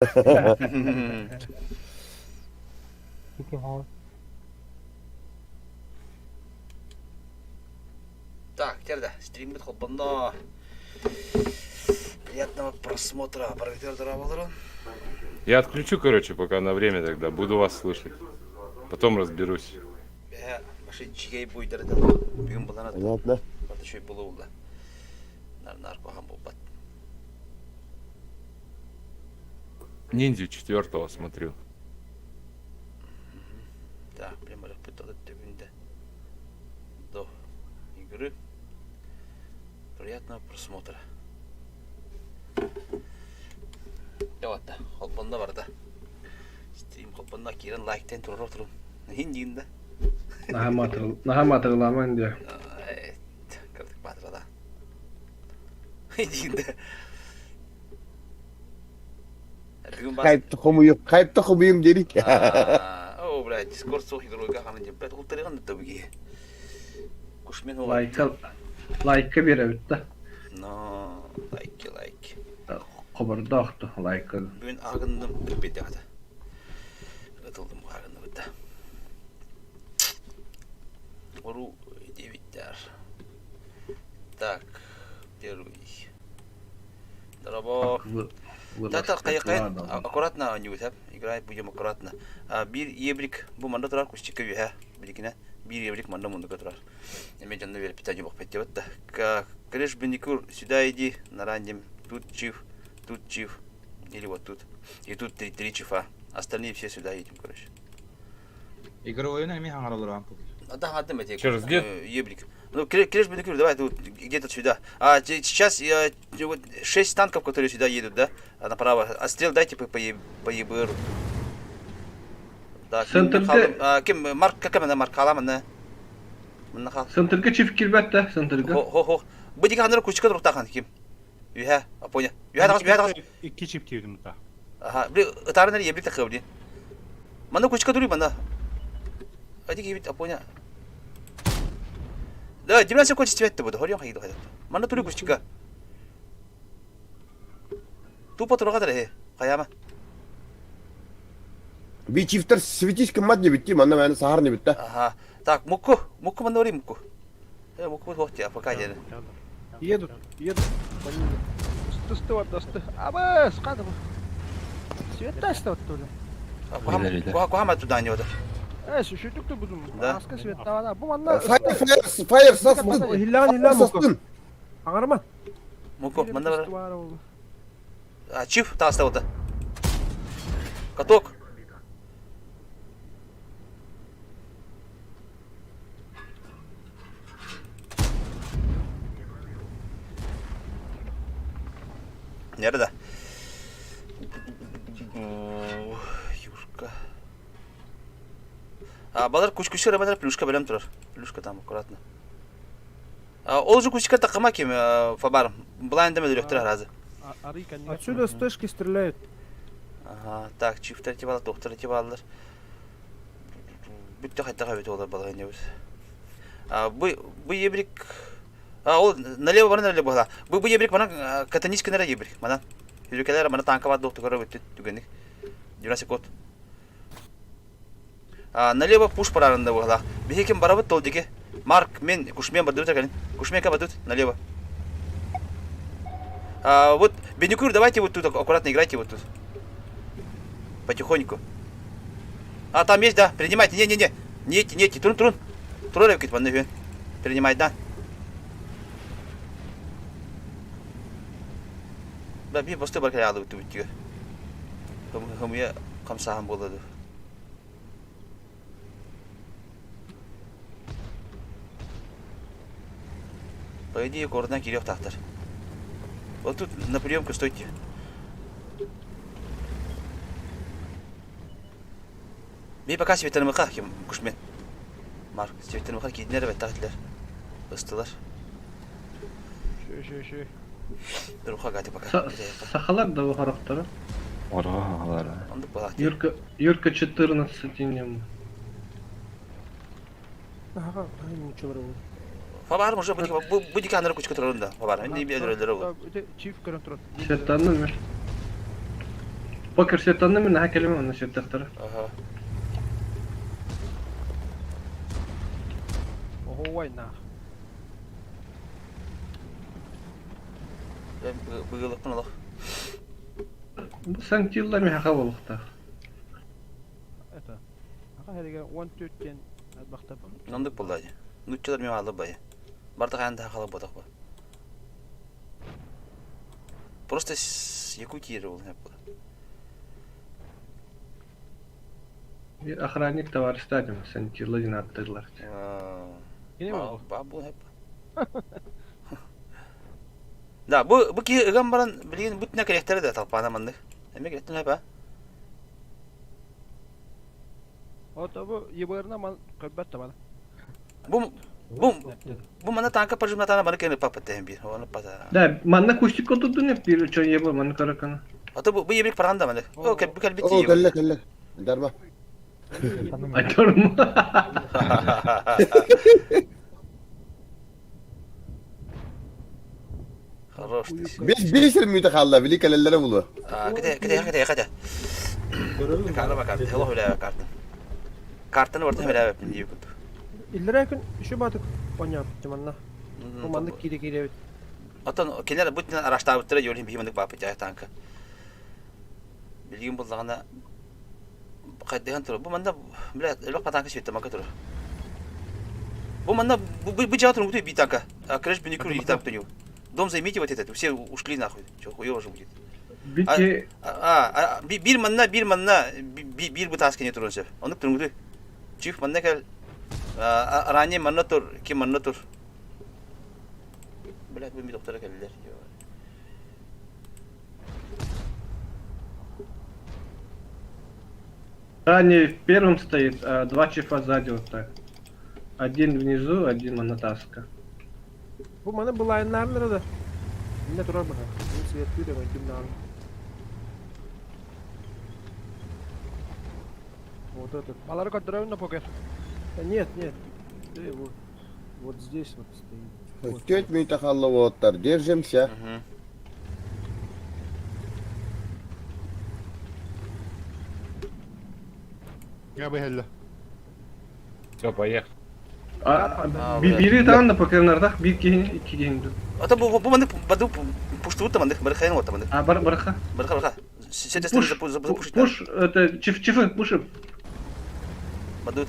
Так, теперь стриммит холбонно. Приятного просмотра. Я отключу, короче, пока на время тогда. Буду вас слышать. Потом разберусь. Понятно. Ниндзю четвертого смотрю. Так, прямо до игры. Приятного просмотра. Яватта, холбонно барда. Стрим холбонно киирэн лайктен турар отурун. Хин диин да. Наһаа маатырылаамаҥ диэ. Кырдык маатырала. Диин да. Хайпта хомуйум, хайпта хомуйум дири. О, блядь, Дискорд суох игройга ханан диэн, блядь, ултарыган да буги. Кушмен Лайка, лайка биэрэбит да. Но, лайки, лайки. Хобордоох да лайка. Бүгүн агынным билбэтэҕэ. Ытылдым агынныбыт да. Ору девиттэр. Так, первый. Дорабо. Так, так, аккуратно оонньуубут, играть будем аккуратно. Биир ебрик бу манна турар кустикка үөһэ билигинэ биир ебрик манна муннука турар. Эме дьонно биэрпитэ бохпеттебет да. Криш Беникур, сюда иди, на раннем. Тут чиф, тут чиф, или вот тут. И тут три, три чифа. Остальные все сюда едем, короче. Игровойун эми хаҥаралар Да, отдам эти. Через где? Ебрик. Ну, Криш Беникур, давай тут где-то сюда. А сейчас я вот шесть танков, которые сюда едут, да? Направо. А стрел дайте по, по, по ЕБРу. Так, Центрга... Ким, Марк, как она, Марк, халамана? Мына хал. Центрга чиф кирбэт да, центрга. Хо, хо, хо. Бу диги ханыр кучка туруктахан ким? Үһэ, апоня. Үһэ тагас, үһэ тагас. Икки чип тиийдим та. Аха, били ытаарынар ебрик тахы били. Мана кучка дури мана. Ади кибит апоня. Да, 19 конч цветте буду. Хорьон хайду хайду. Мана тури кучка. Тупо турга да Хайама. Би чифтер светись кыммат не битти, манна мәне сахар не битте. Ага. Так, муку, муку манори муку. Э, муку вот я пока не. Едут, едут. Сты вот, сты. Абы, скадым. Света вот тоже. Кухама туда не вот. Э, шүтүк будум. Да. Аска света бу манна. Фаер, фаер, фаер састын. Хиллан, хиллан муку. Састын. Аңарма. Муку, манна А, чиф та остался. Каток. Нерда. Юрка. А, балар куч-кучер, балар плюшка белем турар. Плюшка там аккуратно. А, ол же кучка такама кем фабар. Блайндем өлөктөр разы. Отсюда с точки стреляют. Ага, так, чифтер тибала, доктор тибалар. Бүттө хайта бит олар балаган ебит. А, бу бу ебрик А, ол налево бара налево бала. Бу бу ебрик мана катанический нара ебрик. Мана. Хүрүкелер мана танка бар доктор көрө бүттү түгенник. 90 секунд. А, налево пуш парарында була. Бихекем барабыт тол дике. Марк, мен, кушмен бардырыт калин. Кушмен ка бардырыт налево. А, вот, Беникур, давайте вот тут аккуратно играйте вот тут. Потихоньку. А, там есть, да, принимайте. Не-не-не. Не, не, трун, трун. Трун, Принимать, да. Да, би басты бар калады бит бит. Хым хамсахан болады. По идее, городна кирек тахтар. Вот тут на приемку стойте. Би пока светермыха ким кушмен. Марк, светермыха киднер бет тахтлер. Ыстылар. Шö шö шö. Руха гати пока. Сахалар да характера. Ура, Юрка, Юрка 14 инем. Ага, ничего не Фабар уже будет канал кучка турында. Фабар, инде би өдөрөлөр. Чиф көрөн турат. Светанны мер. Покер сеттанна мен наһаа кэлимэ онно сеттахтара. Ага. Оһуой нах. Быгылыкпын олох. Бу Санктилла миһаха буолуохтаах. Это. Аха хериге 14 диэн атбахта бар. Оннук буолла дии. Нуччалар мен аалла бай. Барда хаан да халап ботох ба. Просто с Якутии ол не было. Bir охранник товарищ дим Сантилла диэн ааттыыллар. Кини Ба буолла. ба бу хеп. Да, бу бу киһи ыган баран билигин бутна кэлэхтэрэ да талпаана маннык. Эме кэлэхтэн хеп а? Ото бу ебарына ман көрбөт да бана. Бу бу бу манна танка пожимнатана бары кэлэ папа тэһэн биир. Оны пата. Да, манна кустик отурдун эп bir чон ебо манна каракана. Ото бу бу ебрик параганда маннык. О кэл бу кэлбит О, ебрик. кэллэ, кэллэ. Дарма. Айтарым. Хорош ты. Бес бес мүтө хаалла, били кэлэллэрэ булуо. Кете кете кете кете. Карта карта. Hello хүлээ карта. Картаны барта хүлээ бин дии кут. Иллere күн үшү батык оняп манна. Бу маннык кире кире. Отон кинилэр бу тинен араштаабыттара жолин биһи маннык баапыт жаа танка. Билигин буллаҕына хайдыһан турар. Бу манна бля элбэх танка сүттэ мака турар. Бу манна бу бу жаа турар би танка. Креш бини күр танк төнү. Дом займите вот этот, все ушли нахуй. Чё хуёво же будет. Бити А, бир манна, бир манна, бир бу таскене турун сөп. Онук турунгу. Чиф манна кел ранее манна тур, ким манна тур. Блядь, бу ми доктора келдилер. Ранее в первом стоит, а два чифа сзади вот так. Один внизу, один монотаска. Бу маны булайыннарнара да. Инне турар баха. Бу свет күдө мен наан. Вот этот. Балары көтөрөбүн да покер. Да нет, нет. Ты вот, вот здесь вот стоит. Вот. Төт мүтө хаалла уоттар. Держимся. Я бы хелле. Все, поехали. А, бири там да покернардах bir кихини, икки кихини. Ата бу бу маннык баду пуштуут маннык, бар хайын вот маннык. А бар барха. Барха барха. Сетесте Пуш, запушить. пуш, это чиф чифы, пуши. Бадут.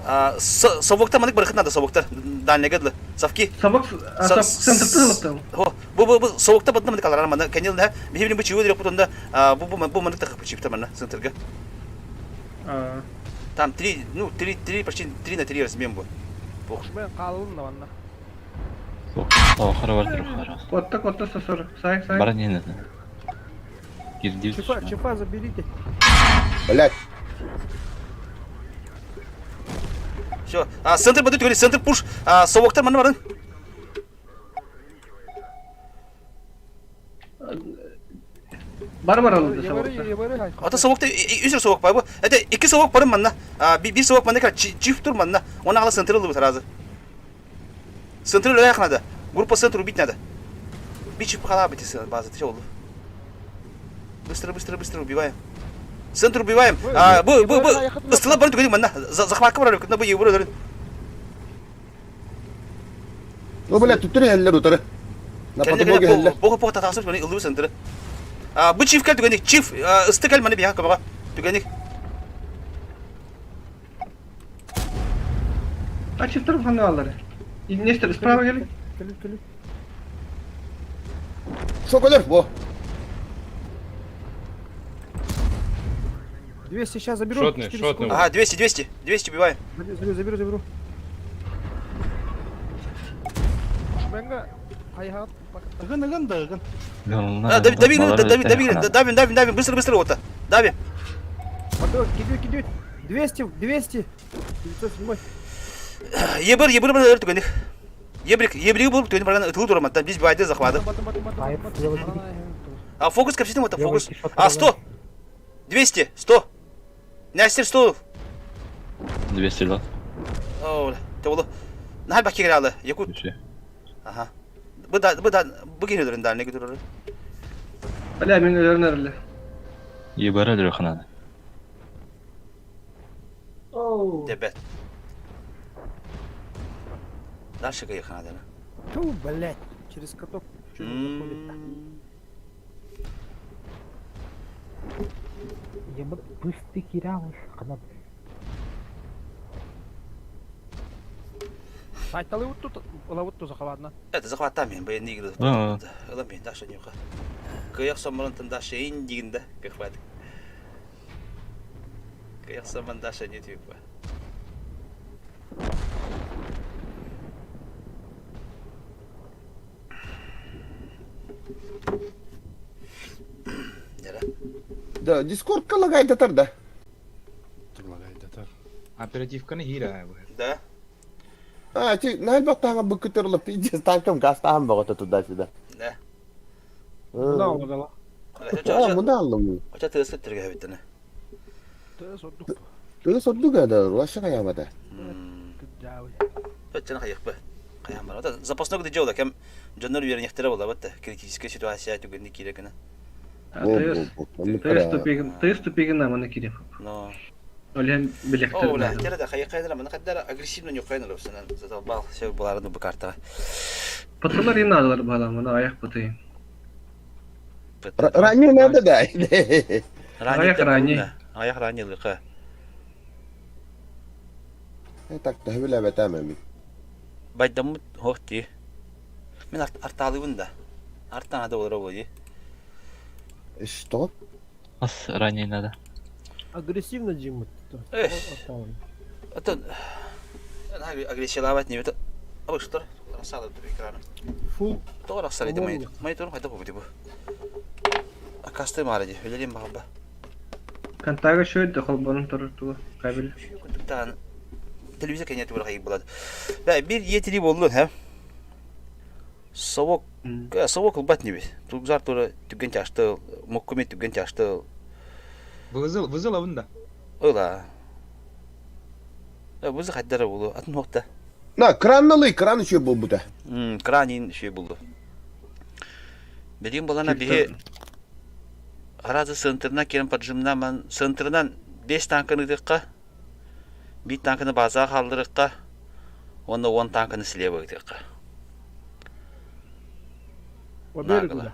А совокта маннык бархат надо совоктар. Дальний гадлы. Совки. Собак, а центр тылыптан. Хо, бу бу бу совокта бадна маннык алар манна. Кенил не, бихибин бу чиу дирек бутунда бу бу бу маннык тахып чиптер манна центрга. Там три, ну, три, три, почти три на три размен был. Мен калын да манна. Охара бар тур Котта, котта сосор. Сай, сай. Бара не надо. Кирдив. Чифа, чифа заберите. Блядь. Все. А, центр бадут, говорит, центр пуш. А, совоктар манна барын. Бар бар алды собакта. Ата совокта үсөр совок бар бу. Это iki совок барын манна. А, bir совок манна чиф тур манна. Оны ала центр ылды сразу. Центр ылык надо. Группа центр убить надо. Bir чиф хала бити база. Ты oldu. Быстро, быстро, быстро убиваем. Центр убиваем. А, бу бу бу. Ыстыла барын түгән манна. Захватка бар, күтнә бу евро. Ну, блядь, түттүрэ хеллер утары. На подмоге хеллер. Бога бога татасып мени ылдыбы центры. А, бу чиф кел түгән чиф ысты кел мени бияк бага. Түгән. А чифтер ханы алары. Нестер справа гели. Кели, кели. Шоколер, во. 200 сейчас заберу. Шотный, 4 шотный. секунды. Ага, 200, 200, 200 убиваем. Заберу, заберу, заберу. Менге хайхат Ыгын, ыгын да ыгын. А, дави, дави, дави, дави, давим, давим, давим, быстро, быстро, вот. Давим. Подо, кидают, кидают. 200, 200. 907. Ебір, ебір бір түгенік. Ебрик, ебрик болып түгенік барған ытылы тұрамын. Біз байды захваты. А фокус капситим вот, фокус. А, 100. 200, 100. Нәстер 100. 200 лат. О, те олы. Нахал баки гралы. Якут. Ага. Бу да, бу да, бу генерин да, не гидуры. Бля, мен өлөрнөрле. Ебара өлөрүөххэ наада. Дебет. Дальше кыйыхха наада. Ту, блядь, через каток что заходит. Ебать, бысты кирявыш, ханат. Сайталы тут, ылабыт ту захватна. Это захваттам мен военный игры. Аа. Ылам мен Даша нюха. Кыйах сомморон Даша ин дигинде кыхват. Кыйах соммон Даша не типа. Дера. Да, Дискордка лагайдатар да. Лагайдатар. Оперативканы хира бу. Да. А, ти наһаа быкытырлы пиздец танком гастаан бөҕөтө туда-сюда. Да. Мында олордола. А, мында аллым. Оча тыыс көттөргө эбиттene. Тыас ордук. Тыас ордук да, вообще каямата. Кыджабы. Өттен хайыкпы. Хайан бар. Запасной где дело, кем дьоннор үөрэнихтэрэ буолабыт критическая ситуация түгэнни киирэ гына. Тыас тыас тупигин тыас тупигин наманы кирип. Но Олен билектер. О, бля, тере да хайыкайдыра, маны каддара агрессивно нюкайныр өсөнөн. Задолбал, все буларын бу картага. Пытылар иналар баламына аяк пытый. Ранее надо да. Аяк ранее. Аяк ранее лыка. Так, төһүлэ бэтәмәми. Байдаммыт хохти. Мин арталыбын да. Артан ада болар болди. Что? Ас ранее надо. Агрессивно жиммут. Эх. Это агрессиялабат не это. Абы что? Расалып экраны. Фул. Тоҕо рахсалыйды монитор. Мониторум хайда бу бу. Акасты маради, үлелем баба. Контага шөйдө холбонун туртуга кабель. Кутуктан телевизор кенет була хайып булады. Бә бир етили болду, һә. Совок, совок ылбат небе. Тугзар тура түген чашты, моккуме түген чашты. Вызыл, вызыл абында. Ыла. Бу хайдара болу, атын хокта. На, кранналы, кран еще был бута. Кранин еще булду. Билин балана биһи Аразы центрына келин поджимна ман центрынан 5 танканы ыдыкка, бир танканы базаға халдырыкка, онда 10 танканы слева ыдыкка. Нагло.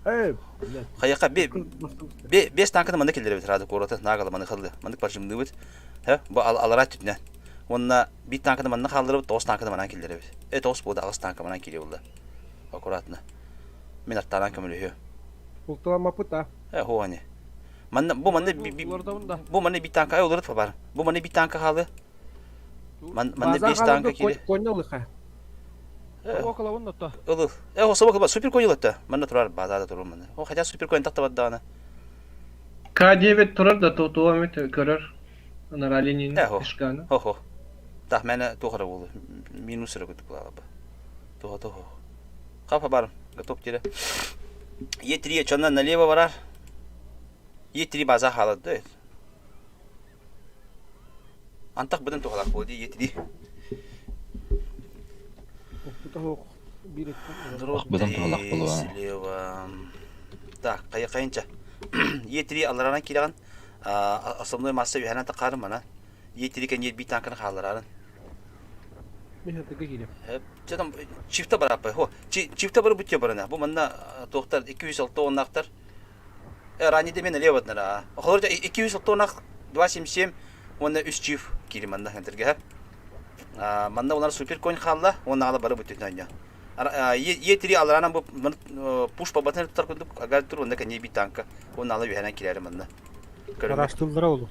Эй, блядь. Хаяка бе 5 танканы манда келдеребит рады короты нагала маны хылды. Мандык поджимны бит. Хэ, бу ал алара түтнә. Онна бир танканы манна халдырып, 9 танканы манан келдеребит. Э 9 болду, агыс танка манан келе болду. Аккуратно. Мен арттаран көмөлөһү. Улталама пыта. Э, хуани. Манна бу манна бу манна бир танка олорут бар. Бу манна бир танка халы. Ман манна 5 танка кире. Конялыха. Около вон то. Ылы. Э, о собак супер конялыта. Манна турар базада турur манна. О, хотя супер конь такта баддана. К9 турар да то туамет көрөр. Анара Ленин Э, хо. ишканы. Хо-хо. Тах мена тухара болду. Минус ры көтүп калаба. Туха туха. Капа барым. Готов тире. Е3 чоннан налево барар. Е3 база халады. Антак быдан тухалак болду Е3. Бир Быдан тухалак болду, а. Слева. Так, кая кайынча. Е3 аларана кираган. Основной масса үһәнә тақарым мана. Е3 кен е би танкын халарарын. Мен тыгы килем. Чатам чифта бараппай. Хо, чифта бар бүтте барана. Бу манна тоқтар 206 оннақтар. Э, ранее мен лево однара. Холор 206 оннақ 277 онна 3 чиф кири манна хентерге. А манна олар супер конь халла, онна ала бары бүтте нanya. Е3 аларана бу пуш по батын тар кундук агар тур онна кене би танка. Онна ала үһәнә киләре манна. Караштылдыра олу.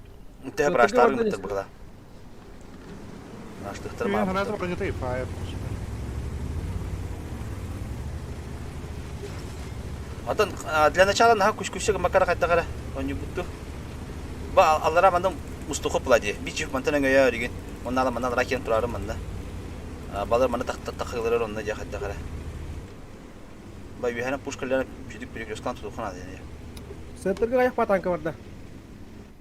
Те браштар мыттыр бугла. Аштыктыр ма. Атын для начала наха күш-күші макара қайта Они бутту. Ба аллара мандым мустуху плади. Бичи мантан өңөйө деген. Онна ала манан ракен турары манда. Балар мана тақ тақылары онна жа қайта қара. Ба үйәне пушкалары жүдік перекресткан тутухана дени. Центрге аяк батанка бар да.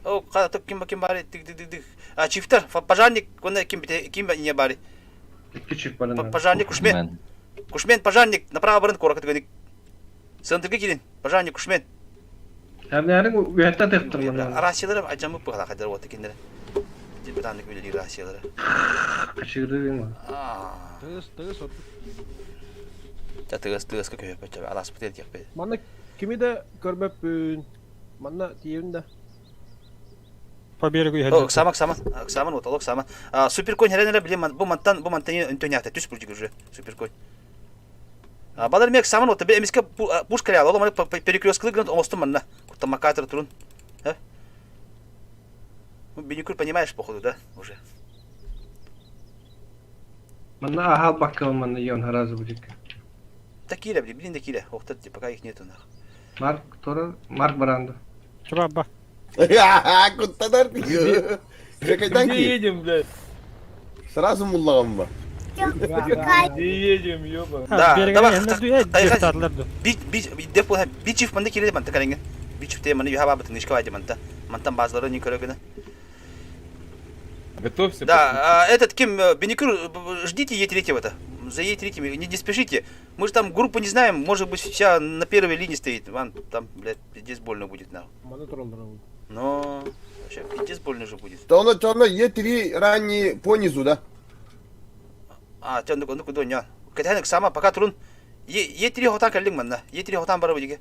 О, када топ ким ким бари тик тик тик тик. А чифтер, пожарник, онда ким бите ким не бари. Кичик барына. Пожарник Кушмен. Кушмен пожарник, направо барын коракы төгөник. Центрге кирин. Пожарник Кушмен. Әрнээрин үөһэттэн атыахтар манна. Рациялары адьаммыт быһалаах хайдар уота кинилэр. Бытааннык үлэлиир рациялары. Качыырдыы Тыас, тыас ордук. Та тыас тыаска көһөппөт аласпыт эрдиэхпит. Манна кими да көрбөппүн. Манна тиийэбин да. По берегу иһэллэр. Ыксаама, ыксаама, ыксаама, вот, ыксаама. Суперконь херен эрэ билим бу мантан бу мантан өнтөньяхта түс бурдук уже суперконь. Балар мек саман вот эмиске пушка реал, ол перекресткылы грант оҥостум манна. Куттамаккаатыр турун. Бенюкур понимаешь, походу, да, уже. Манна аһал баккал манна йон харазы будет. Такие, блин, блин, такие, ох, пока их нету нах. Марк Тора, Марк Баранда. Чубабба. Куттанар Где едем, блядь? Сразу муллаҕым ба. Где едем, ёба? Да, давай. Бичев Бичев манна киирэ манта кэлэҥҥэ. Бичев те маны юха бабытын ишка вайдя манта. Мантан базалары не көрөгүнэ. Готовься. Да, этот ким Беникюр, ждите Е3-го-то. За Е3 не, не спешите. Мы же там группу не знаем, может быть, вся на первой линии стоит. Вам там, блядь, пиздец больно будет, нахуй. Но вообще пиздец больно же будет. То оно, то оно Е3 ранний по низу, да? А, те, ну, куда не. Кэтэн сама пока турун. Е3 хотан кэллиҥ манна. Е3 хотан бара будиге.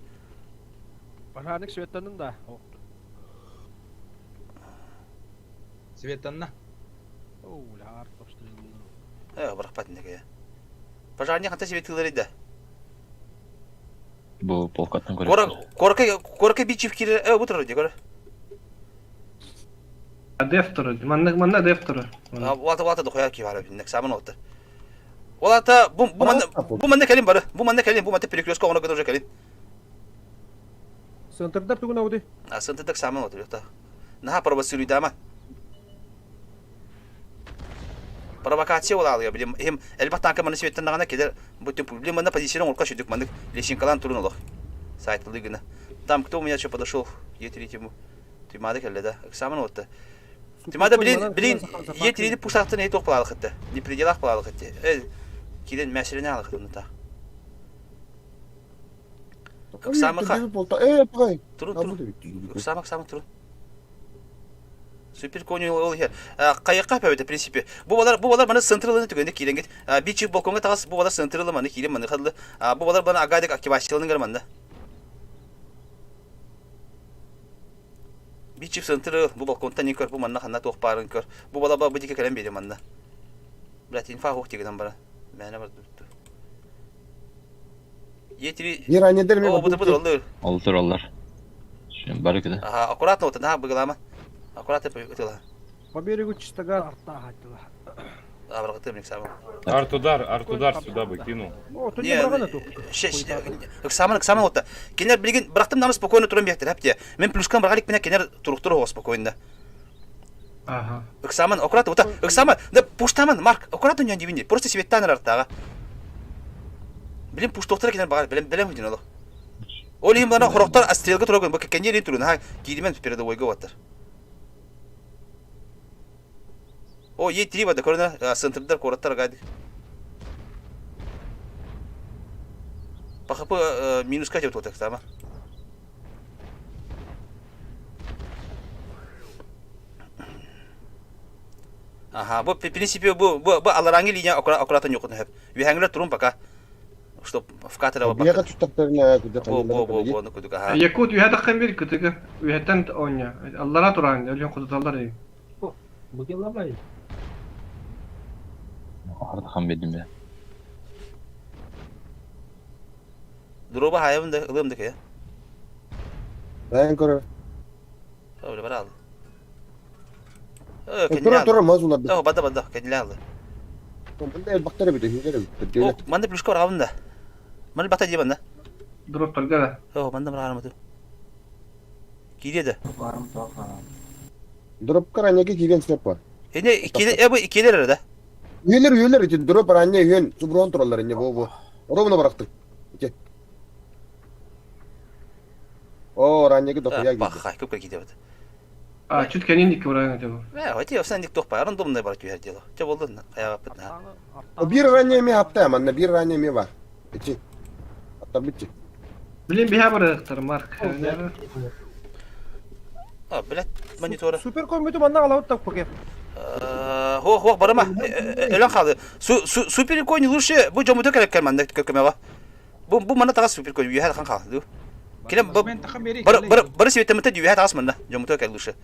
Пожарник светтанын да. Светанна. Оу, ляр, Э, бырахпат иннеке. Пожарник ханта светилери да. Бу полкаттан көрөр. Корка корка бичив кире, э, бу турар ди, көр. Дефтор, манна манна дефтор. Вата вата дохуя ки бара биннек самын отты. Олата бу бу манна бу манна кэлин бары. Бу манна кэлин, бу манна перекрестка оно уже кэлин. Центрдар тугун ауди. А центрдар самын отты, та. Наха провоцируйдама. Провокация буолаалыга билим иһим элбэх танка маны светтаннаҕына кэлэр бу билим манна позициянан урка сүдүк маннык лесенкалаан турун олох сайтылыы гына. Там кто у меня что подошел Е3-му Тимада кэллэ да экзамен отта. Тимада билин билин Е3-ни пуштаахтан эти туох не при делах палаалыхытты. Э кирен мәселене алыхытты та. Ыксамаха. Э, пагай. Турун турун. Ыксамак самак турун. Супер коню ол иһэ. Хайыкка пөбөтө принципе. Бу балар бу балар маны централыны түгэнде киирэн гит. Бичик балконга тагас бу балар централы маны киирэн маны хадылы. Бу балар баны агадик активацияларын гар манна. Бичик центры бу балконтан не көр бу манна ханна туох баарын көр. Бу бала ба бу дике кэлэн биэри манна. Блять, инфа хух тигинэн бара. Мээнэ бар тутту. Е3 Бир анедер О, бу бу оллар. Ол тураллар. Бары кыда. Ага, аккуратно вот, да, быгылама. Аккуратно ытыла. По берегу чистоган. Артудар, Артудар сюда бы кинул. О, тут не брагана тут. Ыксаман, ыксаман отта. Кенер билигин бырахтым намы спокойно туран биэхтер хапте. Мен плюскан бырахалик мене кенер туруктур оҕо спокойно. Ага. Ыксаман, аккуратно, вот ыксаман, да пуштаман, Марк, аккуратно не дивини. Просто светтан артага. Билин пуштоқтар кенер багар, билем билем хүдин олох. Ол иһин булана хорохтор астрелга турагын, бу кенер турун, ха, киримен передовойга ваттар. О, Е3 бада көрүнө, центрдар кораттар гайды. По ХП минус катет вот так сама. Ага, бу в принципе бу бу бу аларанги линия аккуратно нюкут хөп. Вихангла турун пока. Чтоб в катера Бияга туттактарына күдө Бу бу бу бу ну күдүк аха. Якут үһэ таххан бир кытыгы. Үһэттэн оня. Аллара туран, өлүн кутуталлар ди. Бу келабай. Ардыхан бедим бе. Дуруба хайым да ылым да ке. Бәйін көрөр. Öyle бар алды. Э, Тура тура мазуна. О, бада бада, кениле алды. Мында эл бактары бит, хилер бит. О, манда плюшка бар абында. Манда бата дебан да. Дроп торга да. О, манда бар армы. Киреди. Дроп каранеге кирген сеп бар. Эне икелер, э бу икелер да. Үйелер үйелер ити дроп ранне үйен суброн тураллар эне бу бу. Ровно барактык. Ити. О, раннеге дохуя кирди. Бахай, көп киде бат. А, чуть кенин дик баран деп. Э, хоти овсан дик тохпа, рандомный бар түйер дело. Те болду, аяга бит. Бир ранне ме хапта, манна бир ранне ме бар. Ити. Аттар битти. Билин биһа барыктар Марк. А, блядь, монитора. Супер көммүтү манна аҕалабыт так поке. Хуох, хуох, барыма. Өлөн хаалды. Супер конь лучше бу дьоммуту кэлэккэр манна көмөҕө. Бу бу манна таҕас супер конь үөһэ хан хаалды. Килем бары бары бары сибеттеммите үөһэ таҕас манна дьоммуту кэл лучше.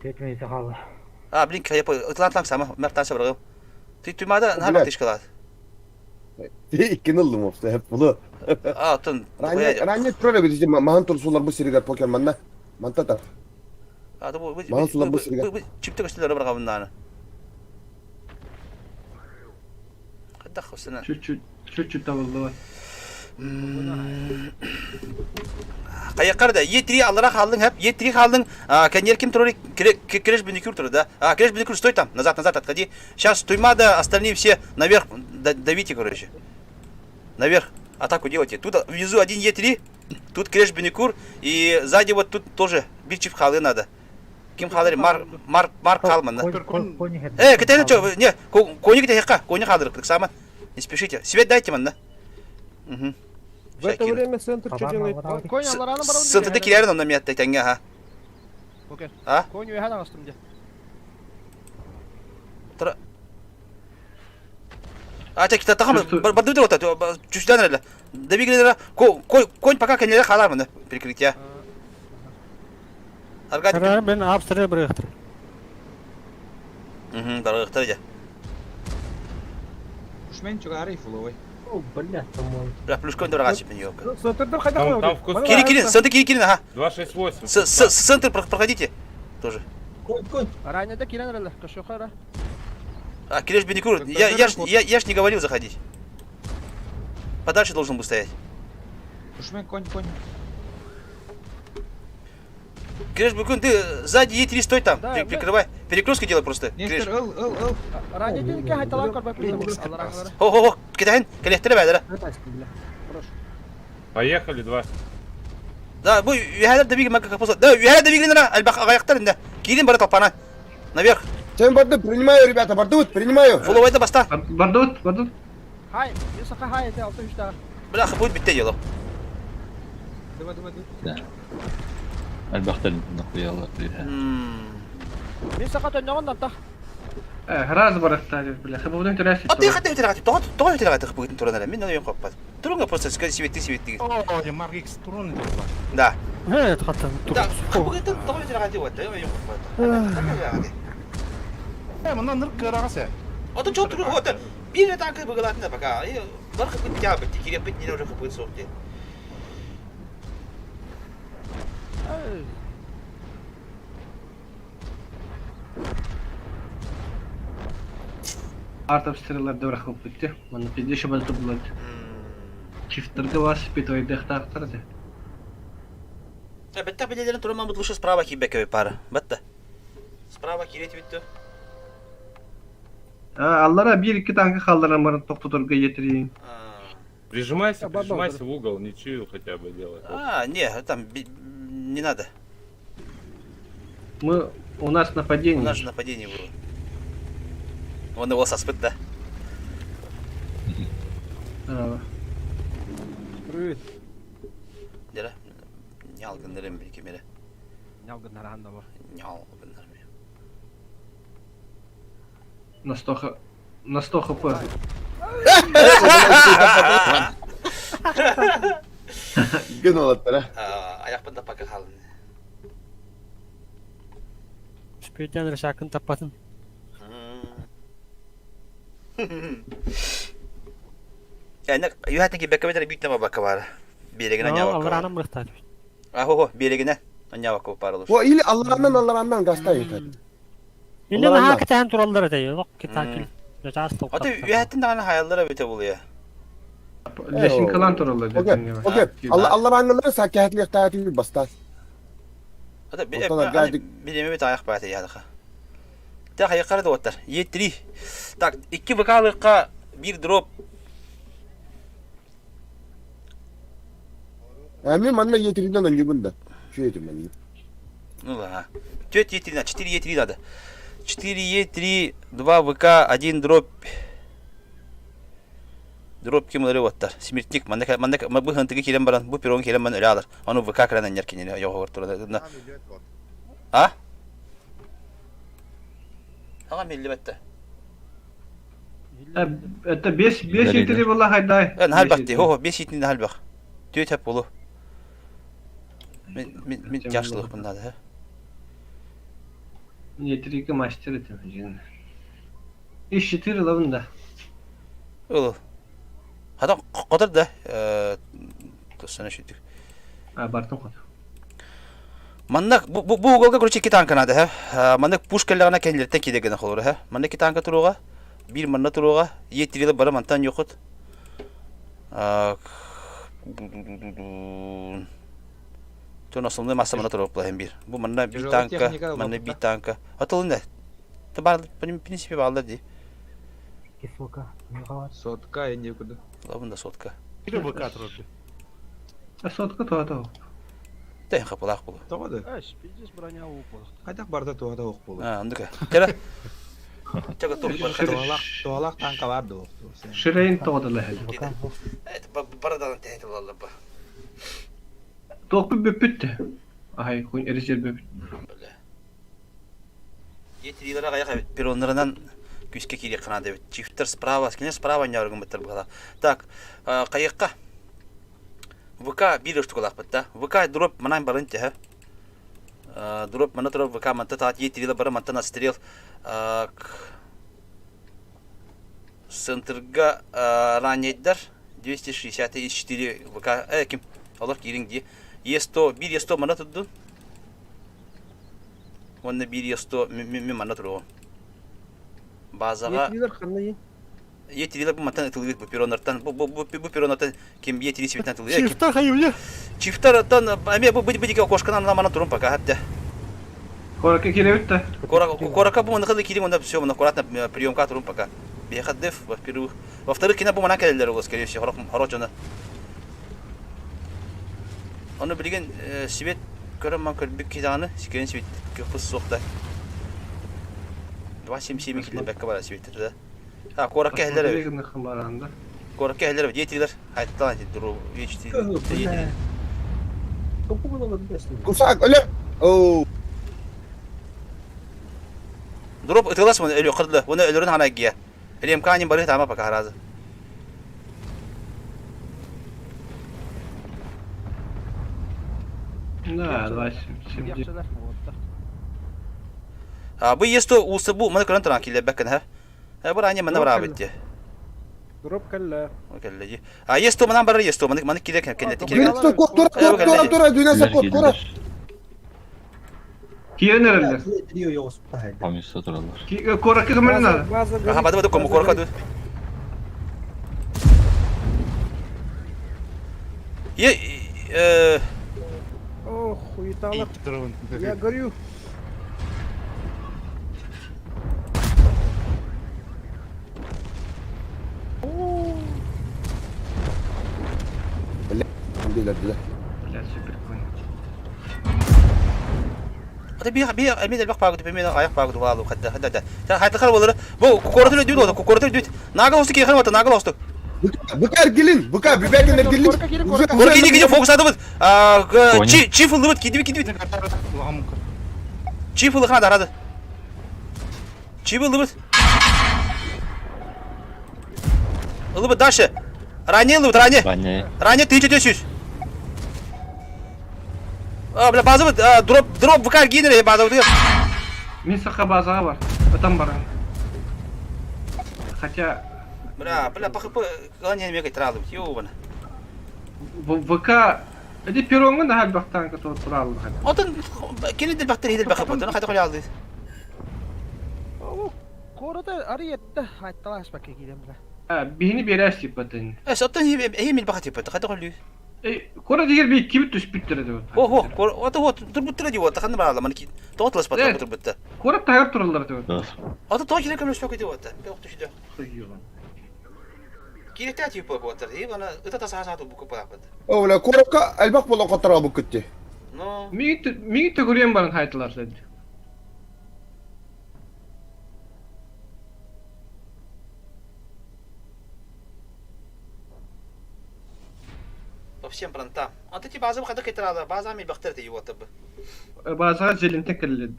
Тетмейте хаалла. А, блин, я ытлан тлан сама, мертан сабыргым. Ты тумада на тышкалат. Иккини ыллым опса хеп булу. А, оттон Ранее турар эбит маһын турсулар бу сиригэр покер манна. Манта тар. А, бу бу Маһын сулар бу сиригэр. Бу чипте көстөлөр баргабыннааны. Хайдах хосына. Чуть-чуть, чуть-чуть табыллыбат. Хайаккар да Е3 аллара хааллыҥ хэп Е3 хааллыҥ кэннер ким турар Креш Беникюр турар да а Креш Беникюр стой там назад назад отходи сейчас Туймада остальные все наверх давите короче наверх атаку делайте тут внизу один Е3 тут Креш Беникюр и сзади вот тут тоже бирчив халы надо ким хаалар Мар Мар Марк Халман э кэтэн чо не кони кэтэхка кони хаалыр сама не спешите свет дайте манна Угу. В это время центр что делает? Конь аллараны барабын. Центрда киләрен онна миятта тәңгә ха. Окей. А? Конь үһән астым де. Тора. А так тахам барду да вот чүстән әле. Добигелер конь пока кенеле халар моны прикрытие. Аргадик. Мен Австрия бырыктыр. Угу, барыктыр же. Ушмен чугары фуловой. О, блядь, по-моему. Бля, плюшкон дорога чипен ёлка. Центрда хайда Там, там в кустах. Кири, кири, центр кири, кири, ага. 268. Центр проходите. Тоже. Конь, конь. Ранее кирен реле, кошохара. А, Киреш Беникур, я, я, ж, я, я ж не говорил заходить. Подальше должен был стоять. Ушмен конь, конь. Киреш Бекун, ты сзади Е3 стой там, Да, прикрывай. Перекрестка делай просто. Нестер, ыл, ыл, ыл. Ранее ден хайталан корбай аллараны. Хо-хо-хо, китайын, келехтире бәдіре. Поехали, два. Да, бу үйәлер дебиги мака капоса. Да, үйәлер дебиги нара, альбах аяктар инде. Кирин бара толпана. Наверх. Чем барды принимаю, ребята, бардут, принимаю. Фуловайда баста. Бардут, бардут. Хай, Юсаха хай, это алты үч Бля, будет битте дело. Давай, давай, давай. Элбэхтэр нахуялар. Мен сақа төннөҕөн дантах. Раз барахтали, бля, хабудun төрәсі. А ты хатты өтер тоға тоға өтер гаты бүгін туран әле. Мен ойын қоппад. Турунга просто скажи светти светти. О, Марк Икс турун Да. Э, хаттан Да, бүгін тоға өтер гаты вот, ойын қоппад. Э, мына ныр кырагасы. Ото чо туру вот. Бир танк бүгілатын пока. Бар хыпыт битя бит, киреп бит не уже хыпыт соқты. Арт обстреллар дөрах битте. Мана пиздеше базда булады. Чифтерге вас питой дехтахтарды. Бетта билелерин турман бут лучше справа кибекке пара. Бетта. Справа кирет битти. Аллара bir iki танка халдыран барын токтоторга yetireyim. Прижимайся, прижимайся в угол, ничью хотя бы делай. А, не, там не надо. Мы у нас нападение. У нас же нападение было. Он его соспыт, да? Привет. Дера. Нял гындырым bir кемере. Нял гындыран да бар. Нял гындырым. На 100 на 100 хп. Ген олаттар, а? Аяқпын да пока халын. Шпетян решакын таппатын. Yani юхатники беккебетер бүйтнеме бакка бар. Берегине нява. Алларанын бырыктар. А хо берегине нява коп бар О, или Алларанан Алларанан гастай ютат. Инде наха кетен тураллар эте. Лок кетакил. Жас токтап. Аты юхаттын даганы хаяллара бите булуя. Лесинкалан тураллар. Окей, окей. Алла Аллараннан сакятли тати баста. Аты билеме бит аяк бат ядыха. Та хаяккар да оттар. Е3. Так, 2 ВКлыкка бир дроп. Мен манна Е3-ден анжыбын да. Şu етім мен. Ну да. 4 Е3 надо, 4 Е3 надо. 4 Е3, 2 ВК, 1 дроп. Дроп ким олары оттар. Смертник, манда манда бу хантыгы кирен баран, бу перон кирен баран өле алар. Аны ВК кран аннер кине його турада. А? Аҕам биллибэттэ. Это 5 итри была хайдай. Наһаа элбэх дии. Хо, 5 итини наһаа элбэх. Түөт хэп болу. Мин мин мин тяжелых надо. Не, три мастер это один. И 4 лавын да. Ыл. Хата хотор да. Туссана шүтүк. А, бартын хот. Манна бу бу уголга короче икки танка надо, һэ. Манна пуш кэллэҕинэ кэннилэриттэн киирэ гына холоро, һэ. Манна икки танка туруоҕа, биир манна туруоҕа, ийэ тирилэ бары мантан йохут. Тон основной масса манна туруох плаһын биир. Бу манна биир танка, манна биир танка. Атылын да. Та в принципе баалар дии. Сотка, я некуда. Лабында сотка. ВК турар. Сотка туата. Тэн хапылаах буолу. Тоҕо да? Эш, пиздец броня упал. Хайдах барда туһата ох буолар. Аа, андыка. Кэлэ. Чага туох бар Туһалаах туһалаах танка бар да ох. Ширейн тоҕо да Барадан тэһити булаллар ба. Туохпут бүппүт те. Ай, кун эрисер бүппүт. Е тирилere аҕыйах эбит. Перроннарынан күүскэ киириэх наада эбит. Чифтер справа, кине справа ньооргуммуттар быһала. Так, хайыахха. ВК биир штукалаахпыт да. ВК дроп манан барын тэһэ. Дроп мана турар ВК манта таат е тирилер бары мантан отстрел. Центрга ранейдар 260 из 4 ВК ким олор киириҥ дии. Е100 биир Е100 мана турдун. Уонна биир Е100 мин манна туруом. Базаҕа Е3-лэр ханна Е3-лэр бу мантан ытылыыр бу перроннартан бу бу бу бу перроннартан ким Е37-тэн ытылыыр. Чифтар хайыылы. Чифтартан эмиэ бу бу диэки окошканан манан турун пока хатта. Корака кииребит да. Корака бу манныхы киирим онда все мына аккуратно приемка турун пока. Биэхэ во-первых. Во-вторых, кине бу манан кэлэллэр ол скорее всего хорох дьоно. Ону билигин свет көрөн ман көрбүт киһи даҕаны сикэрин свет кыппыс суох да. 277 киллэрбэккэ барар светте да. А, куоракка эһэлэр эбит. Куоракка эһэлэр эбит. Етилер. Хайттан дуру Е4. Кусак, өлө. Оу. Дроп ытылас мын өлө кырды. Оны өлөрүн хана гия. Ремканин бары тама пока разы. Да, 277. А бу есто усы бу маны көрөн туран киллербэккин ха. Бу ранее маны барабыт дии. Дроп кэллэ. Кэллэ дии. А есто манан барар есто маны маны кире кэллэ кире. Тура, тура, тура, тура, 90 код, тура. Киирэн эрэллэр. Поместо тураллар. Куоракка көмөлөн надо. Аха, бады бады кому куоракка ду. Е Ох, хуеталах. Я горю. Бля, бля. Бля, супер конь. Ата би би эмиэ элбэх паагы түпэ мен аяк паагы дубаалу хадда хадда да. Та хайтахар болары. Бу кукоратын өдүүт ота кукоратын өдүүт. Нагал осты киэхэн ота нагал осты. Быка эргилин, быка бибэкин эргилин. Кора киди киди фокус адыбыт. Чи чиф ылыбыт киди киди. Чиф ылыхна дарады. Чиф ылыбыт. Ылыбыт дальше. Ранее ылыбыт, ранее. Ранее. Ранее 1400. А, бля, базабыт, дроп, дроп ВК генере базабыт. Мин саха базаға бар. Отан баран. Хотя Бля, бля, по хп, главное, не мегай ёбана. ВК Эди перроҥҥа наһаа элбэх танка тураллар. Отон кини дэлбэхтэр иһит элбэх хапытын хайда холялды. Куората арыйатта айтталааспакка киирэн бля. Биһини биэрээс типпатын. Эс оттон эһи мил баха типпат хайда холю. Кора дигер би кибит түспүттэр деп. О, о, ото вот турбуттара ди вот ханна барала ман ки тоғытлас патра турбутта. Кора тагар тураллар деп. Ото то кире көмөс көтү вот. Бе түшүдө. Кирете типа вот. И ана ыта таса хаса бу копа. О, бля, куоракка элбэх болон хотора бу күтти. Но Миги төгүрүөн баран хайтылар деді. По всем фронтам. А ты база хада кетерала, база ми бахтер ты его табы. Базаҕа зелентэн кэллэ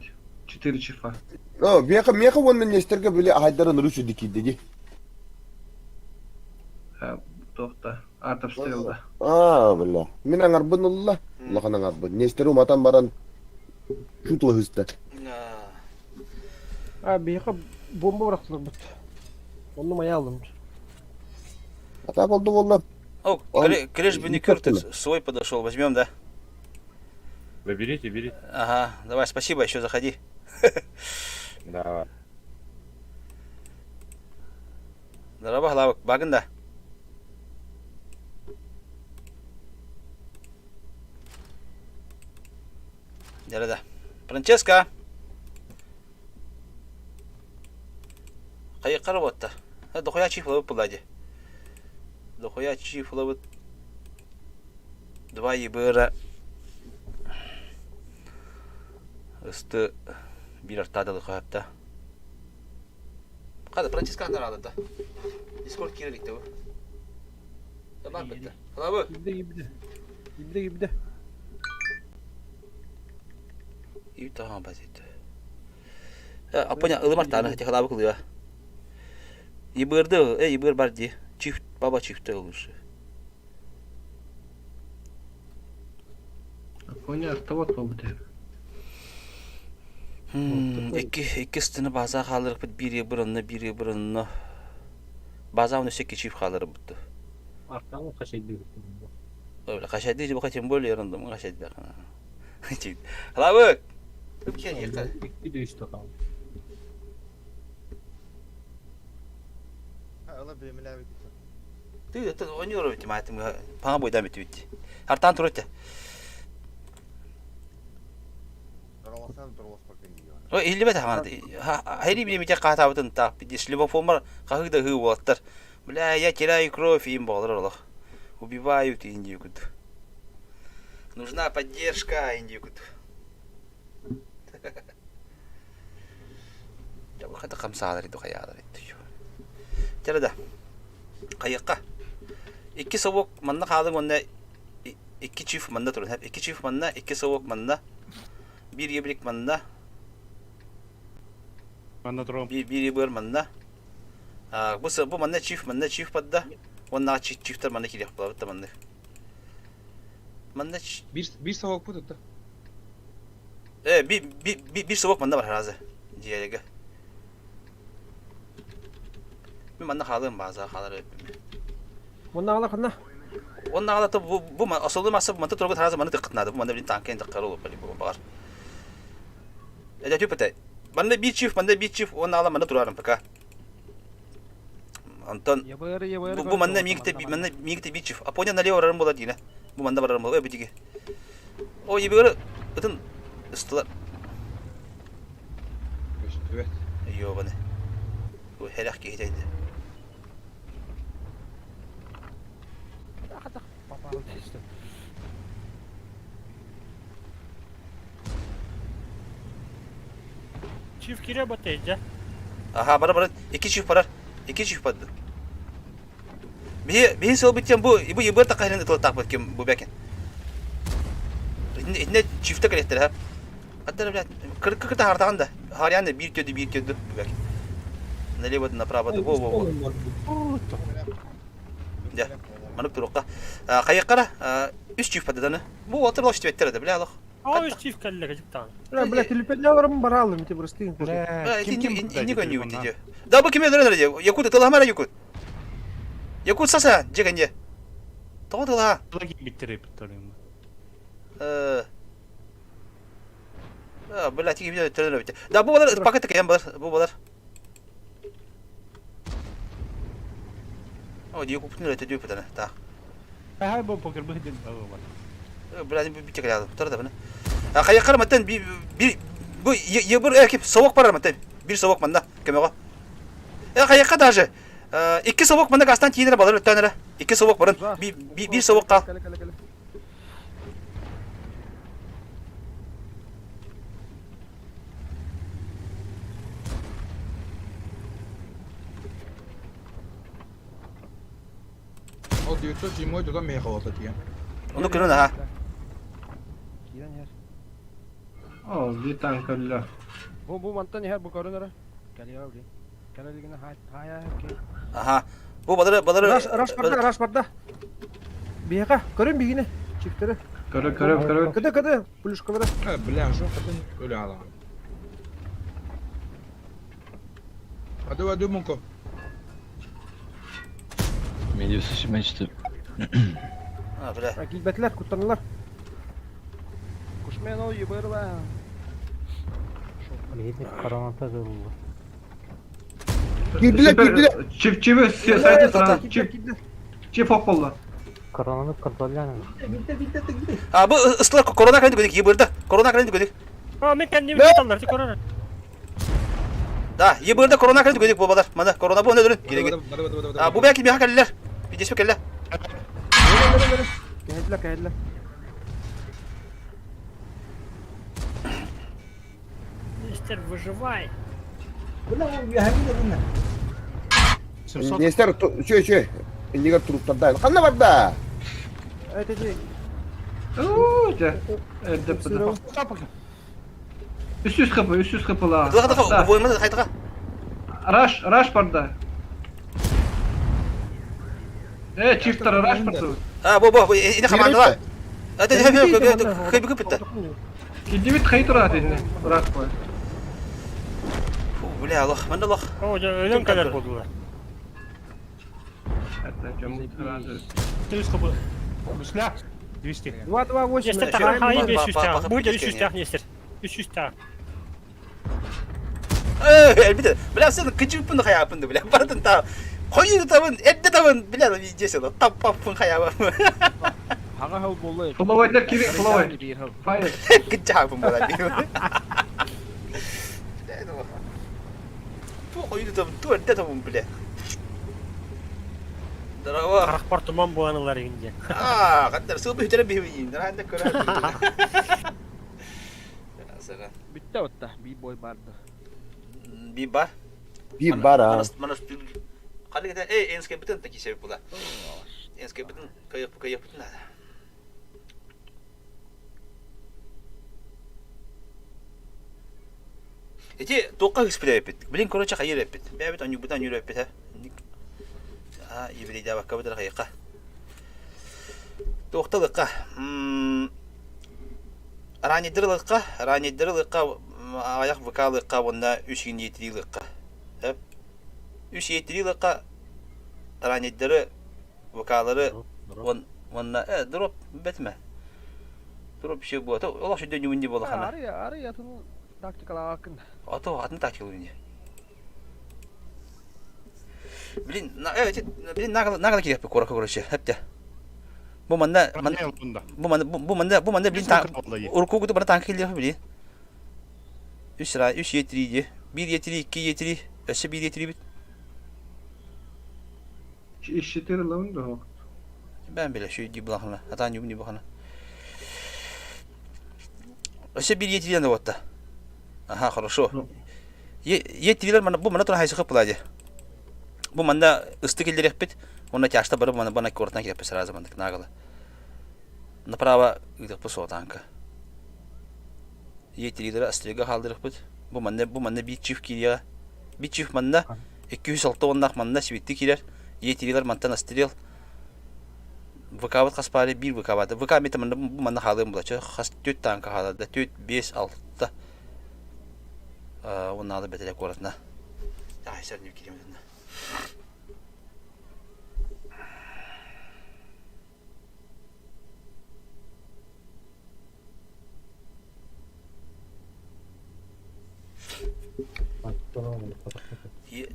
4 чифа. О, меха меха уонна Нестерге били аһайдарын ручу дикийди ди. Туохта артобстрелда. Аа, бля. Мин аҥарбын ылла. Улахан аҥарбын. Нестеры уматан баран чутулаһыста. А, биһиэхэ бомба бырахтыларбыт. Онно мая алдым. Ата болды болла. О, Креш Беникюр тут свой подошел, возьмем, да? Да берите, берите. Ага, давай, спасибо, еще заходи. Давай. Здорово, Лавык, багын да? Да-да-да. Франческа! Хайыккар буотта. Дохуя чифлабыт була дии. Дохуя чифлабыт. Два ебыра. Ысты биир артаадалы хаһапта. Хада Франческа ханна да. Дискорд киирэ иликтэ бу. Бар бытта. Халабы. Киирдэ киирдэ. Киирдэ киирдэ. Ютаҕа базит. Аппаня ылымар тааны техалаабы кылыа. Ибырды, э ибыр бар ди. Чифт, баба чифты лучше. Аппоня артабат буолбут Икки икки стыны база хаалырыппыт биир ибыр онно биир ибыр онно. База оны өссө чиф хаалырыбыт. Артан хашайды. Хашайды же тем более ерындым хашайды. Халабык! Икки үстө қалды. Ты это ойнур бит маатым паңа бойдан бит бит. Артан тур өтте. Ой, илибет хаман. Хайри били мите каатабытын та. Шлемофомар кахы да хы болаттар. Бля, я теряю кровь им болар олох. Убивают Индию. Нужна поддержка Индию. Хата хамсаалар иду хайаалар иду. Чара да. Хайыкка. Икки совок манна хаалың онна икки чиф манна турун. Икки чиф манна, икки совок манна. Биир ебрик манна. Манна турам. Биир ебыр манна. Бу бу манна чиф, манна чиф падда. Онна чифтер манна кириэх буолабыт манна. Манна Биир биир совок бут да. Э, би би биир совок манна бар разы. Дьиэгэ. Мин манна хаалыам бааза хаалар эбиппин. Манна аҕала ханна? Онно аҕалата бу бу осолу маса манта тургут харазы манна тыккытнаады. Бу манна билин танкын тыккар олуп бали бу багар. Эдэ түпэтэй. Манна биир чиф, манна биир чиф, онно аҕала манна турарым пока. Онтон бу бу манна миигте манна миигте биир чиф. Апоня налево барарым буолар диинэ. Бу манна барарым буолар битиги. О, ебегер ытын ыстылар. Көстүбэт. Ёбаны. Бу хэрэх киһи ди. Чиф кире батайда. Аха, бара бара. Икки чиф барар. Икки чиф барды. Биһи биһи сыл бүттен бу бу ебыр такайын ытылтаакпыт ким бу бэкен. Итинне чифте кэлэттэр ха. Аттара блядь, кыркы кыта хартаан да. Харьян да биир төдү биир төдү бу бэкен. Налево да направо да во во во. Дьэ, маннык турукка. Хайыккара үс чиф пададаны. Бу уолаттар лош тибеттер да бля алох. Ой, чиф кэллэ кэжиктаан. Бля, бля, телепеллерым баралым, ти прости. Ким ким Инник өнүү дии. Да бу ким өлөрөр дии. Якут тылахмара якут. Якут саса дьэгэнье. Тоҕо тылаха? Биттереп торым. Э Бля, тиги видео төлөр бит. Да бу балар пакет кем бар, бу балар. О, дии купнул это дүү пытана. Так. Хай бу покер быһдын бар. Бля, бит кэлэ. Тор да бына. Хайаккар маттан би би бу ебыр эркип совок барар маттан. Бир совок манна көмөгө. Э хайакка даже икки совок манна гастан тиинere балар өттөнөрө. Икки совок барын. Бир совок кал. Ол 907 тутан миэхэ олорто тиийэн. Ону көрөн аха. Киирэн иһэр. О, биир танк өллө. Бу бу мантан иһэр бу көрөн эрэ. Кэлиэҕэ билин. Кэлэ илигинэ хай хай Аха. Бу балары балары Раш раш барда, раш барда. Биһиэхэ, көрүн биһигини. Чифтери. Көрө көрө көрө. Кыды кыды, плюшкалары. Э, бля, что хотын өлө аламын. Аду аду мунко. Медиуса сүмэчти. А, бля. Киирбэтилэр, куттанылар. Кушмен ол ебырла. Биһиги короната дылла. Киирдилэр, киирдилэр. Чип чип сайты сразу чип чип около. Коронаны контроллян. А, бу ыстылар корона кэлэн көдүк, ебырда. Корона кэлэн көдүк. А, мен кэннибин туталлар, ти корона. Да, ебырда корона кэлэн көдүк буолбалар. Мана корона бу өнөрүн киреги. А, бу бәки миха кэллер. Бидеспе кэлле. Кэһэллэр, кэһэллэр. Мистер, выживай. Нестер, үчү үчү. Иннигэр туруктарда. Ханна барда? Это ти. Уу, дьэ. Эрдэ Үс хп, үс хп-ла. Дыха дыха, хайдыха. Раш, раш барда. Э, чифтер раш барда. А, бу бу, ини командалар. Это хэби кыпытта. Кидибит хай турат ини. Раш бой. Фу, бля, лох, манда лох. О, өлөн кэлэр буолдулар. Это чем сразу. 3 хп. Гусля. 200. 2 2 8. Нестер тахан хайы 500 тах. Бу 300 тах Нестер. 300 тах. Э, элбите. Бля, сен кычыппын хаябын бля. Бардын та. Хойу табын, эдде табын, бля, видео села. Тап паппын хаябын. Хага хыл боллы. Фловайдар кири, фловай. Файр. Кычабын бля. Ту хойу табын, ту эдде табын, бля. Здорово. Харахпар туман буоланылар инде. А, хаттар сыл бүтәрә бибин. Ранда көрә. Сара. Бүтте отта, би бой барды. Би бар. Биир бар а. Манас Хали кете, эй, энске бүтін таки себеп була. Энске бүтін кайып кайып бүтін ада. Эти тоққа киспиле эппит. Блин, короче, хайыр эппит. Бәбит аню бутан юрө эппит, а. А, еврейдә бакка бутар хайыкка. Тоқталыққа. Ранидырлыққа, ранидырлыққа, аяқ вокалыққа, онда үш етирилыққа. Үш етирилыққа ранидыры вокалары он онна э дроп бетме. Дроп şey bu. Олақ şu дөнү үнди бола хана. Ары ары ятын тактикалар акын. Ато атын тактикал үнди. Блин, на э блин нагала нагала керек бу короче. Хепте. Бу манда бу манда бу манда бу манда блин танк урку куту бана танк келер блин. 3 ра 3 7 1 7 2 7 өссө 1 7 бит. 4 лавын да. Ben bile şu gibi bulахана. Atan yumni бахана. Өссө 1 7 ден отта. Аха, хорошо. Етилер мана бу мана тура хайсы хыплади. Бу манда ысты келдер бит. Онна тяшта барып мана бана кортна келеп сразу мандык нагала. Направо идек бу танка. Етилер астрига халдырык бит. Бу манда бу манда бит чиф кирия. Бит чиф манда 206 оннах манда свитти кирер. Етилер мантан астрел. ВК-быт хаспари бир ВК-баты. ВК мете манда бу манда халым була. Чө хас төт танка халады. Төт 5 6. Оны алып бетеле коратна. Ай, сәр не кирем.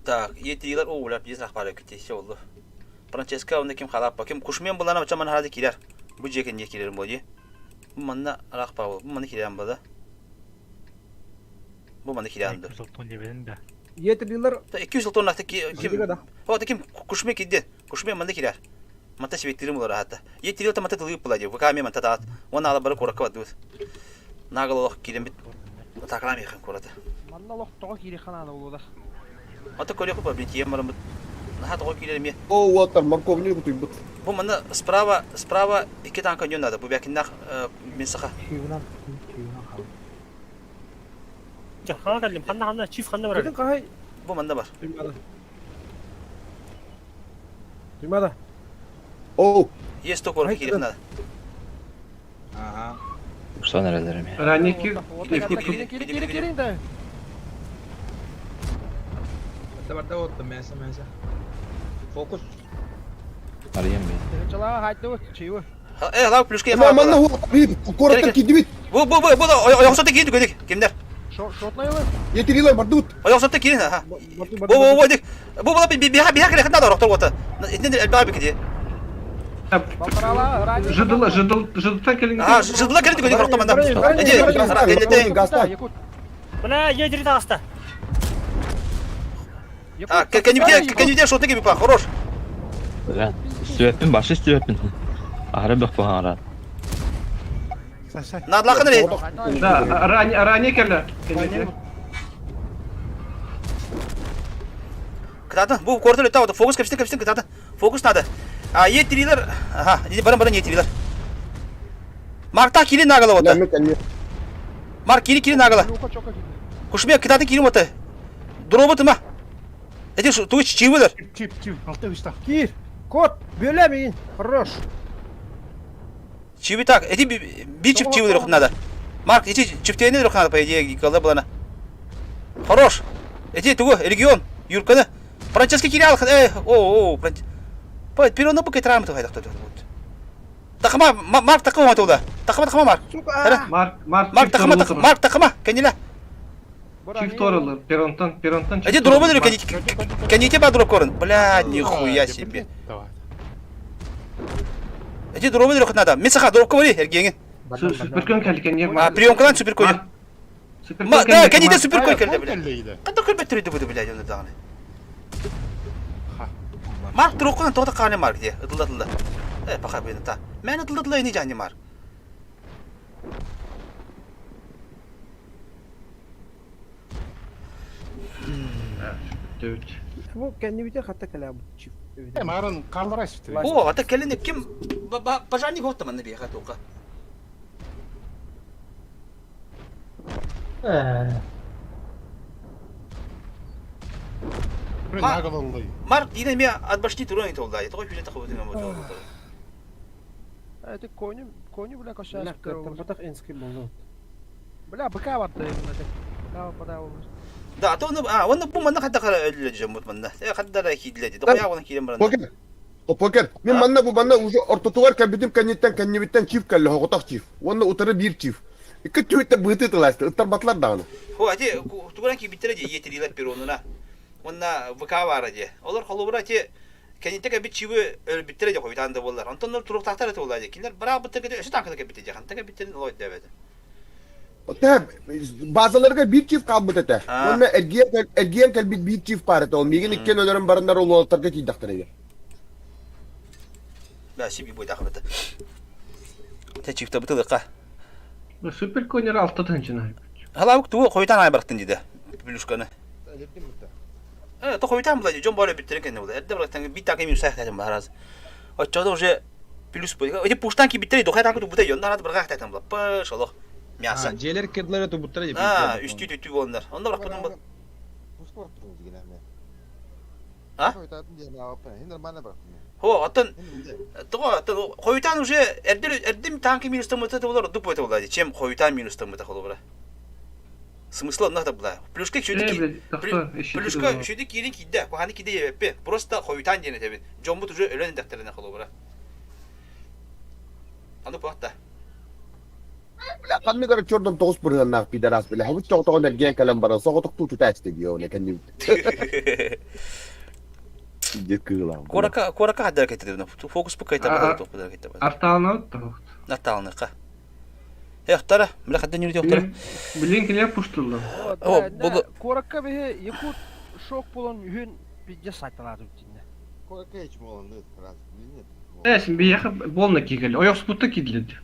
Так, етилер оулар биз рахбары ките oldu. Франческа онда ким халап ким кушмен булана чаман харады килер. Бу жекен не килер боди. Бу манна рахба бу манна килер бада. Бу манна килер Етилер. 200 тонна ким. О, ким кушме киде. Кушме манна килер. Мата сибеттерим булар хата. Етилер та мата тылып булади. ВК ме мата таат. Оны ала бары коракка бат. Нагалох килем бит. Таклам яхын кората. Манна лох тоға кири хананы болуда. Ата көрө купа бит ем барым. Наха тоҕо киирэр эмиэ. Оо, уоттар морковню кутуйбут. Бу манна справа, справа икки танка өнүөн надо. Бу бэкиннэх мин саха. Чүйүнэн, чүйүнэн хаал. Дьэ, хана кэллим, ханна ханна, чиф ханна барар? Кытын хахай. Бу манна бар. Туймада. Туймада. Оу. Есть то коротко киирих надо. Ага. Уксан эрэллэр эмиэ. Ранники. Кири кири кири да. Барда барда вот мясо мясо. Фокус. Арыйан бей. Чалаа хайтыбыт, чиу. Э, лав плюшки Ма манна ху куораттан киирдибит. Бу бу бу бу ойохсотто киирди көдик. Кимдер? Шотнайлы. Етирилер бардыбыт. Ойохсотто киирин аха. Бу бу бу дик. Бу бу биха биха кире ханда орохтор гота. Итинен элбаа бикиди. Жыдыл, жыдыл, жыдылтан келин. А, жыдыла кирди көдик орохтор манда. Эди, Гаста. Бля, едери таҕыста. А, кенибите, кенибите шотны кеби па, хорош. Бля, истибэппин, башы истибэппин. Аһара бөх буһаара. Надлахын ре. Да, ранее, ранее келе. Кытаатын, бу куораты летта фокус кэпсин кэпсин кытаатын. Фокус надо. А, етрилер, ага, баран баран етрилер. Маркта кири нагала вот. Марк кири кири нагала. Кушмия кытаатын кири вот. Дробы тыма. Эти тугу чивылар. Чип, чип, алты үстә. Кир. Кот, бөлә мин. Хорош. Чиви так, эти би чип чивылар надо. Марк, эти чиптейни надо, по идее, голда была. Хорош. Эти тугу регион, Юрканы. Франчески кири э, о, о, Франч... По, пироны бу кетрам то хайдак то вот. Тахма, Марк тахма туда. Тахма тахма Марк. Марк, Марк, Марк тахма тахма, Марк тахма, кенила. Чиф торылы, перонтан, перонтан. Эти дробы кените ба дроп корн. Бля, нихуя себе. Эти дробы надо. Мисаха дроп ковали, эргенген. Суперкон келген. А, приемкадан суперкон. Да, кените суперкон келди, бля. Канда көрбөт түрүдү буду, бля, жонда дагы. Марк троккунан тоғда қаны Марк де, ыдылда Э, пока бен та. Мен ыдылда ини жани Марк. Бу кәннибите хатта калам чиф. Э, марын карлар айсты. О, ата келин ким пожарник хотта манна бия хатука. Э. Марк дина ме от башни туран итолда. Я такой хүле тахы бутын мо. Это кони, кони, бля, кошас. Батах энски болду. Бля, быка барды. Быка барды. Да, а то он, а, он бу манна хатта кара өллө жомут манна. Э, хатта да хидледи. Докуя оны кирен баранда. Покер. О покер. Мин манна бу манна уже ортотугар кәбитим кәнниттен кәннибиттен чиф кәлле хоготах чиф. Онна утары бир чиф. Икки түйтте быты тыласты. Ыттар батлар даганы. Хо, ати тугуран ки биттер же етерилер перонуна. Онна ВК бар же. Олар холубура те кәннитте кәбит чибы биттер же койтан да болар. Онтон туруктактар эте болар же. Киндер бара биттер кете өсө танкы кәбит же. Ханта кәбиттер лой дебет. Тэ базаларга бир чиф калбыт эте. Онна эргиен эргиен кәлбит бир чиф бар эте. Ол мигин иккен өлөрүн барындар ол олтарга тиидактар эге. Да, сиби бой дахыбыты. Те чифта бытылыкка. Супер конер алты тынчына. Халабык тугу койтан айбарктын диде. Плюшканы. Э, то койтан була жон бары биттер экен була. Эрде барактан бит таки минус сахтан бараз. Очода уже плюс бу. Эти пуштан ки биттер дохай танку бутay йондар ат барга хтатан була. Пашолох. Мясо. Желер кедлер это буттар деп. А, үстү түтү болондар. Онда барак бутун бул. А? Хо, аттан Того, аттан койтан уже эрдер эрдим танки минус тамыта болар, дуп это була. Чем койтан минус тамыта холобра. Смысла надо было. Плюшка чүдү Плюшка чүдү кирин кидде, куханы кидде ебеппе. Просто койтан диэн этебин. Дьоммут уже өлөн дактерine холобра. Аны пуатта. Бля, канны гара чордон тоғыз бұрыннақ пидорас бля. Хабыт чоқтоғын эргиен кәлем бара. Соғытық ту тәсті дио, не кәннибит. Дет кыылам. Корака корака хаддар кетти Фокус бу кайта бара топ да кетти. Арталны тохт. Арталныкка. Эхтара, бля хаддан юрди охтара. Билин келе пуштулду. О, бу Корака бе якут шок болон үн пизде сайталады үтинне. Корака эч болон раз. Эсин би яхы болна кигел. Оёк спутта кидледи.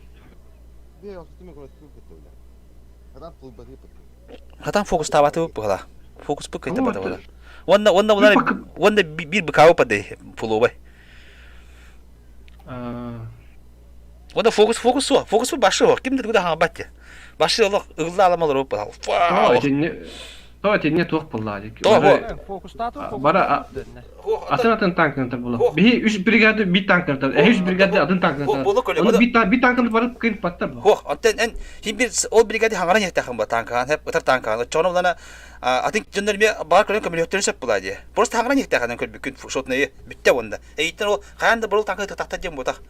Хатан фокус табаты була. Фокус бу кайта бара була. Онна онна булар онна бир быкабы падай пулубай. Ода фокус фокус суох. Фокус башы суох. Ким да тугу да хаҥабат те. Башы олох ыгылла алама олоруп То итинне туох булла Бара атын атын танкнатар була. Биһи үс бригада бит танкнатар. Эһи үс бригада атын танкнатар. Оны бит бит танкнатар барып кыйын паттар. Хох, онтон эн хин бир ол бригада хаңаран яттахын ба танкаан хеп ытар танкаан. Очону булана атын дьоннор ме бар көрөн көмөлөттөрүн сөп була дии. Просто хаңаран яттахын көрбүккүн шотнайы бүтте онда. Эйиттен ол хайан да бурул танка тахта диэн ботах.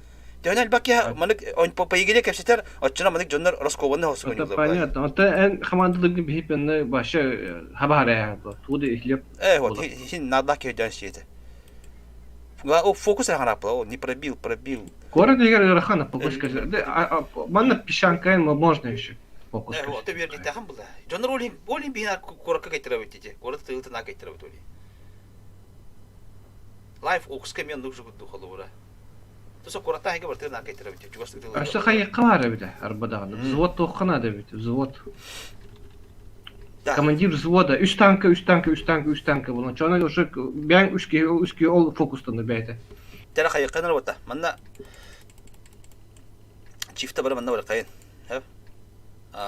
Төһөн элбэх киһи манык по игре кэпсэтэр, оччоно манык дьоннор раскованный хосу Это понятно. Онто эн командалыгы биһип энне башы хабар Туды ихлеп. Э, вот, хин надо киһи сиэте. Фокус ханапла, не пробил, пробил. Город егер ырахан фокус Манна песчанка можно еще. Фокус. Э, вот, бер нитахан була. Дьоннор олин, олин бина коракка кайтырабыт дите. Город тылытына кайтырабыт оли. Лайф окуска мен нужу духалура. Туса курата хеге бар тырна кайтырабыт. Чугас Өссө хайыкка бар эбит арбадаҕына. Взвод туоххана да эбит, взвод. Командир взвода үс танка, үс танка, үс танка, үс танка буолан. Чона уже бэйэҥ үс киһи, үс киһи ол фокустанна бэйэтэ. Тера хайыкканар бота. Манна чифта бары манна бар кайын. Хэп.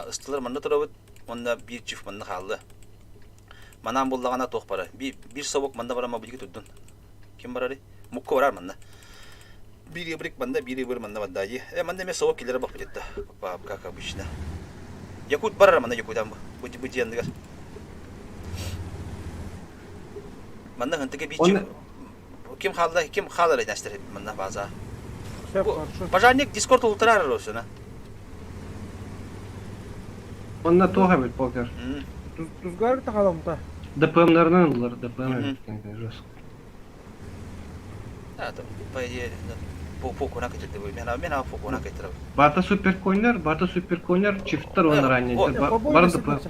Ыстылар манна турабыт. Онна биир чиф манна хаалла. Манан буллаҕына туох бара. Биир собок манна барама билги турдун. Ким барары? Мукка барар манна. Биир ыбырык манна, биир ыбыр манна барда дии. Э, манна эмиэ собок киллэрэ бахпыт да. Как обычно. Якут барар манна Якутан бу. Бу бу диэннигэр. Манна хынтыга биир ким хаалла ким хаалар нэстер манна база. Пожарник Дискорд ултарар осына. Онна туох эбит покер. Тузгар тахаламта. ДПМ-ларынан ыллар, ДПМ эбит жестко. Да, по идее, фокуна кетирди бу. Мен мен фокуна кетирди. Бата суперконер, бата суперконер, чифтер он ранее. Бар ДП.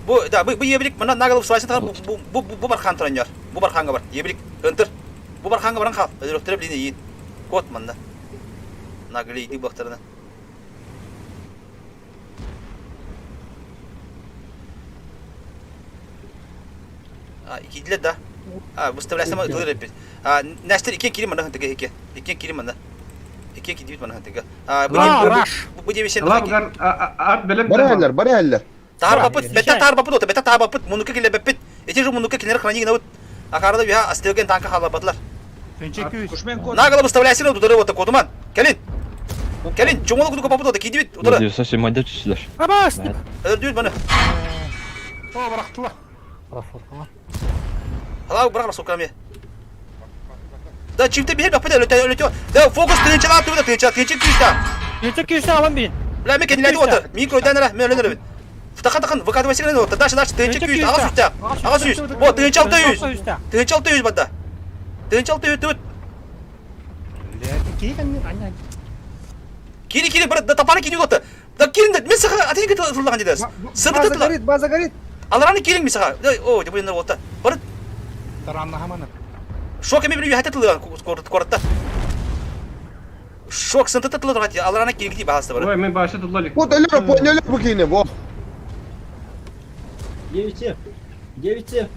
Бу да бу ебилик мына нагалып свайсын тагын бу бу бу бар хан тураньор. Бу бар ханга бар. Ебилик ынтыр. Бу бар ханга баран хал. Өлөрөктөрө билине иин. Кот манна. Наглейди бактарына. А, киидилер да. А, выставляйсам ылыр эппит. А, Нэстер иккен кири манна хынтыга ике. Иккен кири манна. Иккен кидибит манна хынтыга. А, бу бу дебесен. Арт белем. Бар әлләр, бар әлләр. Таар бапыт, бетта таар бапыт ота, бетта таар бапыт, мунука киле беппит. Эти же мунука кинер храни гына Акарда бия астылген танка халабатлар. Наголо выставляйся удары вот котуман. Келин. Келин, чоңолу кудука бапыт ота, кидибит удары. Надеюсь, мадя түстүлөр. Абас! Өрдүбүт маны. О, бырахтыла. Халау бырах суками. Да чимте бихер бапыт өлөтө өлөтө. Да фокус тынчала тууда тынча тынча күйүстә. Тынча күйүстә алам бин. Бля мен кенилерди ота. Микро дәнәре мен өлөнөр бит. Тахан тахан выкатывайся генә ота. Дальше дальше тынча күйүс ага сүстә. Ага сүс. О тынча 600. Тынча 600 банда. Тынча 600 түт. Кири кири бір да тапаны кири ота. Да кирин мен саха атин кете туллаган дедес. Сырты База горит, база горит. Алараны кирин ми саха. О, деп ойнар ота. Бар. Таранна хаманы. Шок эми бир хата туллаган коротта. Шок сынты туллаган алараны кирин ки баһасы бар. Ой, мен башы туллалик. Вот өлөр, поняли бу кийини, во. 9 9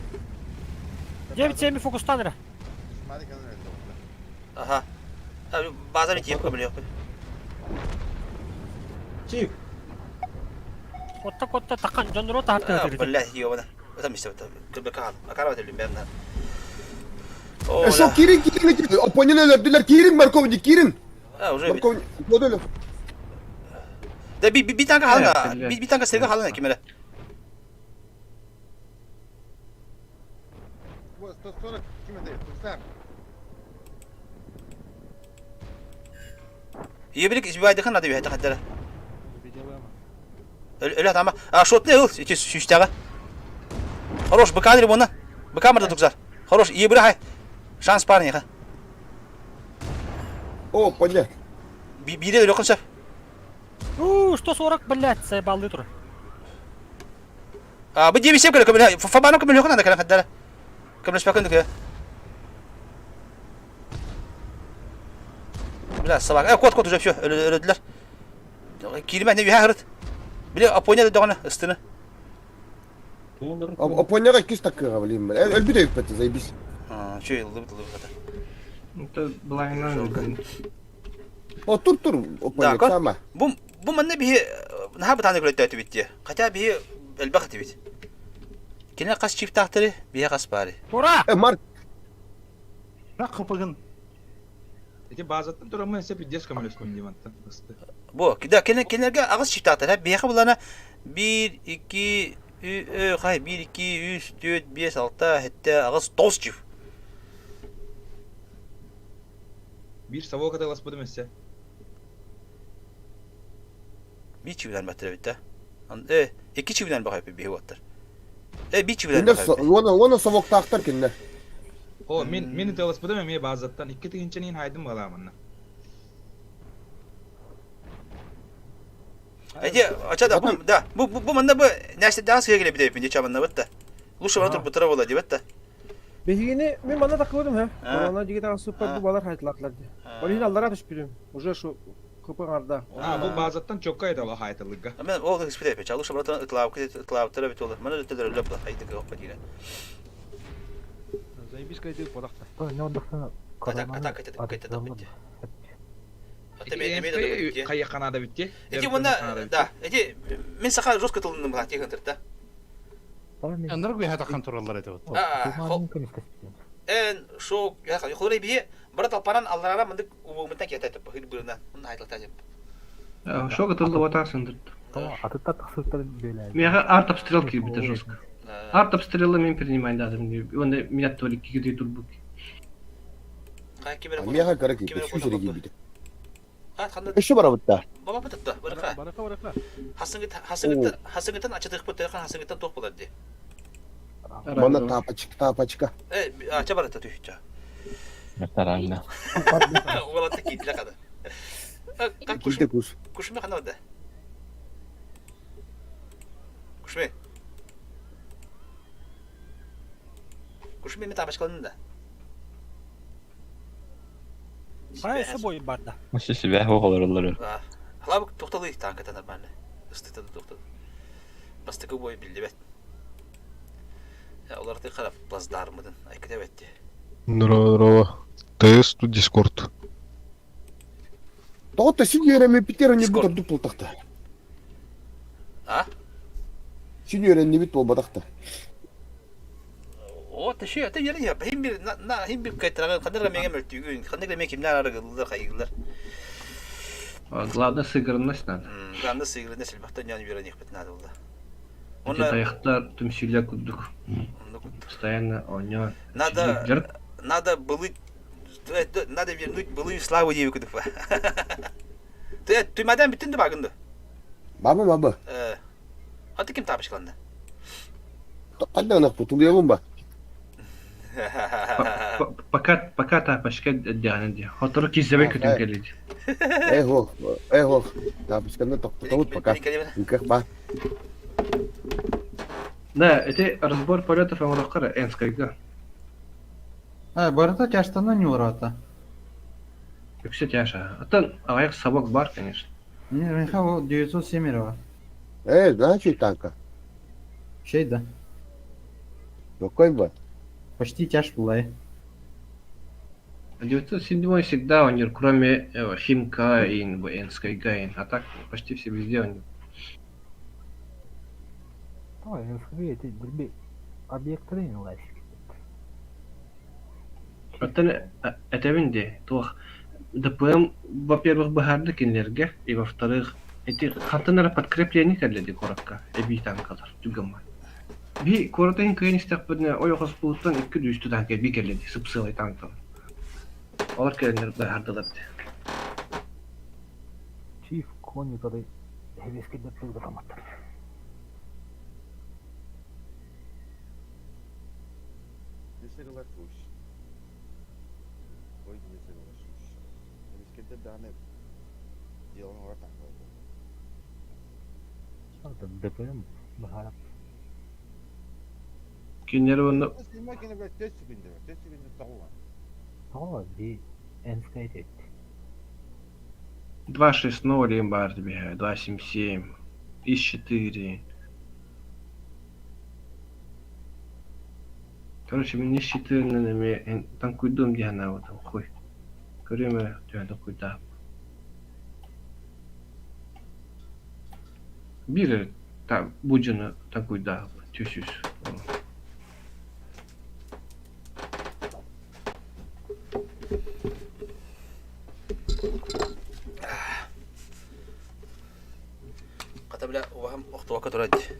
9 фокустан ра. Ага. Базар тиеп көмөлөк. Чип. Отта котта такан жонро тахты. Блядь, ёбана. Это мисте это. Көбөк ал. Акара өтөлүм бәрнә. Шо кирин кирин кирин. Опонен өлөрдүлөр, кирин морковник, кирин. А, уже. Морковник, кодөлө. Да би би танка халына. Би би танка серге халына кимере. Вот 140 ким это? Тузар. Ебилик избайдыхан надо бихата хаддара. Өлө тама. А шотны ыл ити сүстәгә. Хорош, быка дир буны. Быка мырда тукзар. Хорош, ебри хай. Шанс бар неха. О, поня. Бире өлө кылса. У, 140, блядь, сайбалды тур. А, бу дебисеп көлө көмөлө. Фабаны көмөлө кына да кэлэн хаддара. Көмөлөс бакын дүкө. Бля, собака. Э, кот, кот уже все, өлөдүлөр. Киирмэ, не үһэ хырыт. Били, опоня догона, ыстыны. Опоняга кис такыга, блин. Өлбүт өйүппэт, заебись. Үчүгэй ыллыбыт ыллыбыт хата. Это былайынан. О, тур тур, Да, бу бу манна биһи наһаа бытааны көрөттөөтүбүт дии. Хотя биһи элбэх этибит. Кини хас чифтаахтары, биһи хас баары. Тура! Э, Марк. Рак хыпыгын. Ити базаттан тураммын эсэ пиздец көмөлөстүм димантан ысты. Бу, да, кинилерге аҕыс чифтаахтар, биһиэхэ булана 1, 2, хай, 1, 2, 3, 4, 5, 6, 7, 8, 9 чиф. Биир совок атыласпытым эссе. Биир чивинэн баттар эбит да. Э, икки чивинэн баҕайпы биһи уоттар. Э, биир чивинэн Кинилэр уона уона совоктаахтар кинилэр. О, мин мин ыталаспытым эмиэ базаттан икки тыһыынчанын хайдым балааманна. Эти, ача да, бу, да, бу, бу, бу манна бу нэстэдэҕэ сыа кэлэбит эбиппин дии чаманнабыт да. Лучше бара турбуттара буола диэбит да. Биһигини мин манна такыбытым һэ. Корона диги таҕысыппар бу балар хайтылаатылар дии. Ол иһин аллара түспүтүм. Уже шу кыпы ҥарда. А, бу базаттан чокка айтала хайтылыгга. Мен ол ыспыт эпи. Чалышы братан ытлаабыт ытлаабыттара бит ол. Мана өттөлөр өлөп да хайдык оппа дире. Заебись кайдык бодақта. Атака кетет бит. Хайаханада битти. Эти мына да, эти мен саха жестко тылынным бла тиген тырта. Андар гуя тахан тураллар эти вот. Эн шок, я холоры бие, брат алпаран алларара мындык убумытан кетет деп хыр бырына. Мында айтылта деп. Шок атылды ватасындыр. Атытта тахсыттар бөләді. Меха арт обстрел кирбите жестко. Арт обстрелы мен принимай дадым. Онда меня только киди турбук. Меха кара киби, сүүсере киби. Өссө барабытта. Баба бытытта, барака. Барака, барака. Хасыңыттан хасыңыттан ачытык бут, хасыңыттан тох болар ди. Мана тапочка, тапочка. Э, ача барата түхча. Таранна. Уолатта киитиле када. Килде кус. Кушме хана бада. Кушме. Кушме мен тапочкаланын да. Хайсы бой барда. Вообще себя оҕолороллор. Халабык тохтолуй танката нормально. Ыстыта тохтол. Бастакы бой биллибет. Оларды харап плацдармыдын. Айкыта бетти. Здорово, здорово. ТС тут Дискорд. Тоҕо син үөрэммиппитигэр анньыбыт ордук буолтахта. А? Син үөрэннибит буолбатахта. О, тэши, это yeri ya. Хим bir на на хим bir кайтараган ханнык меңе мөлтүгүн, ханнык меңе кимнәр арыгыллар, хайгыллар. Главное сыгранность надо. Главное сыгранность элбэхтэн ян үөрэн надо было. Эти таяхтар түмсүүлэр курдук. Постоянно оонньоон. Надо надо было надо вернуть былую славу диэбит курдук. Ты ты мадам бүтүн да багынды. Баба, баба. Э. А ты ким тапочкаланды? Ханна ынах тулуйабын ба. Пока пока тапочка дианы ди. Хотору кизебе көтөн кэллиди. Эх, эх, тапочканы токтотобут пока. Ыках ба. Да, это разбор полетов оҥороххор Энскайга. А, барыта тяжтана не урата. Үксэ тяжа. Атын аҕыйах собак бар, конечно. Не, Михаил 907 Э, значит танка. Шей да. Какой бы? Почти тяж была. 907 всегда у них, кроме Химка и Энскайга, а так почти все везде у них. Ой, НСК эти дерби объекты не лазит. Оттон этэбин дии, туох ДПМ, во-первых, быһаарды кинилэргэ, и во-вторых, эти хантан эрэ подкрепление кэллэ куоракка, эбии танкалар, түгэммэ. Би куоратын кыайан истэхпитинэ ойоҕоспутуттан икки дүүстүү танка эбии кэллэ дии, сып-сыалай танкалар. Олар кэлэннэр быһаардылар дии. Чиф конь который хевеске деп тугдаматтар. Не соглашусь. Ой, не соглашусь. Эскеде даны делон ора танка. ДПМ бахарап. Кинилэр уонна Снимай кene блядь, тест секунды, тест секунды тоҕула. Тоҕо би НСК эти. 2.6.0 им баар биһэ, 2.7.7, ИС-4. Короче, мин исчитыынан эмиэ таҥкуйдуом дии санаабытым, хуй. Көрүөм эрэ, төһө такуйдаах. Биир эрэ бу дьону такуйдаахпын, түс-үс. Хата бля, убаһам охтуокка турар дии.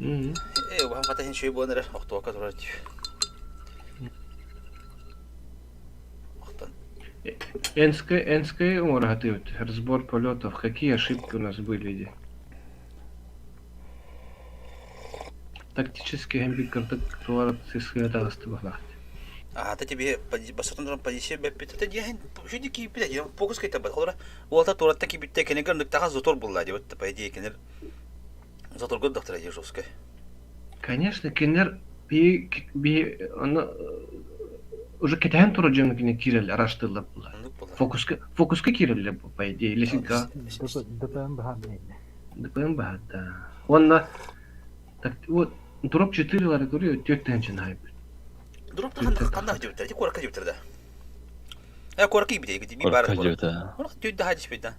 Э, убаһам хата иһин шөй буолан эрэр, охтуокка турар дии. Охтон. НСК, НСК оҥоро Разбор полетов. Какие ошибки у нас были дии. Тактически һэн бир кырдык туора сысыа таҕысты баһлаах. Аата тебе бастатан туран позиция бэппит. Это диэһин шүдү кииппит диэн фокус кайтабат. Холора уолта туоратта кииппитте кенегер ныктаха затор булла диэбит по идее кенер заторго доктора Ежовская. Конечно, кинилэр би би ону уже кэтэһэн турар дьону кини киирэллэр, араштыыллар буолар. Фокуска фокуска киирэллэр по идее, или всегда. ДПМ баһаар ДПМ баһаар да. Уонна так вот дроп 4 көрүө түөрт тыһыынчаны хайбыт. Дроп ханна дьыбыттар? Ити куоракка дьыбыттар да. Э куоракка киирбитэ, би баар куорат. Куорак түөрт да хаадьыспыт да.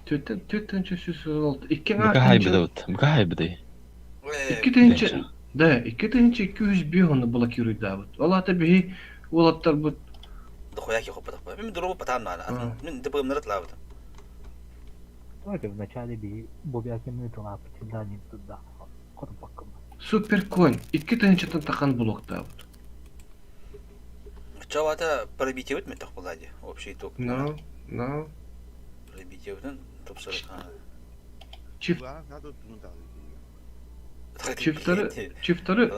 Түөрт тыһыынча 136 икки Быка хайбыдабыт. Быка хайбыдай. 2 тыһыынча да 2205 оны блокируйдаабыт. Ол аата биһи уолаттарбыт Дохуя ки хоппатах. Мин дробу патаан наана. Мин ДПМнары тылаабытым. Давайте вначале би бобякины тылааппыт всегда туда хотуппаккын. Супер конь 2 тыһыынчаттан тахан блоктаабыт. Чавата пробитиебит мэтэх булади. Общий итог. No, no. Пробитиебитин тупсарык. Чиф Чифтары, чифтары, чифтары.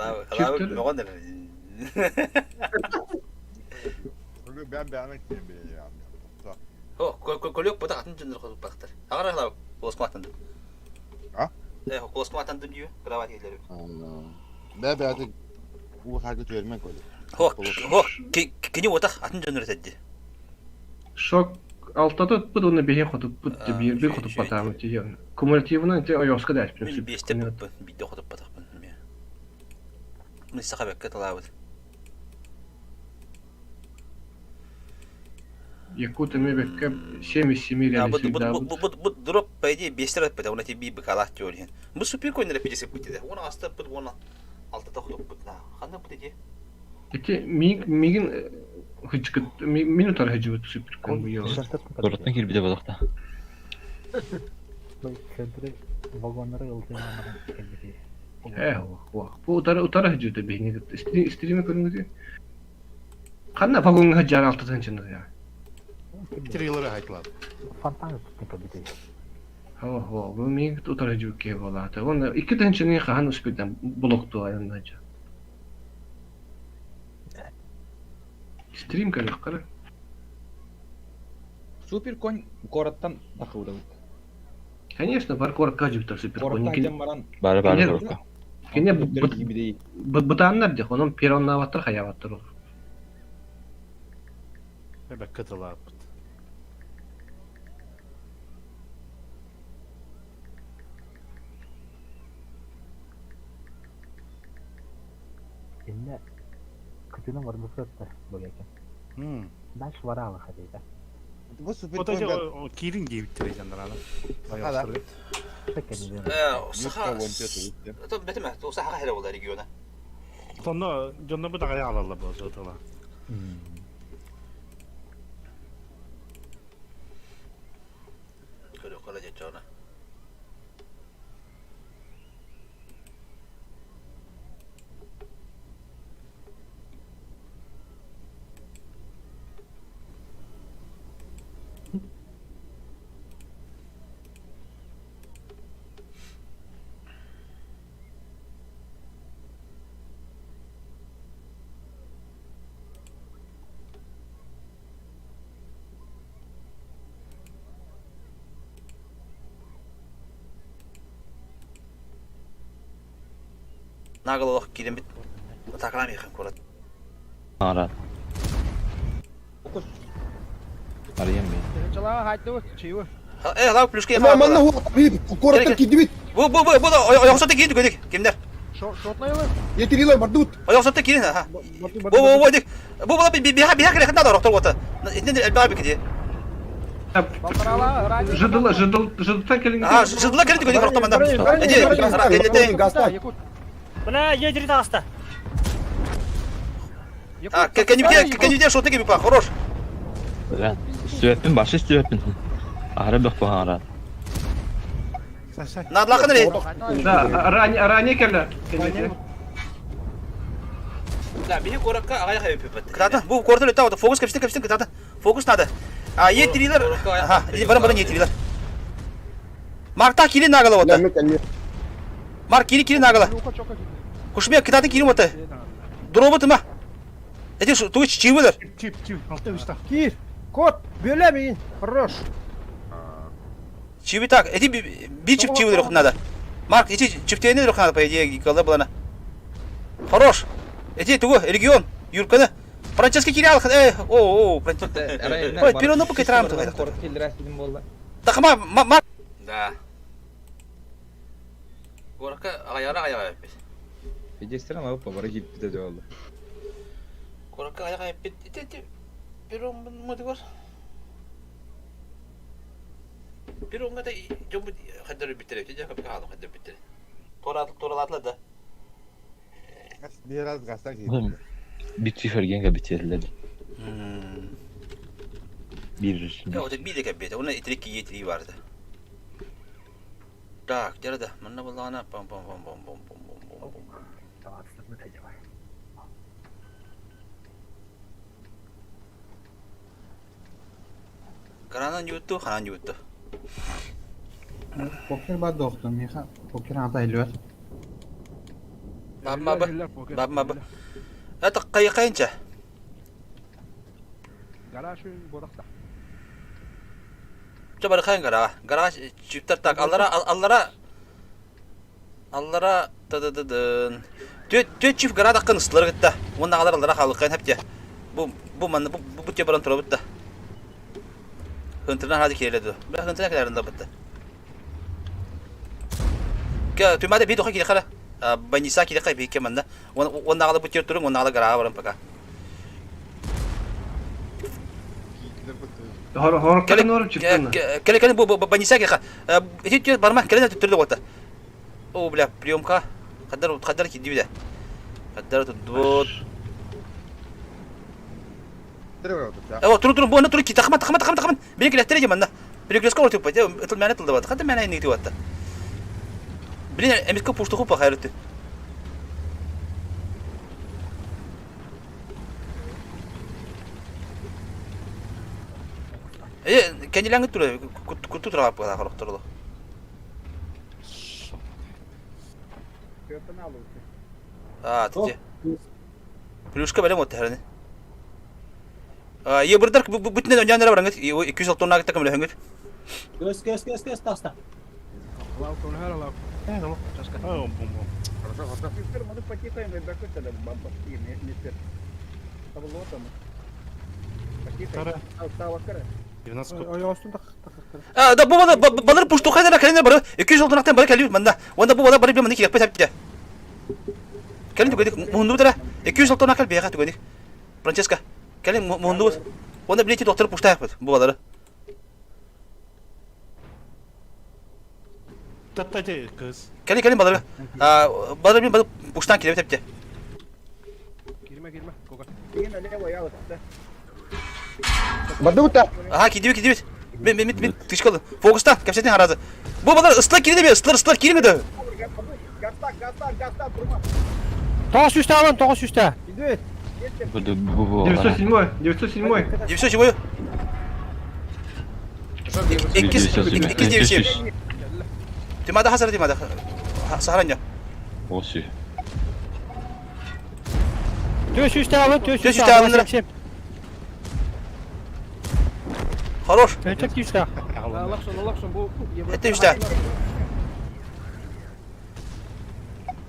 Көлөк бата атын дьоннор хотуппаттар. Аҕара халаа куоскуматтан. А? Э, куоскуматтан дүнүйү, кровать келер. Бә бәти уу хагы түөрмен көлө. Хо, хо, кини отах атын дьоннор этедди. Шок алтата ыппыт уонна биһи хотуппут биир хотуппатаабыт тиийэн. Кумулятивынан те ойоска да Мин биэстэ буппун, биирдэ хотуппатахпын. Мин саха бэккэ талаабыт. Якут эмиэ бэккэ 7 из 7 реализуйдаабыт. Бу дроп, по идее, биэстер ыппыта, уна би быкалаах теория. Бу супер койнер пидесе путиде. Уон аста ыппыт, уон алтата хотуппут. Ханна пут ити? Ити мигин хычкыт мин утары хыдьыбыт супер кон бу йоо. Куораттан киирбитэ буолуохта. Центры вагоннары ылтыйманнарын кэлбити. Э, бу утары утары хыдьыбыта биһини стриме көрүҥүтү. Ханна вагоҥҥа сылдьар алтатын чынныгы Трилеры хайтлап. Фонтан туттун кэлбити. Ого, бу миигин утары дьүккэ буолаата. Уонна 2 тыһыынчаны хаһан успейдан блоктуо айаннааччы. Стрим көрүөххэ Супер конь куораттан тахыбыт. Конечно, бар куоракка дьүктэр супер конь. Куораттан баран. Бары бары куоракка. Кине бытааннар дих, онон пероннаабаттар хаябаттар ол. Бэккэ тылааппыт. Инне кытыны барбысыттар бөлекен. Дальше варалы хадида. Бу супер Вот киирин диэбиттэр дьоннор аны. Саха бэтиме, саха хере буолар региона. Сонно дьонно бу даҕайа алалла бу сытыла. Көрө көрө дьоччоно. Нагололох киирэн бит. Атакалаан миэхэ куорат. Ара. Арыйан би. Чалаа хайдыбыт, чыйбы. Э, лау плюшка Ма манна ху куораттан киирдибит. Бу бу бу бу ойохсота киирди көдүк. Кимдер? Етирилер бардыбыт. Ой, сотта кирин ха. Бу бу бу дик. Бу бу биха биха кирин надо рохтор гота. Итинен элбаа бикиди. Жыдыл, жыдыл, жыдылтан келин. А, жыдыла кирин дик рохтор манда. Эди, Газта. Бля, едери таста. А, кенибде кенибде шотны кеби па, хорош. Бля, сүөппүн, башы сүөппүн. Ары бөх баара. Надлахын ре. Да, ранее, ранее келе. Да, бихи коракка агай хайып пипат. Кытата, бу кортел өтө фокус кепсин кепсин кытата. Фокус надо. А, етрилер. Ага, баран баран етрилер. Марта кири нагала вот. Марк кири кири нагала. Кушмия кытаты кири вот. Дроботы ма. Эти ту чивылар. Чип, чип, алты үстә. Кир, кот, бөлә мин. Хорош. Чиви так, эти би чип чивылар надо. Марк, эти чиптейни надо, по идее, голда была. Хорош. Эти тугу регион, Юрканы. Франческо кири ал, э, о, о, Франческо. Ой, пирону по кетрам ту. Тахма, ма. Да. Горка аяра аяра бит. Пидестрен алып бара кирип бите жабалды. Горка аяра бит. Ите пирон модигор. Пиронга да жобу хаддар биттер, ите жака бика хаддар биттер. Тора тора да. Biraz gazdan girdi. Bir циферген битерилер. Bir. Ya o da bir de kebete. Ona itrik yetiri vardı. Так, где да? Манна была она пам пам пам пам пам пам пам пам. Каранан юту, ханан юту. Покер бар доктор, меха покер ата элбер. Баб маба. Баб маба. Это кайкайынча. Гараж бодақта. Чо бар кайын гара. Гараж чиптер так. Аллара аллара аллара та-да-да-дын. Төт төт чип гара даккын ыстылар гытта. Онда алар аллара халыккан хепте. Бу бу манны бу бу те баран тура битте. Хынтырдан хади келеди. Бу хынтырдан келеринде битте. Ка түмәдә би дохы киле кара. Баниса киле кай бикке манна. Онда ала бу тер турун, онда ала гара баран пока. Хор хор калын чыктын. Келе келе бу баниса киле. Эти тер барма келе түрдө гота. О, бля, приемка. Кадар кадар ки дибиде. Кадар тут. О, туру туру бу туру ки тахма тахма тахма тахма. Бери келе тереже манна. Перекрестка ортуп пойти, это меня тылда бат. Хата меня не тыватта. Блин, эмиско пуштуху пахайрты. Э, кениләңе туры, куту тора апа хорок туры. А, тите. Плюшка белем отты хәрне. А, ебырдар бүтүнөн өняннар бараңыз, 206 тонна такым лөһөңүт. Көс, көс, көс, көс, таста. А, да бу балар пушту хайдара кәлен бар. 206 тоннактан бар кәлү манда. Онда бу балар бар бе манда кирәк бит. Кәлен түгәдик, мунду битә. 206 тонна кәл бәйгә түгәдик. Франческа, кәлен мунду. Онда билети доктор пушта япыт бу балары. Таттайте кыз. Кәлен кәлен балары. А, балар мен балар пуштан килеп тепте. Кирме кирме. Кока. Барды бутта. Ага, кидибит, кидибит. Мен мен мен тышкалы. Фокуста, кепсетин харазы. Бу балар ыстылар кириде бе, ыстылар ыстылар кириме Тоғыз үсті алын, тоғыз үсті. Бу бу бу. 907, 907. 907. 2 907. Тимада хасар тимада. Сахарanya. Оси. Төс үсті алын, төс Төс үсті үсті алын. алын. Хорош. Өтек үсті. Аллахсон, Аллахсон, бу. Это үсті.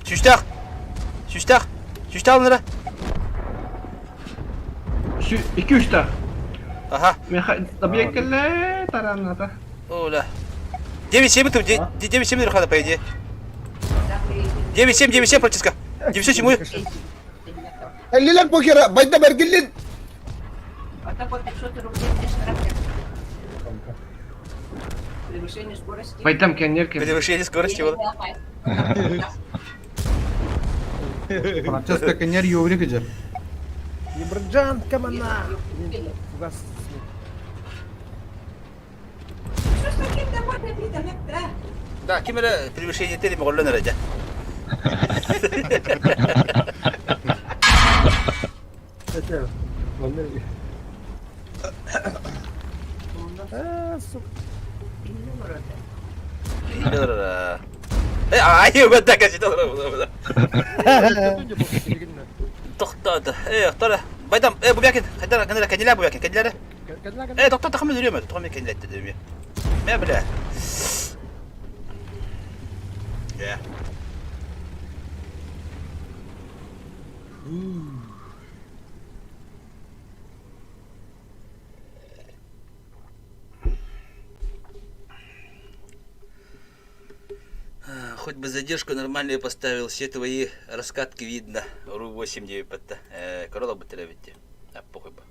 Сүстәк. Сүстәк. Сүстәк алыныр. 2 3 та. Аха. Меха объект келе тараната. Оля. 9 7 тут, 9 7 рухада, по идее. 9-7, 9-7 практически. 907. Эллилер покера, байда бергиллин. Пойдем кеннер Превышение скорости было. Франческо кенер юври кыжыр. Ебрджан, камана! Фугас. Да, ким эрэ превышение тери моҕоллон эрэ дьэ. Это... А, сука. Э, ай, угадда кэсит Тохтоото. Э, тора. Байдам, э, Бубякин, хайдара, канара, кэнилэ Бубякин, кэнилэрэ. Э, доктор тахым өлүөмэ, тохом кэнилэтте дөмү. Мэ бля. Э. Хоть бы задержку нормальную поставил, все твои раскатки видно. Ру 8 9 патта. Э, корола бы ведь. А похуй бы.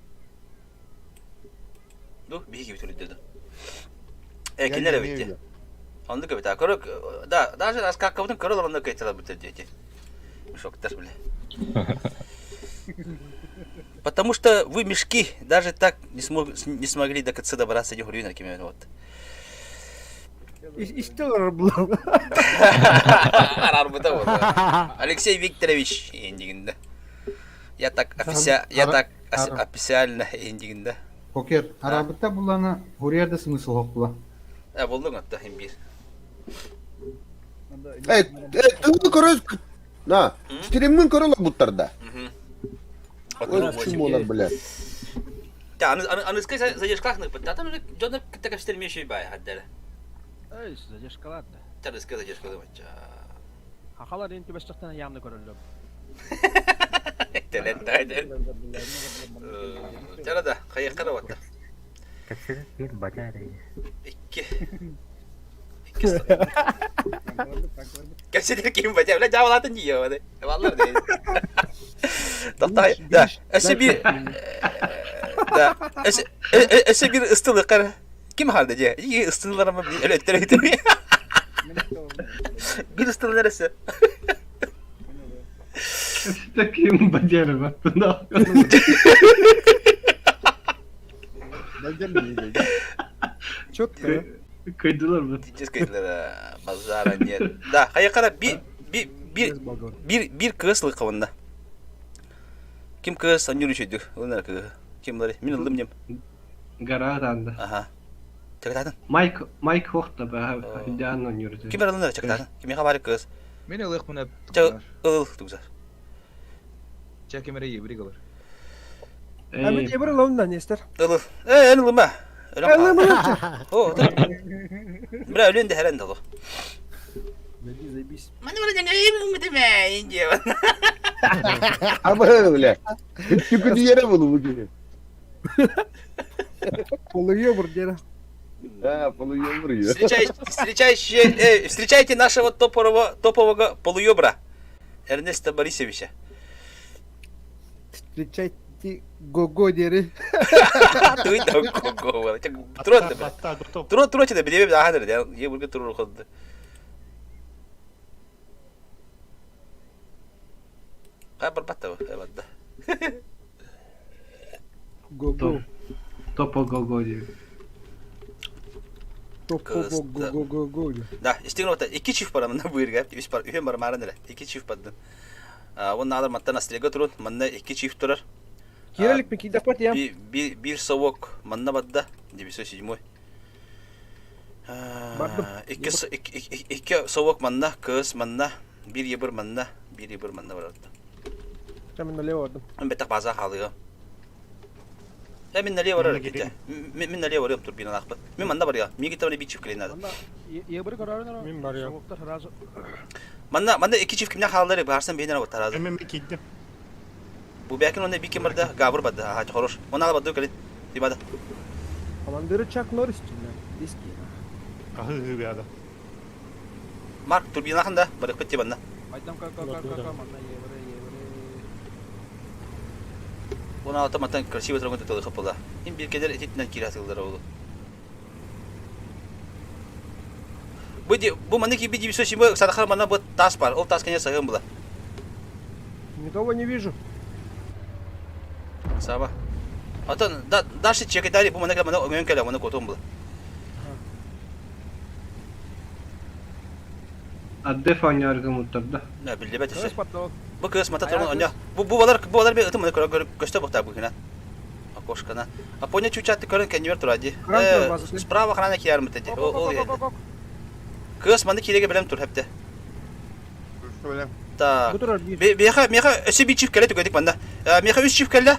Ну, биһиги бүтүрүдэ да. Э, кинилэр эбит. Оннук эбит. А көрө, да, даже раскаккабытын көрө олоронно кайтала бүтэр дети. Мешоктар, бля. Потому что вы мешки даже так не, смог, не смогли до конца добраться до Хурина, вот. Истелер был. Алексей Викторович индигинде. Я так официально, я так официально индигинде. Покер, арабытта булана хурьер да смысл хокула. Э, булдуң атта хим бир. Э, тыгы көрөз. На, стриммин көрөлөр буттарда. Ой, болар, бля. Да, аны аны задержках а там дьоннор кытта кэпсэтэр бай хаддара. Эй, задержкалар да. Таныска задержка думать. Хахалар ин түбэстэхтэн ямны көрөллөр. Телен тайден. Чара да, хайыккара батта. Кэпсэтэр киин батя эрэ. Икки. Икки. Кэпсэтэр киин батя, бля, жабалатын дии бады. Валлар дейт. Тохтой. Да, өссө бир Да, өссө бир ыстылыкар Ким хаалда дьэ? И ыстыыларым өлөттөр үтүм. Бир ыстыылар өссө. Таким бадерова. Четко. Кыйдылар бы. Тиз кыйдылар базара нет. Да, хайакара би би би бир бир кыз лыкыбында. Ким кыз анюр үчөйдүк. Ылынар кыз. Ким лары? Мин ылдым нем. Гора танда. Аха. Чакытатын. Майк Майк хохта ба идеально нюрдü. Ким ылынар чакытатын. Ким хабары кыз. Мен ылык мына. Ча ыл тугзар. Ча кемере ебрик алар. А мен ебір ылымда нестер. Ыл. Э, эн ылыма. Ылым О, Бра өлөн де херен дало. Забись, забись. Маны маны жаңа эми инде. Абы, бля. Түкү диере булу бу. Полуебр дера. Да, полуебр ее. Встречайте, встречайте нашего топового, топового полуебра Эрнеста Борисовича. Встречайте го-го дери. Ты там го-го. Трот, трот, трот, это бедебе ахадыр, я бурга туру ходы. Кай барбатта, бадда. Го-го. Топо го-го дери. Топо го-го-го-го. Да, истигн ота икки чиф бар мында буйрга, үс бар, үһен бар марын эле. Икки чиф бардын. Он надыр маттан астрega турун, манна икки чиф турар. Кирелик ми кидапат я. Бир бир совок манна бадда, 907. Икки икки совок манна, кыз манна, бир ебір манна, бир ебір манна бар. Мен налево бардым. Мен бетак база халыга. Э, мен налево барар кете. Мен налево барыам турбина нахпы. Мен манна барыа. Миги табы бир чиф келин надо. Ебір көрөрүн. Мен барыам. Совоктар сразу. Манна манна икки чиф кимне халдары барсан бейнер вот таразы. Мен киддим. Бу бәкин онда бик кимерде габыр бады. Ага, хорош. Оны алып бады келин. Тибада. Командиры Чак Норрис диски. Ахы бяда. Марк турбина ханда барык бит тибанда. Айдам ка ка ка ка ка манна евре евре. 16 мантан красиво тургун тутулуха була. Им биркелер ититинен киирэ сыллар олу. Бу бу манна киирбит дибисо симы сарахар манна бу таас бар. Ол таас кэнэ саһыан була. Никого не вижу. Саба. Атын да дальше чекетари бу манна манна өҥөн кэлэ манна котун була. Аддеф оонньоорго муттарда. Да биллибэт өссө. Бу кыыс мата туран оонньоо. Бу бу балар бу балар ытым көрө көстө бухта быһына. Окошкана. А поня чучатты көрөн кэннибэр турар ди. Справа охрана киярмыт ди. Ол ол. Кыыс манны кииреге белем тур хепте. Так. Меха меха өссө бир чиф кэлэ түгэтик манна. Меха үс чиф кэллэ.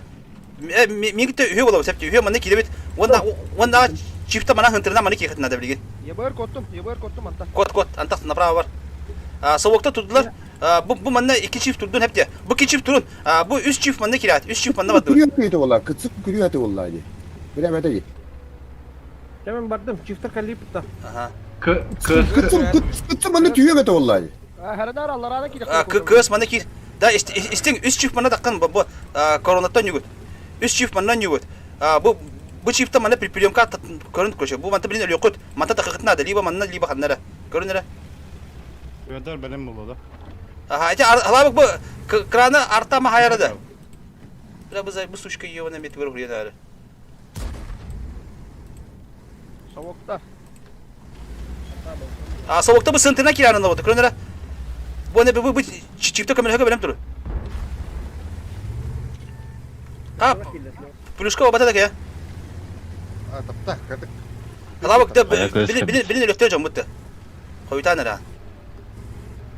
Миигитте үһү болобут септи. Үһү манна киирэбит. Уонна уонна чифта мана хынтырына маны киэхэтин надо билигин. Ебыр коттум, ебыр коттум анта. Кот кот, антах направо бар. Совокта турдулар. Бу бу манна икки чиф турдун хепте. Бу икки чиф турун. Бу үс чиф манна киират. Үс чиф манна барды. Күрүө күрүө болла, кытсык күрүө болла ди. Билем это ди. Мен бардым, чифтер калипта. Ага. Кытсык манна түйөк это болла ди. Харадар алларада кире. Кыыс манна кир. Да, истиң үс чиф манна таққан бу коронаттан югут. Үс чиф маннан югут. Бу бу чифта манна приемка көрүн көчө. Бу манта билин өлөкөт. Манта таққытын ада, либо манна, либо ханнара. Көрүнөрө. Федор бэлэм буолла да. Аха, ити алабык бу краны артама хайарада. Бля, бу бу сучка ебана мет көрүп хуянары. Совокта. А совокта бу сынтына киранын болду. Көрүнөрө. Бу не бу бу чифте көмөлөкө белем туру. А, плюшка обата да ке. А, тапта, кадык. Алабык да билин билин билин өлөктөр жоммут. Хойутан ара.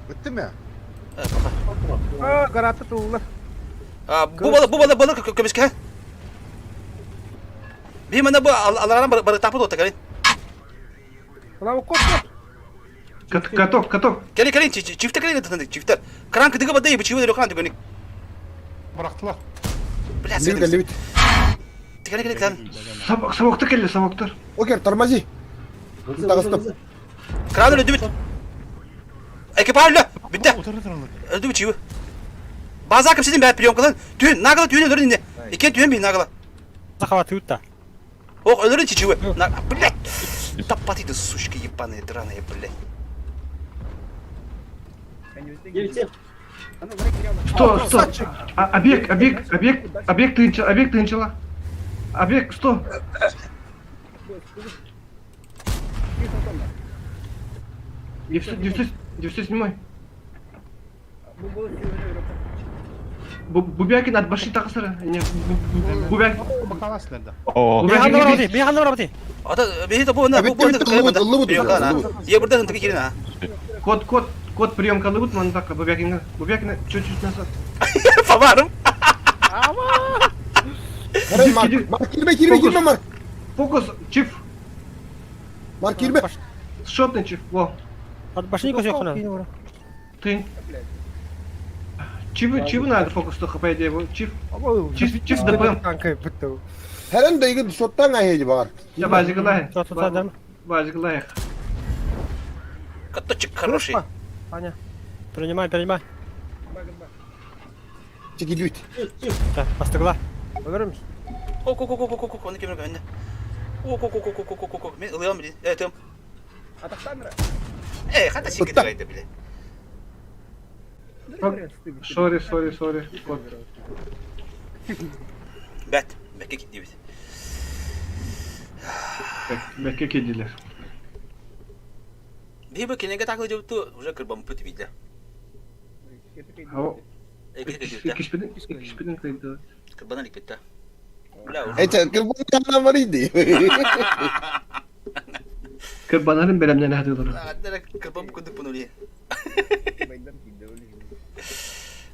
Бітті ме? А, гараты тулла. А, бу бала бу бала бала көмүскэ. Би мана бу аларан барытапы дота кэлин. Алабык кот кот. Каток, каток. Кэлин кэлин чифте кэлин тытынды чифтер. Кран кыдыгы бада ебы чивы кран түгөнүк. Бырахтылар. Бля, Либит, либит. Кэлин кэлин кран. Совокта келли, совоктар. Окей, тормози. Тагыстым. Кран өлдү бүт. Экипаж өлдү. Бүтте. Өлдү чивы. База кепсидин бә приемкалан. Түйін, нагала түйін өлөрүн инде. Икен түйін би нагала. Захват та. Ох, өлөрүн чичивы. Блядь. Таппаты ты, сучка ебаная, драная, блядь. Сто, сто. Объект, объект, объект, объект тынчала, объект тынчала. Объект, сто. 907. Бубякин от башни тахсара. Не, Бубякин. О. Бубякин. Биханна барабати. Ата бихи бу на бу бу Я бурда хынтыгы кирин а. Код, код, код приемка лыбут мандaka Бубякина. Бубякина чуть-чуть назад. Фаварым. Марк, Марк, кирме, кирме, кирме, Марк. Фокус, чиф. Марк, кирме. Шотный чиф, во. От башни косёхна. Ты. Чивы, чивы надо фокус только, по идее, чиф. Чиф, чиф ДПМ. Хәрен дайгы шоттан айхеди бар. Я базик лай. Базик лай. Каточек хороший. Аня. Принимай, принимай. Чекилют. Так, постыгла. Өлөрүм. О, ко ко ко ко ко ко, кемер көнне. О, ко ко ко ко ко ко ко, мен ылыам билин. Э, тым. Атактанра. Э, хата сикет гайды биле. Сори, сори, сори. Код. Бәт, бәкке китдибит. Бәкке кидилер. Би бу кенеге такыл жепту, уже кырбам пүт билде. Иккиспидин, иккиспидин кыйды. Кырбана ликпетте. Бля, уже. Эче, кырбан бар иди. Кырбанарын белемнен хатылыр. Адара кырбам күндүк буну ли.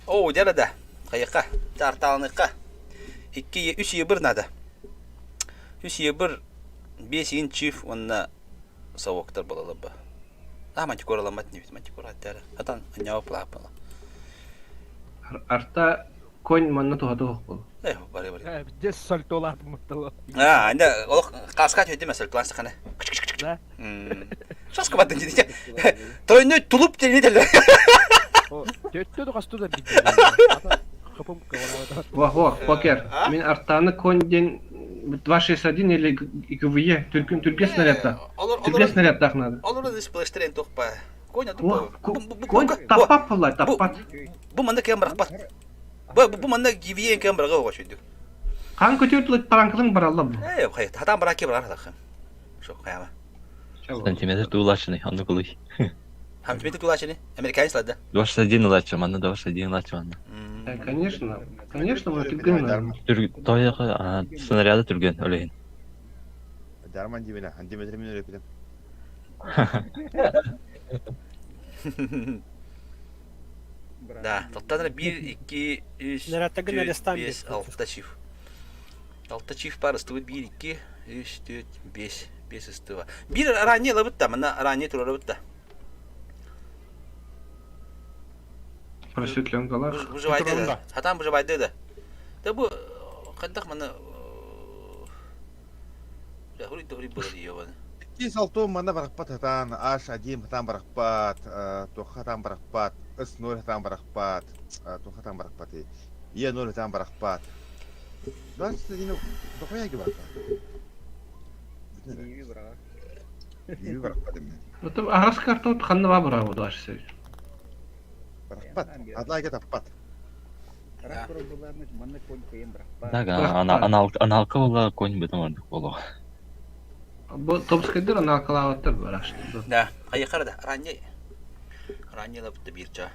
О, жарада. Кайыкка, тарталныкка. 2 3 1 надо. 3 1 5 чиф онна совоктар балалаба. А мантикора ламат не мантикора аттара. Атан анява плапала. Арта конь манна тухаты хокпол. Э, бары бары. Здесь сальтолар мыттылы. А, анда ол каска төйдө мәсәл класс хана. Да. Шаска баттын диде. Тройной тулуп дени дел. Төттө да хасту да Хапым Во, во, покер. Мин Артаны конь диэн 261 или ГВЕ түргэн түргэн снарядта. Түргэн снарядтаах надо. Олору сплэштерен тухпа. Конь Конь таппат буолла, таппат. Бу манна кэм бырахпат. Бу бу манна ГВЕ кэм быраҕа оҕо сүдүк. Хаан көтүр таранкылың баралла бу. Э, хай, хатан бараки барар хатахым. Шо, хайама. Сантиметр тулачный, онну кулуй. Сантиметр тулачный? Американец ладда. 21 ылаччы манна, 21 ылаччы манна. Конечно, конечно, вот түргэн. Тойоҕо снаряды түргэн өлөйүн. Дарман дибина, сантиметр мен өлөпүтүм. Да, тоттан 1, 2, 3, 4, 5, 6 чиф. 6 чиф бар ыстыбыт 1, 2, 3, 4, 5, 5 ыстыба. Бир ранее ылабыт да, манна ранее турарабыт да. Просветленкалар. Выживайды да. Хатан выживайды да. Да бу хайдах манна хури хури было ебаны. Икки салтуун манна барахпат хатаан, аш один хатаан барахпат, туох хатаан барахпат, ыс ноль хатаан барахпат, туох хатаан барахпат, е ноль хатаан барахпат. 21 дохуя барахпат. Биби барахпат эмне. Это аҕас картот ханна ба быраабы дуашсы. Барахпат. Атлайга таппат. Да, аналка була конь бытым ордук боло. Бу Томскайдыр аналкалаабаттар барашты. Да, хайыкара да, ранее. Ранее лапты бирча.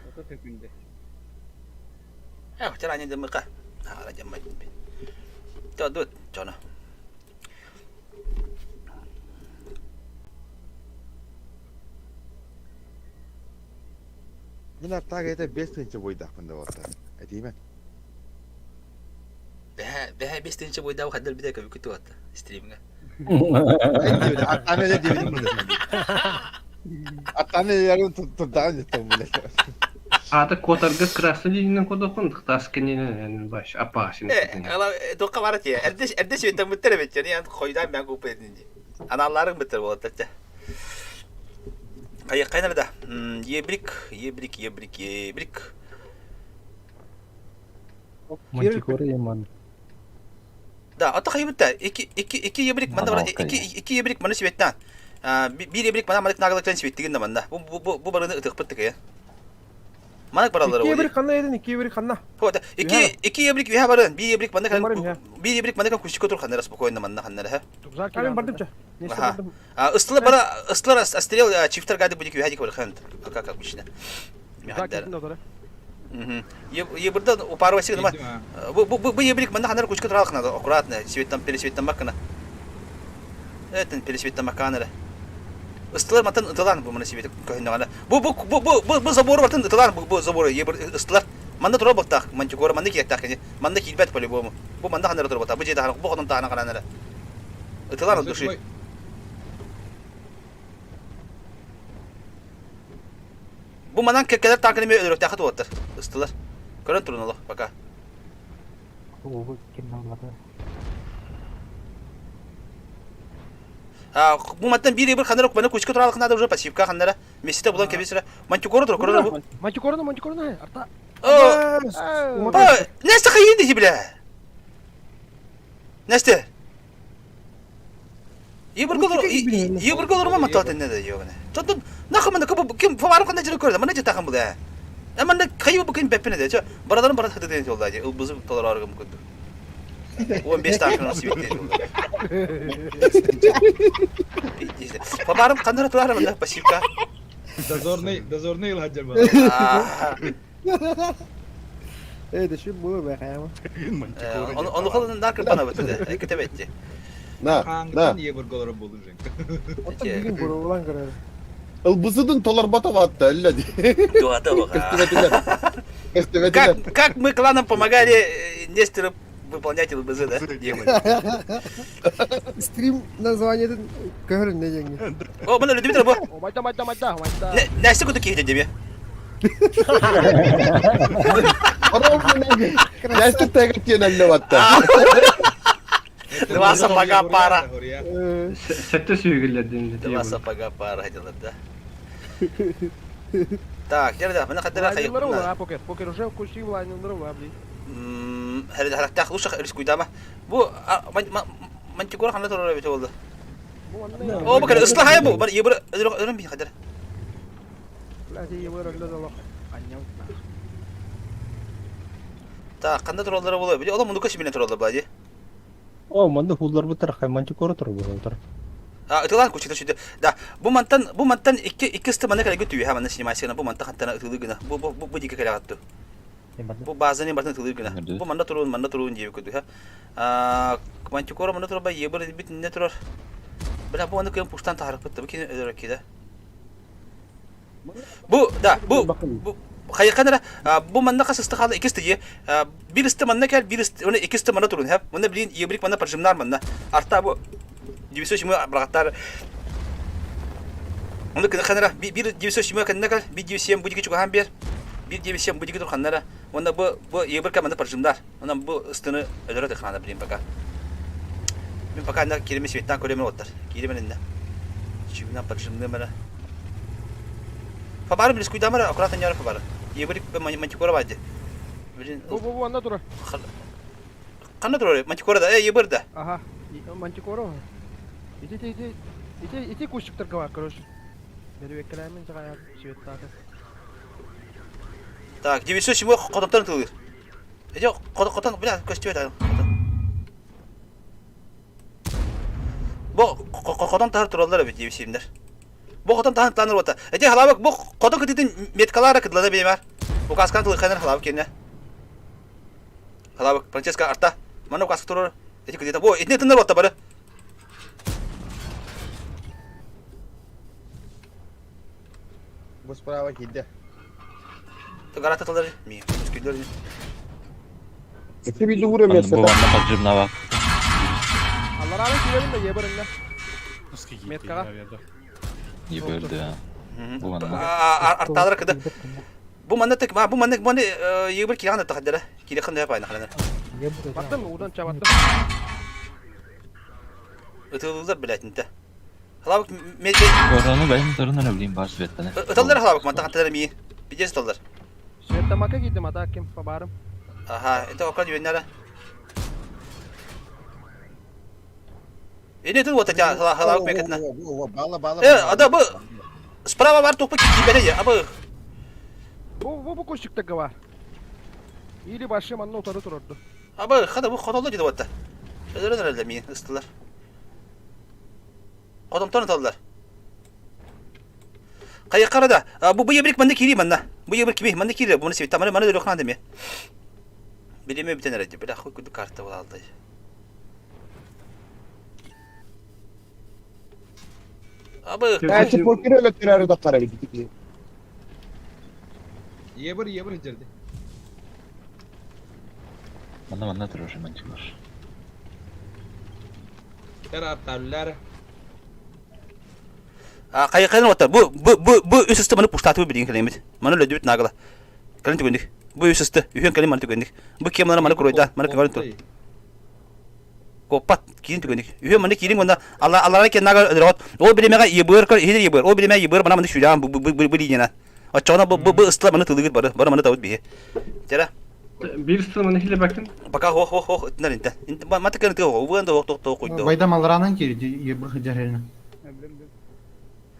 Э, хотя ранее дымыка. А, ранее мать. То тут, чона. Мин артаага это 5 тыһыынча буойдаахпын да буолта. Этиимэн. Бэһэ, бэһэ 5 тыһыынча буойдаабы хаддал битэ көбүкү туатта стримҥа. Аттааны эле диэбитим була. Аттааны эле турдаҕын жеттом була. Аата куотарга красный линияны кодохун тас кенинен баш опасен. Э, ала тоққа бара тие. Эрде эрде сүөттен бүттер эбит. Яны ян хойдан мен купа единди. Аналларың бүттер болот да. Кайы кайнар да. Ебрик, ебрик, ебрик, ебрик. Мантикора яман. Да, ата хайы битте. Ики ики ики ебрик манда бар. Ики ики ебрик маны светтен. Бир ебрик мана манык нагалыктан светтигин да манда. Бу бу бу барыны ытык битте Манык баралары Икки ебрик ханна един, икки ебрик ханна. Вот, ики ики ебрик үһэ барын, бир ебрик манна бир ебрик манна кущика тур ханнара спокойно манна ханнара ха. Мен бардым ча. А ыстылар бара ыстылар астрел чифтер гады будет үһэ дик бар хан. Как обычно. Ебырда упарывайся гына. Бу бу бу ебрик манна ханнара кучка туралык надо аккуратно, светтан пересветтан маккана. Этен пересветтан макканара. Ыстылар мантан ытылан бу мына себе көһүннөҕүнэ. Бу бу бу бу бу бу забору бартын ытылан бу бу забору ебыр ыстылар. Манна тура буттах мантикора манна киэттах кини. Манна киирбэт по-любому. Бу манна ханара тура буттах. Бу дьиэ таһана бу хотон таһана харанара. Ытылан от души. Бу манан кэлэр танканы эмиэ өлөрүөхтээххэ туоттар. Ыстылар. Көрөн турун олох пока. Бу маттан биир ыбыр ханара кубаны кучка туралык надо уже пассивка ханнара. Месте булан кебисера. Мантикора тур көрөр бу. Мантикорны, мантикорны, арта. Несте хайын дии бля. Несте. Ебырголор ма матат не да ёбане. Тот нахуй мана кабы ким фаварым кандай жер көрдө. Мана жетахым бу да. Эманда кайы бу ким беппине де. Барадарым барат хыды ден жолда. Ылбызы толор аргым күндү. 15 танкын свете жолда. Фаварым кандара турар мында пассивка. Дозорный, дозорный ылһаджар бар. Э, да şu bu be hayama. Onu onu холын наркы бана бөтүдө. Кетебетти. На, на. Хааңгытан ебырголор болду Женька. Оттон бүгүн бурулан көрөр. Ылбысыдын толорбото батта, элле ди. Дуата бага. Көстүбэтилер. Көстүбэтилер. Как, как мы кланом помогали Нестеру выполнять ЛБЗ, да? Стрим названиетин көһөрүн не деңги. О, мына Людмила бу. Майда, майда, майда, майда. Нәсе куды киһи деме. Нәсте тәгәт тиен батта. Два сапога пара. Сәтте сүйгілерден. Два сапога пара делать, да. Так, дьэ да, маны хаддара Лайнерлары хайыппын ула, покер. Покер уже кущи лайнерлары ула, блин. Характаах лучше рискуйдама. Бу мантикора ханна турар эбит буолла. О, бу кэлэ ысла хайа бу. Бар ебыр өрөн би хадар. Блядь, ебыр өллө долох. Аннял. Так, ханна тураллара буолла. Били ола мунука симинен тураллар бади. О, манды хуллар бутар, хай мантикора тур буолар. А, ытылаан кучута сүдэ. Да, бу мантан бу мантан икки икки ысты манна кэлэгэ түйэ манна снимайсына бу мантан хантана ытылы гына. Бу бу бу дике кэлэҕатту. Бу базаны бартын ытылы гына. Бу манна туруун манна туруун диэби көдү. А, мантикора манна турба ебыр бит не турар. Бля, бу аны кыйын пуштан тахарыппыт бу кини өлөрө кида. Бу, да, бу, бу хайыкан эрэ, бу манна хас ысты хаалла, икки ысты дии. Биир ысты манна кэл, биир ысты, уонна икки ысты манна турун, хэп. Манна билин ебрик манна поджимнар манна. Арта бу 907 бырахаттар. Оны кына ханара, биир 907 кэннэ кэл, биир 907 бу диги чугаһаан биэр. Биир 907 бу диги тур ханнара. Уонна бу бу ебрика манна поджимнар. Онон бу ыстыны өлөрө тыхаана билин пока. Мин пока на кириме светтан көрөмөр оттар. Киримен инне. Чүгүнэн поджимным эрэ. Фабары билис куйдамара аккуратно ньара фабары. Ебрик мантикора бади. Блин. Бу бу бу анна тура. Ханна турар? Мантикора да, э ебыр да. Ага. Мантикора. Ити ити ити ити ити кустиктарга бар, короче. Бербеккелээмен саҕайар светтааты. Так, 907 хотонтон тылыр. Эти хотон, бля, көстүбэт аны. Бу хотон таһар тураллар эбит диэбисиимнэр. Бу хотон таһан тланыр уота. Эти халабык бу хотон кытытын меткалара кыдлада биэмэр. Указкан тылыканыр халабык кенне. Халабык Франческа арта. Мана указка турар. Эти кытыта. Бу итини тыннар уота бары. Бу справа киирдэ. Гарата тыллар ми. Мускүллөр. Эти билdi vuruyor Бу манна поджимнава. Алларааны кииребин да ебыр инне. Меткаҕа. Еберді. Бу манна. Арталар кыда. Бу манна тек бу манна манна ебір киран тахадара. Кирихан да пайна халана. Баттым, удан чабаттым. Ытылылар блядь, инте. Халабык Корону бэйм турун эрэ билим бар светтане. Ыталлар халабык мантан ханталар ми. Пиздец ыталлар. Светтамака киирдим, ата ким фабарым. Аха, это окан юннара. Эне тут вот эти халабык мекетна. Бала бала. Э, ада бу справа бар тупы кибене абы. Бу бу бу кустиктарга бар. Или башым анна утары турорду. Абы хада бу хотолло диде вот. Өлөрөн ми ыстылар. Хотонтон ыталлар. Хайыккара да, бу бу ебрик манна кири манна. Бу ебрик кими манна кири, буны себет тамары мана өлөхнан деме. Билеме бүтен эрэ била хуй күдү карта була алды. Абы. Эти покер өлөттөрөр да карай бит. Ебір ебір жерде. Манна манна турар мантикор. Тер атталлар. Хайыккара оттар. Бу бу бу бу үс ысты маны пуштатып билген келемит. Маны лөдүбүт нагла. Кэлин түгүндүк. Бу үс ысты. Үһүн кэлин маны түгүндүк. Бу кемнары маны куройда. Маны көгөрүн тур. Коппат киин түгүндүк. Үһүн маны киирин гонда алла аллара кен нага өлөрөт. Ол билемеге ебыр көр иһин ебыр. Ол билеме ебыр мана маны сүлээн бу бу бу линияна. Оччоҕуна бу бу бу ыстыла маны тылыгыр бары. Бары маны табыт биһи. Тера. Биир сыл маны хилебэкин. Пока хох хох хох ытынар инте. Маты кэн тыга убуан да хох тох тох куйду. Байдам алраанан киирди ебыр хыдьар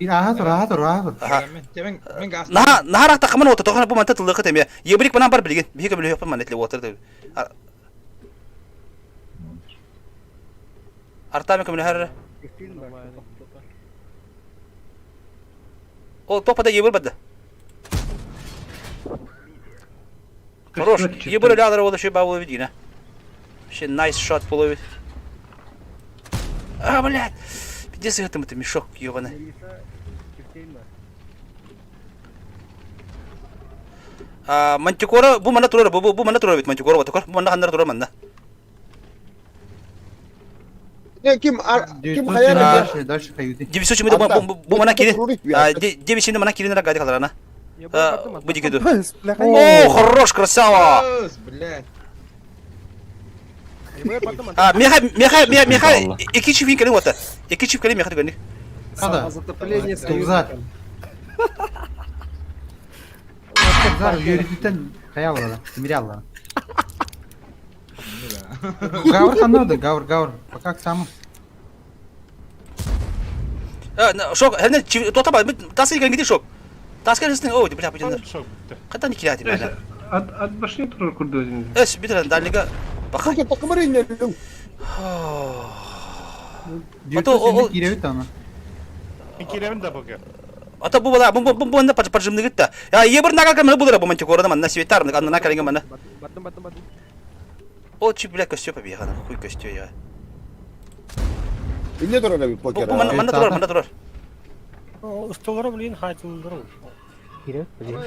Аха тур, аха тур, аха тур. Наһаа наһаа тахаман уота тохана бу манта тыллыка темия. Ебрик манан бар билигин. Биһиги билиһиэхпин манна итли уотар. Артами көмөлөһөр. Ол топада ебір бады. Хорош. Ебір өлі алар олы шөй бабылы видина. Вообще nice shot половит. А, блядь. Пиздец, это это мешок, ебаный. А, мантикора, бу мана турар, бу бу бу мана турар бит мантикора батыкор. Бу мана ханнар турар манна. Не ким ким хайар Дальше, дальше хаюты. 907 бу бу мана кирин. А, 907 мана кирин рагади халарана. Бу дикеду. О, хорош, красава. Блядь. А, меха, меха, меха, меха, iki çift kelin ота. Iki çift kelin меха түгенник. Хада. Затопление Тузак. Назар үөрүүтүттэн хайа аллара, тимири аллара. Гавр ханна Гавр, Гавр, пока к саму. Шок, хәне тота ба, тас илген гиди шок. Тас келесин, о, бля, бля. Кайдан кирәти мәле. От от башни турар курдозин. Эс, битер дальника. Баха. Такымыр иннелүң. Ато ол киребит аны. Киребин да пока. Ата бу бала, бу бу бу бу поджимны гитта. Я ебір нага кемне булыр бу мантикора манна светар, анна калинга манна. Баттым, баттым, баттым. О, чи бля костё побегана, хуй костё я. Инне турар эбит покер. Бу манна манна турар, манна турар. Устулары блин хайтылдыр. Киребит, блин.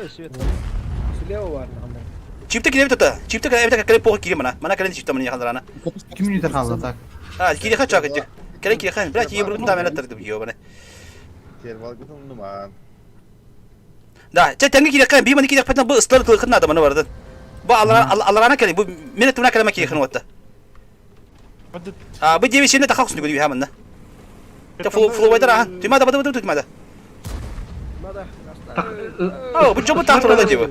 Слева бар, анда. Чипте киребит ата. Чипте киребит киребит похуй кире мана. Мана киребит чипте мана яхандарана. Ким минута қалды так? А, кире ха чак итти. Кире кире хан, блядь, ебрут там мена тырды ёбаны. Тервал гутун нуман. Да, чэ тәңге кире хан, би мана кире патна бу ыстар кылкын надо мана барды. Бу алара аларана кире, бу мене туна кире кире хан ватта. А, бу деви сене тахак сүнү гү хаманна. Та фло фло вайдар ахан. Тимада бада бада тимада. О, бу чобу тахтыр ола деви.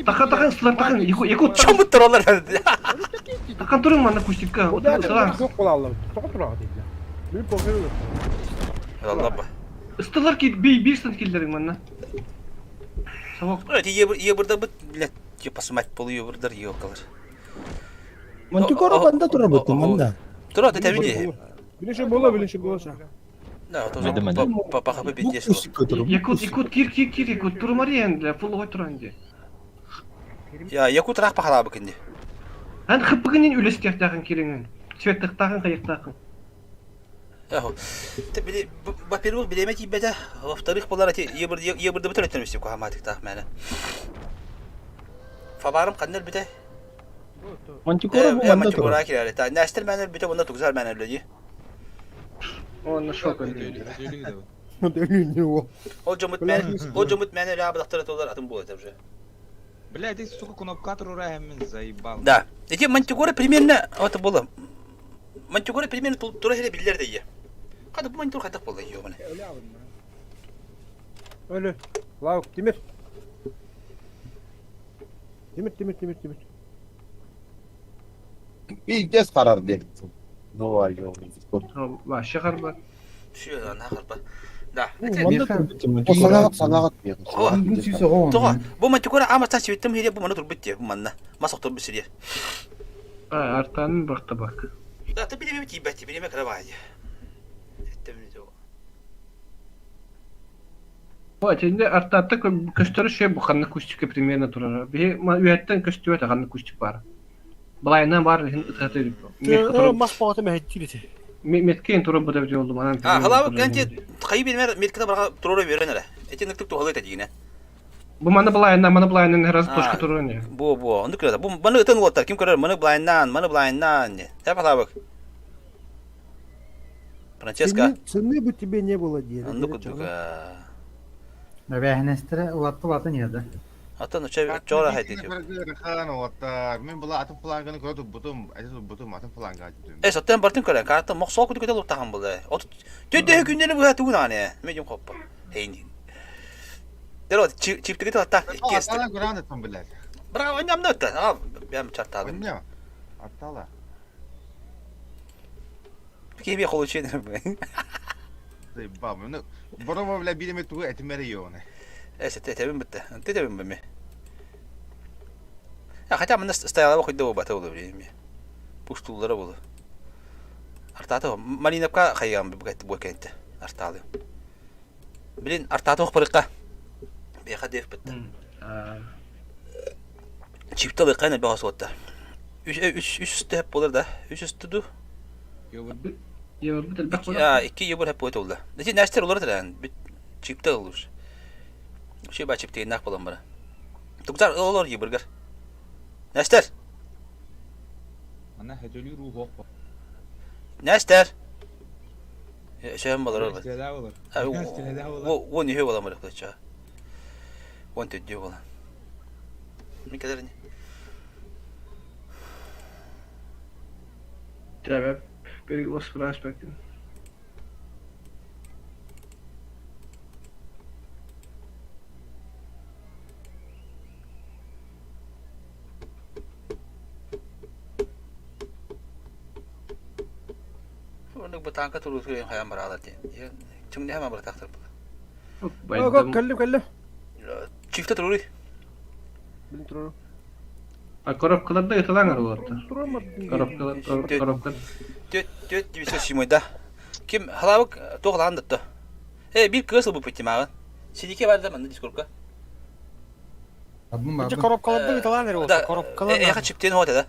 Таха таха ыстылар тахан, якут. Чобу туралар. Тахан турың манна кустикка. Жоқ бола алам. Тоқ тура дейді. Мен покер Алла ба. Ыстылар ки бей бирстен киллерин манна. Савак. Evet, ебірді бит, блядь, типа смать полу ебірдер ёкалар. Мантикора банда турар бутун манда. Тура, ты табиди. Билинче бола, билинче бола. Да, тоже по хп пиздец. Якут, якут, кир, кир, кир, якут, турмариен для фуллой туранди. Я якут рах пахала быкынди. Ан хыппыгынен үлестехтахын киреңен. Цветтехтахын кайыктахын. Ахо. Ты били, во-первых, билеме тибете, во-вторых, болар эти ебір ебірді бітір өттен өстіп кухаматык тах мәне. Фабарым қаннар бите? Мантикора бу манда Мантикора турар. кирәли. Та нәстер мәнер бите, онда тугзар мәнер лөди. Он шок. Ол жомут мән, ол жомут мәнер ябы толар атын болады уже. Бля, ты, сука, кнопка тура мен заебал. Да. Эти мантикоры примерно вот было. Мантикоры примерно тура хере биллер дейе. Када бу мантикор кайтак болды ёбаны. Өлі. Лаук, Тимир. Тимир, Тимир, Тимир, Тимир. Пиздец карар деп. Ну ай, Вообще харба. Шү, ана харба. Да. Манда турар бутун Санагат, мантикора. санагат. Тоға, бу мантикора амастан светтем хере бу мана тур битте, бу манна. Масак тур бисире. А, артанын бакта бак. Да, ты билеме тибәти, билеме карабай. Эттем не то. О, тенде артатта көстөрү шөй бу ханна кустикка примерно турар. Би үәттен көстүбөт ханна кустик бар. Балайынан бар хин ытаты. Мас багаты мәһеттилити. Меткен турап бу деп жолду манан. А, халабы кенти кайы билмер меткеде барга турора беренере. Эти ныктык тухалы дигине. Бу мана балайынан, мана балайынан раз точка турар. Бу бу, онды көрөдө. Бу маны ытын болот. Ким көрөр? Маны блайннан, маны блайннан. Тап халабы. Франческа. Цены бы тебе не было, дед. Онды кудук. Бәһнәстер улатты улаты нерде. Ата ноча чора хайды. Хан оттар. Мен була атын фланганы көрө бутум, әти бутум атын фланга дидим. Э, саттан бартын көрө. Карта моксол кудук өтө луктаган булды. От төдө күннәре бу тугун аны. Мен жум коппа. Хейни. Дero чиптиги татта. Иккесте. Аттала көрән там билер. Браво, аннам да. А, бям чартадым. Анна. Аттала. Кеме холучен. Заебал. Ну, борома бля билеме тугу этимере йоны. Э, сете тебин битте. Те тебин беме. Я хотя бы стояла хоть до бата было время. Пуштуллара было. Артаты Малиновка хайган бу бу кенте. Арталы. Блин, артаты ох барыкка. Беха деф битте. Чипталы кайна бага сотта. Үч үч үч степ болар да. Үч үстү. Я 2 ебір хеп болду. Нече нәстер олар да. Бит чипте олуш. Ши ба чипте нак болам бара. Туктар олар ебіргер. Нәстер. Ана хөтөлү рух ок. Нәстер. Шәм болар олар. Стелә болар. О, не болам бара кылча. Он төдө бола. Мен кедер не. Тебе переглас аспектин. Оннук бу танка туруутугар хайан бараалар диэн. Чүҥнэһэ ма быратахтар була. Кэллим, кэллим. Чифте туруруй. Билин туруру. А коробкаларда ытылаҥар олордо. Коробкалар, коробкалар. Түөт, түөт дивизия симойда. Ким халабык туох лаан датта. Э, биир кыыс ылбыппыт тимааҕын. Сидике бар да манна дискурка. Ити коробкаларда ыталаан эрэ Да, коробкалар. Эха чиптен хота да.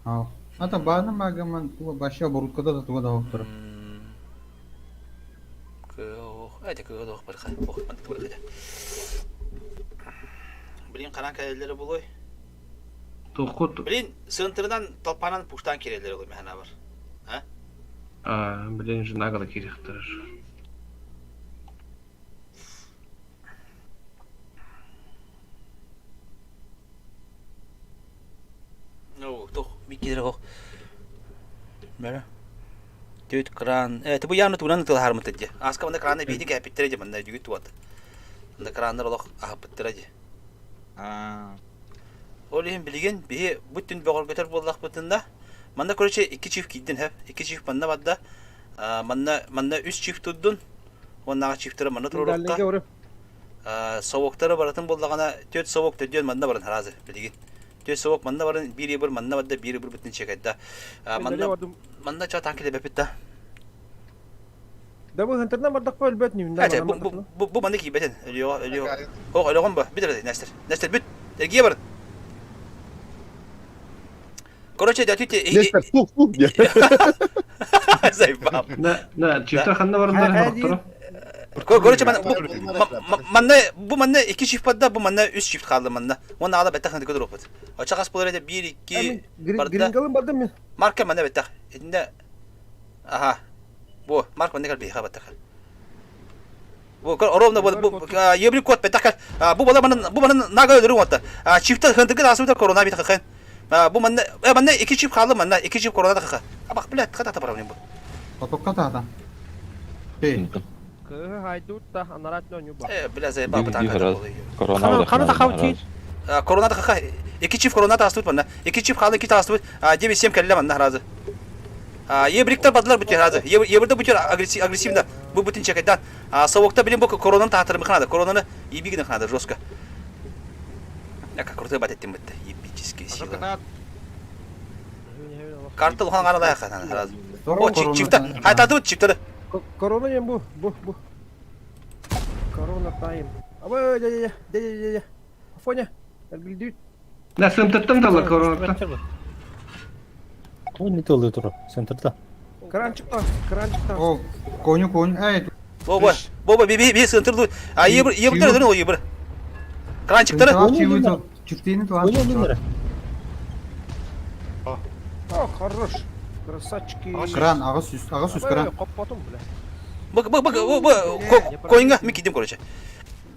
Аа. Ата баана магаман туга баша оборудкада да туга да хоктор. Кыах, эти кыах барха. Ох, манна барха. Блин, канан кэлэллэрэ булуй. Тоххут. Блин, сыантырынан толпанан пуштан киреллere булуй механа бар. А? А, блин, жена гала кирихтер. Ну, тух, биккидер хох. Бәрі. Төт кран. Э, бу явно тугунан ытылаһармыт дии. Аска манда краны биһиги кээппиттэрэ дии манна дьүгүт туат. Манда краннар олох аһаппыттара дии. Аа. Ол иһин билигин биһи бу түн бөҕөргөтөр буоллахпытында манна короче икки чиф киирдин хэп. Икки чиф манна барда. Манна манна үс чиф турдун. Уоннааҕы чифтары манна туруорукка. Совоктары барытын буллаҕына төрт совок төрдүөн манна баран харазы билигин. Төрт совок манна баран биир ыбыр манна барда биир ыбыр бүтүн чекайда. Манна манна ча танк лебепит да. Да бу хантардан бардакка өлбөт ньүмдэ. Эте бу бу бу манна киирбэтин. Өлүөҕө өлүөҕө. Ох өлөҕүм ба бүтэр Нестер. Нестер бүт. Эргие барын. Короче, дядя Нестер, тух, тух диye. Заебал. Да, да, чифтер ханна барындар хороттора. Короче, манна бу манна икки чифт барда, бу манна үс чифт хаалды манна. Уонна аала бэттэх хантыка туруохпут. Оча хас буолар этэ биир икки барда. Грингалын бардым мен. Марка манна бэттэх. Итиннэ аха. Бу Марк манна кэл биһиэхэ баттах. Бу ровно бу ебри кот бэттэх кэл. Бу бала манна бу манна нага өлөрү оҥотта. Чифтер хантыка асыбыта корона бит хахын. Бу манна манна икки чип хаалды манна икки чип корона да хаха. Абах, блядь, хата барабын бу. Потокка таата. Эй. Кыһы хайдут та анарат ньу ба. Э, бля, заебал бу танка. Корона Хана тахаучи. Корона да хаха. Икки чип корона таастыбыт манна. Икки чип хаалы икки таастыбыт. 9-7 кэллэ манна разы. Ебриктер бадылар бүтер разы. Ебрде бүтер агрессивно. Бу бүтүн чекайдан. Совокта билин бу коронаны таатырмы ханада. Коронаны ебигин ханада жестко. Я как крутой бат еттим битте. Ебические силы. Карта улахан гана ханада разы. О, чифта. Хайтатыбыт чифтары. Корона ем бу, бу, бу. Корона тайм. Абы, дя, дя, дя, дя, дя. Афоня, эргилдүүт. Да, сымтыттым дала коронаттан. Ол не толды туру, центрда. Кранчикта, кранчикта. О, коню коню, эй. Бо, бо, бо, би би би центрду. А ебр, ебр дөрүн о ебр. Кранчиктары. Чифтейни туан. О, хорош. Красавчики. Кран, ага сүс, ага сүс кран. Коппотум, бля. Бу бу бу бу коинга ми кидим короче.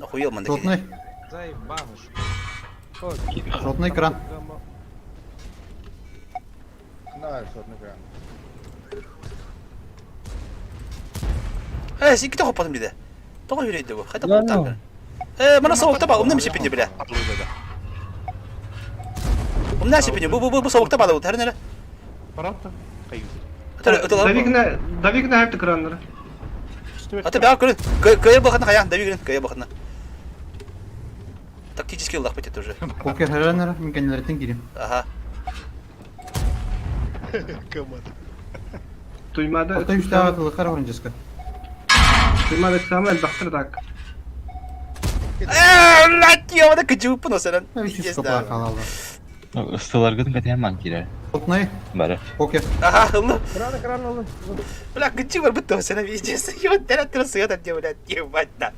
Охуел манда. Шотный. Заебалыш. Шотный кран. На, шотный кран. Э, син ките хоппотум диде. Тоҕо үрэйдэ бу. Хайда куттаан. Э, мана совокта ба, умна мисиппин бля. Умна сиппин бу бу бу совокта бала бу тэрнere. Паратта. Давигна, давигна хепти краннары. Ата баа көрүн. Көйө бахына хаян, давигин көйө бахына. Тактический лах бит уже. Покер хәрәнәр, мин кәннәртен кирим. Ага. Команда. Туймада. Ата үстә атылы хәр оранжеска. Туймада самый бахтыр так. Э, блядь, я вот кычып носерен. Пиздец. Ыстыларгытын кэтиһэн ман киирэр. Шотный. Бары. Покер. Ага, ыллы. Кран, кран алын. Бля, кычы бар бит носерен пиздец. Я вот терәт сыгат деп, блядь, ебать да.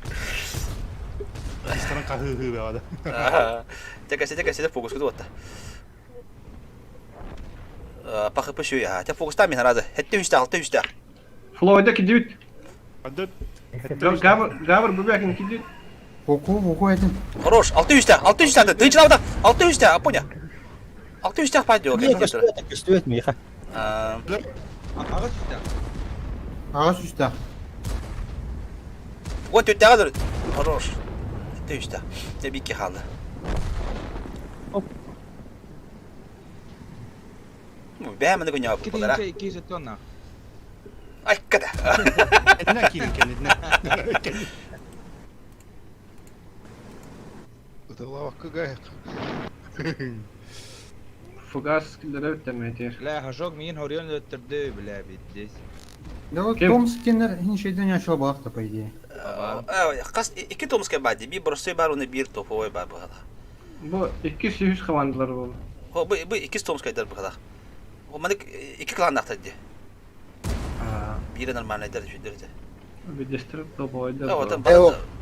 Истерин кахы бе Ага. Тека сете сете фокус күтүп атта. Пахы пышы я. Те фокуста мин разы. Хетте үстә, алты үстә. Флойда кидют. Адыт. Гавр, гавр бубякин кидют. Оку, оку этин. Хорош, алты үстә, алты үстә. Тынчылауда, алты үстә, апоня. Алты үстә пойдет. Көстүөт миха. Ага үстә. Ага үстә. Вот төттәгә Хорош. Хетте үстә. Те бикки халды. Оп. Бә менә гөня бу булара. 2 тонна. Айкката. Кэннэ киирин кэннинэ. Ытылавакка гайык. Фугас киллэрэ бүтэмэтир. Бля, хожок миин хорион өттөрдө, бля, пиздец. Да вот Томскинер хиншейден яшыл балакта, по идее. Хас икки Томскай баар дии, биир боростуой баар уонна биир топовой баар быһалаах. Бу икки сүүс командалар буолла. Бу бу иккис Томскайдар быһалаах. Маннык икки кланнаахтар дии. Биирэ нормальнайдар үчүгдэр этэ. Бидестер топовойдар.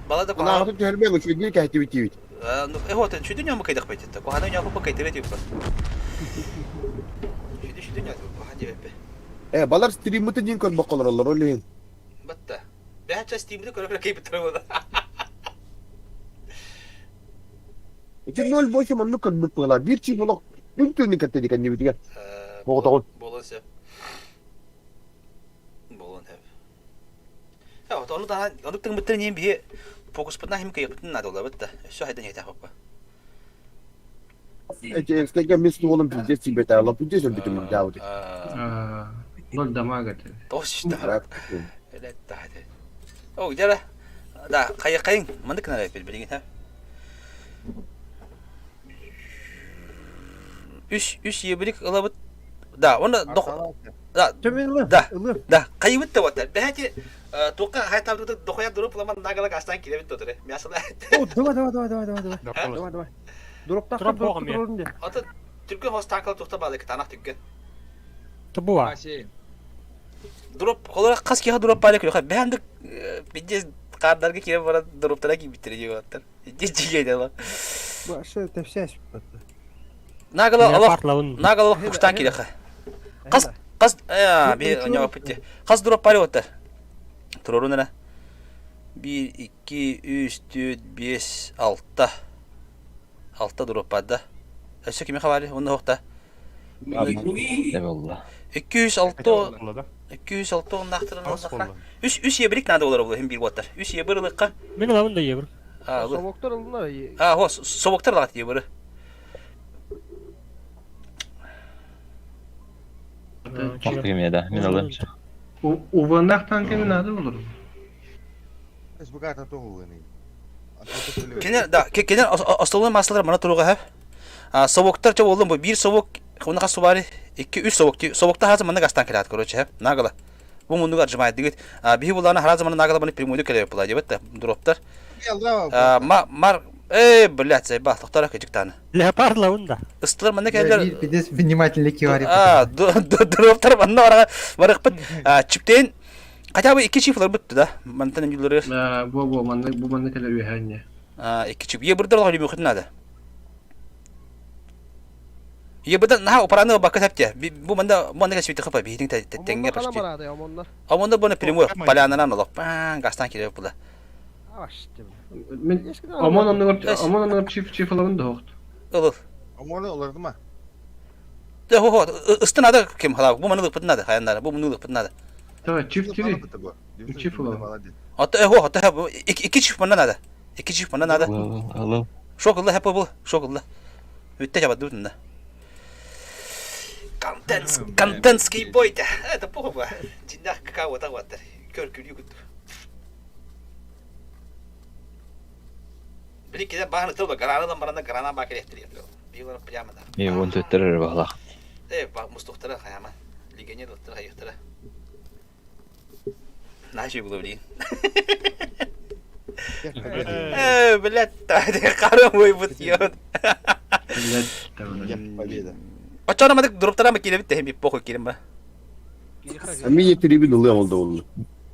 Балада Анаҕытын түһэрбэҥ үчүгэйдик кэһэтибит диибит. Э, вот, сүдү ньому кайдах байтетта. Кухана ньому кайтыры типа. Сүдү сүдү ньому кухан диэбэппэ. Э, балар стриммыты дин көрбөк олороллор ол иһин. Батта. Бэһэ стриммыты көрө-көрө кейбиттер буола. Ити 0.8 оннук көрбүт буолар. Биир чип олох күн түүнү кэттэ кэннибитигэр. Оҕотоҕун. Буолуон сөп. Буолуон сөп. Э, ону таһан, ону тыҥмыттан иһин биһи фокуспутунан хим кыйыппытын наада буолабыт да. Өссө хайдан иһитэх баппа. Эти СКГ мис туолун пиздец тиийбэтэ, лаппыдьа өлбүтүм дьаабыт. Ноль дамага ты. Точно. О, где Да, хайа-хайын, маннык гына билигин ха. Үс үс ебрик ылабыт. Да, оны да, да, да, хайыбыт да вот. Бэхати тука хайтабыт дохуя дроп ламан нагала гастан килебит тоторе. Мясала. О, давай, давай, давай, давай, давай, давай. Давай, давай. Дроптах Дроп дроп оҕом турорун де. Ата түргөн хос танкал тухта баалык танах түргөн. Табуа. Дроп холора хас киһи дроп баалык күлү. Бэхандык бидде кардарга кире баран дроптара кийбиттер диэбаттар. Дьигэйдэ Бу ашы тепсәс. Нагала олох нагала олох пуштан кирэхэ. Хас хас э би оñоо путти. Хас дроп баалык оттар. Турорун эрэ. 1 2 3 4 5 6 6 дроп баар да. Өссө кими хабари? Онно хохта. Эболла. 206 206 оннаахтарын оллахха. Үс үс ебрик надо болар булла хим бир буоттар. Үс ебір ылыкка. Мин ылабын да ебір. Собоктор ылынар. А, хо, собоктор лагат ебірі. Тохтугум да, мин алым. Уванах танками надо olur. СБК тоҕуганы. Кенер да, кенер остолун маслар мана туруга хап. А совоктар ча болдум бу бир совок хуна хас субари 2 3 совок совокта хазы манна гастан келат короче хап. Нагала. Бу мундуга отжимает дигит. А биһи булана харазы мана нагала маны прямую келе була дебет да дроптар. А ма мар Эй, блядь, заебал, тохтара кыжыктаны. Леопард лаунда. Ыстылар манна келдер. Пиздец внимательно кивари. А, дроптар манна барага барыкпыт. Чиптен хотя бы икки чифлар бүтті да. Мантан эмдилер. Да, бу бу манна бу манна келер үһәнне. А, икки чип. Е бирдер лохли мөхөт надо. Е бирдер наха опараны бакка тапты. Бу манда бу манда кесбит хапа бихитин теңге почти. Амонда буны прямой полянанан олох. Пан гастан кире була. Мин Омон оннугар Омон оннугар чиф чиф алабын да хохт. Ылыл. Омону олорду ма? Да хо хо ысты надо кем халав. Бу маны лыпыт надо хаяннары. Бу муну лыпыт надо. Давай чиф тири. Чиф алабын. Ата хо ата икки чиф мана надо. Икки чиф мана надо. Алыл. Шок ылла хеп бул. Шок ылла. Үтте жабат дутында. Контент, контентский бой да. Это похуй. Динах какао так вот. Көр күлүү күттүк. Били киде бааны тылба гранадан баранда грана баа келехтир Билар прямо да. И вон төттөр балах. Э, ба мустухтара хаяма. Легионер доктор хайыктара. Наши было блин. Э, блядь, карым ойбут ёт. Блядь, победа. Очоно мадык дроптара ма килебит тэхим похуй килем ба. Мини трибин ылы олды олды.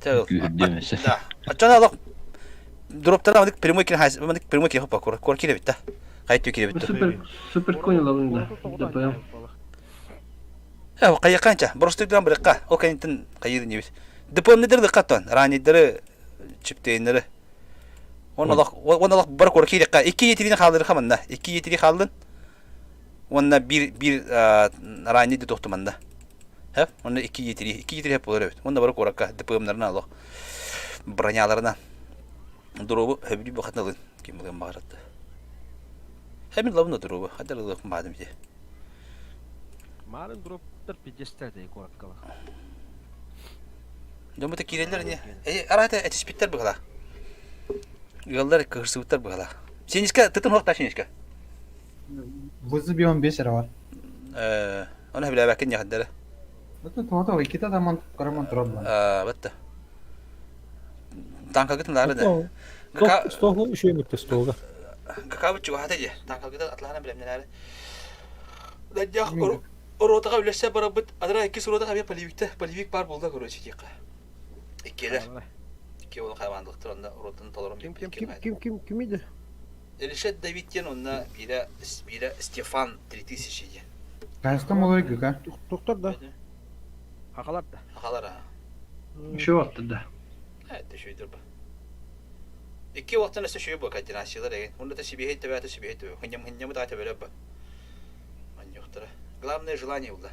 Да. Очоно алок дроптара мадык прямой килем хайс, мадык прямой килем хопа кор кор килебит да. Хайт килебит. Супер супер конь алабын да. ДПМ. Э, кая канча, просто дам бирка. О кайнтын кайыр небит. ДПМ недер дыккаттан, ранидеры чиптейнери. Он алак, он алак бар кор килек. Икки етирин халдыр хаманда. Икки етири халдын. Онна бир бир ранниди тохтуманда. Хеп, онна икки етири, икки етири хеп болор эбит. Онна бар коракка ДПМнарына алак. Броняларына. Дробу хөбүлү бахатналын. Ким булган багаратты. Хемин лабын дробу. Хаддар лабын бадым же. Марын дроптар пиздец тәте кораккала. Дьоммута киирэллэр ини. Э, араата этиспиттэр быһыла. Ыаллар кыһырсыбыттар быһыла. Синискэ тытын хуохта синискэ. Вызови он бес эрэ бар. Э, оны билээбэккин яхаддара. Это тоото иккитэ таман караман турар буолан. Э, бытта. Танкагытын лаары да. Столу үшөй мүттэ столга. Какабыт чугаһата дии. Танкагытын атлаһана билэмнэлээри. Дадьах Ротаҕа үлэсэ барабыт, адара иккис ротаҕа эмиэ полевикта, полевик баар буолла короче диэххэ. Иккиэлэр. Икки уолу хайваандылыктар онно ротаны толорон Ким ким ким ким ким ким иди? Решет Давид диэн онно биирэ биирэ Стефан 3000 диэн. Кайстан болой гыка. Доктор да. Хахалар да. Хахалар а. Еще отты да. Это шүйдір ба. Икки уоттан өссө шүй бу координациялар эгин. Онно та сибиһей төбөтө сибиһей төбө. Хынньам хынньамы та төбөлөр ба. Манньуохтара. Главное желание булла.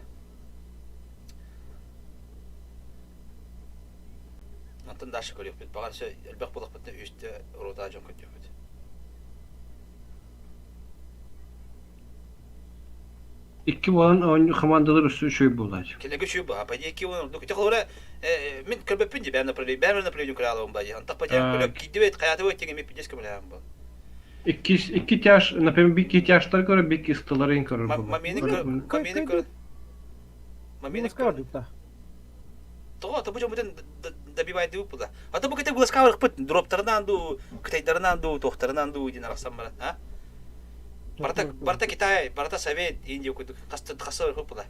Онтон дальше көрүөхпүт. Баҕар өссө элбэх буолахпытына үстэ рота дьон көрдүөхпүт. Икки буолан оонньуу хамаандалар өссө үчүгэй буолааччы. Кинилэргэ үчүгэй буолла. По идее икки буолан ордук. Ити холобура мин көрбөппүн дии бэйэм направление бэйэм направление көрө алабын баа дии. Антах по идее көрө киирдибит хайаатыбыт тиҥ эмиэ пиздец көмөлөһөн буол. Икки, икки тяж, например, бикки тяжтар көрөр, бикки ыстыларын көрөр буолар. Мамины көр, мамины көр. Мамины көр. Тоҕо ата бу дьоммутун добивайдыбыт була. Ата бу кытай буласка барыппыт, дроптарынан дуу, кытайдарынан дуу, туохтарынан дуу диэн арахсан баран, а? Барыта, барыта Китай, барыта Совет, Индия курдук хаста хаста барыппыт була.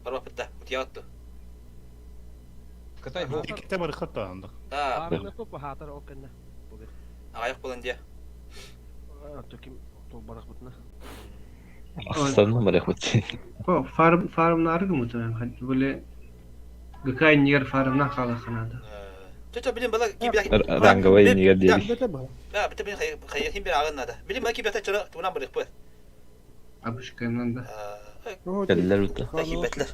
Барбаппыт да, утуйаҕыт дуу. Кытай Иккитэ барыххат да Да. Хаатар ол кэннэ. Аҕайах буолан диэ. Ким толбарахпытына. Ахсанна барахпыт. Фарм фармнары гымыта были ГК нер фармна халаханада. Чө билин бала Ранговый нигер диэри. Да, бите билин хайыхин бир агын нада. Билин бала кибята чора тунан барыхпы. Абышканан да. Кэллэр ута. Кибетлер.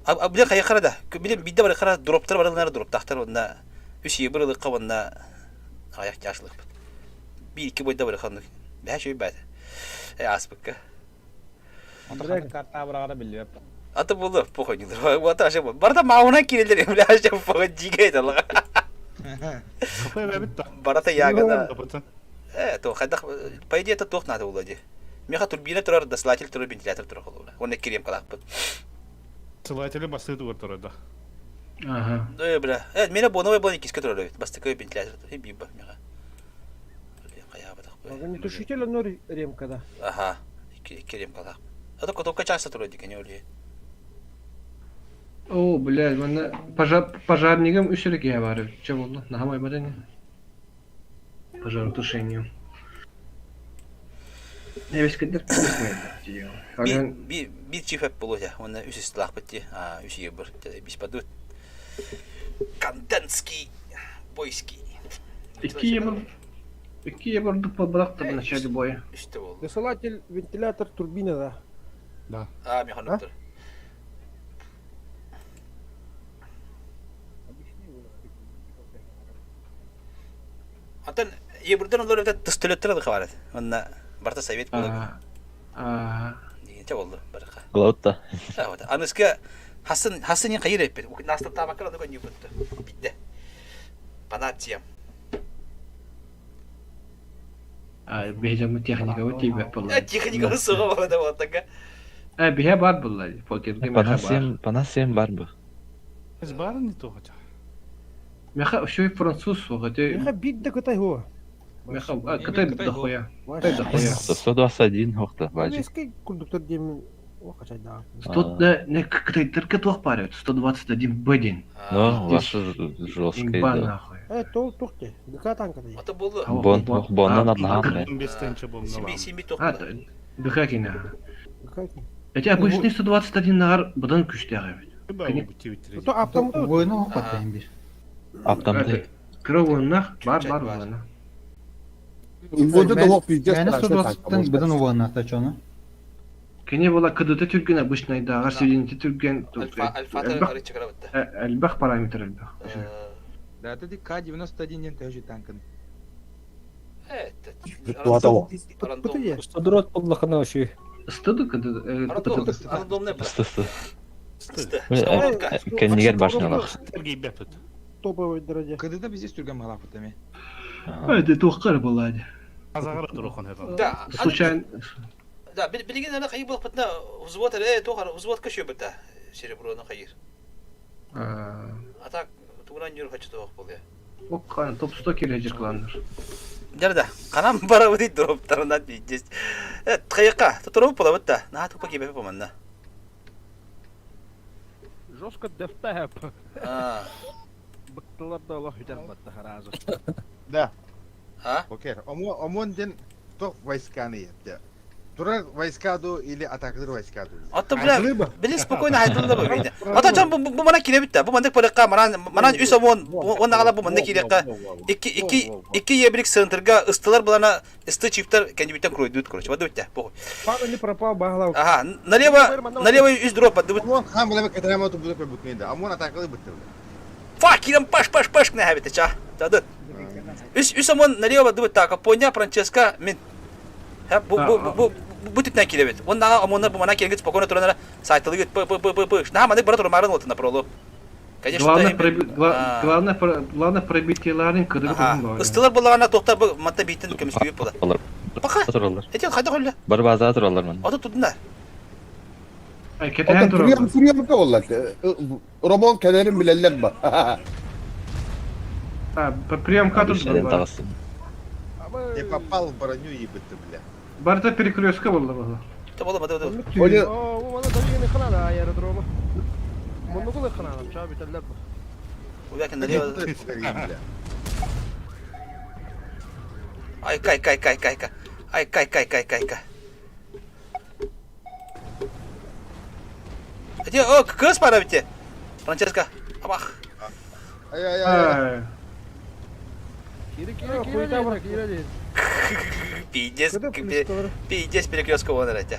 А билин хайыхара да. Билин бидде барыхара дроптар барылар дроптахтар онна үс ебір ылыкка онна аяк жашлыкпыт. Бир икки бойда барыханнык. Бэһэ шөй бэт. Э аспыкка. Карта бырагара биллибэт. Аты булу похуй не Вот аше барда мауна кирелер бля аше похуй дигей дала. Барата ягода. Э, то хайдах по идее это туох надо было ди. Меха турбина турар, дослатель турар, вентилятор турар холура. Онна кирем калаахпыт. Сылайтеле басты тугар турар да. Ага. Э, бля. Э, мене боновой бон иккиске турар эбит. Бастакы вентилятор. Э, биба меха. Огнетушитель оно ремка, да. Ага. Икки ремкалаах. А то котовка часто турар дикене оле. О, блядь, манна пожар пожарнигым үс эрэ киһи баар эбит. Чэ буолла, наһаа байбат ини. Пожаротушением. Эбискэдэр Би би чифеп болуя. Онна үс истилаахпыт ди. А, үс ебір. Бис падут. Контентский бойский. Икки ебір икки ебір дуппа в начале боя. Үстэ болду. Досылатель, вентилятор, турбина, да. Да. А, механоптер. Антон ебірден олар өтө тыстөлөттөр алыха барат. Онна барта совет болуг. Дигенче болду барыка. Глаутта. Аныска хасын хасын хайыр эппит. Настап табакка ону көннү бутты. Бидде. Панациям. А, бэйдэммит техникабыт тиийбэт буолла. Техниканы суға болады болтанга. Э, биһэ баар буолла покергэ миэхэ баар. Панасием, панасием бар бу. Ez бар не то хотя. Миэхэ үчүгэй француз суох ити. Миэхэ биир да кытай хуа. Миэхэ кытай дохуя. Кытай дохуя. 121 хохта бажи. Немецкий кондуктор диэмин уохачайдаах. Сто да не кытайдарга туох баар эбит 121 Б диэн. Ну, ваша жесткая Имба да. нахуй. Э, тол тух те. ГК танка да. Ата болду. Бон, боннан адлахан бе. Сими сими А, тохта. ГК кинэ. ГК кинэ. Эти обычный 121 наар быдан күштээх эбит. То аптамда Войну хоппаттайын бир. Аптамды. Кыра уоннах бар бар уонна. Инводы да лох пиздец. Мээнэ 120-тан быдан уоннахта чону. Кини була КДТ түргэн обычнайдааҕар сведенити түргэн Альфа альфа арычы карабытта. элбэх параметр элбэх. Да, это К-91 диэн төһө танкын. Стадрот боллахына оши. Стыды КД Рандомный. Сты-сты. Кэннигэр башнялах. Топовый дороде. Кыдыда бизи сүргэн малапыт эми. Это туохкар была. Да. Случайно. Да, билигин ана хайы булпытна взвод эле тохар взвод көшө быта сереброны хайыр. А так тугунан юр хочу тоох болуя. Оккан топ 100 кележер кыланнар. Жарда, канам бара бит дроптарынан пиздец. Э, тхайка, тутуруп була бытта. На тупа кибе поманна. Жестко дефтәп. А. Быктылар да Аллах үтәр батты харазы. Да. А? Окей. Омон ден тох войсканы епте. Турар войска ду или атакалыр войска ду. Ата бля, били спокойно хайдылда бу бейне. Ата жан бу бу мана кире битте. Бу мандык полякка манан манан үс омон он нагала бу мандык кирекка. Икки икки икки ебрик центрга ыстылар булана ысты чиптер кенебиттен кройдут короче. Бады битте. Бу. Папа не пропал баглау. Ага, налево налево үс дроп бады. Омон хам бля кетерем оту бу бутнейде. Омон атакалыр битте. Фак, кирем паш паш паш на хабите ча. Тады. Үс үс омон налево бады битте. Капоня Франческа мин. Ха бу бу бу бу түтнен киребит. Он нага омоннар бу мана келгит спокойно туранара сайтылы п п п п п. На маны бара турмарын отына пролу. Конечно, Главное, проби... главное, главное пробитиеларын кыдырып Ага. Ыстылар булагана тохта бу матта бийтин көмүскүйүп була. Бака. Эти хайда холла. Бар база туралар мен. Ата тудна. Ай, Ата прием прием болла. Ромон кенерин билелер ба. А, прием катыр Не попал в броню ебыты, бля. Барда перекрестка болла була. Та бола бада бада. О, бу мана дагы ханада аэродрома. Муну кулы ханада, ча битәлләр бу. Уякен налево. Ай кай кай кай кай кай. Ай кай кай кай кай кай. Эти о кыз пара бите. Франческа. Абах. Ай ай ай. Кире кире кире кире. Пиздец, пиздец перекрестка вон эти.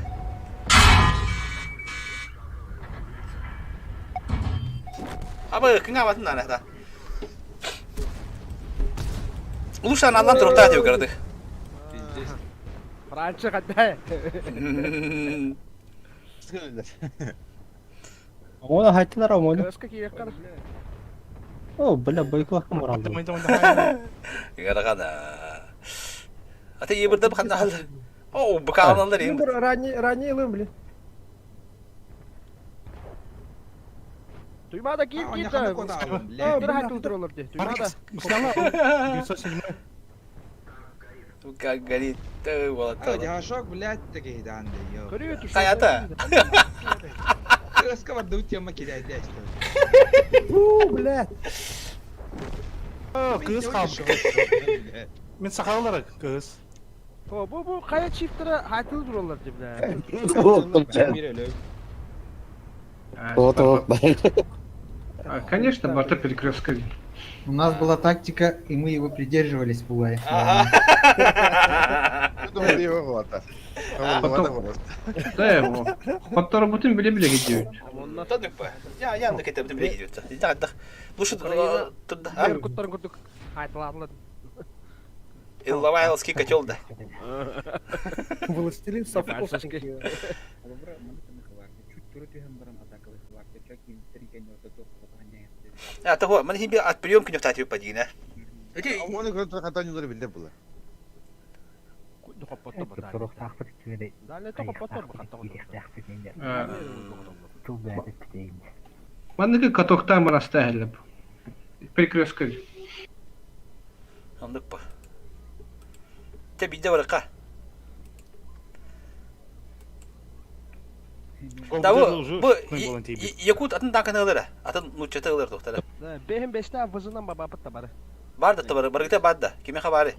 Абы кыңа батын ана да. Улушан аллан турукта деп көрдүк. Франча кадда. Омона хайттылар омона. Кырыска кире кар. О, бля, бойкулак моралды. Гарагана. Ата ебірді бқанда алды. О, бқалналар Мен ем. бір ранее ранее лым, блин. Туймада кир кир да. Бир хайтыл туралар де. Туймада. Как горит, вот. Дяшок, блядь, такие данные. Каята. Кырыска барды тема кидает, блядь. У, блядь. Кыз калды. Мен сакаллар кыз. О, бу бу кая чифтера хайтыл туралар де, бля. Конечно, барда перекрестка. У нас была тактика, и мы его придерживались, Бугай. Да, его. Хоттору бутын биле-биле gidiyor. Я я ндык этеп биле gidiyor. Жагдык. Бу шу турда. Куттарын курдук. Хайтыл Иловайлский котел да. Властелин совков. А того, мен химби от приемки не втатив падина. Омоны көріп хатан юлары билде була. Манныгы катоктан мараста әлеп. Перекрестка. Андык па. Те бидде баракка. Да бу бу Якут атын танканы ылыр. Атын нуччаты ылыр доктор. Да, бехин беште вызынан баба патта бары. Бар да табары, баргыта бар да. Киме хабары?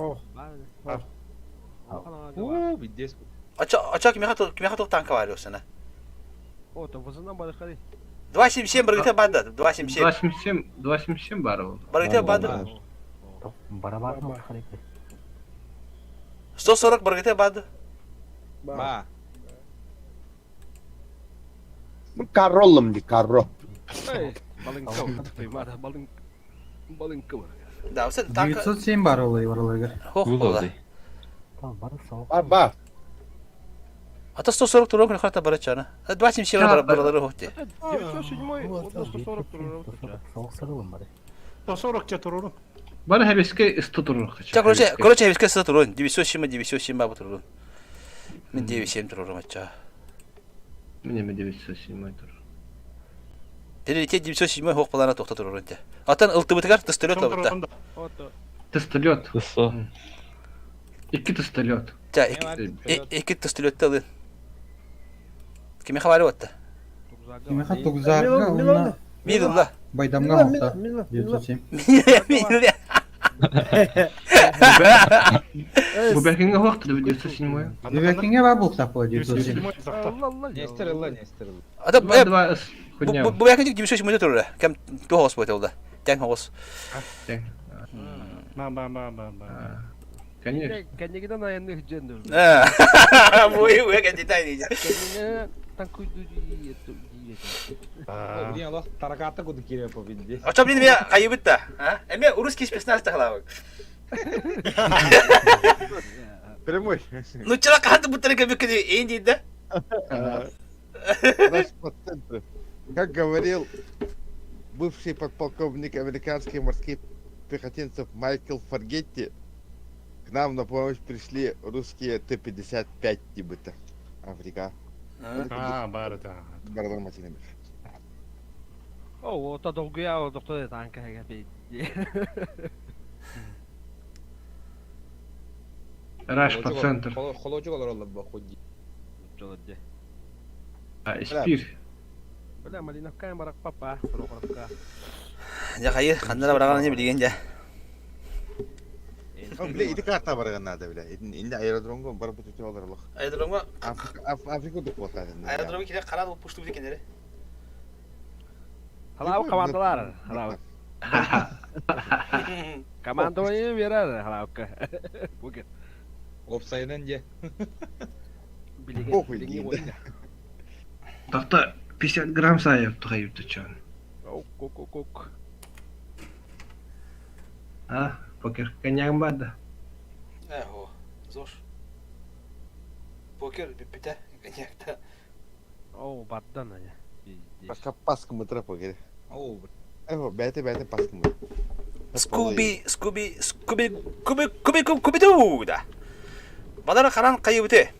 Уу, биддес. Ача ача киме хат киме хат танка бар осына. О, то вызынан бары хали. 277 баргыта бар да, 277. 277, 277 бар ол. Баргыта бар да. Барабар 140 баргыта бар да. Ба. Карроллум ди, карро. Туймада балын балын кыбыр. Да, сен танка 907 бар ол Иварлыгер. Хох бола. Ба, ба. Ата 140 туран күнү бара чана. 277 баралары хохти. 907 уонна 140 турар. 140 ча турурум. Бары хэбиске ысты турur. Ча, короче, короче, хэбиске ысты турун. 907, 907 бабы турун. Мен 97 турурум ача. Мен эме 907 турur. Перелететь 907 хоқ балана тоқта турурун те. Аттан ылтыбытыгар тыстөлөт лабытта. Тыстөлөт. Икки тыстөлөт. Ча, икки тыстөлөттө ылын. Кими хабары отта? Кимиха тугзарга уонна Мир ылла. Байдамга оҥта. 907. Бу бэкиҥҥэ уохта 907. Бэкиҥҥэ баа буолтах була 907. Нестер ылла, Нестер ылла. Ата бу бэкин 907 турар. Кем туох ос буолла. Тэҥ оҕус. Тэҥ. Ба ба ба ба ба. Конечно. Кэннигинэн айанныах дьэн дуу. Буй уя кэннитэ дии. Кэннигинэн танкуйду дии дии. Блин, алох тараката куду кире по види. Очо блин меня хайыбыт да. А? Эме русский спецназ тахлабык. Прямой. Ну чара кахаты буттары кебик эйн дейт да. Наш по центру. Как говорил бывший подполковник американских морских пехотинцев Майкл Фаргетти, к нам на помощь пришли русские Т-55 тибыта. Африка. А, баар да. Бардар машина. О, ота долгуя доктор танка хэгэ Раш по центр. Холочук олороллор бу худи. А, Испир. Бля, Малиновка барак папа, Прохоровка. Дьэ хайы, ханна да бараҕан ини билигин дьэ. Бля, ити карта барыган надо, бля. Инде аэродромга барбыт өтө олорлох. Аэродромга Африка дук болта. Аэродромга кире карар болып пушту бит кенери. Халау командалар, халау. Командование берер халаука. Бугер. Опсайынан дьэ. Билигин, билигин Тахта 50 грамм сайып тухайып чан. Ок, ок, ок, ок. А, покер коньягым бар да. Эхо, зош. Покер бүппүтэ, коньякта. О, баддан ая. Паска паска мытра покер. О, Эхо, бәте бәте паска мытра. Скуби, Скуби, Скуби, Куби, Куби, Куби, Куби, да. Балара харан кайыбыты.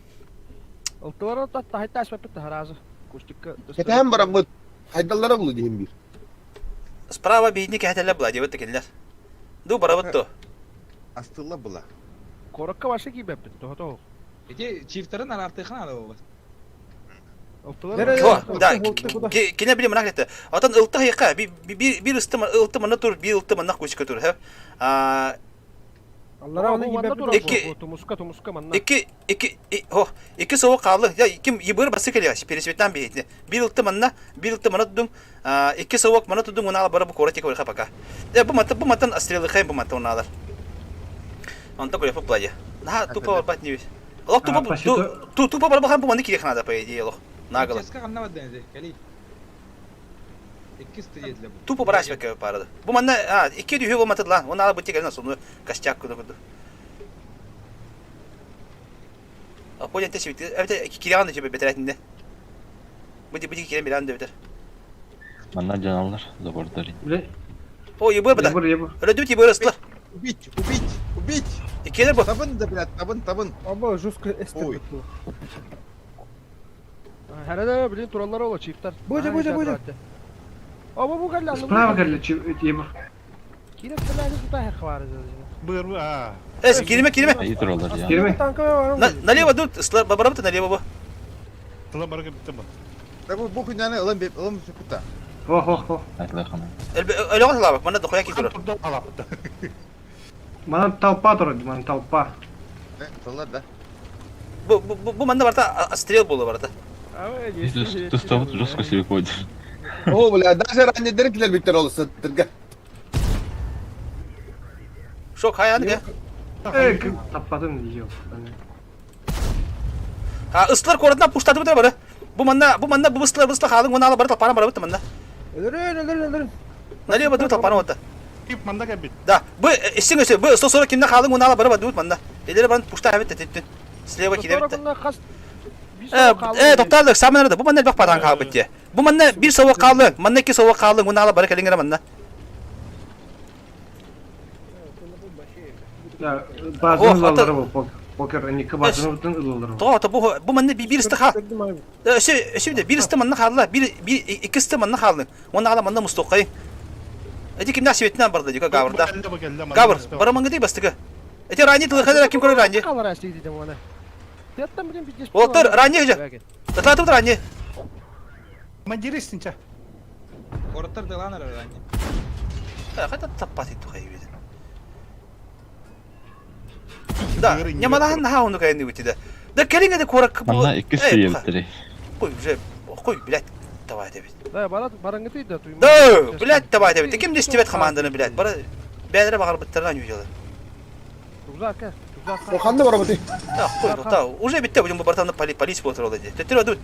Ылтылар тахайта ашпаппыт таһаразы. Кустикка. Кэтэһэн бараммыт хайдаллара булу диһин биир. Справа биһини кэһэтэллэр була диэбит кинилэр. Ду барабыт ту. Астылла була. Корокка башы кийбэппит, тоһото. Ити чифтарын араартыхан ада болбат. Да, кине били манак этэ. Отон ылта хайка биир ыстым ылты манна тур, биир ылты манна кучка тур, хэ. А Аллара оны кийбэппит. Икки Тумуска, тумуска манна. Икки икки хо, икки сово хаалы. Я ким ебыр басы келе, пересветан бейетне. Биир ылты манна, биир ылты манна тудум. Икки совок манна тудум, унаала бара бу кора тек барыха пока. Э бу мата бу матан стрелы бу мата унаалар. Онто көрөпө пладе. Наха тупо барбат не Олох тупо тупо барбахан бу маны кире ханада по идее олох. Наголо. Ческа ханна баддан эти, кали. Икки стыдетле бу. Тупо бараш бекке парады. Бу манна а икки дүйө болматыд лан. Оны ала бутик элен сону костяк куду куду. А понял те сибит. Эбите киреган да бетеретинде. Бути бути кирен билан да бетер. Манна дьаналлар, забордары. О, ебыр бада. Ебыр, ебыр. Өлөдүт ебыр ыстылар. Убить, убить, убить! Иккилер бу. Табын да, блядь, табын, табын. Аба жестко эстер. Хәрәдә блин тураллар ола чифтар. Боже, боже, боже. Аба бу калла. Справа кэллэ ебыр. Киреп калла тута хвар. Быр, а. Эс, кириме, кириме. Айы тураллар я. Кириме. Налево дут, ыстылар барабыт налево бу. Тыла барга битте бу. Да бу бу күнәне ылым беп, ылым сөпүтә. Хо хо хо. Айтлай хана. Өлөҕө салабак, манна дохуя ки турар. Манан толпа турар, манан толпа. Тыллар да. Бу бу бу манна барта стрел болу барта. Тустабыт жестко себе ходишь. О, бля, даже раннедер килер биттер ол сыттырга. Шок хаяны ге. Э, таппатын ел. А ыстылар коратна пуштаты битер бары. Бу манна бу манна бу ыстылар бу ыстылар халың уна бары талпана бары бит манна. Өлөрөн, өлөрөн, өлөрөн. Налево дут талпана отта. Кип манда кәбит. Да, бу иссиң өсө бу 140 кимне халың уна бары бит манна. Элер барын пушта хабит теттин. Слева киле бит. Хас. Э, э, тоқтаалык, самын арада. Бу манна элбэх патан хаалбыт дии. Бу манна биир совок хааллыҥ, манна икки совок хааллыҥ, унаала бары кэлиҥ эрэ манна. Да, базаны ылаллара бу покер, Ника базаны ылаллара. Тоҕо, бу бу манна биир ысты хаал. Өссө өссө биир ысты манна хаалла, биир биир икки ысты манна хааллыҥ. Уонна аҕала манна мустуоххайыҥ. Эти кимнээх сибэтинэн барда дика Гаврда. Гавр, барамаңгыдый бастыгы. Эти ранее тылыхалара ким көрөр ранее? Уолаттар, ранее же. Татаатыбыт ранее. Командир истинча. Куораттар дылаан эрэр ранее. Хайда таппат иту хайбит. Да, нямалаһан наһаа оннук айанныбыт да. Да кэлиҥ эдэ куоракка бу. Манна иккис тиийэбиттэрий. Кой уже кой, блядь, давай дебит. Да, барат бараңгытый да туйма. Да, блядь, давай дебит. Ким да истибэт команданы, блядь. Бара бэйэлэрэ баҕарбыттарынан юдьалар. Рюкзак, рюкзак. О, ханна барабытый? Да, хуй, да, уже битте будем бартан поли полиция болтыр олды. Төттүр адут.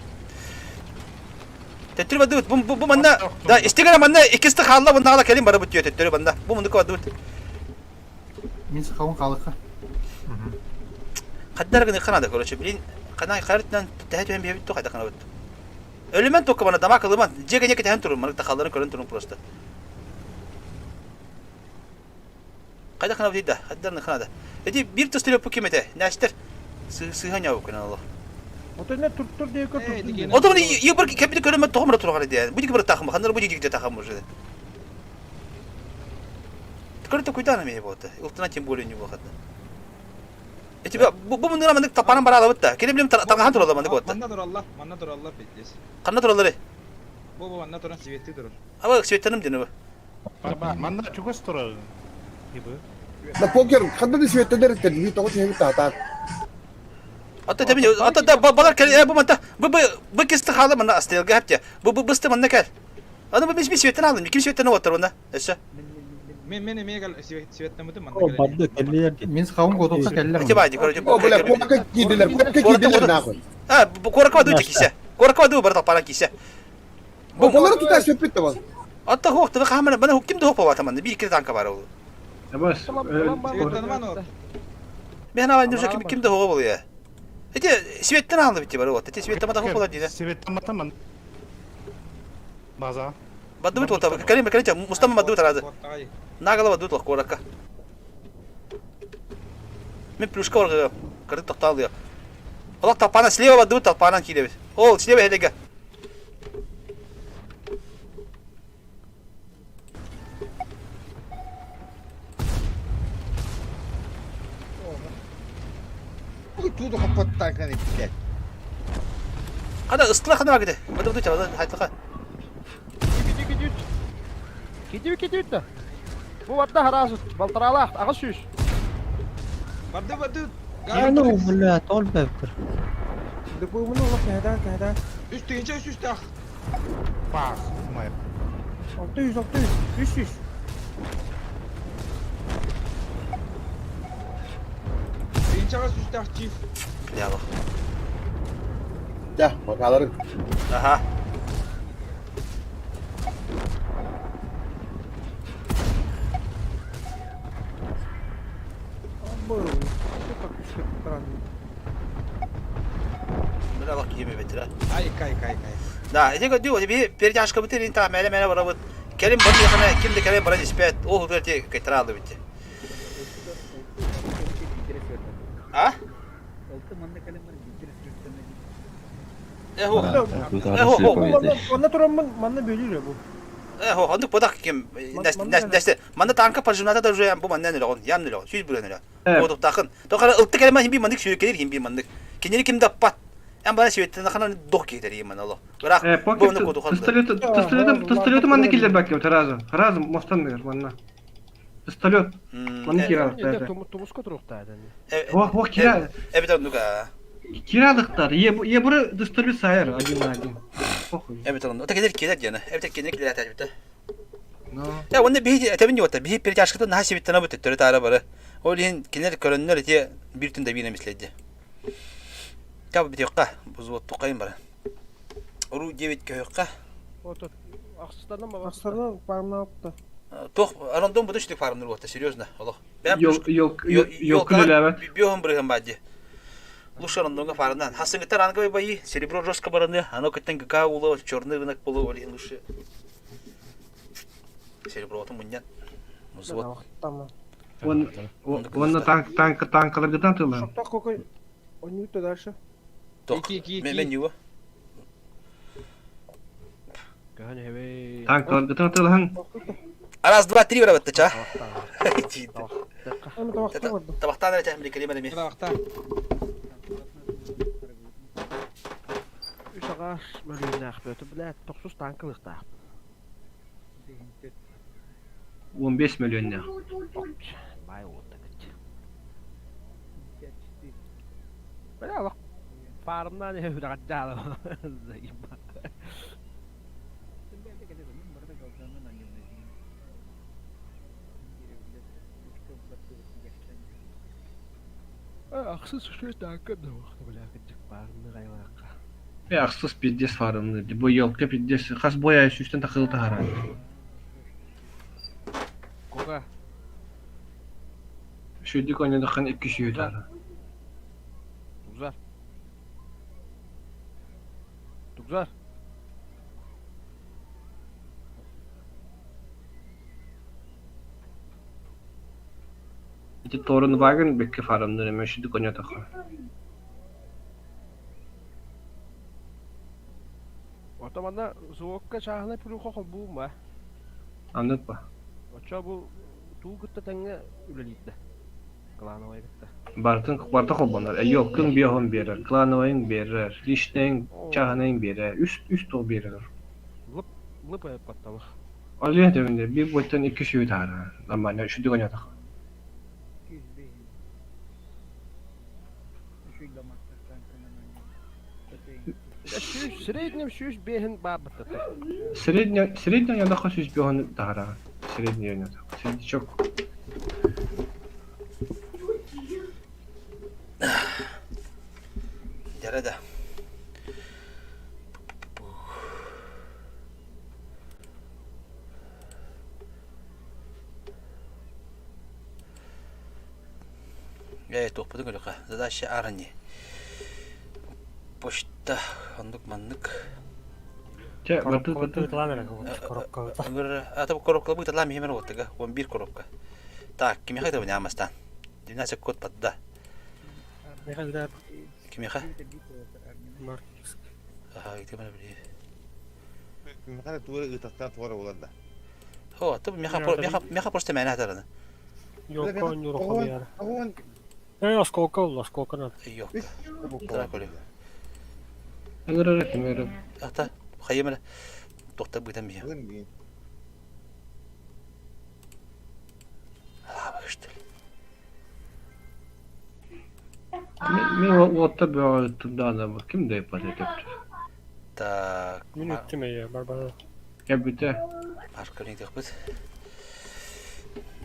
Төттүр адут. Бу бу манна да истигер манна иккисти хаалла буннаала келин бара бүттүө төттүрү банна. Бу мундук адут. Мин сахабын хаалыкка. Хаддар гыны ханада, короче, блин, ханай харытынан тэһэ түһэн биһэбит ту хайда ханабыт. Өлүмэн токка бана дамак ылыман, дьиэ кэньэ кэтэһэн турун, маннык тахалларын көрөн турун просто. Хайда ханабыт да, хаддар ханада. Эти бир тустулеппу ким этэ? Нәстер. Сыыһа ньау күнэн олох. Отойна тур тур диye көр. Отон йыбыр кепити көрөмө тоҕомро турган диэн. Бу дики бір тахым, ханнар бу дики тахым уже. Көрө куйдан эме болду. Ултана тем более не болду. Эти бу бу мындыра мандык тапанан бара алабыт да. Келе билем тагахан туралар мандык отта. Манна тураллар, манна тураллар пиздец. Канна тураллар? Бу бу манна туран светти турар. Аба светтерим дени бу. Манна чугас турар. Ибы. Да покер ханна да светтердер терди тоҕо түһэбит таатаат. Ата тебин ата да балар кел бу манта бу бу бу кисти хала манна астелга хапте. Бу бу бысты манна кел. Аны бу мис светтен алдым. Ким светтен оттар онда? Өссө. Мен мен эмиэ кэл светтеммитим манна О, барды кэллилэр дии. Мин сахабын готовка кэллэр. Эти бади, короче. О, бля, куоракка киирдилэр, куоракка киирдилэр нахуй. А, куоракка баду кисе. Куоракка баду бар тапара кисе. Бу олары тута сөппүт да бол. Атта хук тыбы хамана бана ким да хук бабата манна бир танка бар ол. Бас. Мен ава нюша ким ким да хук бол я. Эти светтен алды битти бар вот. Эти светтен мата хук бола диде. Светтен мата ман. База. Бадыбыт вот калим калим мустама бадыбыт арады. Нагала бадыбыт лох куоракка. Мен плюшка орга кырды токталды. Олақ талпана слева бадыбыт талпанан килебит. Ол слева хелеге. Туду хаппаттан каны блядь. Қада ыстыла қана багыды. Бады бады чабады хайтыка. Киди киди. Киди киди да. Бу барда харасыт, балтаралах, ага сүүс. Барды барды. Ну, бля, тол бэптер. Бу муну олох кэһэдään кэһэдään. Үс тыһыынча үс үстэх. Пас. Май. 600 600 300. Тыһыынчаҕа үстэх чиф. Бля, Да, бакаларын. Аха. Бля, лох киеме бетира. Ай кай кай кай. Да, эти году, тебе перетяжка бутырин та мәле мәле барабыт. Келин бар яхана ким де келин бара диспет. О, хутерти кайтралы битти. А? Эхо. Эхо. Онна тураммын, манна бөлүрө бу. Эхо, ондук бодак ким нэсте. Манда танка пожимната да уже бу манна нөлөгөн, ям нөлөгөн, сүйүс бүрө нөлө. Одук тахын. Тохара ылты келме химби мандык сүйөкелер химби мандык. Кенери ким даппат. Эм бана сүйөттен хана док кетер им ало. Бирак Покер пистолет пистолет пистолет манна киллер бакем таразы. Таразы мостан дигер манна. Пистолет. Манна киралык Тумуска туруктаа Ох, ох, кира. Эбит оннука. Киралыктар. Е е бура пистолет сайыр один на один. Похуй. Эбит онну. Ота келер келер жана. Эбит келер келер атабыт. Я онны биһи этебин юота. Биһи перетяжката наһа сибиттена бу төттөрү таара бары. Ол иһин кинилэр көрөннөр ити бир түн да биир эмислэйди. Тя битиэххэ взводтуххайын бары. Уру 9 көһөххэ. Ото ахсыстардан ба Ахсыстардан парымнаапта. Туох рандом буду штик фармныр буолта серьезно олох. Йол йол йол күлеләбәт. Биоһун бырыһын баадьы. Лучше рандомга фарынан. Хасынгыттар ранговый бои, серебро жестко бараны, оно кыттан ГК уло, черный рынок болу, ол лучше. Серебро мунньан. Взвод. Уонна танк танк танкаларгытан тыллар. Шоктох какой? Он не дальше. Тох. Мен его. Танкаларгытан тыллаһан. Раз, два, три, барабатта ча. Табахтан эрэ ча, кэлиме эми. Табахтан. Үс аҕаас мөлүйүннээх бөтө, блядь, тохсус танкалыахтаах. 15 мөлүйүннээх. Бай уоттагыт. Бля, олох фармнаан иһэ үрэҕэрдэ заеба. Ахсыс үчүгэй таакка да бля кырдьык баарыннык айылаахха. Э ахсыс пиздец фармныыр бу елка пиздец хас бой айы сүүстэн тахсыы таһаарар. Кога? Шүдүк ойнодоххан икки сүүһү таһаарар. Тузар. Тузар. Ити Торун Ваген бэккэ фармныыр эмэ шүдүк ойнотоххо. Ото манна звукка чааһынай плюха холбуум ба. Аннык ба. Оччо бу туу кытта тэҥҥэ үлэлиирдэ. Клановай кытта. Барытын барыта холбонор. Ёлкын биоһун биэрэр, клановайын биэрэр, личнэйин, чааһынайын биэрэр, үс үс тыл биэрэр. Лып лып батталых. Ол иһин тэбинде биир буоттан икки сүүһү таһаарар. Нормально, үчүгэй ойнотох. Сүүс, среднем сүүс биэһин баарбыттата. Средне средний ойнодоххо сүүс биоһун таһаарар. Средний ойнотох. Среднячок. Дьэрэ да. Ээ, туохпутун көрүөххэ. Задача арани. Почта оннук маннык. Чэ, баты баты. Ата коробка быталаам иһимэр уоттага. 11 коробка. Так, кимиэхэ да нямастан. 12 код подда. Кимиэхэ? Аха, ити мана билии. Миэхэ туора ыытахтаан туора буолар да. О, ты меха меха меха просто мээнэ атараны. Йокко ойнуур хомуйар. Э, осколка ол, осколка надо. Йокко. Тара көрү. Ыҥырар кимэрэ. Ата, хайымара. Тохта быытан бия. Алаабыштыл. Мин уотта бөҕө ыттым даҕаны ким да ыппат этэ. Так. Мин ыттым эйэ, Барбара. Кэлбитэ. Арка нейдехпит.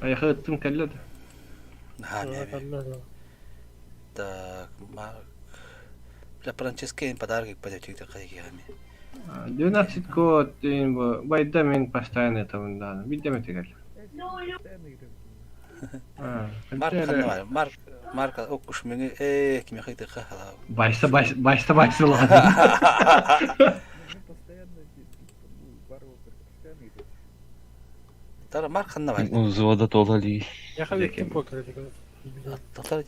Айха ыттым кэллэ да. Наһаа мэ. Так, Бля, Франческо им подарок иппат хайгиами. 12 год байда мен постоянно этабын даҕаны биирдэ эмэ кэллэ. Марк ханна Марк Марк оккуш меңи э кимиэхэ тыха Байса байса байса байса Тара Марк ханна бар. Взвода тола ли. Тоқтар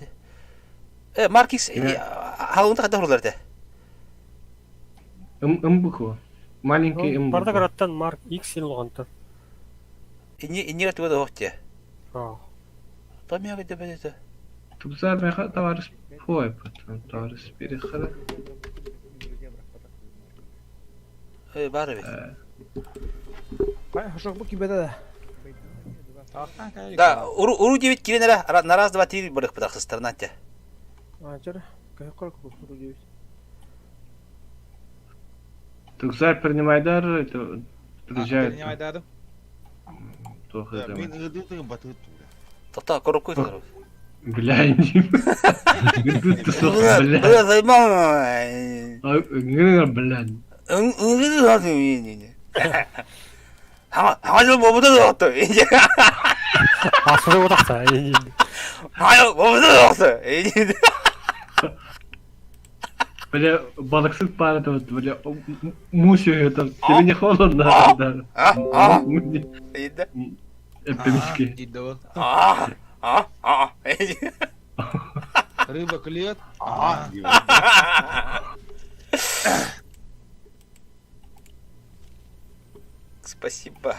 Э Марк Икс халуунта хадда хурулар этэ. Ымбыку. Маленький ымбыку. Барда караттан Марк Икс син улаҕантан. Инни иннигэр туга да суох дии. Томьяга дэбэдэтэ. Тубзар меха товарищ Фой, потом товарищ перехара. Э бар эбит. Ай, хошок бу кибеде да. Да, уру уру диэбит киирэн эрэ на раз два три барыхпытах сыстарынан те. Ачар, кайкор уру диэбит. Тукзар принимайдар, это приезжает. Принимайдадым. Туох это. Мин ыдытыгын батыт Тоқта, коробку ыталар. Бля, не. Бля. Бля, займал. Бля. А, суруй утахта. Бля, балыксыт паара вот, бля, мусь это, тебе не холодно? Да. А? Ида. Эппемички. А, а, а. Рыба клюет. Спасибо.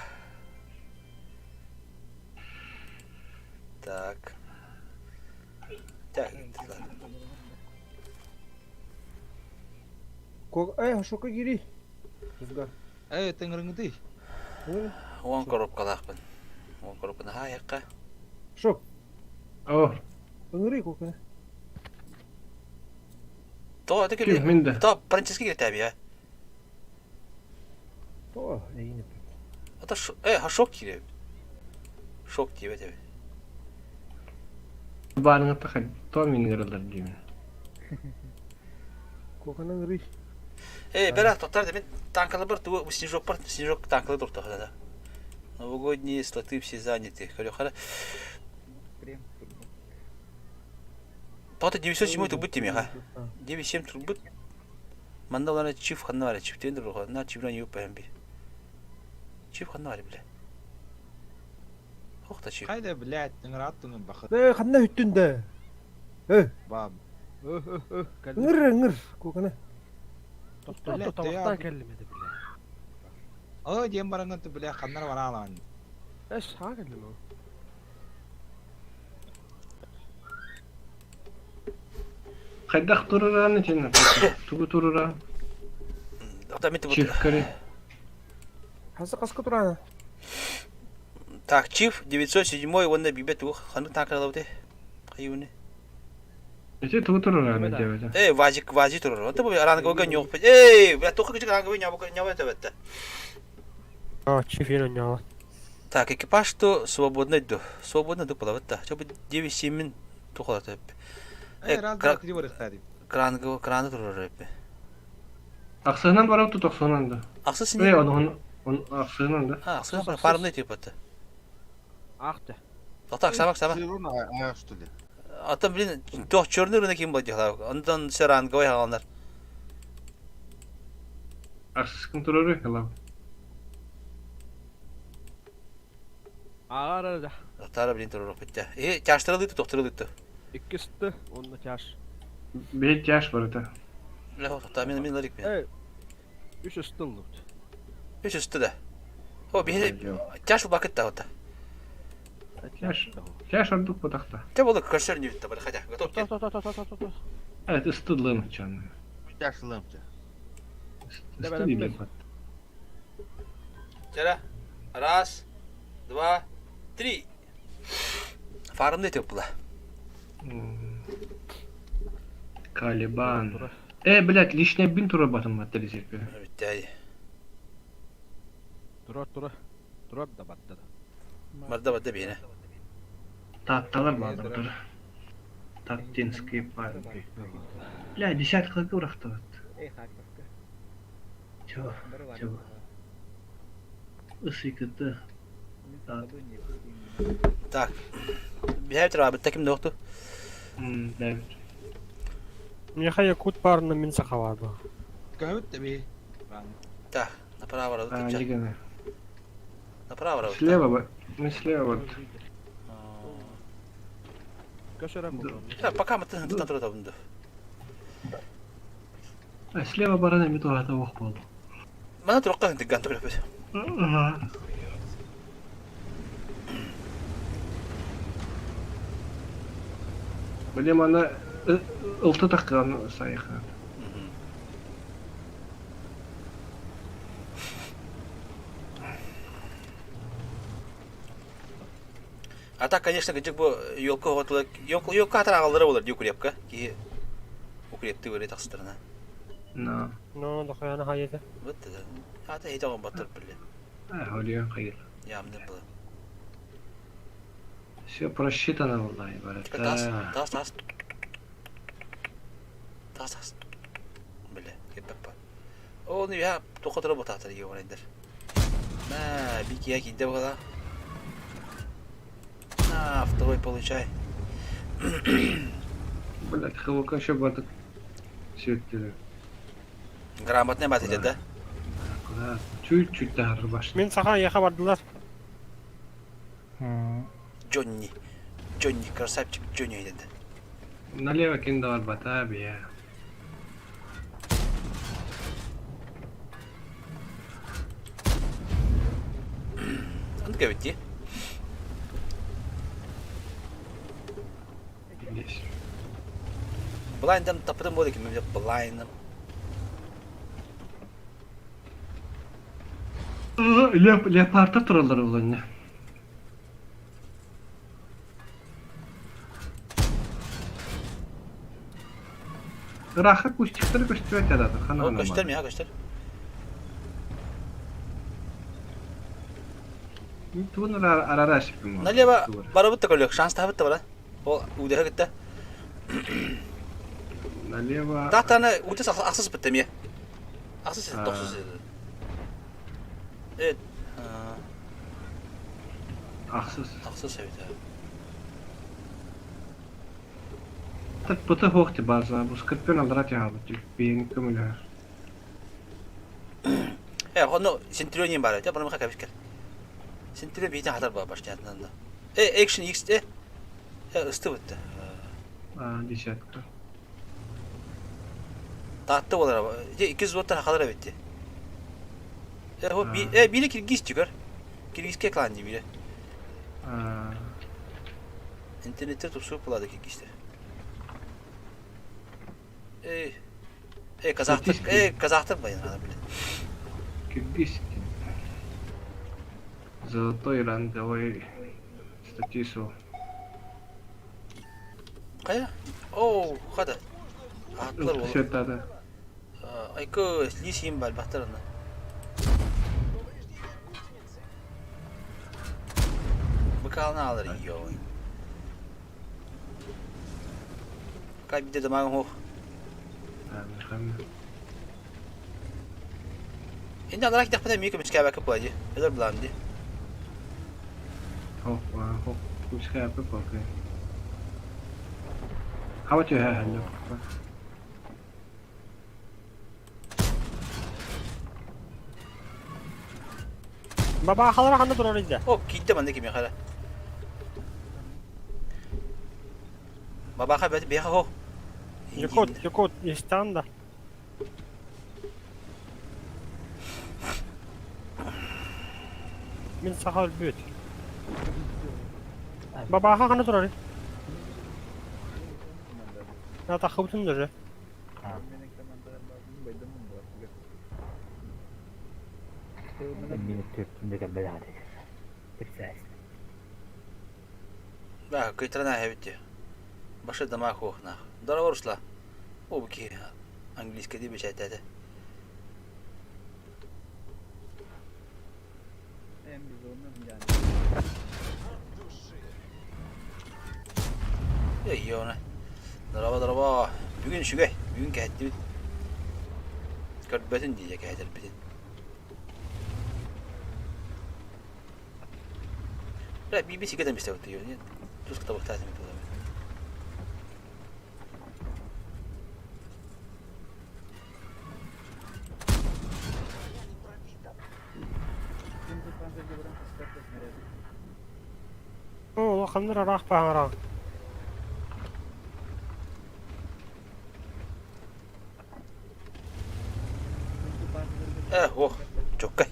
Так. Так, ладно. Эй, шока гири. Эй, тыңырыңды. Уон коробкалаахпын. Уон коробканы хаайыққа. Шок. О. Ыҥырый кокана. То, это Ким, минде? То, Франциски киртәби, я. О, эйне. Ата э, ха шок кире. Шок диэбит эбит. Барыңа тахай, то мин ыҥыраллар диибин. Кокана ыҥырый. Э, бера, тоқтар мен танкалы бар, тугу снежок бар, снежок танкалы турта да. Новогодние слоты все заняты. Көрө Тота 907 турбут теме, ха. 97 турбут. Манда олар чиф ханна бар, чиф тендер руха. На чифран юп би. Чиф ханна бар, бля. Ох та чиф. Хайда, блядь, тыңырат тыңын бақыт. Э, ханна үттүн да. Э. Баб. Ыҥыр, ыҥыр, кокана. Блядь, Тамақтан кэллим эди бля. Ой, диэн бараҥҥын ту, бля, ханнар бараалаан. Эш, ха кэллим ол. Хайдах туруран итиннэ, тугу туруран? Ата мен Чифкари. Хасы каска турана. Так, чиф 907 онна бибет тугу ханны танкалабыты. Кайуны. Ити тугу туруран диэбитэ. Э, вазик, вази турар. Онто бу аранга ньоқ. Эй, бля, тоқы күчүк аранга ньоқ ньоқ өтөбөттө. А, чиф ньола. Так, экипаж то свободно ду. Свободно ду палабытта. Чобу 97 тухалат. Э, раз, два, три барыхтади. Кранга краны турар эппи. Ахсыһынан барап ту тохсуһунан да. Ахсы сини. Э, ону он ахсыһынан да. А, ахсыһынан бар фармны типа. Ахты. Так, сабак, сабак. А, что ли? Ата, блин, тох черный рынок ким был дела. Онтон все ранговый хаалнар. Ахсыскын турары калап. Ағара да. Тара, блин, турар битте. Э, тяштырылды, тохтырылды. Иккисти, онна тяш. Бэт тяш барыта. Бля, тоқта, мен мен ларик мен. Э, үш ыстылды. Үш үсті да. О, бихе тяш бакыт та ота. Тяш. Тяш ордук потахта. Те болду көрсөр не битте бар, хотя. Готов. То, то, то, то, то, то. Evet, ыстыдлым чаны. Тяшлымча. Ыстыдлым. Чара. Раз, два, три. Фарымды теп була. Калибан. Э, блядь, лишняя бин турабатым маттелизепе. Битте. Турар, турар. Турар да батты да. Барда барда бейне. Татталар баадыр. Таттинские парки. Бля, десятка урахтабат. Чё, чё? Ысыкыты. Так. Бихе тура битте ким докту? Да. Миха якут парна мин сахавады. Көмөт би. Так, направо А, дигана. Направо. Слева, ба. Мы слева вот. Да, пока мы ты тура табынды. А слева барана метуата ох болду. Мана турукка диган тура бит. Ага. Блин, ана ылты таккан сайха. А так, конечно, кыжык бу елка готулы, елка елка атар болар ди укрепка. Ки укрепти өре тақсытырына. На. Ну, дохуяна хайда. Вот да. Ата хит аган батыр биле. А, холион хайыр. Ямны было. Все просчитано было, брат. Тас, тас, тас. Тас, тас. Биле, кеппа. О, ну я тохотра ботатыр йоңрендер. На, бики я киде була. На, второй получай. Блять, хлока еще батык. Сүөттүлэр. Грамотный бат этэ да? Чуть-чуть таһарыр башня. Мин саха эйиэхэ бардылар. Джонни. Джонни, красавчик Джонни деді. Налево ким да барбата бия. Аны кэбитти. Блайндам тапытым болду ким блайндам. Леопардта тураллар буланна. Ыраахха кустиктары көстүбэт ядата хана О, көстөр миха көстөр. Тугун арара ашыппын. Налево барабыт да көлөк, шанс табыт да бара. Ол удэһэ кытта. Налево. Тахтаны утес ахсыс битте мие. Ахсыс тохсус. Э Ахсыс. Ахсыс эбит. Быты хуох ти база, бу скорпион алдара тиһаабыт биэҥ көмөлөһөр. Э, онно Центурионин бар, те бары кабишкер. Центурион бейтен хатар бар башнятынан да. Э, Action X э. Э, ысты бытты. А, десятка. Таатты болар. Же 200 ваттар хакалар битти. Э, хо би э бири киргиз түгөр. Киргизке клан ди бири. Интернетте тупсуп булады киргизтер. Эй, эй, казахтар, эй, казахтар баян ана биле. Киргиз. Золотой ранговой статису. Кая? Оу, хада. Атлар ол. Сөтады. Айкы лисим бар баттарына. Быкалны алыр йоо. Кай биде дамагын хох. Инде аларак дахпата мике мичкәбәкә булади. Эдер булам ди. Хоп, хоп, мичкәбәкә булади. How about you have Бабаахалара ханна турар иде. О, киитте манна кимиэхэ эрэ. Бабааха бэт биэхэ хо. Якут, Якут, истан да. Мин саха өлбүт. Бабааха ханна турар. Атахыбытын даже. Да, кыйтырана хэбитти. Башы дама хохна. Дорогой русла. Обки английский дип бечәйтәде. Эй, йона. Дорого, дорого. Бүгүн үчүгэй. Бүгүн кэһэттибит. Көрбөтүн дии кэһэтэрбитин. Бля, BBC кэтэн бистэ бут Тус кытабыктаатым буолар. О, улаханнар араах бааҥараҕын. Э, ох, чоккай.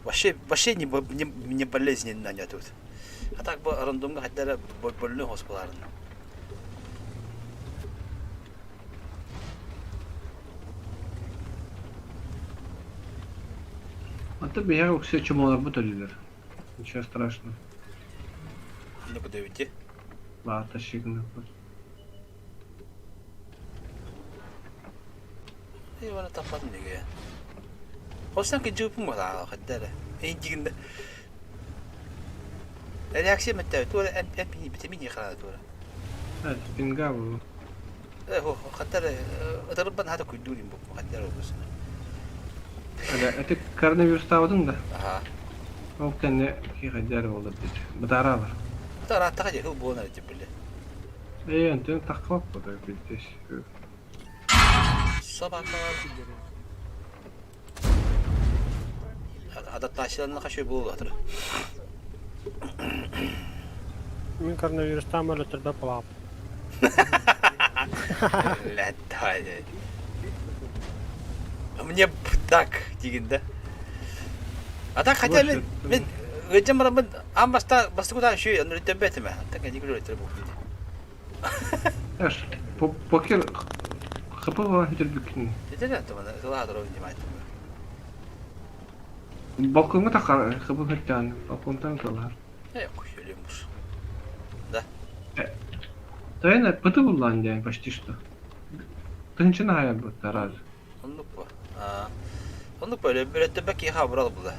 Вообще, вообще не, не, не болезненно не тут. А так бы рандомга хотя бы больной госполарын. А ты биһиэхэ үксэ чумоларбыт өлүлэр. Ничего страшного. Ну куда идти? Лаата шигнаппыт. И вона таппатын диге. Хостан ки жупун бала хаддара. Эй дигинде. Реакция мэтtä туора эм эм битемини хара туора. Это пинга был. Э хо хаттара ытырбан хата күйдүүрин бу хаттара бусuna. Это коронавирус таабытың да. Аха. Ол кэннэ киһи буолар диир. Бытааралар. Тара тага же хыл буонар деп биле. Ээ, онтон таххалап буолар билдес. Собака. Адаптацияланна хашой буолуо Мин коронавирустаан өлөттөрбөт балаҕам. Блядь, давай. Мне так диигин да. А так хотя мен мен ыдьан бараммын аан баста бастакы утаа үчүгэй онно өлөттөрбөт этим так эдик өлөттөр буолбут. Эш, покер ХП бүтэрбиккин. Тетеле тумана ылаа дорог внимательно. Балкоҥҥа тахха ХП хөттөөн, балконтан ыталар. Э, хуй Да. Тайна пыты буллаан диэн почти что. Тынчын аайарбыттар раз. Оннук бу. Оннук бу өлөттөрбөк киһи хаабырал була.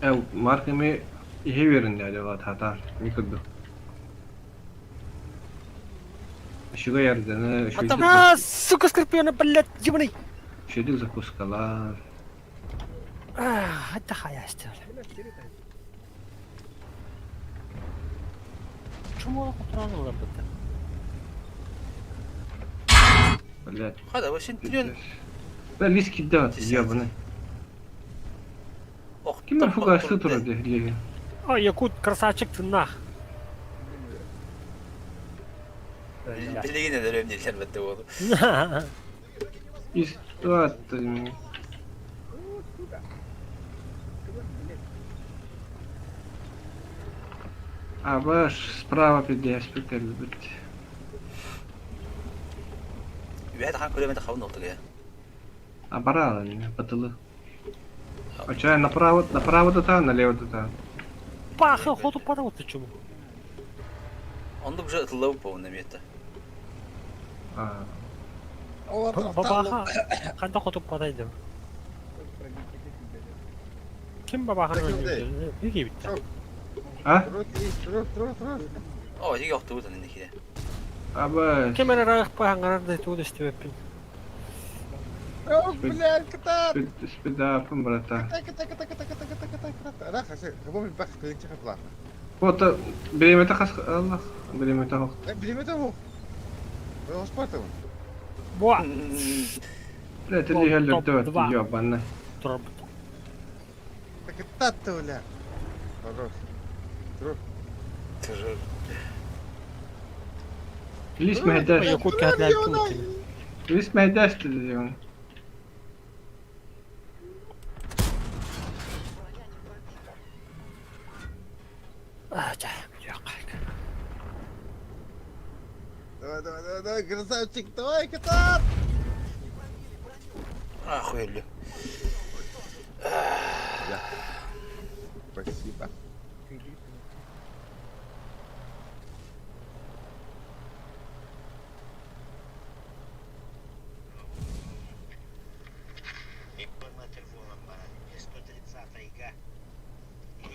Э, Марк эми иһи үөрүн дядя хатаан ми курдук. Үчүгэй ардыны, үчүгэй А, сука, скорпиона, блядь, ебаный! үчүгэй закускалар. А, это хаястер. Чому кутуран олорбута? Блядь. Хада, вы синтрен. Бля, лис кидат, ебаный. Ким фугасы турар диэн. Ой, якут красавчик ты нах. Билигин өлөрөм дииллэр бэтте буолу. Из туат. А баш справа пиздец кэлбит. Үһэ тахан көрөмөтө хабын олтуга. А барала не потылы. А чай направо, направо да та, налево да та. Паха, ходу падал ты чему? Оннук уже ытыллабыт по эмиэтэ. А. Бабаха, ханта хоту падайдым. Ким бабаха Биги битте. А? О, иги охтубут анын кире. Аба. Ким эрэ ыраах паһаҥарар тугу да истибэппин. Ох, блядь, кытаат! Спидаапын брата. Кытай, кытай, кытай, кытай, кытай, кытай, кытай, кытай. Рах, хабом бах, кыйынчы хаплах. Вот биремете хас Аллах, биремете хох. Биремете хох. Оспатым. Буа. Блядь, или хеллер дёт, ёбаный. Кытаат, бля. Хорош. Тур. Тур. Лис мehdeş. Якут кәһәтләр Лис мehdeş dedi onu. Давай, давай, давай, давай, красавчик, давай, кытаат! Охуели. Спасибо.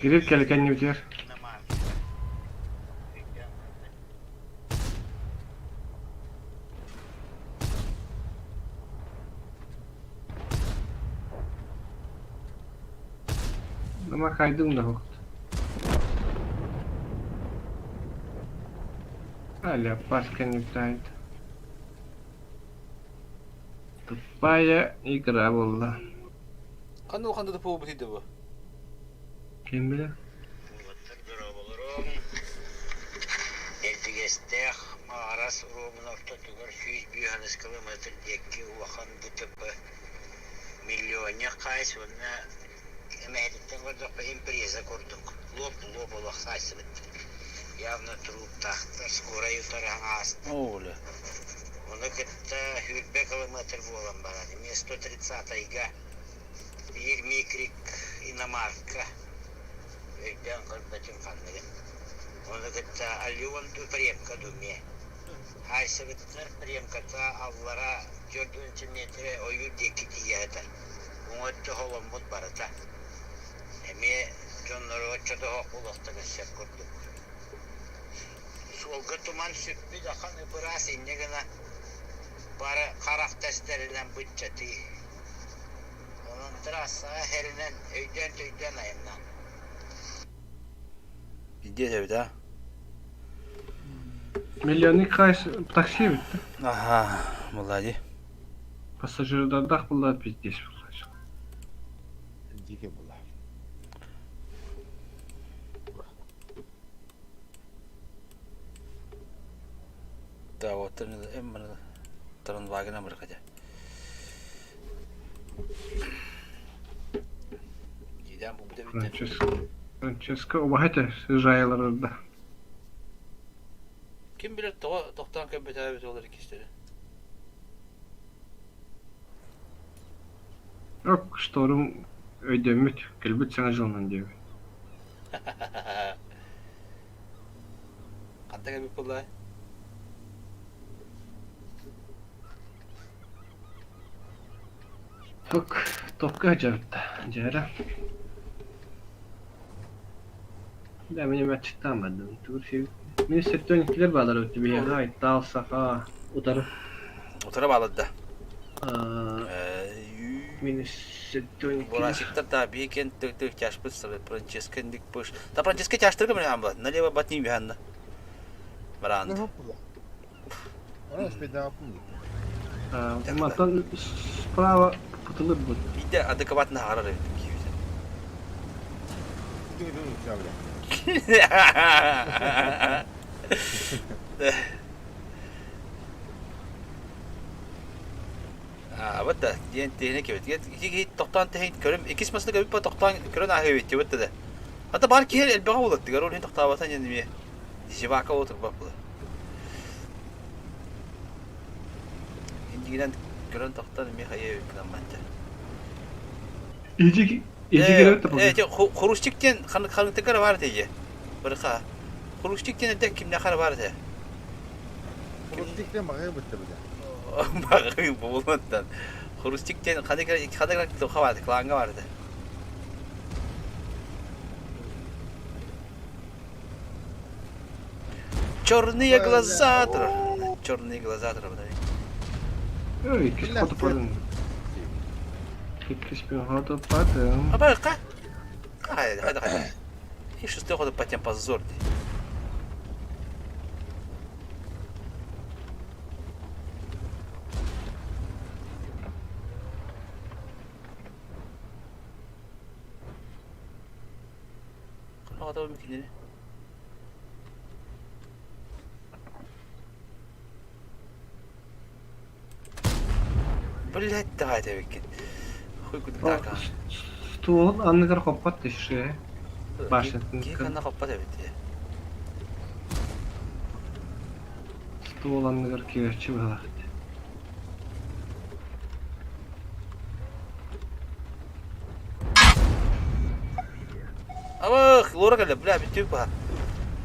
Girip kelken biter. Ama kaydım da yoktu. Hala паска не тает. Тупая игра была. Ханна улахан да буолбут иде бу? Ким билэр? Эрдигэстээх Маҕарас уруомун ортотугар 105 километр диэки улахан ДТП миллионер хаайыс уонна эмэһэтиттэн көрдөххө импреза курдук луоп-луоп олох саайсыбыт явно труптаахтар скорай утары ааста Оля. Ону кытта 20 километр буолан баран эмиэ 130-га биир микрик иномарка өйдөөн көрбөтүм ханныгын. Ону кытта Аллион ду премка ду эмиэ. Хаайсыбыттар премката аллара 4 метрэ ойуур диэки тиийэ сытар. Уҥа өттө холоммут барыта. Эмиэ дьоннору оччотоһох буолуохтарын сөп курдук. Суолга туман сүппүт ахан ып-ыраас инньэ гына бары харах тэстэринэн быччатыы. Онон трассаҕа иһэринэн өйдөөн-төйдөөн айаннаан. Пиздец эбит а. Миллионник хайс такси эбит да? Аха, молодец. Пассажирдардаах буолла пиздец буолла. Дикий буолла. Да, вот Таранвагена мыркадя. Франческо, Франческо убаһа этэ жайыларырда. Ким билэр тоҕо тохтоон көрбөтөө эбит олор иккистэри. Ок, шторум өйдөммүт, кэлбит саҥа дьылынан диэбит. Ханта кэлбит буоллаа? Ток, токка дьарытта, дьээрэ. Да, мин эмэччиттаан бардым. Тугу сиэбит. Мин сиртэн иккилэр баалар эбит биһиэхэ Айтаал, Саха, утары. Утары баалар да. Мин сиртэн иккилэр. Бурасиктар да биһикен тык-тык тяжпыт Франческо ник пыш. Та Франческо тяжтырга мен амла. Налево батни юханна. Баран. Мантан справа пытылыр бут. Биде адекватно харар эбит киһи. А вот да, диэн тиһини кэбит. Ики тохтоон тэһин көрүм, иккис масына көбүт ба тохтоон көрөн ааһыы эбит да. Ата бар киһи элбэҕэ буолаттыгар, ол иһин тохтообатан диэн эмиэ Зевака отурбат була. Индигинэн көрөн тохтон эмиэ хайа эбит гынан манча. Ижи ижи керебит Э, те хрустик диэн ханыктыкара бар этэ Барыха. Хрустик диэн этэ кимнэхара бар этэ. Хрустик диэн маҕыы бытта бile. Маҕыы буолуттан. Хрустик диэн ханык ханык тоха бар кланга бар этэ. Черные глаза турар. Черные глаза турар. Ой, иккис хотопадым. Иккис хотопадым. Аба, ка? Хайда, хайда, хайда. И шестой ходу по тем позор. Ханна кинини. Блять, давай эбиккин. Хуй кудук Стуол анныгар хоппот түшшэ. Башнятын. Киһи ханна хоппот эбит. Стуол анныгар киирээччи быһалаах. Абых, лора кэллэ, бля, бүттүү баха.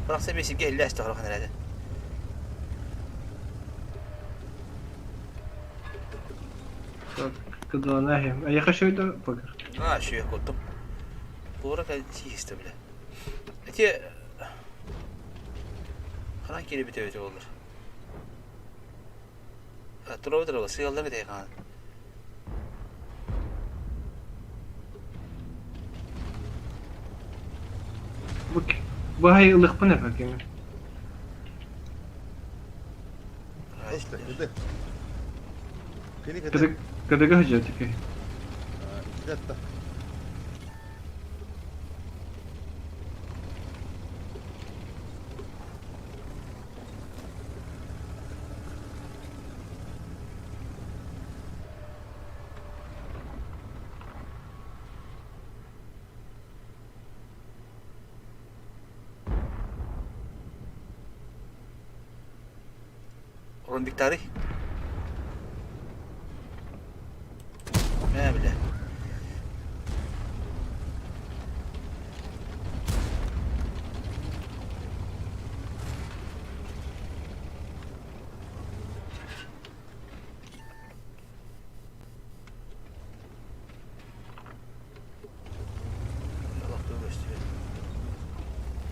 Бырахса эмиэ сиргэ иһиллэ эстэ хорох эрээдин. Кыдылана иһим. Эйиэхэ шөйдө покер. А, шөйө куттум. Лора кэл тиистэ, бля. Эти Ханан киирбит эбит олор. Тура тура сыаллар этэй хаан. Бу баһай ылыхпын эпэ кими. Кыдыга хыжатыки. Ромбиктары. Мэ бile.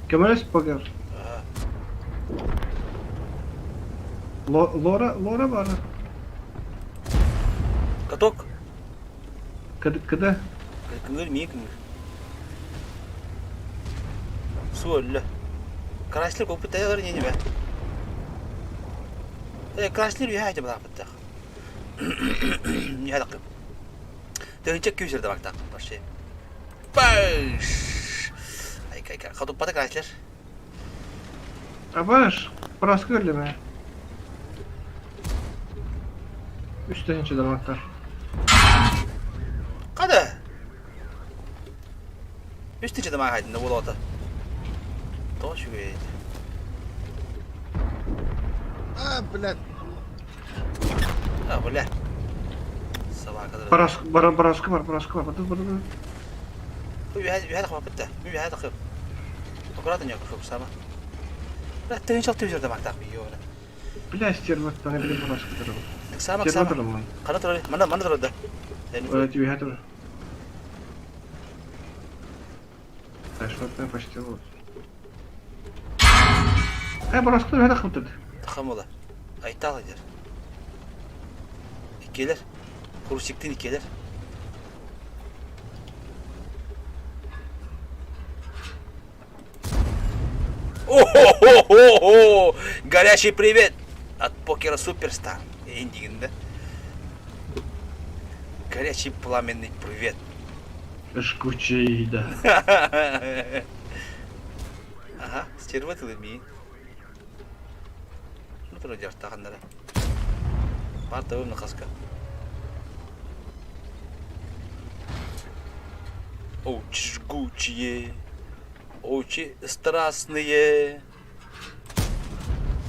Көмөлөс покер. Лора, Лора бара. Каток. Кыда? Кыңыр мии кыңыр. Су өллө. Карашлар көпүт таялар не бе. Э, Краснер үһэ айты балаапыттах. Үһэ дакы. Тыһынча күүсэр да бактах вообще. Баш! Айка айка. Хотуппата Краснер. Абаш, праска өллөмө. Үс тыһынча дамактар. Када? Үс тыһынча дамак хайдында болота. Тоҕо үчүгэй этэ. А, блядь. А, бля. Собака. Параска, параска бар, параска бар, бар, бар. Үһэ тахпаппыт да. Үһэ тахып. Аккуратно не сама. Бля, тыһынча алты жүз дамактаах бийиона. Бля, стерваттан эбили параска турар. Сама, сама. Хана турар, мана, мана турар да. Үһэ турар. Так что ты почти вот. Э, параска үһэ тахпыт. Тахамыла. Айтал эдер. Иккилер. Хрустиктин иккилер. О-хо-хо-хо-хо! Горячий привет от покера Суперстар. Эндигин, да? Горячий пламенный привет. Жгучий, да. Ага, стерва тылыми. Ну, туру дьартаханнара. Бар табым нахаска. Очень жгучие, очень страстные.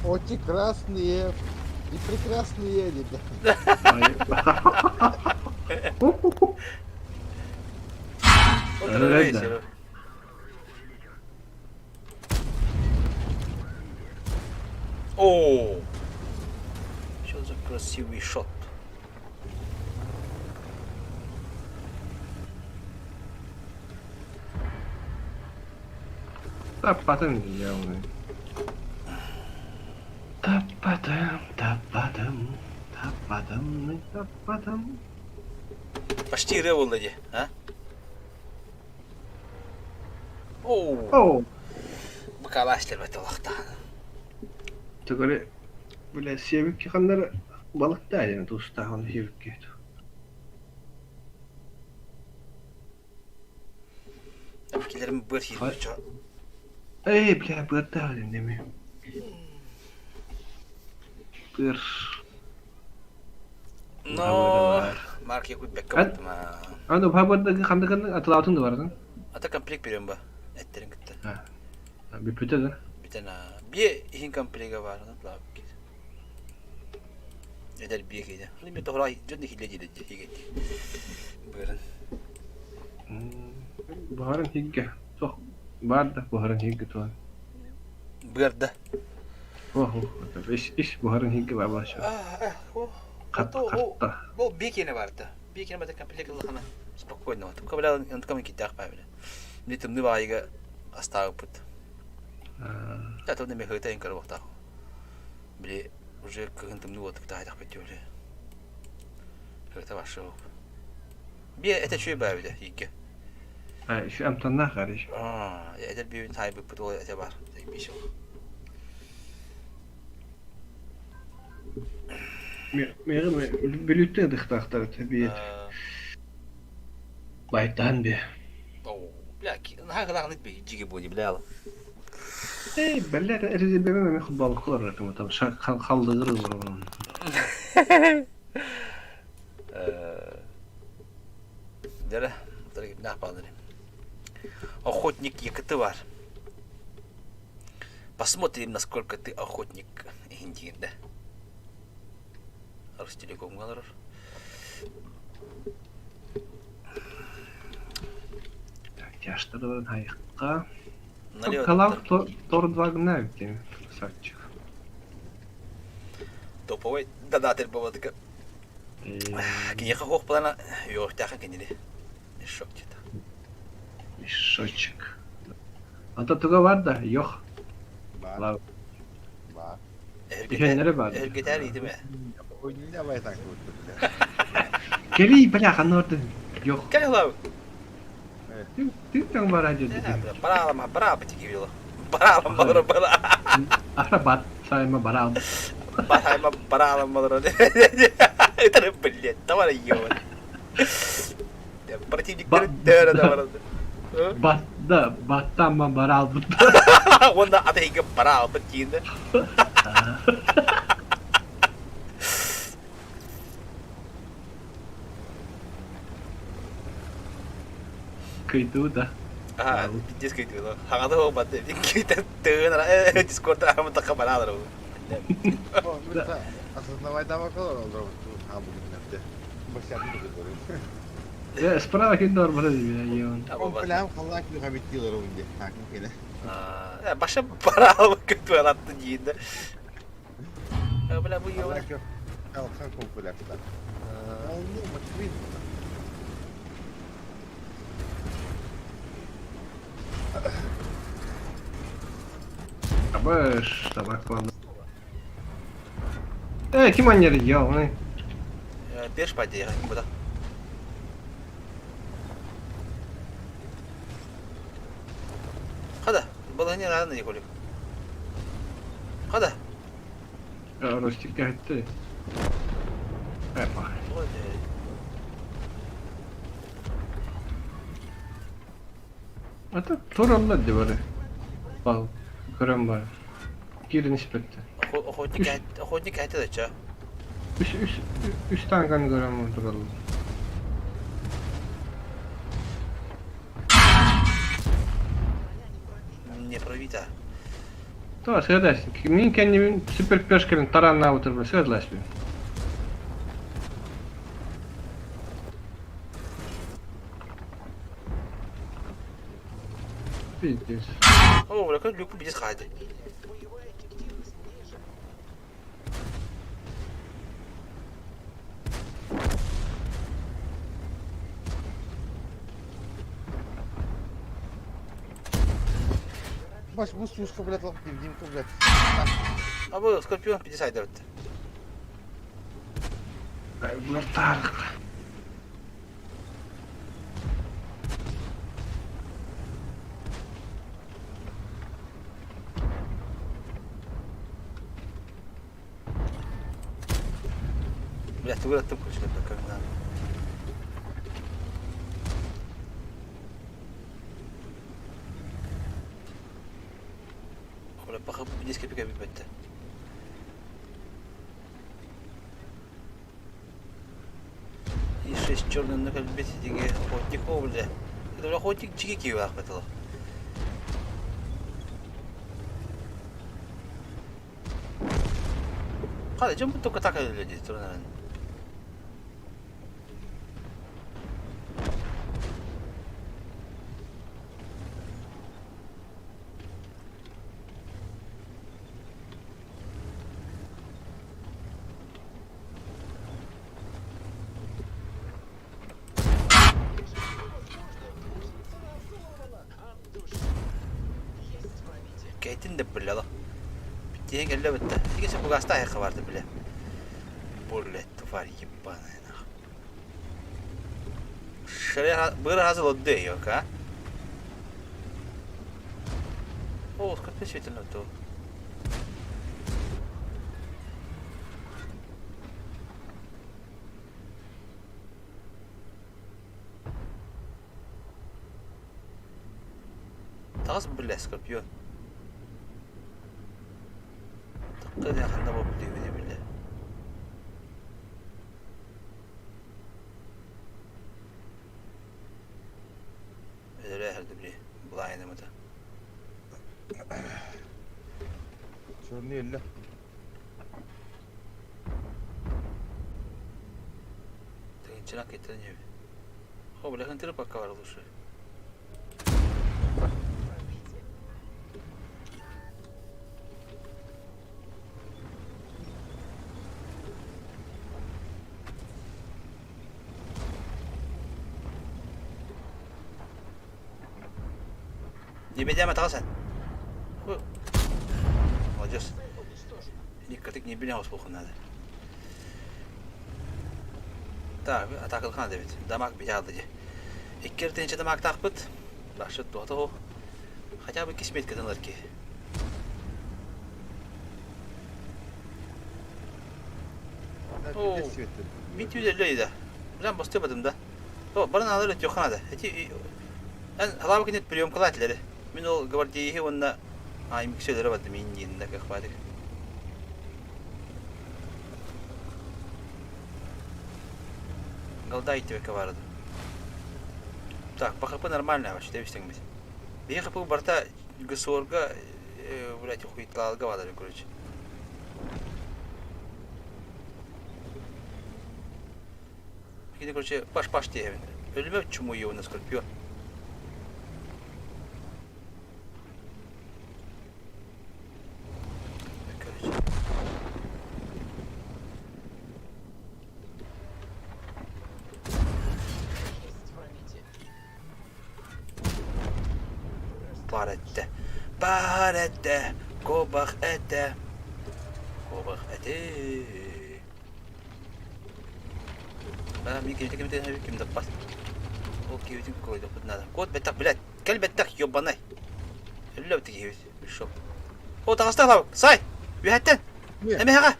Очи красные и прекрасные, ребята. О! Что за красивый шот? Таппатым явный. Таппатым, таппатым, таппатым, таппатым. Почти револла дии, а? Оо. Оо. Быкалааш тербет олохтаан. Түгөрү бля сиэбикки ханнары балыктаа диэн туустаах ону сиэбикки. Килерим быр сиир чо. Эй, бля, быардаах диэн эми. Быр. Но Марк якут бекка баттыма. Аны бабырдагы хандыгын атылаутын да бардын. Ата комплект берем ба. Эттерин кытта. Бүпүтэ да. Бүтэн бие иһин комплега бар, атлаап кир. Эдэр бие кейде. Аны мен тоҕура дьон хилле диде хигетти. Бырын. Баһарын хигге. Сох бар да баһарын хигге туан. Бырда. Ох, иш иш баһарын хигге бар башы. Хат хатта. Бу бие кене барда. Бие кене бата комплект лахана. Спокойно. Тука бля, онтукам киттах па бля. Мне тымны баайга астаабыт. Я то неме хыта инкар вахта. Били уже кыһын тымны вот тахайдах бит били. Хыта башы. Бие это чүй баа били икки. А, еще амтанна хариш. А, эдер бие тай бит ол это бар. Бишо. Меге бүлүттэ дыхтахтар бие. Байтан бе. О, бля, наха би жиги буди бля. Эй, бәлләр эрзи беме мен футбол кылар ракым там халдыгыр бар. Дere, ne yapalım? Охотник якыты бар. Посмотрим, насколько ты охотник индиінде. Ростелеком алыр. Так, яштырдан хайыкка. Налево. Калав тор два гна бит красавчик. Топовой донатор бабадыка. Кинеха хох плана йохтахан кинили. Мешок где-то. Мешочек. Ата туга бар да, йох. Бар. Бар. Түһэннэре бар. Эргетер идеме. Давай так вот, бля. Кели, бля, ханордын. Йох. Кел лав. Ты там бар адё. Баралама, бара бити кибило. Баралам, бара, бара. Ахра бат, сайма барал. Барайма бараалам олорон. Ытары блядь, давай ебать. Противниктер төөрө да барады. Батта, баттамма бараалбыт. Уонна атайга бараалбыт диинде. Кыйдуу да. Аа, пиздец кыйдуу. Хаҥата ол батты. Кийтен тыын Дискорд арамытакка бараалар ол. Осознавай давакалар олорор хаабыгыннарда. Башатын да Э, справа кин дор бара диби йон. Прям халак хабиттилер онде. Хакым келе. Баша бараалбыт көтү алатты диинде. Бля, бу ёбана. Алхан комплекста. Ну, Маквин. Абыш, табак кылды. Э, ким аннер я, Пеш паде, буда. Хада, было не рано, Николик. Хада. Ростик кәтте. Э, пах. Ата туралла ди бары. Бал, көрөм бар. Кирин испетте. Охотник, охотник әйтә дә ча. Үш, үш, үш танканы көрөм туралла. Не пробита. То, сыдас. Мин кәннем супер пешкерин таранна утырып, сыдлас бин. Пиздец. О, бля, как люк пиздец хайды. Баш бу сушка, блядь, лап димка, блядь. А бу Скорпион пиздец хайды бит. Булар тарык. Бля, тугы аттым короче, как надо. Бля, паха пиздец кепик битте. И шесть черный на кальбете диге охотник, о, бля. Это охотник чики киви ахметало. Хада, чем только так люди, наверное. Кейтин де бля ла. Биттиһин кэллэ битте. Икесе бугаста айха барды бля. Блять, тварь ебаная нахуй. Шаре быр хазыл отды yok а? О, сколько светильно то. Тағыз бля, скорпион. Тыққы жақында болып деймін біле. Öyle herhalde bile. Bulay mıda. Черный элле. Тыгынчына кетирин жеби. Хо, бля, хантыры пока бар лучше. Не бедяма тағасан. Молодец. Никаких не белял слуху надо. Так, атакылхан дебит. Дамаг бедялды. Иккертенче дамаг тақпыт. Башы туаты Хотя бы кисмет кыдынлар ки. Оо, мин түүлэллэ да. Билэн бастыйбатым да. О, барын аалар өтүөххэ наада. Эти эн халаабы кинит приемкалаа этилэри. Мин ол гвардеиһи уонна аймиксэлэри бардым мин диэннэ кыахпаатык. Голда иттибэккэ баарыды. Так, ПХП нормально вообще, тэбистеңбит. Биһи ХП барта ГСОРга, блядь, хуйтлалга баалар, короче. Кини, короче, паш-паш диэбин. Өлүмэ чумуйуо на скорпион. Короче. Баар этэ, баар этэ, куобах этэ, куобах этэ. Баа, мин киһитэ кимтэн ким да бас. Ол киһитин койдохпут надо. Кот бэттэх, блядь, кэл бэттэх, ёбаный. Өллө бит киһибит, мешок. О, таҕыста лабык, сай, үһэттэн. Эмэһэҕэ.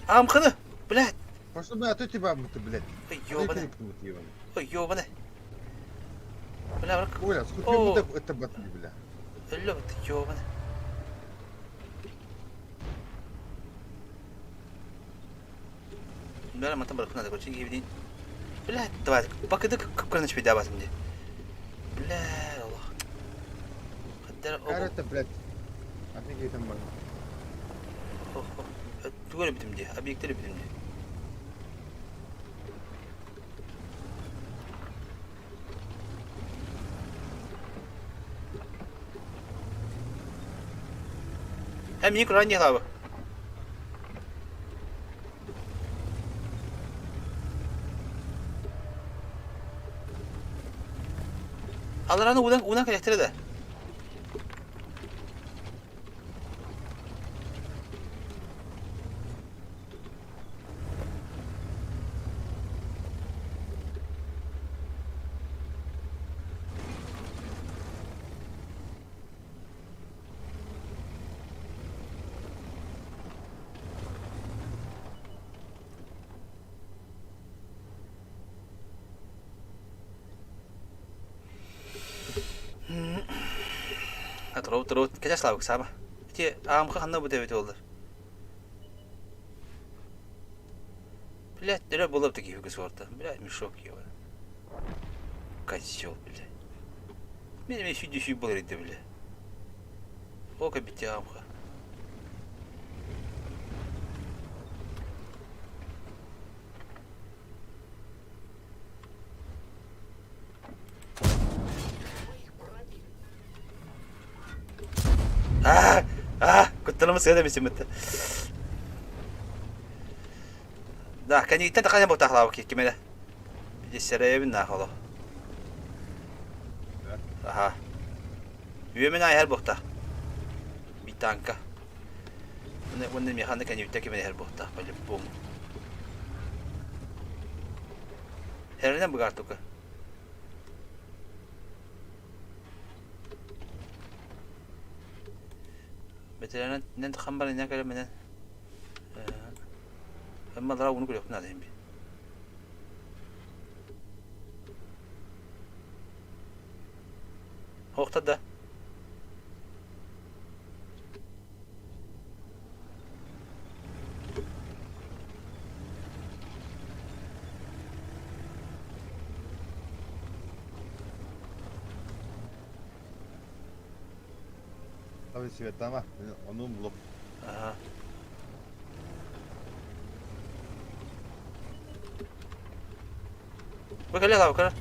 Аамхыны, блядь. Пошел, а то тебя, блядь. Ой, ёбаный. Ой, ёбаный. Бля, быrak. Оля, сколько это батли, бля. Өллө бит, ёбаный. Бля, мантан барыппын надо, короче, киһибитин. Бля, давай, бакыды кыпкырын ичпейді абасым ди. Бля, Аллах. Хаддар Это, блядь. Офигеть, там бар. Тугары битим ди, объекттери битим ди. Hem iyi kuran abi. Алараны удан удан кэлэхтэрэ да. Туруут туруут кэтэс лабык саба. Ити аамха ханна бу тэбит олдар. Блядь, дөрө булып таки хүгүс орта. Блядь, мешок его. Козел, блядь. Мен мен сүйді сүй болар еді, бля. О, кабите аамха. А, а, куттанымы сыда бисиммит. Да, кэнниттэн тахана буотахлаабы кимэлэ. Биди нахоло. Аха. Үөмэн айар буохта. Битанка. Уонна механа кэнниттэн кимэлэ хэр буохта. По-любому. Хэринэн бугар тука. Бэтэрээнэн нэн хамбар инэн кэлэ менен. Эмма дара уну көрөкпүн надо би. Хоохта да. Tabii свет ama onun blok. Ага. Бу кэлэ лава кара.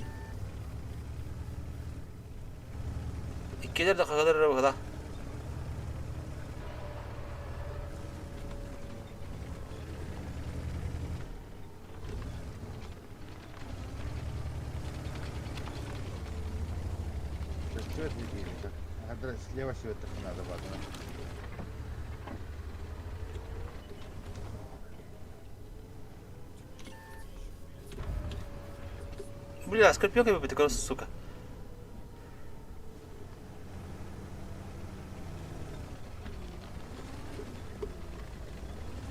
Иккилер да хагалар быһыла. Свет не Слева свет надо было. Бля, скорпионка выбыт, сука.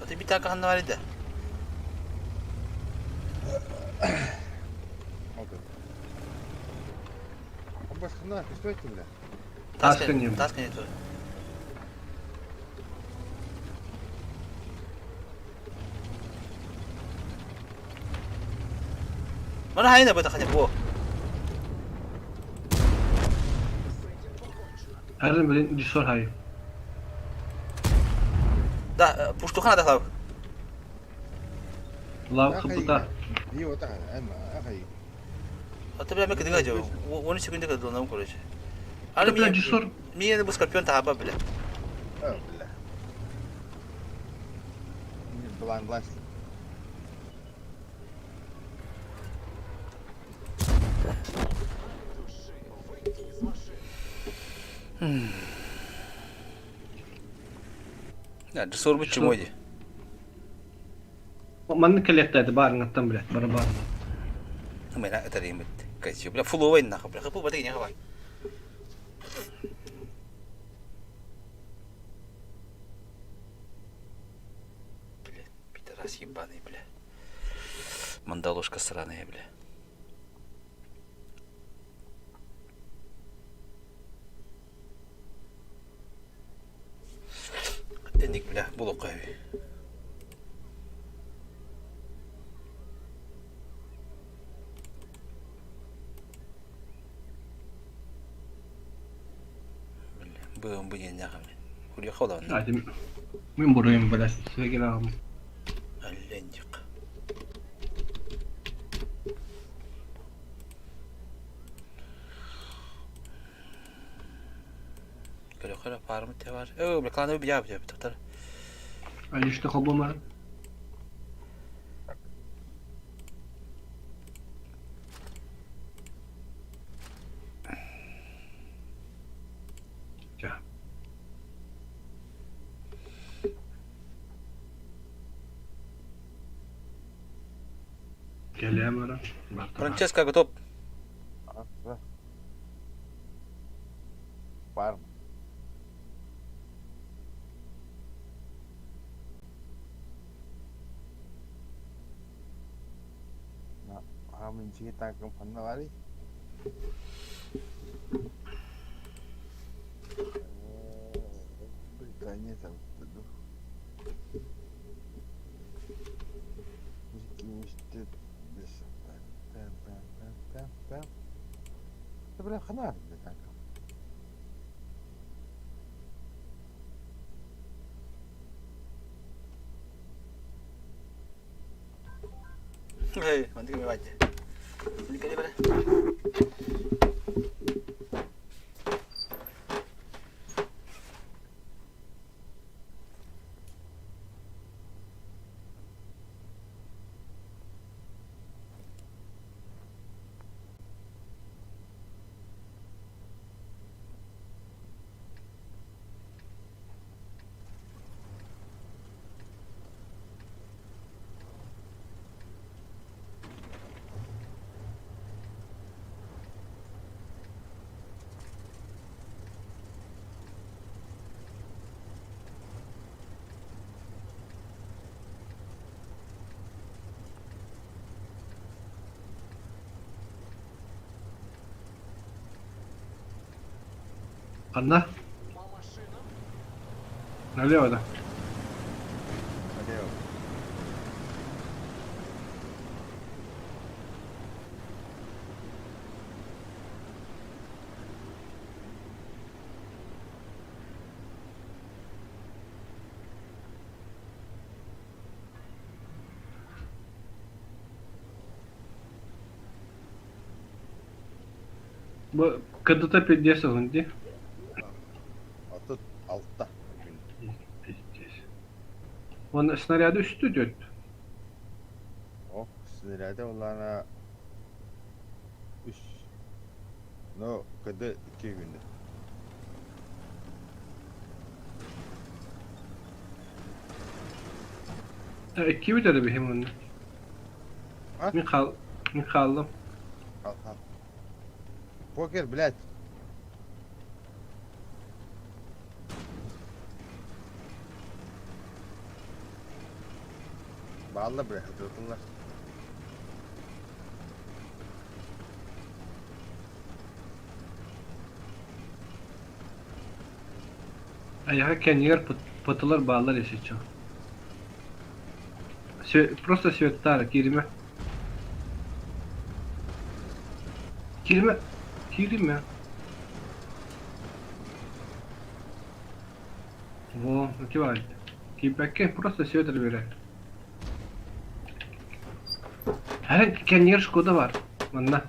А ты битака ханна варида. Башкана, что бля? Таска не. Таска не тоже. Мана хайна бу тахана бу. Харин блин дисор хай. Да, пуштухана да лав. Лав хыбыта. Ата бля мен кыдыга жо. 10 секунда кыдыга нам короче. Аны Бля, дисор. Мия бу скорпион таба бля. О, бля. Блайн, блайн. Да, дисор бу чмоди. Манны коллекта баарыңаттан билет, бара бар. Мена это римит. Кайчы, бля, фуловый нахуй, бля, хапу баты не хава. Бля, пидорас ебаный, бля. Мандалушка сраная, бля. Тенник, бля, булуққа. Б бу диэн нахам. Хурья хода. Мин буруйум бля, свегерам. Аллендик. Көрө парым те бар. Ö, бля, кланы бия бия токтор. Алишты хобома. Келемара. Франческо готов. Парм. Хамын чиги танкым ханна бары. Британия там. Бля, хана, бля, танком. Эй, мандык ме байды. Мандык бара. Одна? Налево, да. Налево. КДТ 50 где? А тут алта. Пиздец. Он снаряды үстü идет. О, снаряды олана үш. Но КД 2 күндө. İki bir de benim onu. Михал, Михайло. Хал, хал. Покер, блядь. Балла, блядь, хатыртылар. Айаҕа кэннигэр пытылар бааллар если чё. Просто светтаары кииримэ. Кииримэ. Кииримэ. Во, ити баар. Киирбэккэ просто свет эрэ Эрэ кэннигэр Шкода баар. Манна.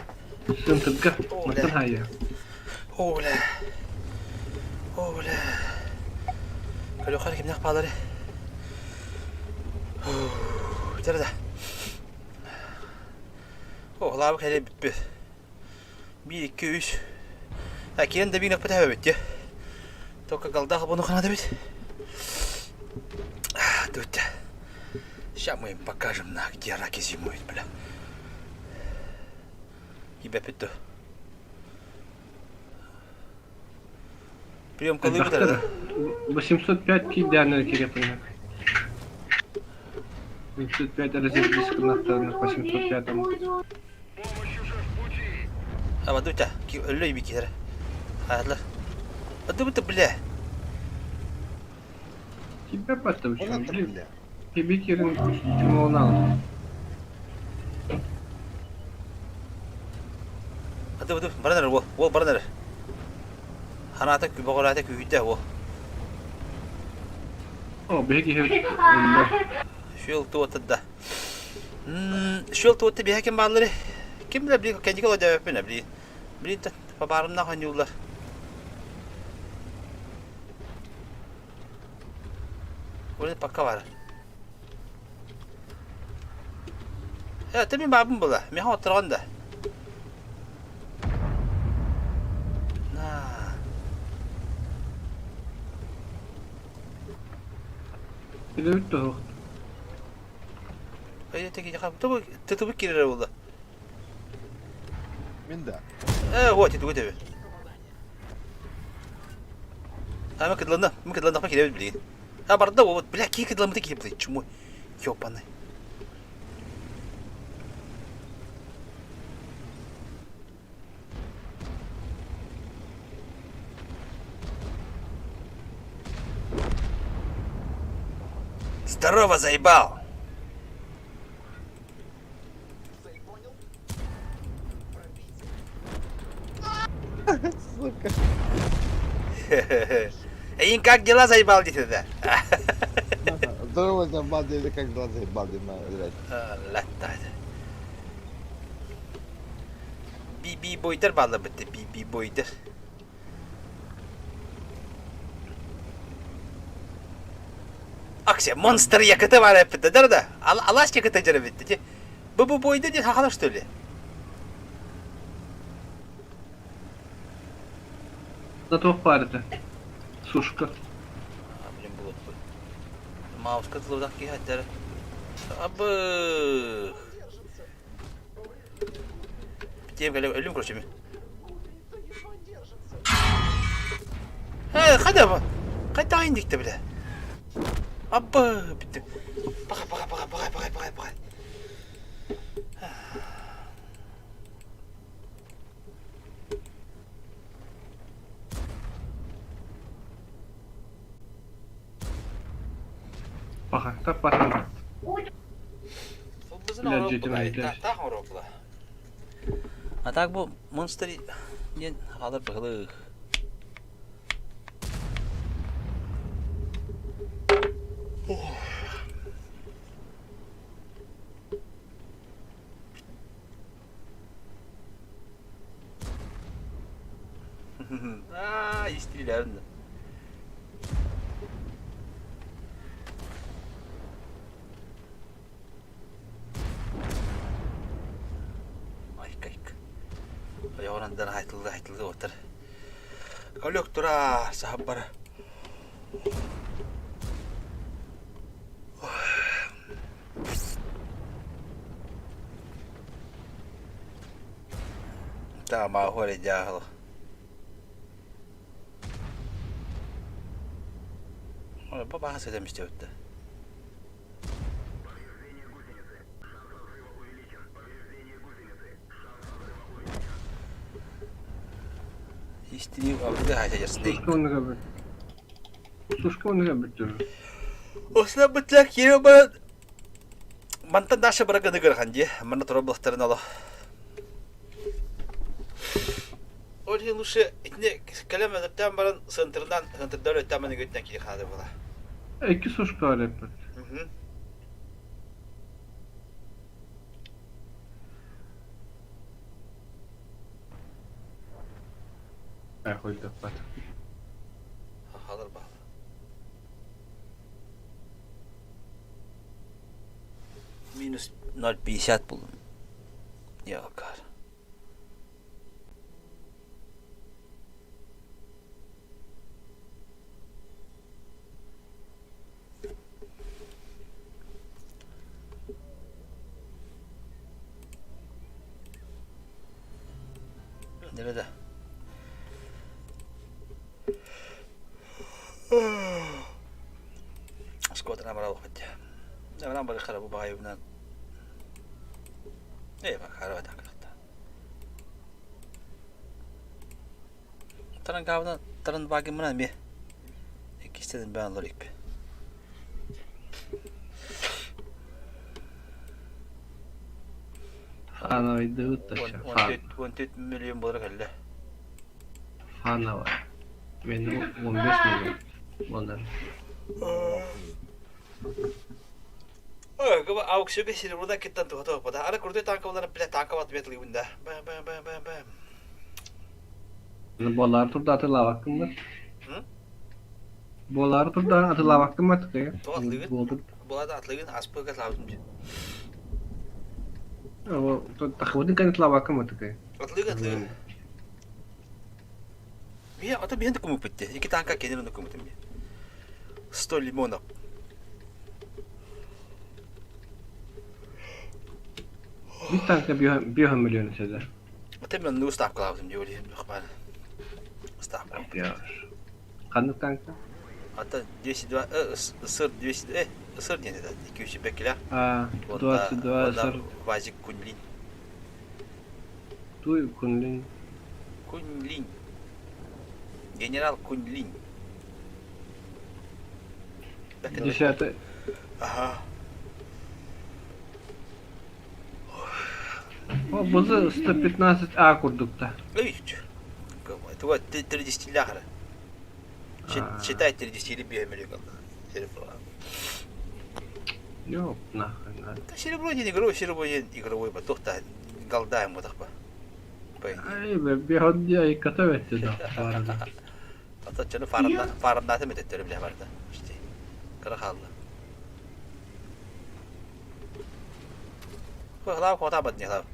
Сыантырга. Мантан хаайыа. О, бля. О, бля. Көрүөххэ кимнээх баалары. Бүтэр да. О, лаабы кэлэ бүппүт. Биир, икки, үс. А, киэн да биир өппөтө эбит дии. Только голдаах буну ханада бит. Тут. Сейчас мы им покажем, на, где раки зимуют, бля. Ибэппит Прием колы Элбэхтэр. 805 киирдээннэр кириэппинэ. 805 резервист гынаттарына 805 А, Дутя, өллө иби киһэр. Хаалар. Адыбыты бля. Тебя потом блин. Тебе кирин чумолнал. Адыбыты баранар уол, уол баранар. Ханаата күбөҕүлээтэ күүһүйдэ уол. О, биһиги Шүөл туотта. Шүөл туотта биһэ ким бааллары? Ким билэр били кэнники олодьооппүн били. Били бабаарымна хоньууллар. Вроде пока бар. Э, ты мин баабын була. Миха оттырган да. На. Билэбит тоһук. Эй, теги жака. Тутубу кирер була. Мин да. Э, вот, тутубу тебе. А, мы кыдлана, мы кыдлана кирэбит билигин. А барда вот, бля, кии кыдламмыта киһи блядь, чумой. Ёбаный. Здорово, заебал! Сука. Эйин, как дела, заебал дите да? Здорово, заебал, дядя, как дела, заебал, блядь. Латтады. Би-би бойдар балла бітті, би-би бойдар. Акция, монстр якыты бар эппитте, да да? Алаш якыты жара битти. Бу бу бойда ден хахала что ли? На туох баар этэ. Сушка. Блин, булут бу. Мауска тылыдах киһаттар. Абы. Битием кэлэ өлүм короче мен. Э, хайда бу? Хайда индикте биле. Абы, битти. Баха, баха, баха, баха, баха, баха, баха. Баха, таппатым. А так бу Monster диэн хаалар быһылык. Аа, истрелярын. Айк айк. Ойоҕунан хайтылга хайтылга отар. Көлөк тура саһаббара. Та маахуа дьаһал. Бабаха сытам истебитте. Истини абыга хайтажарсың. Сушка оннуга бит. Сушка оны бүттүр. Осла бытла кире баран мантан даша бара гыны гырхан ди. Манна тура булахтарын ала. Ол иһин лучше итини кэлэн өттөн баран центрынан центрдар өттөн маны көттөн кири хаады була. Икки сушка бар эппит. Хуйдаппат. Халыр баал. Минус 0,50 булдум. Якар. Nerede? Скотина барал хотя. Нам бары харабу багайыбынан. Э, хараба такта. Таран гавна таран баги мына ме. Иккистен бән лорик. Фановый дыбыт таша. 14 миллион болар кэллэ. Фановый. Мен 15 миллион. Ондан. Ой, гыба ауксионга сереброда киттан тухата бада. Ара крутой танка болар, бля, танка бат бет либында. Бэм бэм бэм бэм бэм. Болар турда атылабаккын бар. Болар турда атылабаккын бар тыкы. Атлыгын. Болар атлыгын аспыга лабдым. Тахвыдын кан атылабаккын бар тыкы. Атлыгын атлыгын. Мия, ата биһен көмүк битте. Ики танка кенен оны көмүтүм. 100 лимонов. Bir tanka bir milyon istedi. Ата мен ну ставка лабдым диоли хабар. Ставка. Ханнык танка? Ата 202 сыр 200 сыр не это 200 бекля. А, 22 сыр. Вазик Кунлин. Туй Кунлин. Кунлин. Генерал Кунлин. Десятый. Ага. О, бузы 115 А курдукта. Ой, это вот 30 ляхара. Считай 30 или 5 миллионов. Серебро. Ёп, нахрен. Да серебро не игровой, серебро не игровой, батох та голдаем вот так по. Ай, бе, бе, ката да. Ата чаны фарында фарында мететтер биле барда. İşte. Кара халды. Хлав хота бат не хлав.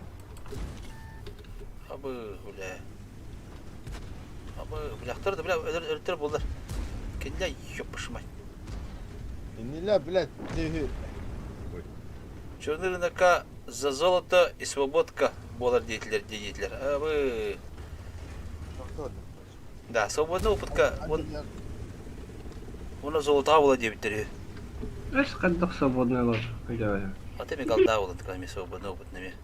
Абы, бля. Абы, бля, хтор бля, өлтөр булдар. Кенде ёпш мать. Инниле, блядь, ты... Черный рынокка за золото и свободка болар деятельдер деятельдер. Абы. Да, свободный опытка он Оны золото була дебиттер. Эс кандак свободный лор. А ты голда була такая свободный опыт неме.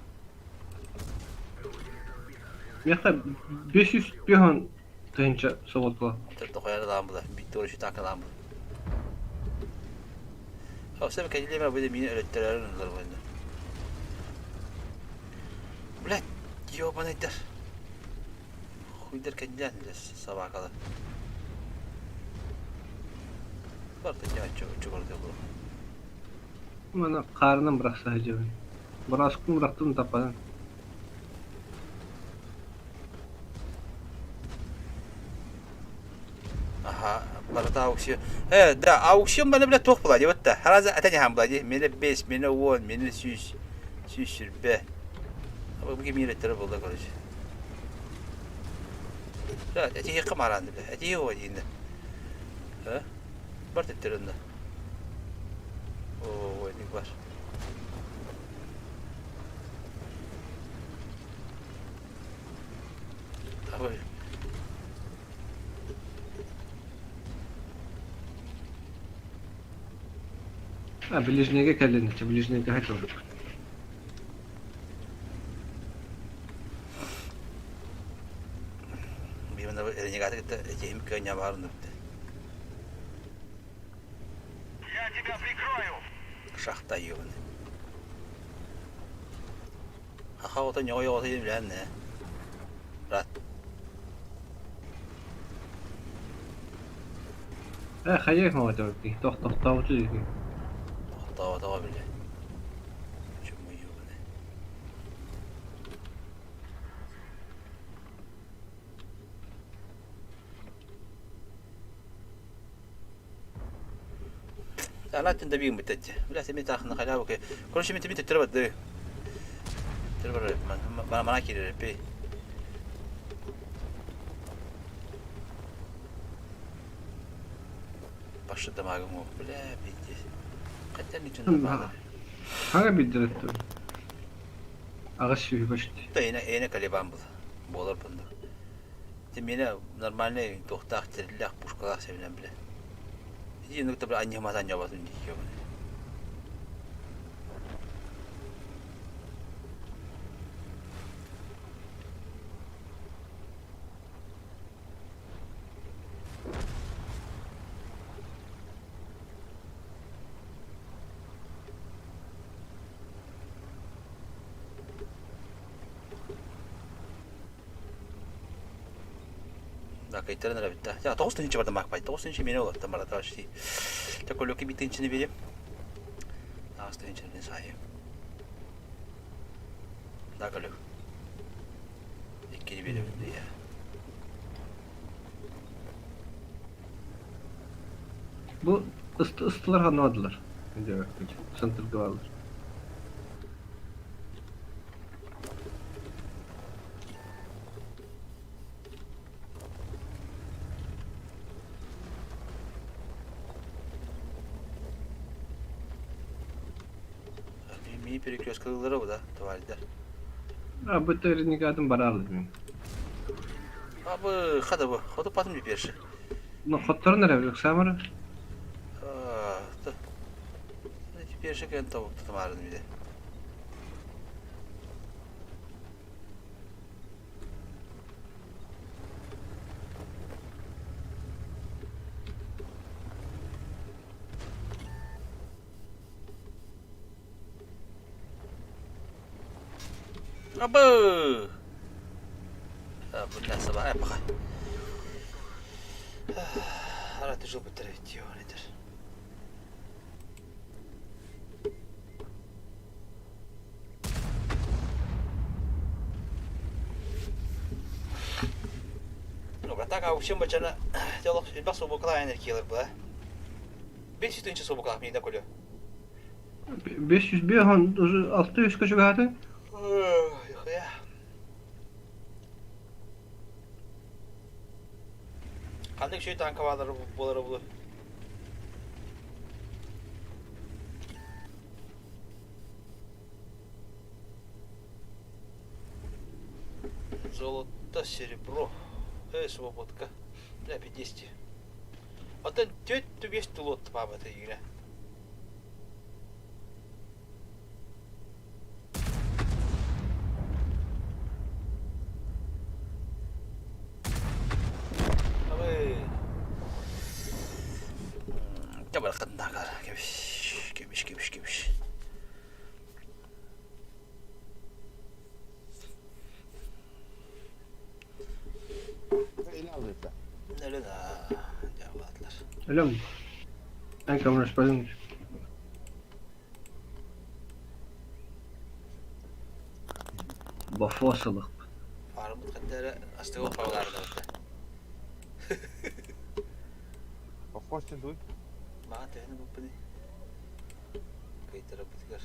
Меха 500 пихон тыгынча свободла. Ты тохаяр дан була, биттор şu такалан була. О, сен кәдилеме бу мени өлөттөрөр була. Блядь, ёбаный дар. Хуйдар кәдилән собакалы. Бар да чугар деп була. Мана карным быракса хажабын. Быраскын бырактым тападан. Ага, барата аукцион. Да, аукцион бана блядь тох була деп та. Хараза атани хам була ди. Мени 5, мени 10, мени 100. 100 сүрбе. Абы бу кемиреттер булды, короче. Да, эти кымаранды бля. Эти его дейинде. Э? Бар теттеринде. О, ой, бар. Ой. А, ближнеге кәлленче, ближнеге хотел. Бимена ренегаты кетте, эти хим көня барын депте. Шахта ебаный. Хаха ото ньоҕой оҕото диэн билээн ээ. Брат. Э, хайа маматабыт тох тохтообуту дии. Тохтооботоҕо бile. Чуму ебаный. Ана түн да биин бүтәтти. Бля, семи тахна халя бу. Короче, мен теми төттөрө барды. Төттөрө бар. Мана мана кирер пи. Башы дамагым о. Бля, пиздец. Хотя ничего не надо. Хага билдиретту. Аҕыс сүүһү почти. Да, эне эне колебан был. Болар бунда. Те меня нормальный туохтаах тэриллээх пушкалаах сэбинэн билэ. Ити инник табы аньымата аньабатын дии ёбаны. Да, кайтаран эрэ бүтэ. Я 9 тыһыынча барда маакпай. 9 тыһыынча миэнэ олортон барата почти. Те көлөкө биир тыһыынчаны биэриэм. 8 тыһыынчаны мин саайым. Да, көлөк. Иккини биэрэбин дии. Бу ыстылар ханнаадылар. Центрга бааллар. Мини перекресткалыылара бу да, товарищтар. А бу тэринигатын бараалым. Абы хада бу, хоту патым диперши. Ну, хотторун эрэ Александр. Теперь кэн тобук тутумарын биде. Абы! بالمناسبة ابقى راه تجربة الترفيه ندير Ну, братак, а вообще бачана, дело, элбэх собукалаах энергиялар була. 500 собукалаах миинэ көлө. 505 он уже 600 көчүгәһәтэ. Ханнык үчүгэй танка баалары буолара буолуо. Золото, серебро, э, свободка. Бля, 50. Оттон түөрт түбэс тулуот паабата игрэ. Кэбиш, кэбиш, кэбиш, кэбиш. Өлөм. Эн көмөлөспөтүҥ. Бафосылык. Фармыт хаттара астыгы павларда. Бафос дуй. Маа төһөнү буппуни. Кайтара бутыгар.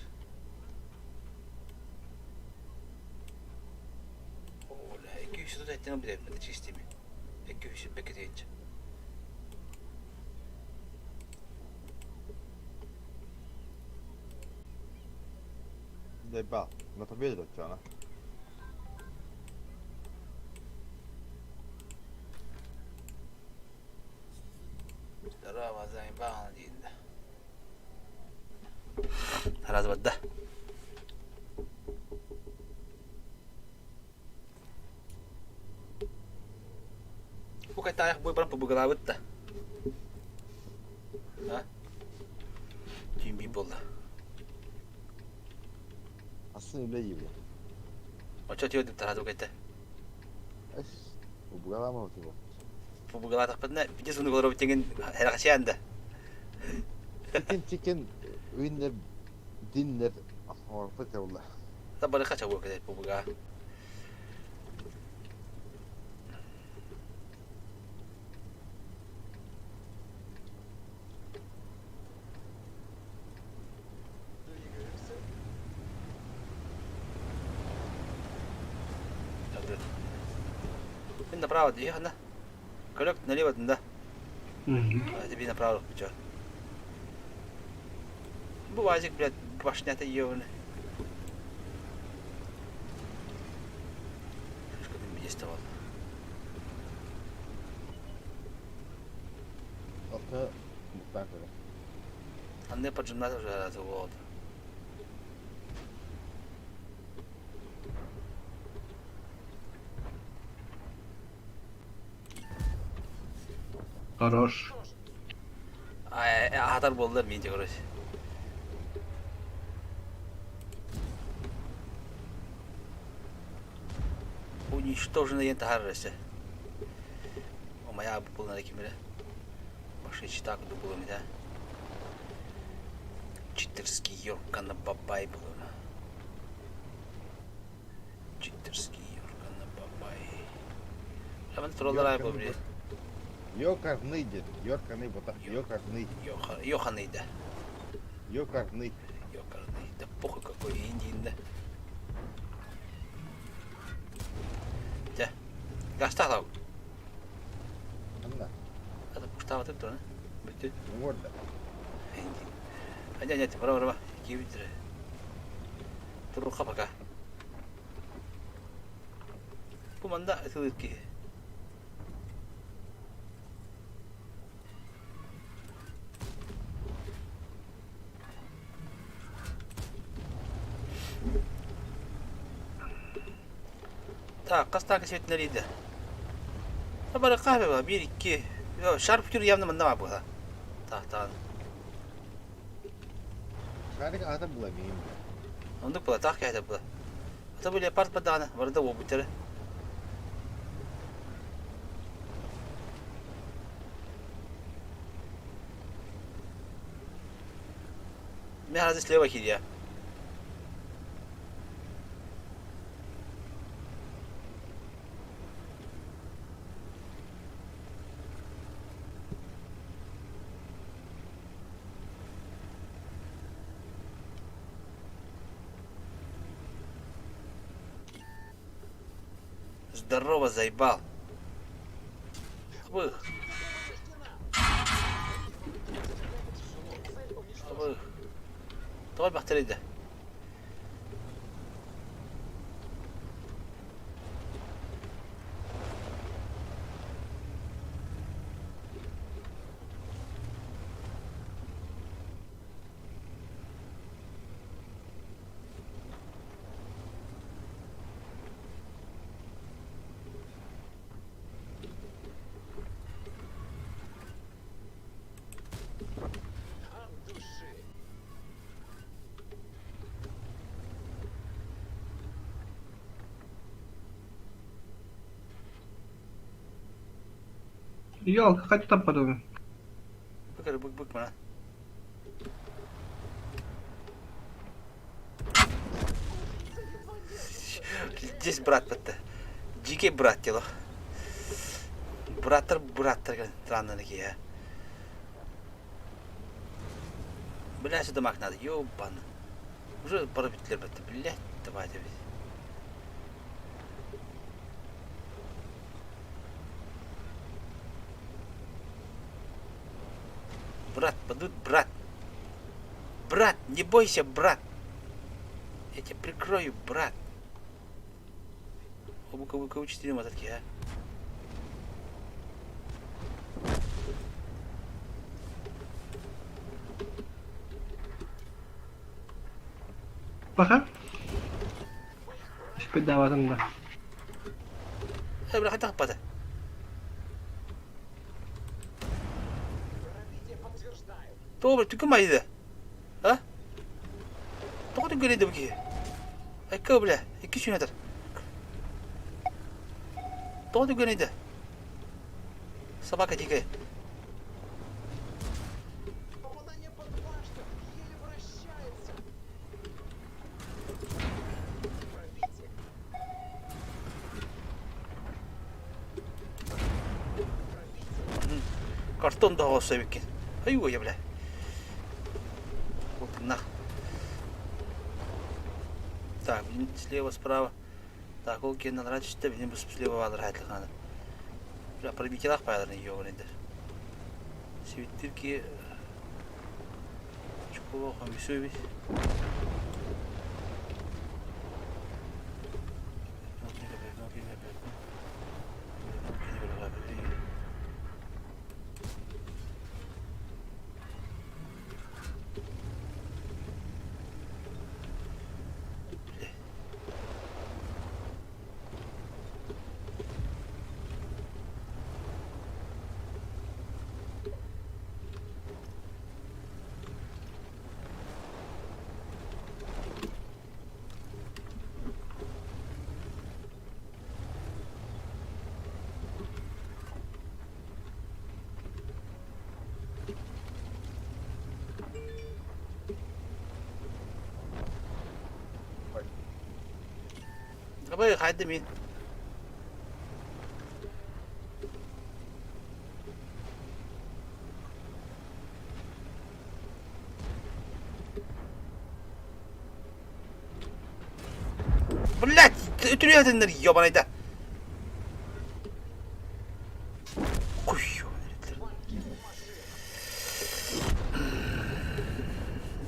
Оля, 200 эттен билебит чистими. 200 бекетейче. Дай бал. На победу чана. Здорово, заебал дейді. Раз да. Бу кайтаах бу баран пубугалаабыт да. А? буолла. Асын үлэ диибин. Оччо тиө дип таһаду кэтэ. Эс, убугалаама оту. Убугалаатахпытына бити суну олоробут тиҥин хэрэхсиэн да. Чикен чикен winner dinner орпут буолла. Та бары хача буо кэтэ бубуга. Мин направо дии ханна. Көлөк налево да. Тебе направо чё. Бу вазик, блядь, башнята ебаный. Шишка ты действовал. Ата буктан көрө. Анны поджимнат уже это вот. Хорош. Аһатар буоллар мин короче. Уничтожено диэн таһаарар өссө. Моя булна кимирэ. Баши читак булым да. Читерский Йоркана Бабай булым. Читерский Йоркана Бабай. Аман троллар ай бу били. Йокарный дед. Йокарный ботах. Йокарный. Йоханый да. Йокарный. Йокарный. Да похуй какой индин да. Дьэ. Гастаах Анна. Это пуштаабатым туран. Бүтү. Уҥуорда. Аньа аньа бара бара киибиттэрэ. Туруха пока. Бу манда ытылыр киһи. Так, хас таанка светинэрийдэ? Бары хаһы биир икки. Шарп күр явно манна баар буолла. Таахтаан. Шарик аата була миим. Оннук була, таах кэһэтэ була. Ата бу леопард бардаҕына, барыта уолбуттара. Мен хазы слева киирия. Здорово, заебал. Вы. Вы. Тоҕо бахтарыйда? Ёлка, хоть там подумай. Бык бык бык мана. Здесь брат бытты. Дикий брат дело. Браттар браттар странно такие. Бля, сюда мак надо, ёбан. Уже пора битлер бытты, блядь, давайте. Брат, падут, брат. Брат, не бойся, брат. Я тебя прикрою, брат. Обука, обука, четыре мототки, а. Пока. Спидаватым да. Э, бля, хотя пата. Добре, түкім айды. А? Тоҕо түгэнэй да бу киһи? Айка бля, икки сүүнэтэр. Тоҕо түгэнэй да? Собака дикая. Картон да оҕосо эбиккин. Айуойа бля. Вот на. Так, блин, слева, справа. Так, ол киэн алара түстэ, блин, бу слева баалар хайтылхана. Бля, пробитилах пааларын ёбанайдар. Сибиттир ки Чукулоо хомүсү эбит. Абай хайда мин. Блять, үтүрүөтүннэр ёбанайда. Ой,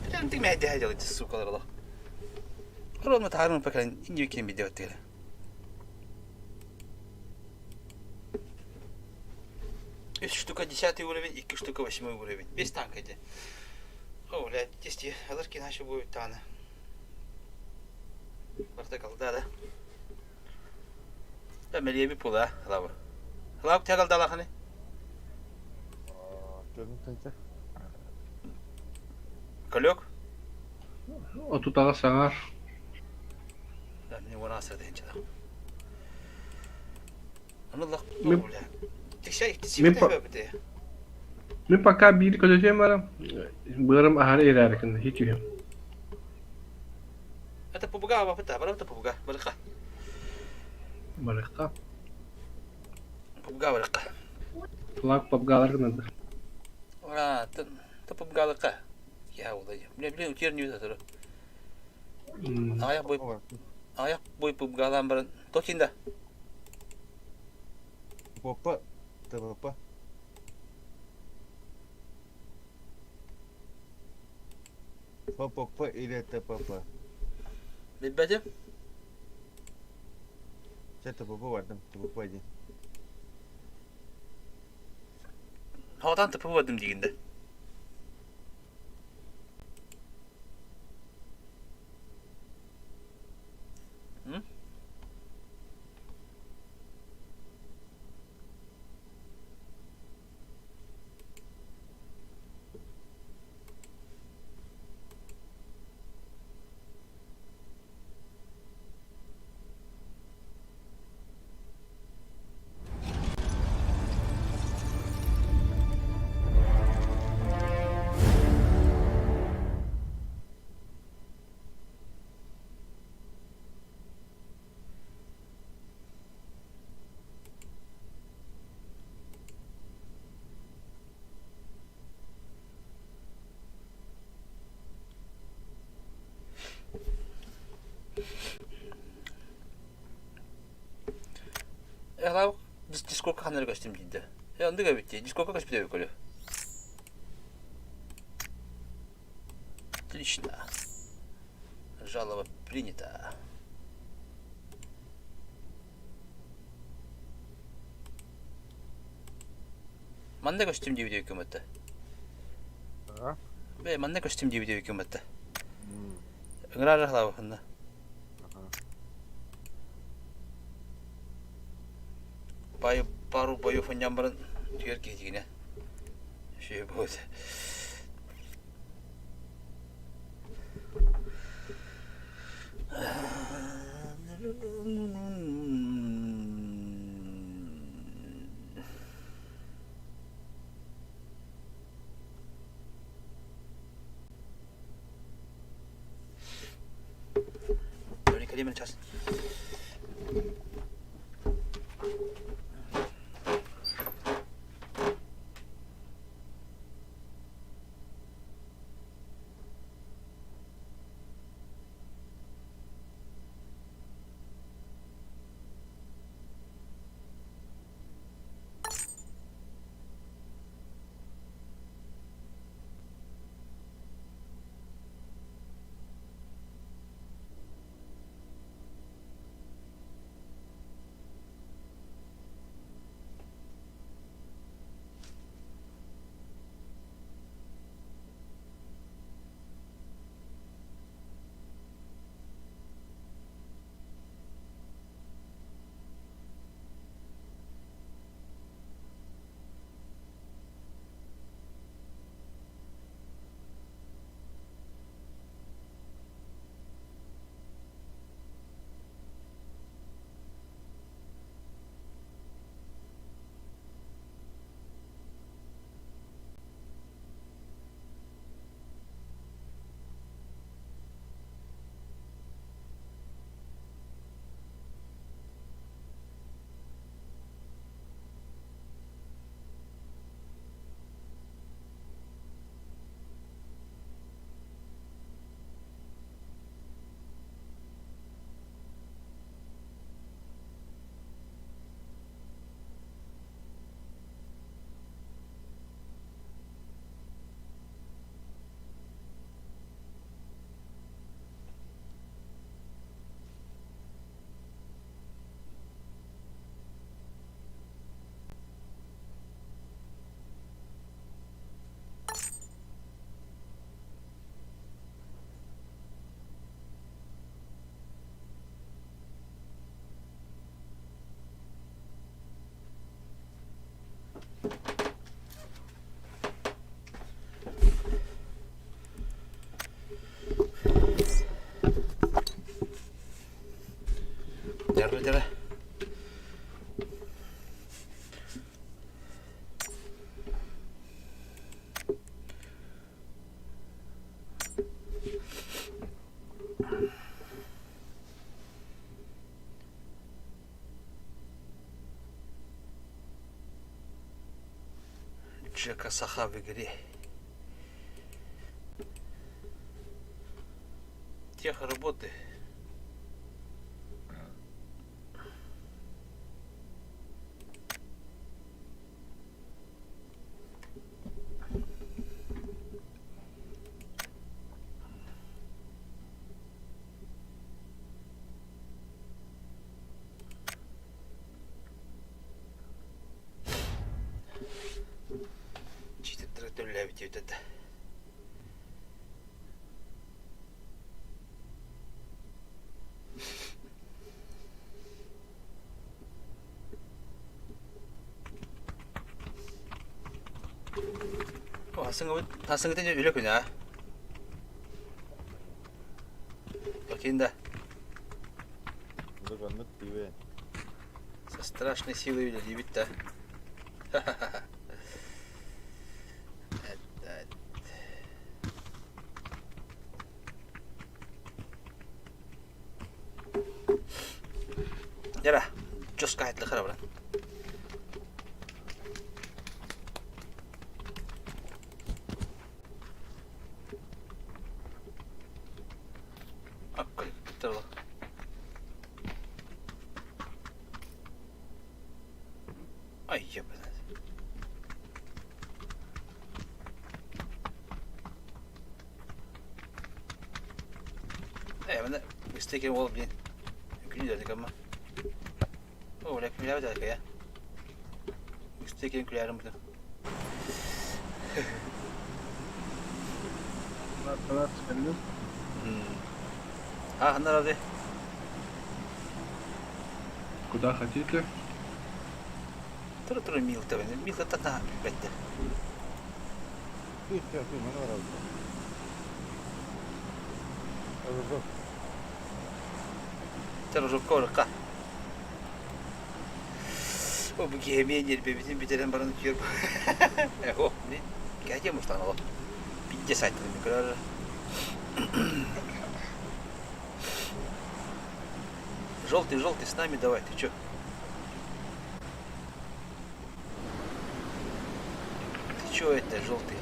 Прям ты меня делаете, сука, Ровно таарын пока не кем делать. Үс штука десятый уровень, икки штука восьмой уровень. Без танка иди. О, блядь, тести, аларки иначе будет тана. Барта да, да. Да, мелеби пула, лава. Лав тягал дала ханы. Колек? 38 саҥар. Да, мне вон асыр ден чада. Мин Мин пока биир көтөтүөм барам. Быарым аһары ирээрикин хит үһүм. Это пубуга бапыта, барабыта пубуга, барыха. Барыха. Пубуга барыха. Флаг пабгалар гынады. А, ты пубгалыка. Я улай. Бля, бля, утер не өтө. Аяк бой. Аяк бой пубгалан баран. Токинда. ПП, ТВП. ППП или ТПП? Билбэтим. Чэ ТПП бардым, ТПП один. Хотан ТПП бардым дигинде. Э, Дискордка ханнары көстүм диде. Э, онда кәбитти. Дискордка көспүтэ көрү. Отлично. Жалоба принята. Манна көстүм диэбит үкүмэтэ. Бэ, манна көстүм диэбит үкүмэтэ. Ыҥыраар халабыхынна. Бай пару боев онньон баран түгэр киһитигинэ. Үчүгэй будет. Кэлиэмэн час. Дьэ, дьэ. Джека Саха в игре. Тех работы. Читердер төллөөбүт этэ. Тасыңытын үлэ күнэ. Окинда. Со страшной силой үлэлиибит да. Дьэ, жестко айтылы брат. Ай, ебать. Э, мына быстыкен ол блин. Күнү ama. О, бля, күләбе дә я. Быстыкен күләрем бу. А, ханна рады. Куда хотите? Тура тура мил табы. Мил та бетте. Рожокко барыкка. О, бу киһи эмиэ ньиэрбэбитин бүтэрэн баран утуйар. Эго, кәтиэ мустан олох. Бидде сайтын көрөр. Желтый, желтый, с нами давай, ты чё? Ты чё это, желтый?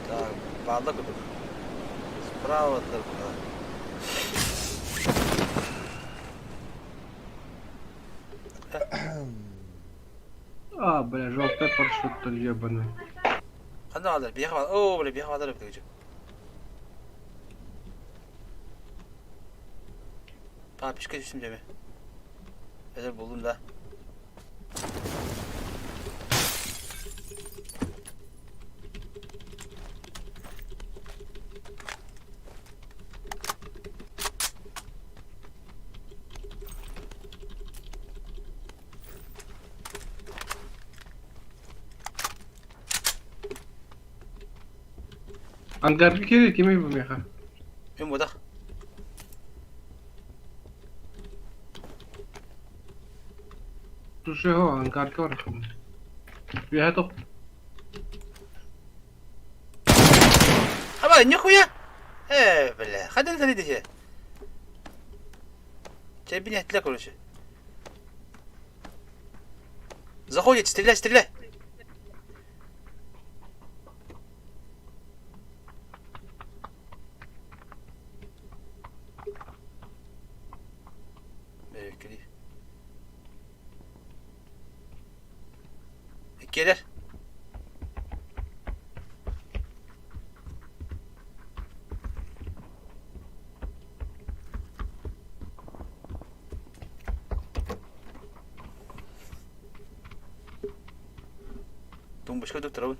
Так, баалла кудук. Справа куда? А, бля, желтый парашют ебаный. Ханна алар, биэхэ баар. Оо, бля, биэхэ баалар эбит Папишка түстүм дьэми. Эдэр булдум да. Ангарга кири кими бу меха? Мен бодах. Слушай, ho, ангарга бар. Үөһэ тох. Аба, нихуя! Э, бля, хадан сали Чэйбин этилэ, короче. Заходит, стреляй, стреляй! Кэлэр. Тумбочка докторабын.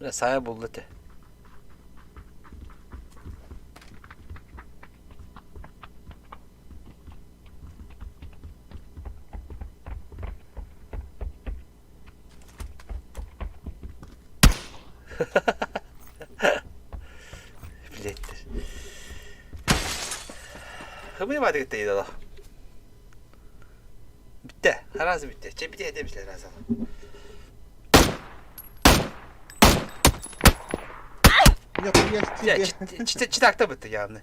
Бля, сайа булла этэ. Билеттер. Хымый баадыгыт да Бүттэ, араас бүттэ. Чэ бити этэ бислэр араас. Читакта бытты явно.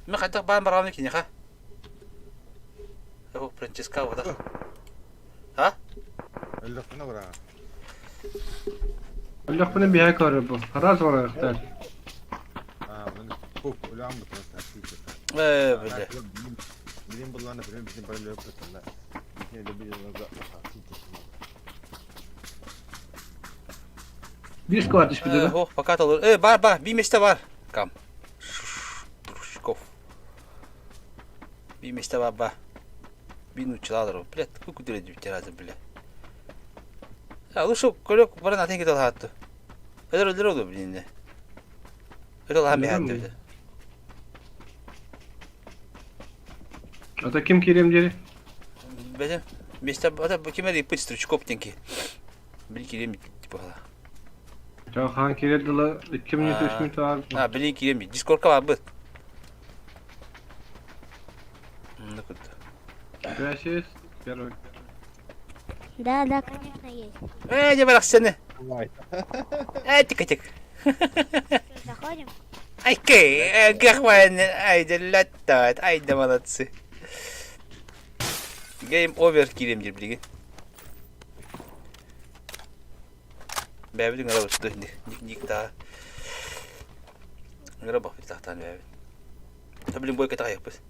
Мен хайдах баан бараҕын киниэхэ? Оо, Франческа буолар. А? Өллөхпүнэ бара. Өллөхпүнэ биһэ көрөр бу. Араас барыахтар. Аа, мин пук үлэм бутун Ээ, бile. Билим буллана билим bizim böyle löpötler. Bizim de bir yılda Биир склад түспүтэ да? Ох, пока толор. Э, бар, бар, би месте бар. Кам. Дружков. Би месте бар, ба. Би нучалар. Блядь, какой күдүрэ дибитер бля. А, лучше көрөк баран атын кетел хатты. Өдөр өдөр олу блин. Өдөр лам хатты. Ата ким кириэм диэри? Бәдем. Месте ата ким эри пыть стручков тенки. Били кирем типа. Ча хаан кириэр дылы 2 минут 3 минут бар. А, били кирем. Дискордка бар быт. Ну куда? Gracias. Первый. Да, да, конечно, есть. Э, не барахсаны. Э, тик-тик. Заходим? Ай, кей, гахван, ай, да латтат, ай, да молодцы. Game over киирем диир билигин. Бэбитин ыра бутtu ник ник та. Ыра бахпыт тахтан бэбит. Та блин бойка тахайыппыт.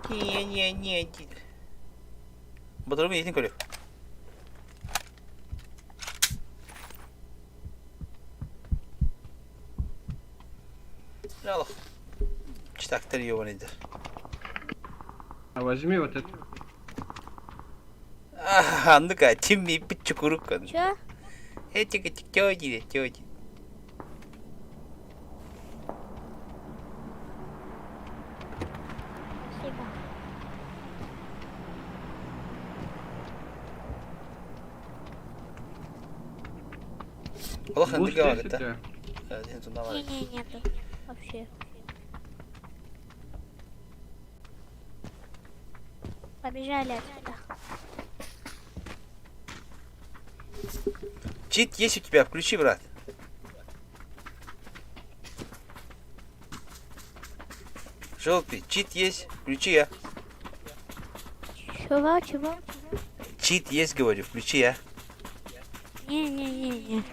Не не не. Батырым иитин көрүк. Алах. Читактар ебаныйдар. А возьми вот это. А, ну-ка, тимми пичукурук. Чё? Эти тети, тети. Спасибо. Олох Буст ындыга есть у багыта. тебя? Не-не, нету. Вообще. Побежали отсюда. Чит есть у тебя, включи, брат. Желтый, чит есть, включи я. Чего, чего? Чит есть, говорю, включи я. Не-не-не-не.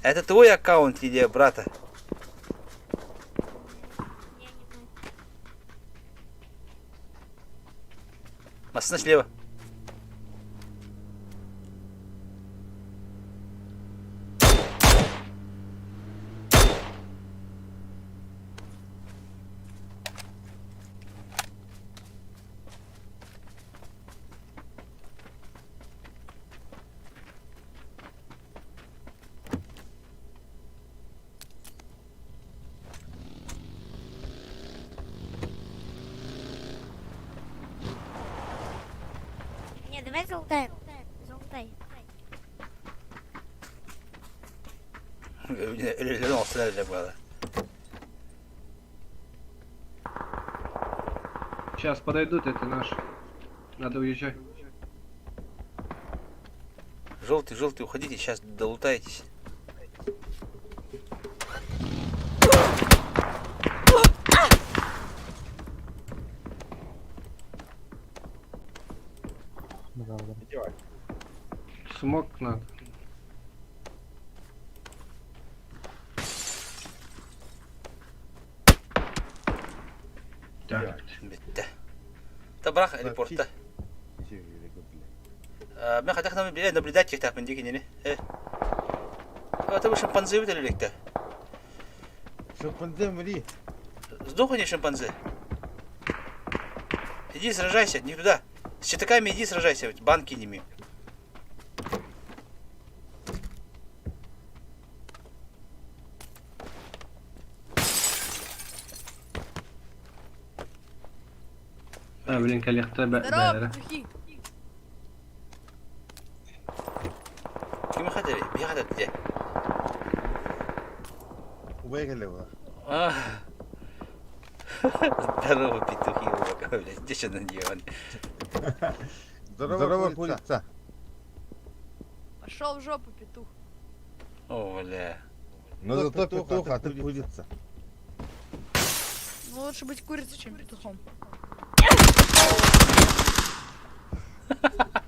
Это твой аккаунт или брата? Масына слева. Не, давай залутаем. Залутай. Өлөлөрүн охсулар эле буолар. Сейчас подойдут, это наши. Надо уезжать. Желтый, желтый, уходите, сейчас долутаетесь. Смог надо. Так. Битте. Та бырах репортта. Мен хотя бы наблюдать техтахпын дии кинини. Это вы шимпанзе выдали Шимпанзе мри. Сдохни, шимпанзе. Иди сражайся, не туда. С читаками иди сражайся, банки ними. А, блин, коллекта Здорово, петухи! Ким хотели? Би хотели. Убегали его. А. Здорово, петухи, блядь, где что на Здорово, Здорово курица. Пошел в жопу, петух. О, бля. Но зато петух, а ты курица. Ну лучше быть курицей, чем петухом.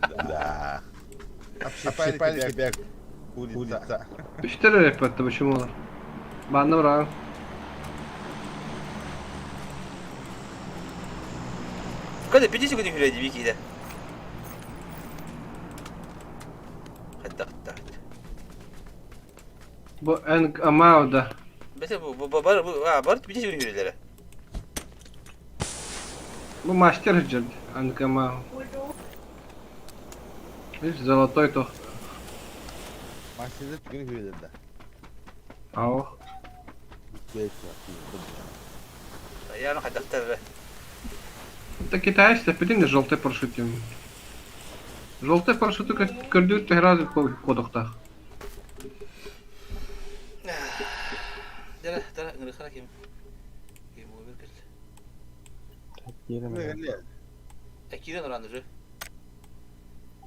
Да. Общипали тебя, курица. Үстер репетті почему олар? Банны бра. Когда 50 секунд хүрэ дии киде. Хатта хатта. Бу эн амауда. Бете бу бу бар бу а бар 50 секунд хүрэлere. Бу мастер жирд. Ангамау. Видишь, золотой то. Мастер түгін хүрэлер да. Ау. Я хаттахтар. Это китайцы, опять желтый парашют. Желтый парашют көрдүк tehraz кодоктах. Дара дара ыңырыхара ким. Ким бу бер кел. Э кирен оран уже.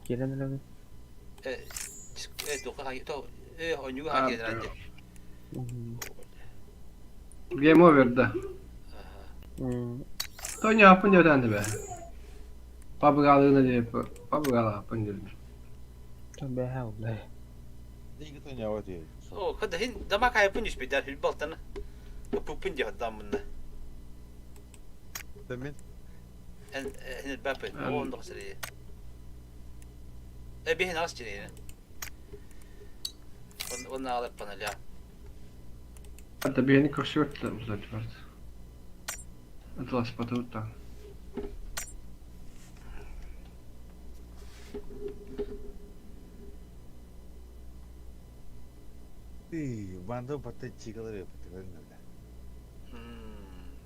Кирен оран. Э э тока хаги то э онюга хаги дранде. Game over да. Тоня апын деденди бе. Пабгалыны деп, пабгала апын деді. Там бе хау бе. Диги тоня вот ей. О, когда хин дама кай пын юспи дар хил балтана. Пупын ди хадам мында. Тэмин. Эн хин бапы, он доксери. Э бихин ас чирейне. Он он алып паналя. Да биһини көрсүбэт да Ытыласпатыбыт даҕаны. Банда бата чикалар эппит көрүҥ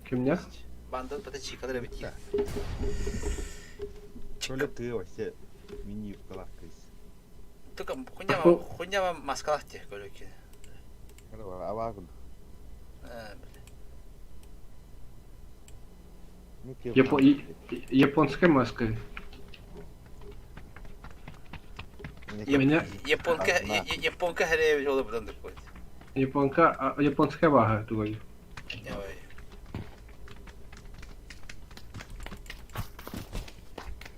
Кимнээх? Банда бата чикалар эбит дии. Коля ты вообще мини-юбкалаах кыыс. Только хуйня маскалаах дии көрөккүн. Абаа курдук. Японская маска. Японка японка хэрэ жолы будан такой. Японка японская баха тугай. Давай.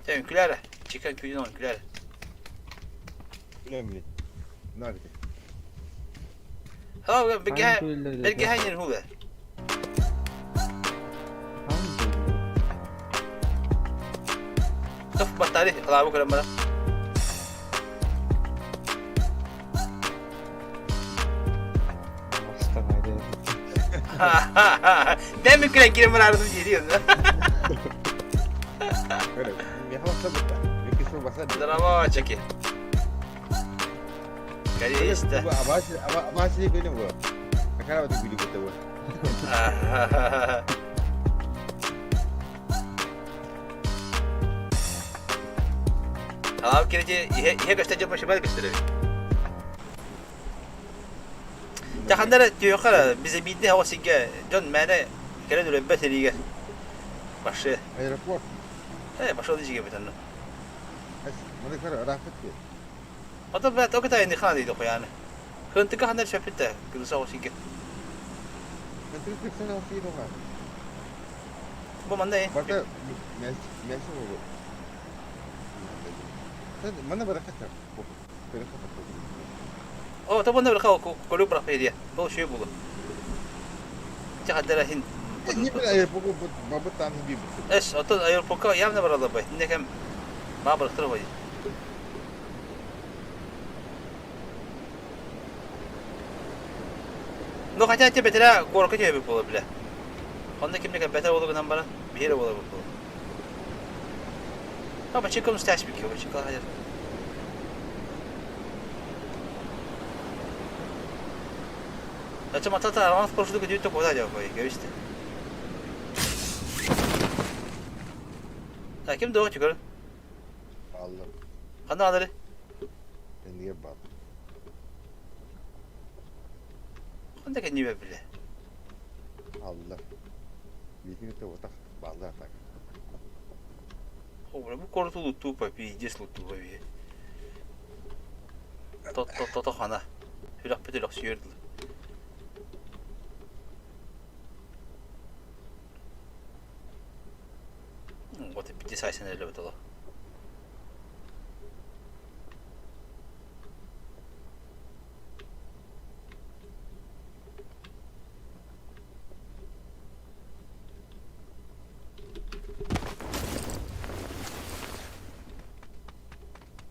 Sen күләр. Чикан күлін он күләр. Күләм Nerede? Ha belki belki her huve. Тоф батари алабы көрөн бара. Ben mi күлэн кирен бар арысын жери Здорово, чеки. Конечно. Алабы кирети ihe göstereceğim başıma gösterelim. Таханнара түйөхара бизе бидде хава сиге дьон мэне кэлэн үлэббэ тэригэ башы. Аэропорт. Э, башы дижиге битанна. Маны кара рафет ки. Ото бэ тока ини хана дейdi qoyani. Хынтыка хандар шөпүтэ кырса осиге. Хынтыка кырса осиге доға. Бу манда э. Барта мәс болду. Мана баракат. О, то банда барака колу барак берия. Бу шүй болду. Тахадара хин. Не бил аэропорт бабы там би. Эс, ото аэропортка явно барала бай. Некем ба барактыр бай. Ну хотя тебе бетера горка тебе было, бля. Онда кимне бетер болу гынан бара, бир болу бу. А бачы ком стяж бики, бачы кала хадер. Зачем атата арман прошлый год то куда делал, көрүстэ. Так, ким доо чыгыр? Аллы. Кандай алары? Энге бар. Кандай кенебе биле? Аллы. Бикини те отак балды атак. О, бу корту лутупа, пиздец лутупа би. То то то то хана. Хүрэх бит сүйөрдү. Вот и пиздец айсан эле бит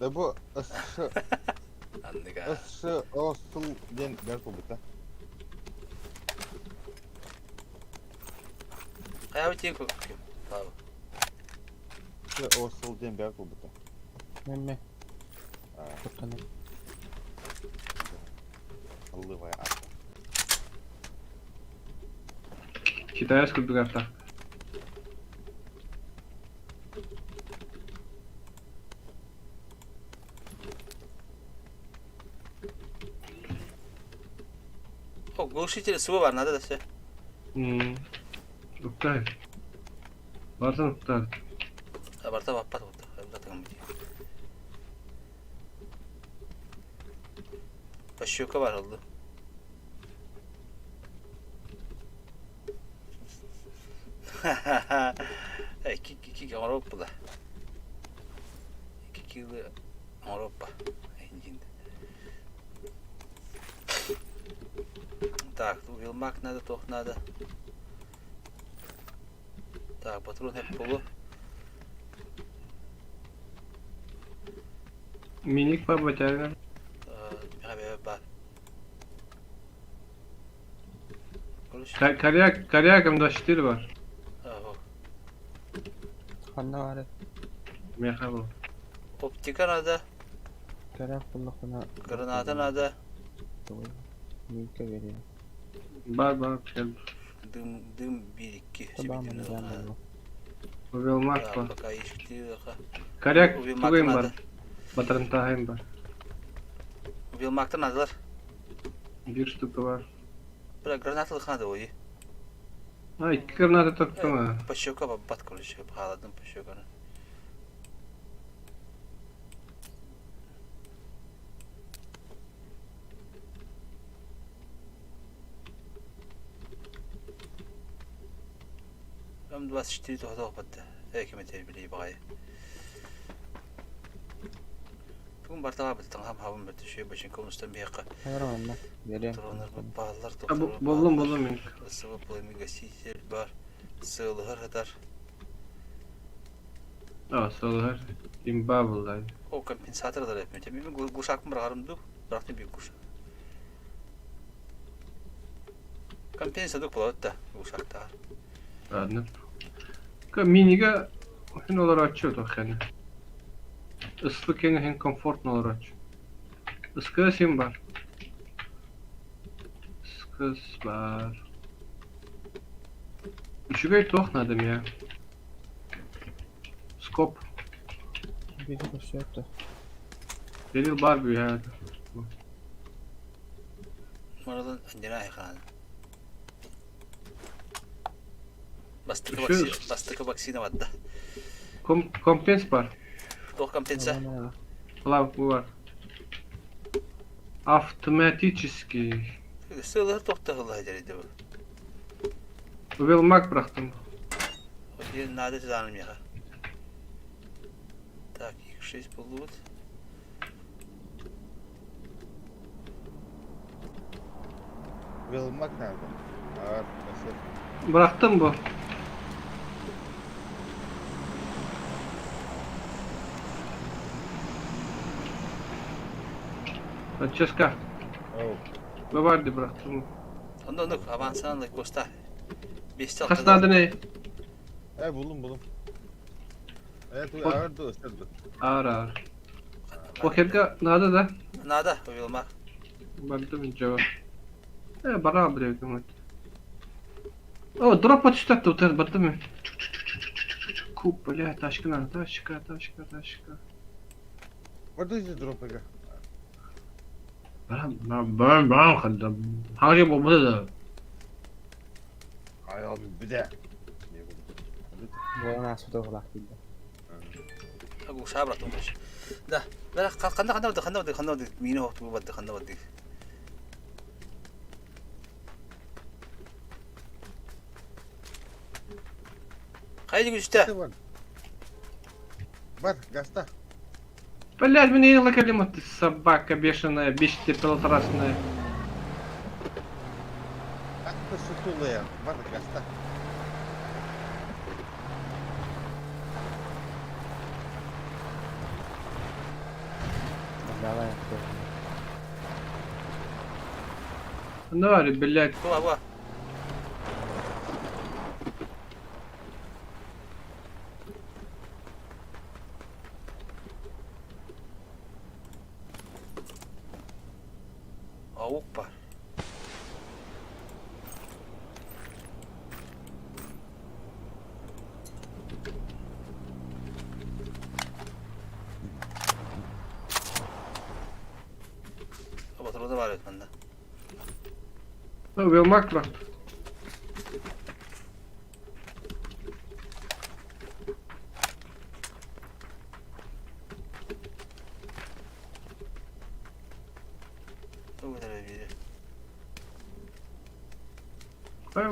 Да бу ысшы Ысшы осул ден бер кубыта. Кая бит ку. Ысшы осул ден бер кубыта. Мemme. Аллывай ата. Китайский курдук О, глушитель СВ бар, надо да все. Уктай. Барсан уктай. Барта баппат вот. Пащука бар oldu. İki iki Avrupa'da. İki kilo Avrupa. Так, вилмак надо, тох надо. Так, патрон hep полу. Миник бар батяга. Ба. Коряк, коряк М24 бар. Ханна баар Меха был. Оптика надо. Коряк буллахына. Граната надо. Минка бериэ. Бар, бар, кел. Дым, дым бирикки. Увелмак бар. Коряк тугайым бар. Батарантаһайым бар. Увелмактан надылар. Бир штука бар. Бля, граната лыхнады ой. А, икки граната топтум а. Пощека бат, короче, халадым пощеканы. М24 тоһдоох батта. Э кеметер били багай. Бүгін бартаға біттің хам хабым бітті шөй башын комнастан бияққа. Хайыр Берем. Дронар баллар Боллум, боллум мен. Сывы пламегаситель бар. Сылығыр хатар. А, сылығыр. Имба булдай. О, компенсатор да репмете. Мен глушакым бұрағарымды, бірақ не бүй глушак. Компенсатор болады да, глушактар. Ладно. Минига хин олар ачы тоханы. Ысты кеңе хин комфортно олар ачы. Ыскы син бар. Ыскыс бар. Үчүгэй тох надо мне. Скоп. Бери көрсөттө. Берил бар бу я. Марадан андена айхан. Бастыкы вакцина, бастыкы вакцина бадда. Компенс бар. Тох компенса. Лав бар. Автоматический. Сылыр тохта хылла деді бу. Велмак брахтым. Один надо туда меха. Так, их 6 получ. Велмак надо. А, Bıraktım bu. Francesca. Ne vardı bıraktım. Онда онда авансынан коста. Бесте Хас надо не? Э, булдум, булдум. Э, ту ağır ду, ысырды. Ağır ağır. Покерга надо да? Надо, Велмак. Бардым жава. Э, бара биле О, дроп почитать тут, бардым. Куп, бля, ташка надо, ташка, ташка, ташка. Барды дропыга. Барам, барам, барам, хадда. Хажы болмады да. Ай, ал биде. Буолан ааспыта уһулаах киирдэ. Глуша брат, Да. Бара канда канда бады, канда бады, канда бады. Мини хокту бады, канда бады. Кайда күчтә? Бар, гаста. Блядь, мне локалима ты собака бешеная, бесите пелотрасная. Атты сутулая, бар, гаста. Давай, Нари, блядь. Буа, буа. Аук бар. Батырда бар өтмәндә. Велмак брат.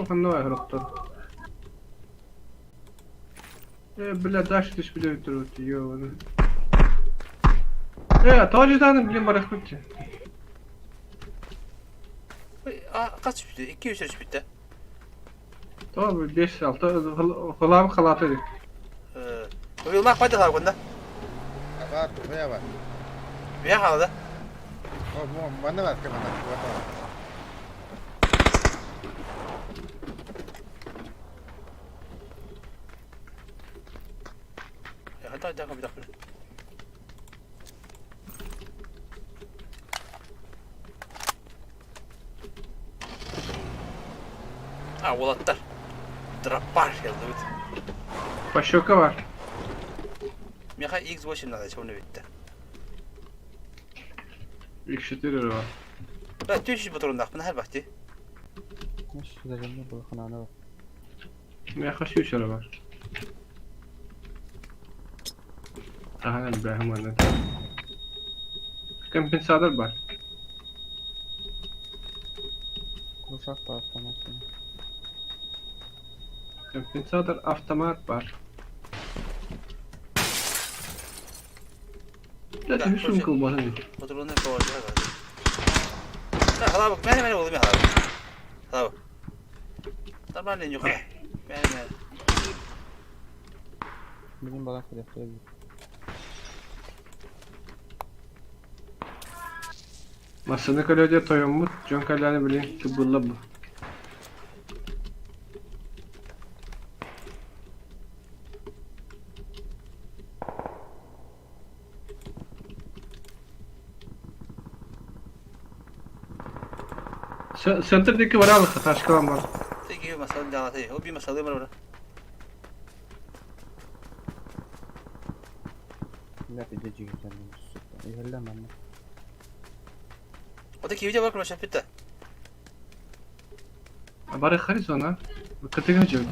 Ханна хроттор. Э, бля, дальше ты шпилю тут, ёбаный. Э, тоже данным, блин, барахнуть. А, kaç bitti? 203 bitti. Tamam, 5 6 kulağım kalatı. Э, Велмак кайда бар Бар, туя бар. Бия халда. О, мана бар, мана, мана. Ата да кабитах. А, уолаттар. Дроппар келдибит. Пощека бар. Меха X8 надо, чего не битте. X4 бар. Да, 300 патроннахпын хэр бахти. Зажимны был хананы. Меха сүүсөрө бар. Таһан элбэһим аны. Компенсатор бар. Куршак по автомату. Компенсатор автомат бар. Да, ты сумка убазан. Патроны поважа. Да, халабык, мени мени болду мен халабык. Халабык. Нормально нюхай. Мени мени. Билин балан кэлэхтэ Массыны көлөдө тойоммут, дьон кэллэни билин кыбылла бу. Центр диэки бараалык, ташкалан бар. Тиги масалын жалаты. О би масалы бар. Ота кивите бар кырмаша питте. Бары Харизона. Кытыга жөт.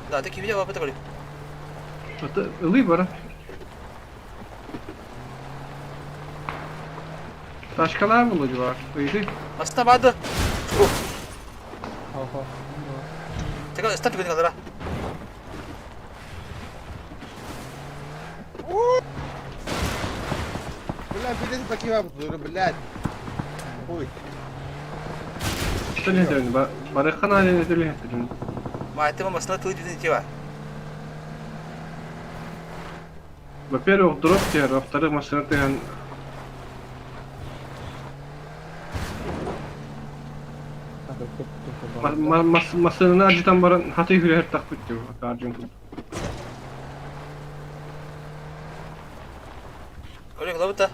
Да, ты кивите бар питте көрү. Ота ылый бара. Ташкалар булу бар. Ыйды. Аста бады. Тека стат күнү калдыра. Бля, пиздец, покивал, блядь. Хуй. Что не делали? Бары хана не делали. Ма, это масына тыл дедин тиба. Во-первых, дроп тер, во-вторых, машина тыган. Масынына ажытан баран хаты хүрер тақпыт деп аржын тут. Олег, лабыта.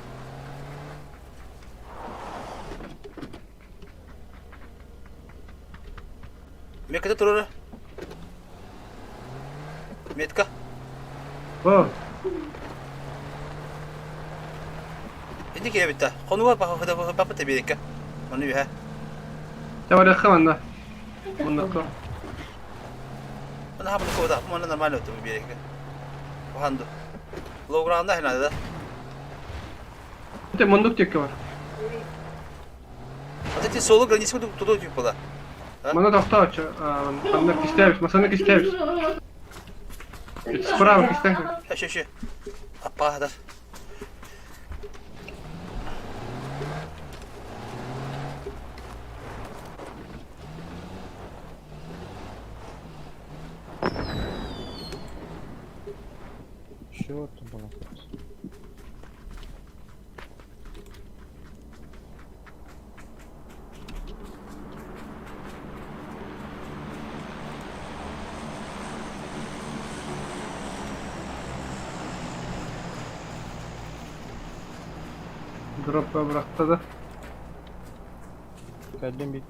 Метка турара. Метка. О. Инди кире битта. Хонуга баха баха теберекке. Оны бихэ. Давай хаманда. Мундакка. Ана хабы кода, мана нормально өтө берекке. Баханды. Логранда хинада да. Это мундук текке бар. Вот эти соло границы туда типа да. Мана тохтоочу. Анда кистебис, масаны кистебис. Справа кистебис. Ща, ща. Апа, да. Чего там было? Дроппа бырахта да. Кэллим бит.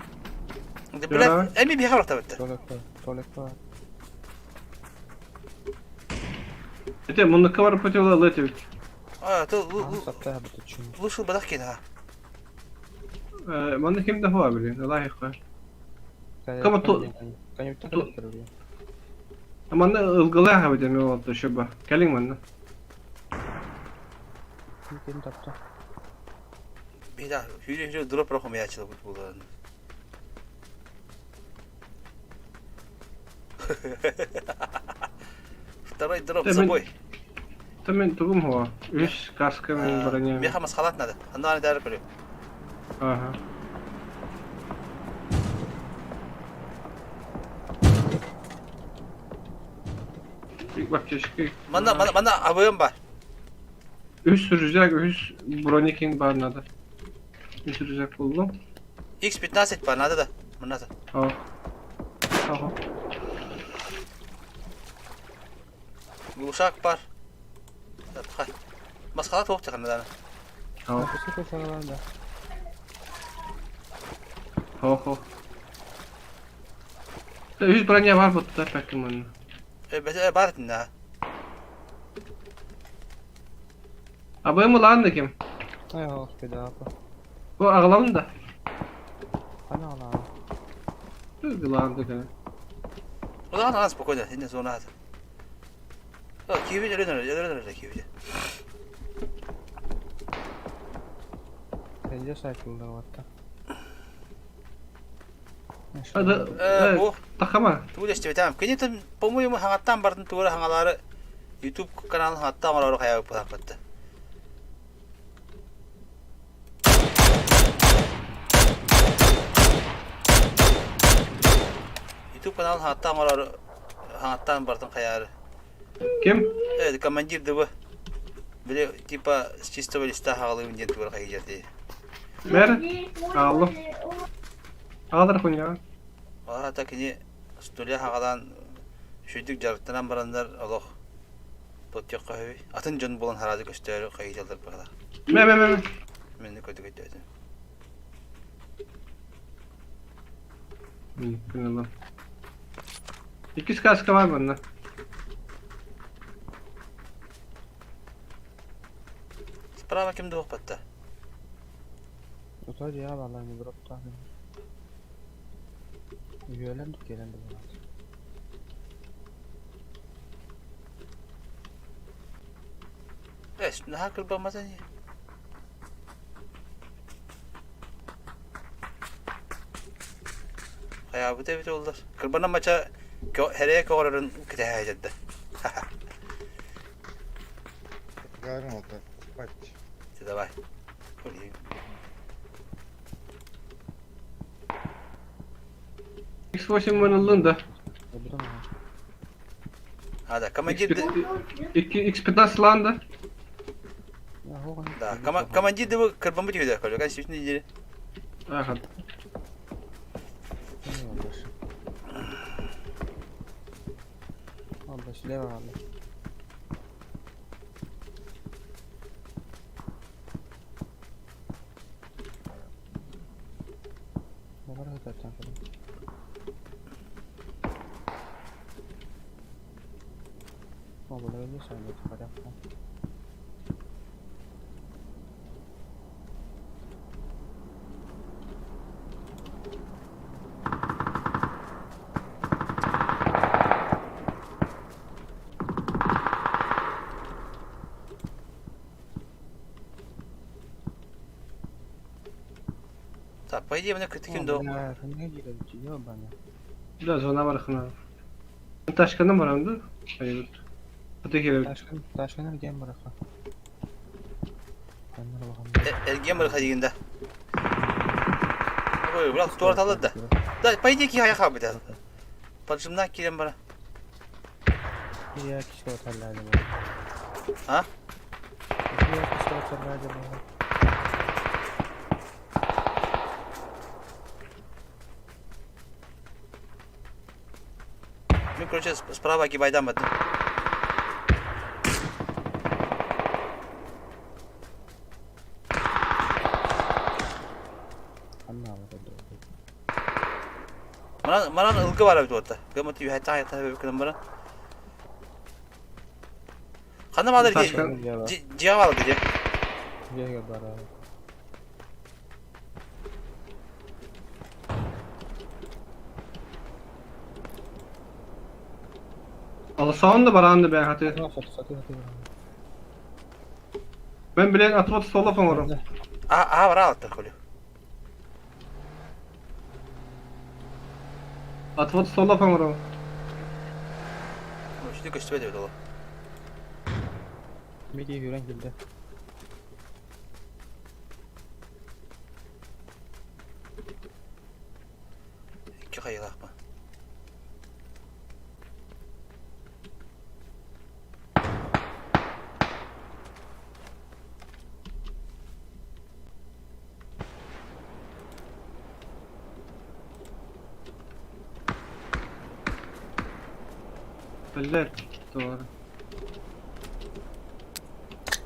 Бля, эми биха барахта битте. Туалетка, туалетка. Это мундукка барып көтөла летебит. А, то лучше бадах кен ha. Манна ким да хуа билин, Аллах хуа. Кама ту Манна ылгылаа хабы деме болду шуба. Кэлиң манна. Ким тапты? Беда, хүрө хүрө дроп рохом ячылы бут булан. Второй дроп с собой. Та мен тугум хуа. Үс каска мен броня. Меха масхалат надо. Анда аны дары көрү. Ага. Бактишки. Мана мана мана абыйым бар. Үс рюкзак, үс броникинг бар надо. Үс рюкзак булдум. X15 бар надо да. Мына. О. Ага. Глушак бар. Хай. Масқала тоқ тақын да. Хо-хо. Үс броня бар бұтта пәкім оны. Э, бар на. Абайым улан ким? Ай, господи, апа. Бу ағылауын да. Қана ағылауын. Ылаанды кene. Улаан аған спокойно, сен зона аты. Киви өрөн өрөн өрөн киви. Пенде сайкылда ватта. Э, Тахама. Туу дестебетам. Кини там, по-моему, хаңаттан бардын тура хаңалары YouTube каналын хаңаттан орору хаябы пытаппатты. YouTube каналын хаңаттан орору хаңаттан бардын хаяры. Ким? Э, командир дыбы. Биле, типа, с чистого листа хагалыгын диэн тура хайжарды. Бер. Алло. Алдар хуня. Ата кини студия хагалан шүйдүк жарыктанан барандар олох тоттек көһөбүй. Атын жон болан харазы көстөрү кайжалдар бала. Ме ме ме. Мен көтү көтөтүм. Күнәлі. Икки каска бар манна. Справа кимди окпатты? Ота я валла не дропта. Үйелен келен болады. Э, наха кырбамаса не? Хаябы тебит олдар. Кырбана мача херее көөрөрүн ките хайжадды. Говорим, вот спать. Давай. X8 мын да. А, да, командир... X15 ланда. Да, командир дыбы кырбамы түйді, көлі, сүтін неделе. Ага. Алла, слева алла. Бар өтөттөн О, була өлө сайын порядка. Так, по идее, мне таким до... Да, зона бар хна. Ташканы барамды. Айбыт. Аты керек. Ташкын, ташкын эрген бараха. Эрген бараха дегенде. Ой, брат, туар алды да. Да, по идее, ки аяқа бит. Поджимна кирем бара. Я кишки оталлады. А? Я кишки оталлады. Мен, короче, справа кибайдан бардым. Маран, маран ылгы бар бит отта. Гамат ю хата хата бит бара. Хана мадыр ди. Жиа алды ди. Жеге бара. Алсаун да баранды бә хаты. Мен билен отвод стола фоңорум. А, а бара алды холю. Отвод стола фоңорум. Үстү көстүбөт бит ол. Меги хүрен келди. Икки хайылаакпа. Блядь, doğru.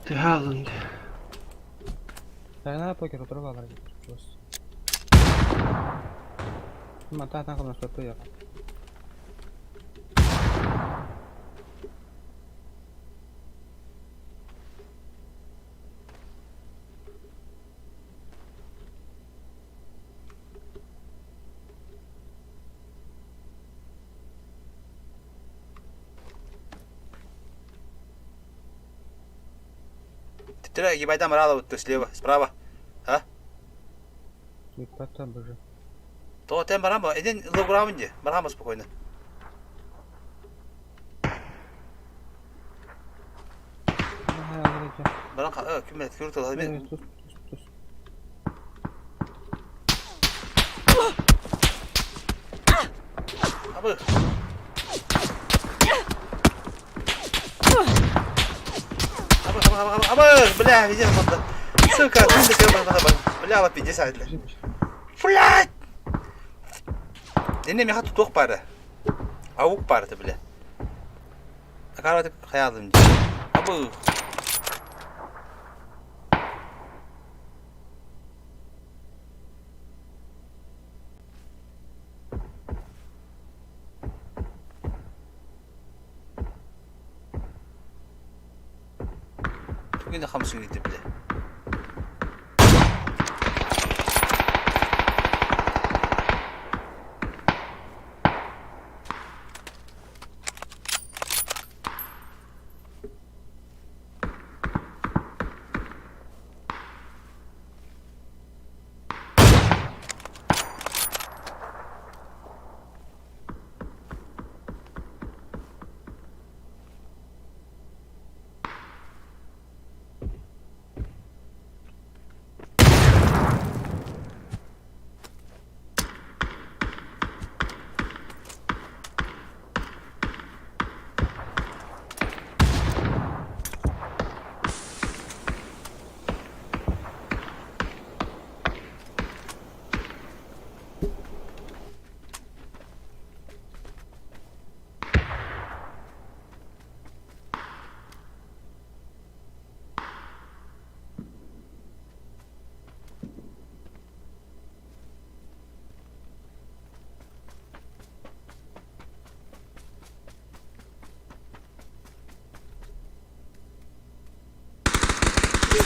Тыһаалын. Тайна покер оторвалар просто. Мата та кылас я. Тетра, ебать, там рало вот слева, справа. А? Потом уже. То тем барама, един лограмм барама спокойно. Баран ким билет, көрүт алар мен. Абы. Абы, абы, абы, абы, бля, везде мында. Сука, күндө көр бар. Бля, ала 50 айдылар. Блядь! Эне меха тутуох бары. Аук бары бля. Акара хаялым. Абы. Түгіне хамсын кетті бля.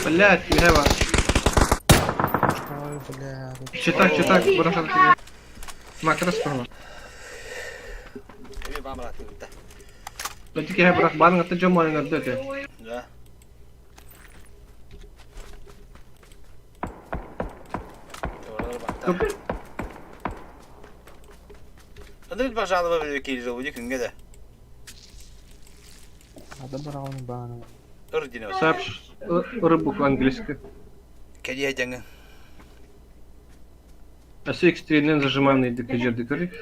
Блять, Михайло. Ой, бля. Читак, читак, бұраққа тебе. Макрос тұрма. Эми бамра тыбытта. Өтіке бірақ барың аты жом ойын өтті өте. Да. Андрей пожалуй, вы кирилл, уди күнгө да. Адам барағының бағаны. Ыр дине. Сапш, рыбу английский. Кәдия жаңы. Осы X3-нен зажимаем на жерді көрік.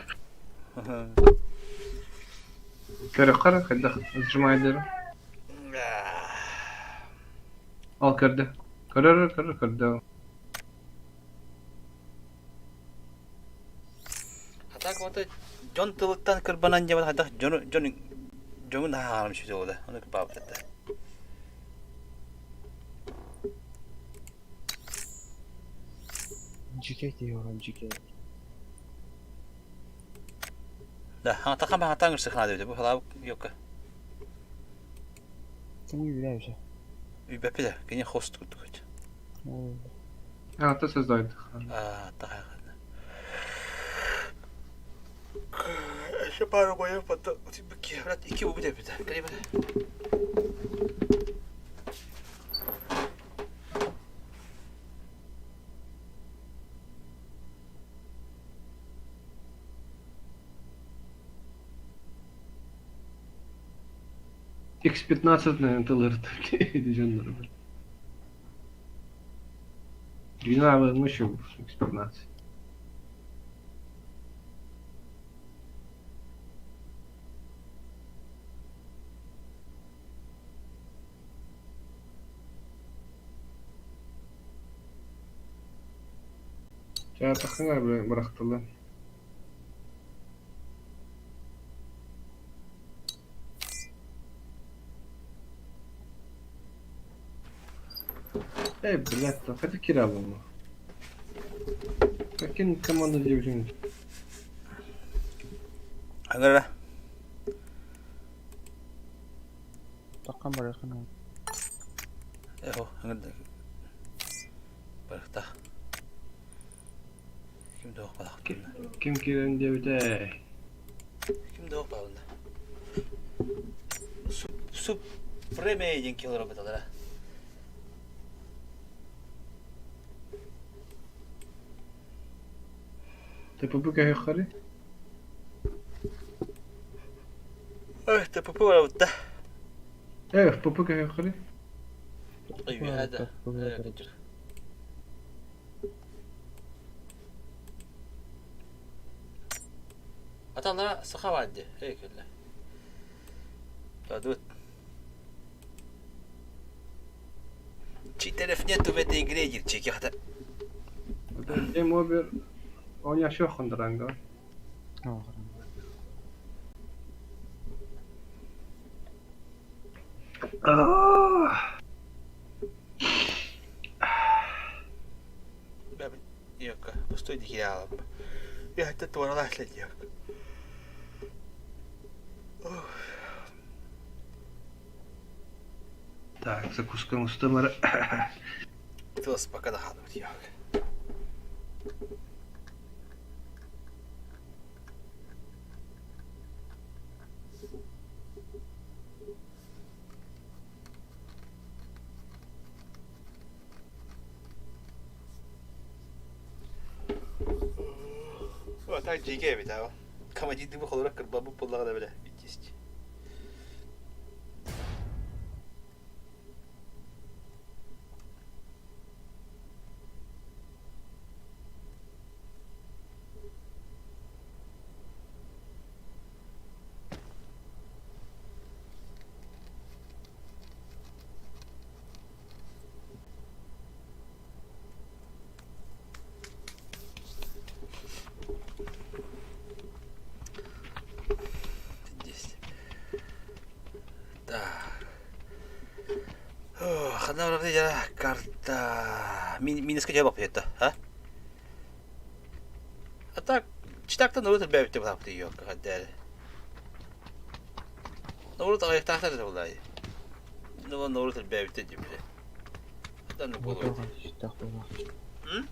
Көрі қара, қайда зажимайды. Ал көрді. Көрір, көрір, көрді. Атак вот Джон тылыттан кырбанан жабан хадах Джон Джон Джон хаарым шүтө ода. Оны баб тетте. GK diyorum GK. Да, ха тахан ба хатан гырсы хана деп. Бу халап yok. Кім үйрәйші? Үйбәпе де, кене хост күттүк. Ата сөз дайды. А, таха. Еще пару боев потом. Брат, iki bu bir de bir de. X15, наверное, тылыр. Дежоннор. Двина мыши X15. Ча тахыңар бырақтылы. Эй, блядь, это кира буолла. Каким команда диэбитиҥ? Аҥара. Таххан барыаххын. Эхо, аҥарда. Барыхта. Ким да балах. Ким киирэн диэбитэ? Ким да балында. Суп суп Преме диэн кило быталара. ТПП көһүөххэ Ой, ТПП барабытта. Э, ФПП көһүөххэ Ой, үөһэ да. Аталара саха бар дии. Эй, кэллэ. Дадут. Читеров нету в этой игре диир чеки хата. Game over. Оонньоочуох хондаранга. Диэкка, постой дии Я это туоралаах диэк. Так, закуска устамара. Тылас пока да хаалбыт диэк. О, так дьиикэй эбит аа. Командирдыыбы холоро кырбабыт буоллаҕына бile биттист. Так. Ханна барабыт дьара карта. Минуска дьэ баппыта, а? А так, читактан урут элбээбитте бааппыт йокка хаддээри. Ноурут аҕыйахтаахтар этэ булаайы. Ну, ноурут элбээбитте дии Дан буолуо. М?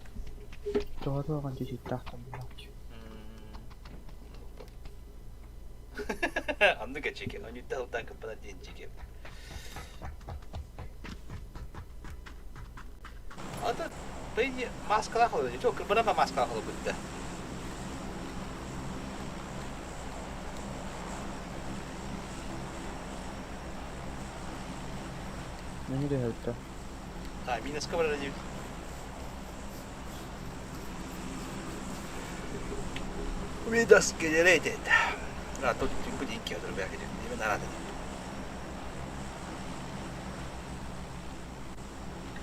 Тоҕо чичиттаах буолааччы. Аннык эчики, оньутта ылтаан кыппана диэн чики. Ата пейни маскалаах олорор. Чо кырбана маскалаах олорбутта. Мені дегелтэ. А, минуска барар диэбит. Windows generated. А, тут будет икки отыр бәки деп. Немен арады.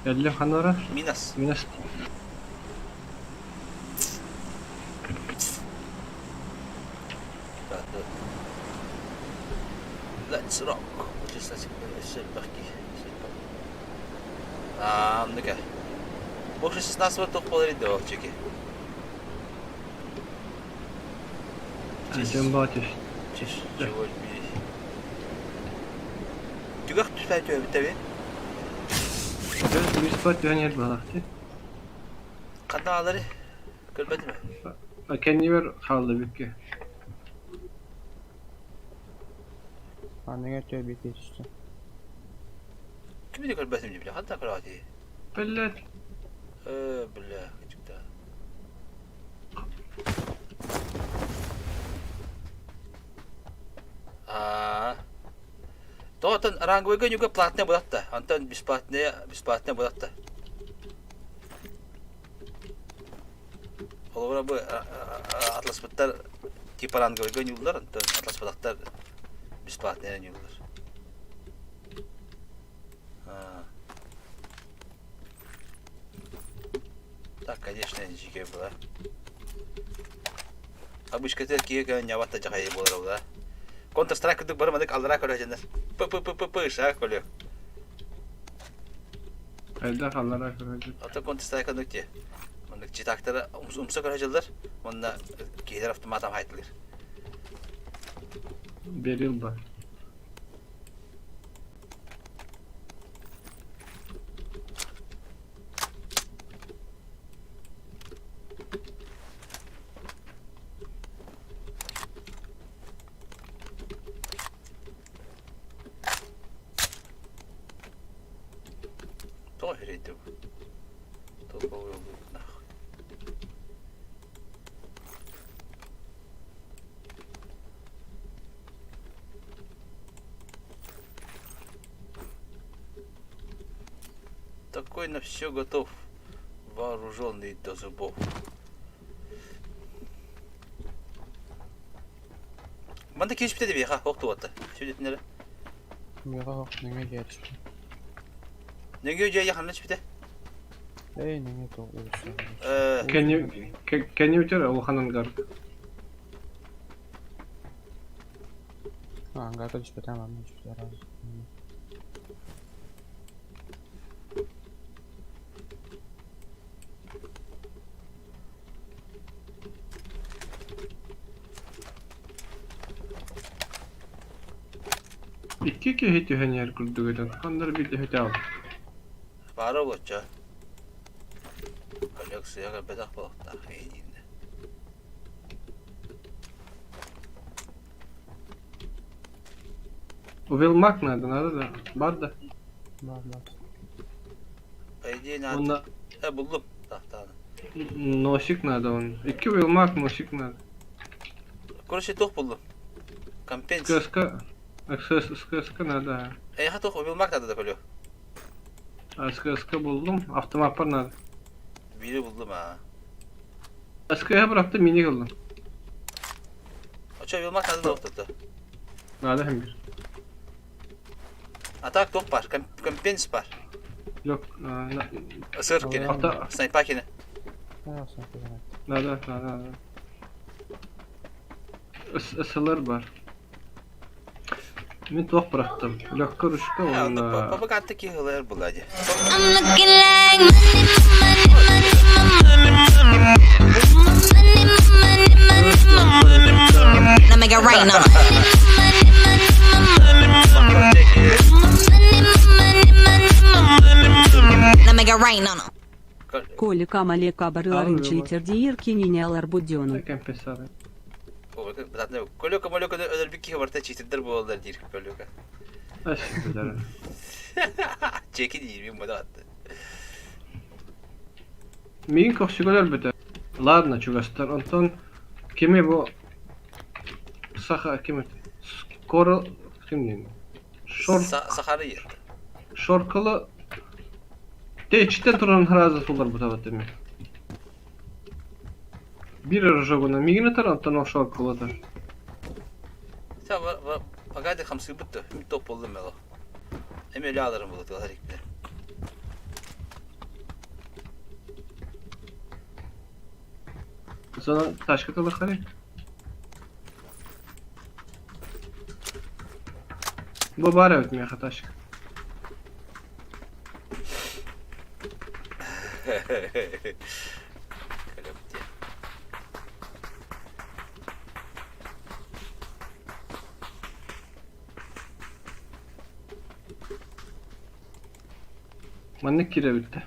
Элле ханара? Минус. Минус. Let's rock. C'est parti. C'est parti. Аа, ну-ка. Больше 16 туох буолар идэ ол чеки. Дьон баатыр. Чего Түгэх түспэт түөбүттэби. Түспэт түһэн иһэр баалаахты. Ханна аалары? Көрбөтүм. Кэннибэр хаалла бүккэ. Анныга төбүтэ түстэ. Кими да көрбөтүм дии ханна көрөөти? Блядь. Э, бля, кычыкта. Аа. Тоотон ранговыйга ньуга платная буолатта. Антон бесплатная, бесплатная буолатта. Холобура бу атласпыттар типа ранговыйга ньууллар, онтон атласпатахтар бесплатная ньууллар. Так, конечно, дьиикэй была. Обычката киһи кэлэн ньабат да дьахайы буолар була. Counter Strike курдук бары маннык аллараа көрө сылдьаннар. П-п-п-п-п шаг көрүө. Хайдах аллара көрөдү. Ата Counter-Strike оннук дии. Маннык читактары умса көрө дьыллар. Уонна киһилэр автоматом хайтылыр. Берил бар. Тоҕо үһүрэйдэ бу? Толковый нахуй. Такой на все готов, вооруженный до зубов. Манна киирбитэ да биэхэ ох туота. Сүдүтүнэрэ. Миэхэ ох нөҥө дьиэ түспүтэ. Нөҥүө дьиэ ханна түспүтэ? Эй нөҥүө туох улуссаҕа. Кэнни бүтэр улахан ангар. Ангарга түспэтэ манна түспүтэ араас. Икки киһи түһэн иһэр курдук этэ, ханна эрэ биир түһүтэ Баара буолча. Коллекция кэлбэтэх буолуохтаах эйиинэ. Увелмак надо, надо да. Бар да. Бар бар. По идее надо. Онно Э, буллум. Тахтааны. носик надо он. Икки увелмак, носик надо. Короче, туох буллум. Компенс. СКСК. СКСК надо. Эйха туох увелмак надо да көлүө. СКСК буллум, автомаппар надо. Биири буллум аа. СКС бырахты мини кыллым. Очо увелмак надо да охтото. Надо hem bir. А так туох бар, компенс бар. Yok. Сыр кини. Снайпа кини. Надо, надо, надо. СЛР бар. Мин туох бырахтым. Легко ручка уонна... Папа киһи ылар була дии. Колика малека барыларын читердиир кининелар будёну. Колека малека өлөрбүт киһи барыта читердер буолалар диир Колека. Чеки диир мин бада атты. Миигин көхсүгэр өлбүтэ. Ладно, чугастар. Онтон кими бу саха ким этэ? Скоро ким диэн? Шор Сахары ер. Шоркалы Тэйиччиттэн туран сразу сулларбыта эми. Биир рожогуна миигин ытар, онтон ол шоркалы ытар. Погоди хамсыыбыт да, топ болдум мело. Эми өлө аларым болот, Sonra тачка тылыххарый. Бу баар эбит миэхэ тачка. Маннык киирэбит да.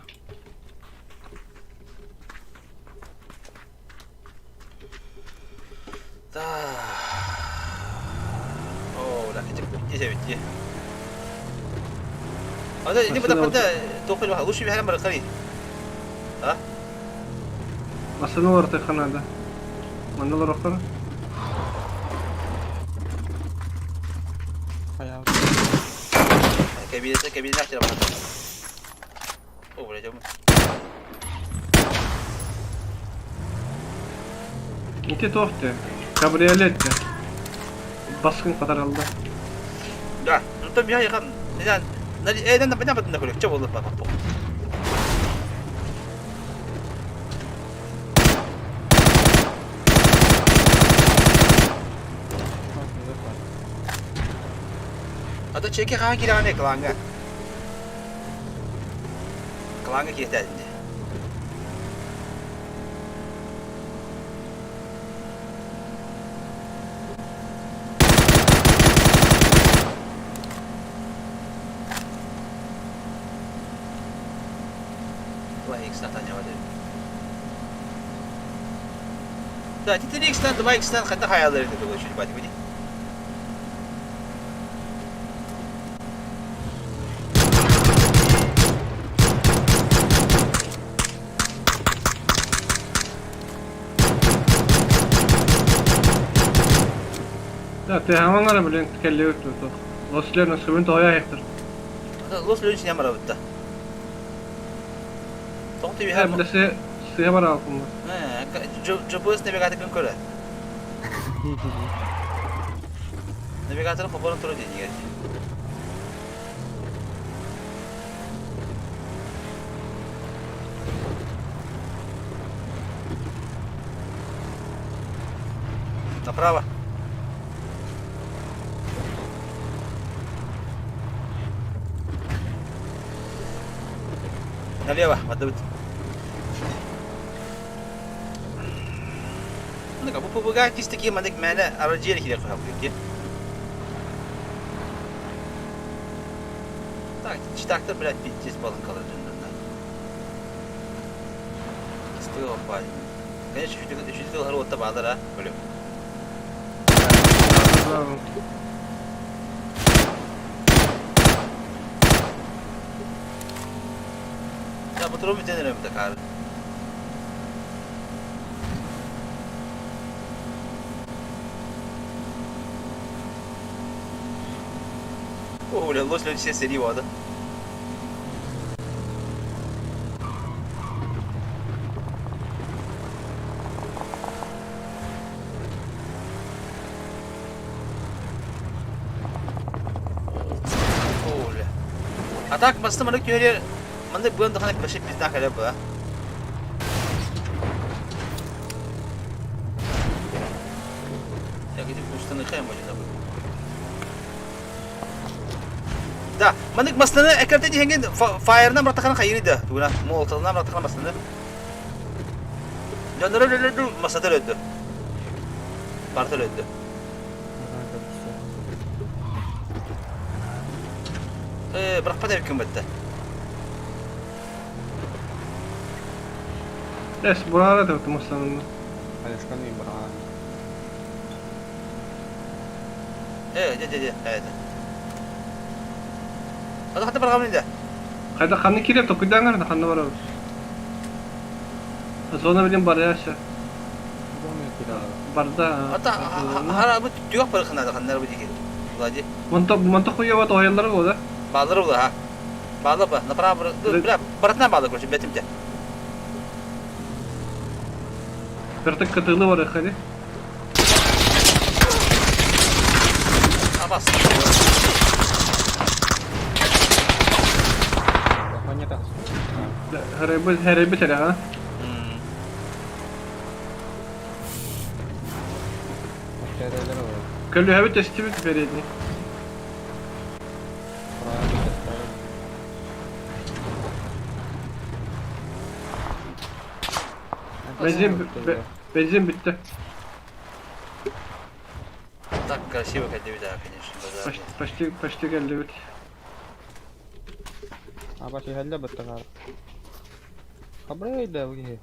Оо, да, десэбит Ада, ини буда буда тохой лучше бихарам баракари. А? Массыына уларытыахха наада. Манна олоруохтара. Кабинет, кабинет ахтера О, блядь, Ити туох диэ? Кабриолет диэ. Баскын хатаралла. Да, ну там я яхан, я э, на на на на чё было папа. А то чеки хаан кирэҕин эклаҥҥа. Фланга киэтээдин дии. 2X атаньава деді. Да, ти 3X-тан 2X-тан хата хаялар еді бұл үшін бәді бәді. Да, ты хамаңара блин кэллибит туох. Лослер насыбын тоҕо айахтар. Лос лүн синем барабытта. Тоҕо ти Э, бile сыа бараалкым. GPS навигатор көрө. Навигатор хоборон туру дии Направо. Налево, отдавать. Ну, бу ПВГ кистики манык мәне арожери килер кухап Так, читактыр, блядь, пиздец балын kalır döndüğünden. Стыло парень. Конечно, чуть чуть ротта бадар, а, блин. Да, потом мы такая. О, бля, лось все серии вода. О, бля. А так, басты маны көрер, маны бұн дұхана башы пизда кәлі бұ. Я где пустыны хэм были Да, манык масланы экерте дихенген фаерна мратахана хайрида. Тугuna, молотовна мратахана масланы. Донор өлөдү, масата өлөдү. Барта өлөдү. Э, бирок па ким бетте. Эс, бурара да тумасланын. Алешканы брали. Э, де де де, это. Ада хата баргамын да. Кайда ханны киреп токуйдаңар да ханны барабыз. Зона билен бар яша. Барда. Ата хара бу түйөк барыхына да ханнар бу диги. Влади. Монта монта хуева тоялар бу да. Балыр бу ха. Балы ба, направо, бля, баратна балы короче, бетимде. Бертек кытылы бар хади. Абас. Хэрэг хэрэг тэрэ ха. Көлү хэвит эстибит бередни. Benzin, be, benzin bitti. Так красиво, как да, конечно. Почти, почти, почти geldi bit. Apa sih halla betul Kabar dah begini.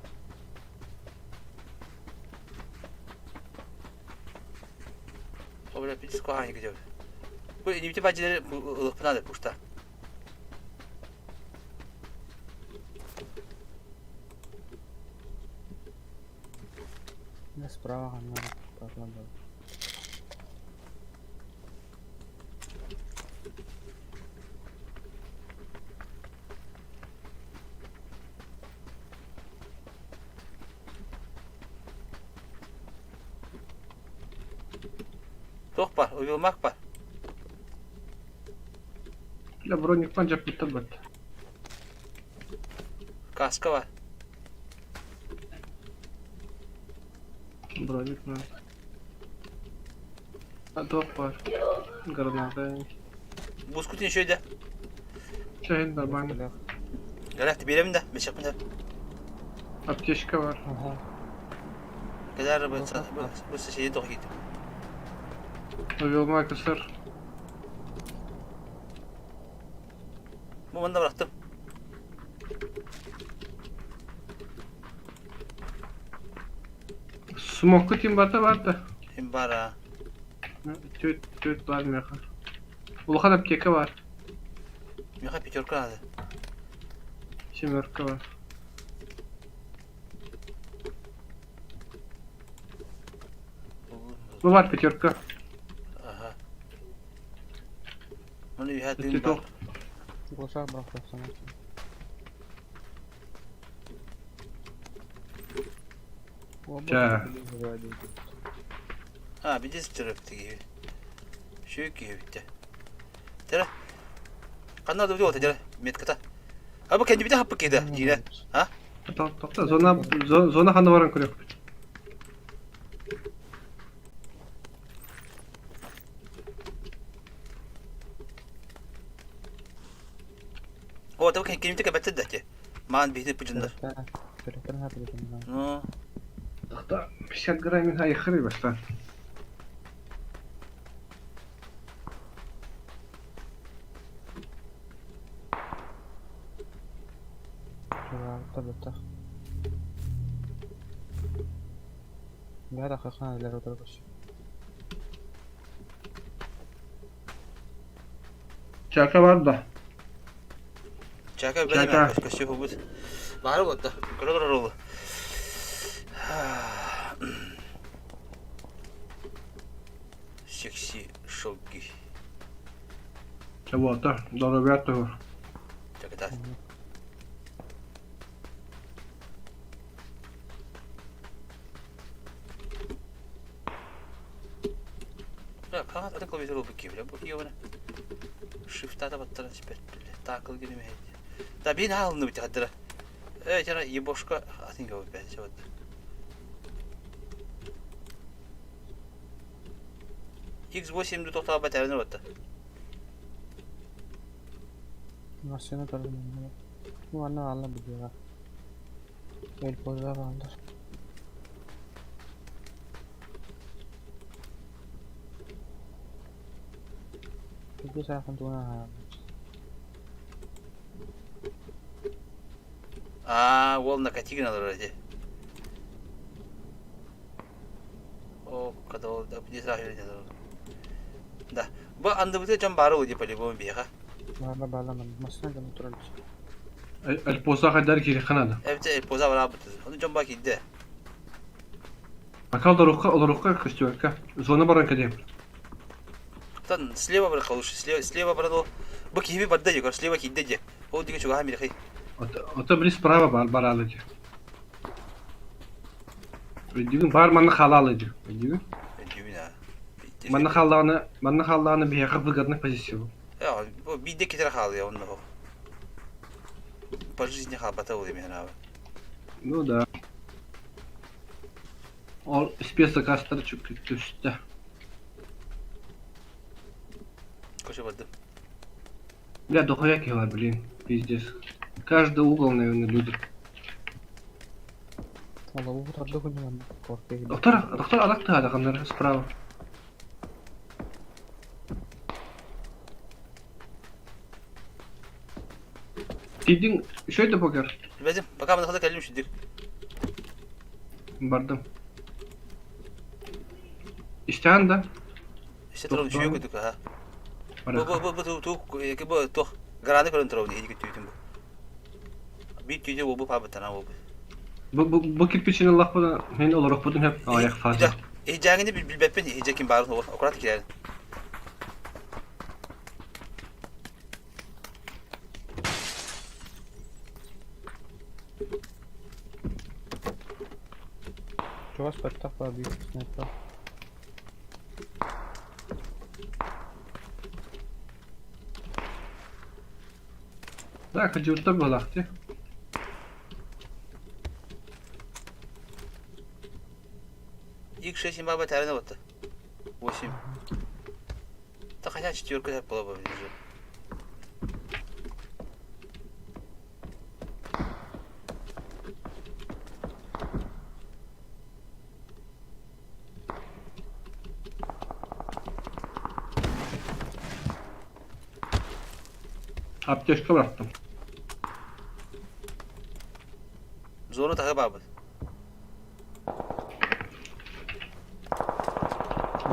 О, бля, пиздец, кухня где. Бу не бити бажы ылыпына пушта. Не справа, надо. Тох бар, уйылмак бар. Бля, броник панджап битти бит. Каска бар. Броник на. А тох бар. Граната. Бускутин еще иде. Чайын нормально. Кэлэ, биэрэбин да, бэсиэхпин сөп. Аптечка бар. Кэлэр бу сиди тоҕо киирдим. Овелмай кысыр. Бу манна бырахтым. Смокку тим барда барда. Тим бара. Түт түт бар меха. Улахан аптека бар. Меха пятерка надо. Семерка бар. Бу бар пятерка. Ага. Маны үһэ тыын бар. Глаза бырахтахсана. Ча. А, бидис төрөптү Шүү киһи бүттэ. Тера. Ханна да вот дера метката. А бу кэннибитэ хаппыт киһи диирэ. А? Тоқта, зона зона ханна баран көрөкпүт. О, табы кэннибитэ кэбэттэ да те. Маан биһити пыжындар. Ну. Тоқта, 50 грамм айхыры башта. Чака бар да. Чака бәлеме көстө бут. Бары болду. Көрө көрө олу. Секси шоги. Вот, Дороберто. Чаката. Хаҥас атын клавиатура ылбыт киһи бу киһи Шифтата баттаран сипет таакыл гинеме Да бин хаалынны бит хаддара. Э жана ебошка атын көбүт бәт чабат. X8 ду тоқтаға бәтәрін батта. Машина торган. Ну, аны алла билиэҕэ. Эльпоза бааллар. Биир саахын тугун аһаан. А, ол накатигин алар эти. О, когда ол не знаю, Да. Бу андыбыты дьон бары уди по-любому биэха. Баала баала машина дьону турар. Эльпоза хайдар кирихан ада. Эбите эльпоза бараа бут. Ону дьон ба киирдэ. Пока олорукка олорукка көстүөккэ. Зона баран кэлиэм. Тан слева бар лучше, слева слева баран Бу киһи барда дии, слева киирдэ дии. Ол диги чугаһа мирхи. Ото били справа бар баралы дии. Өйдүүгүн бар манна халаалы дии. Өйдүүгүн? Өйдүүбүн а. Манна халлааны, манна халлааны биһиэхэ выгодный позиция бу. Э, бу биирдэ китер хаалыа онно. По жизни хаалбата ол именно аба. Ну да. Ол спецзакастары түстэ. Көшө бардым. Бля, дохуя кило, блин, пиздец. Каждый угол, наверное, люди. Доктор, доктор, алак тыга справа. Тидин, еще это покер? Бәдим, пока мы находа кәлим шүдик. Бардым. Истян да? Исте турун шүйө көтүк, ха. Бу бу бу бу ту бу ту гараны көрөн турабын эһиги түйтүн бу. Би түйдө бу пабытана бу. Бу бу бу кирпичini лахпыда мен олорохпутун хеп аяк фаза. Эһижааңини билбеппин эһижа ким баарын аккурат кирэрин. Чугас баттах баа биир снайпер. Да, хадьюрта булахты. X6 баба тәріне батты. 8. Та хотя четверка была бы уже. Аптечка бырахтым. Зону таһы баабыт.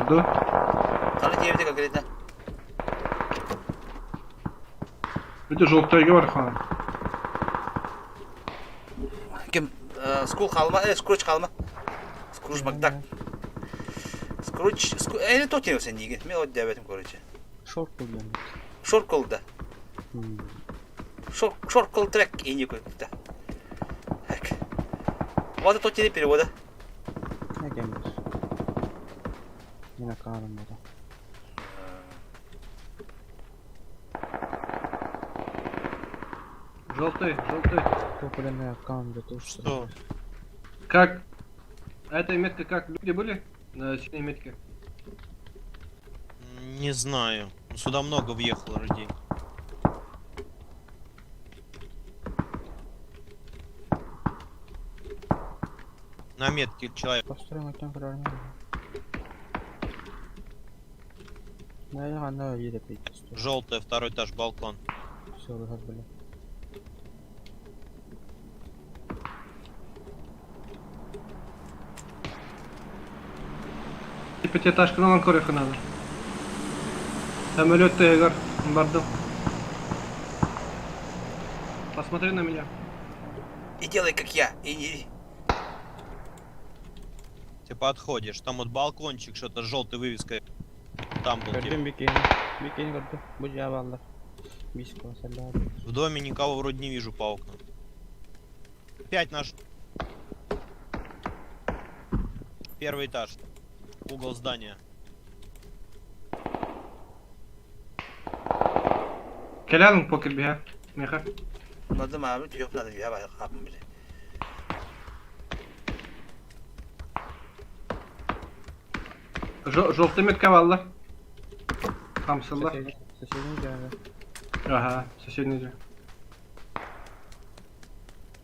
Ду? Ханы тиэбите конкретно? Это желтайга бар хан. Ким? Скул халма, Скрудж халма. Скрудж Макдак. Скрудж, э, не тот сен диге. Мен от дәбетим, короче. Шорт кылды. Шорт кылды. Шорт, шорт кыл трек и не кылды. Так. Вот это тебе перевода. Не кемдир. Yine kanım bu da. Желтый, желтый. Популярный аккаунт для Что? Как? А эта метка как? Люди были на синей метке? Не знаю. Сюда много въехало людей. На метке человек. Построим от Наверное, она едет Желтая, второй этаж, балкон. Все, выход были. Пятиэтажка на ланкореху надо. Самолет Тегар, бардым. Посмотри на меня. И делай как я, и не... Ты подходишь, там вот балкончик, что-то с желтой вывеской. Там был тип. Gördüm бикини. Бикини gördüm. Bu cevaplar. Biz konserler. В доме никого вроде не вижу по окнам. Пять наш. Первый этаж. Угол здания. Келялым покер биха. Меха. Надо мамы, yok надо я бар капым биле. Желтый метка валла. Хамсылла. Соседний geldi. Ага, соседний же.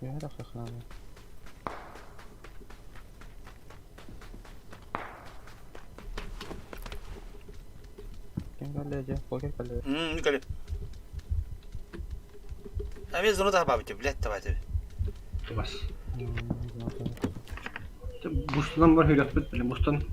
Ya da хахнаны. Kim geldi? Poker geldi. Николи. А мен зону таһы баабыт, блядь, давай тебе. Бас. Бустан бар хүрәкпит, блин, бустан.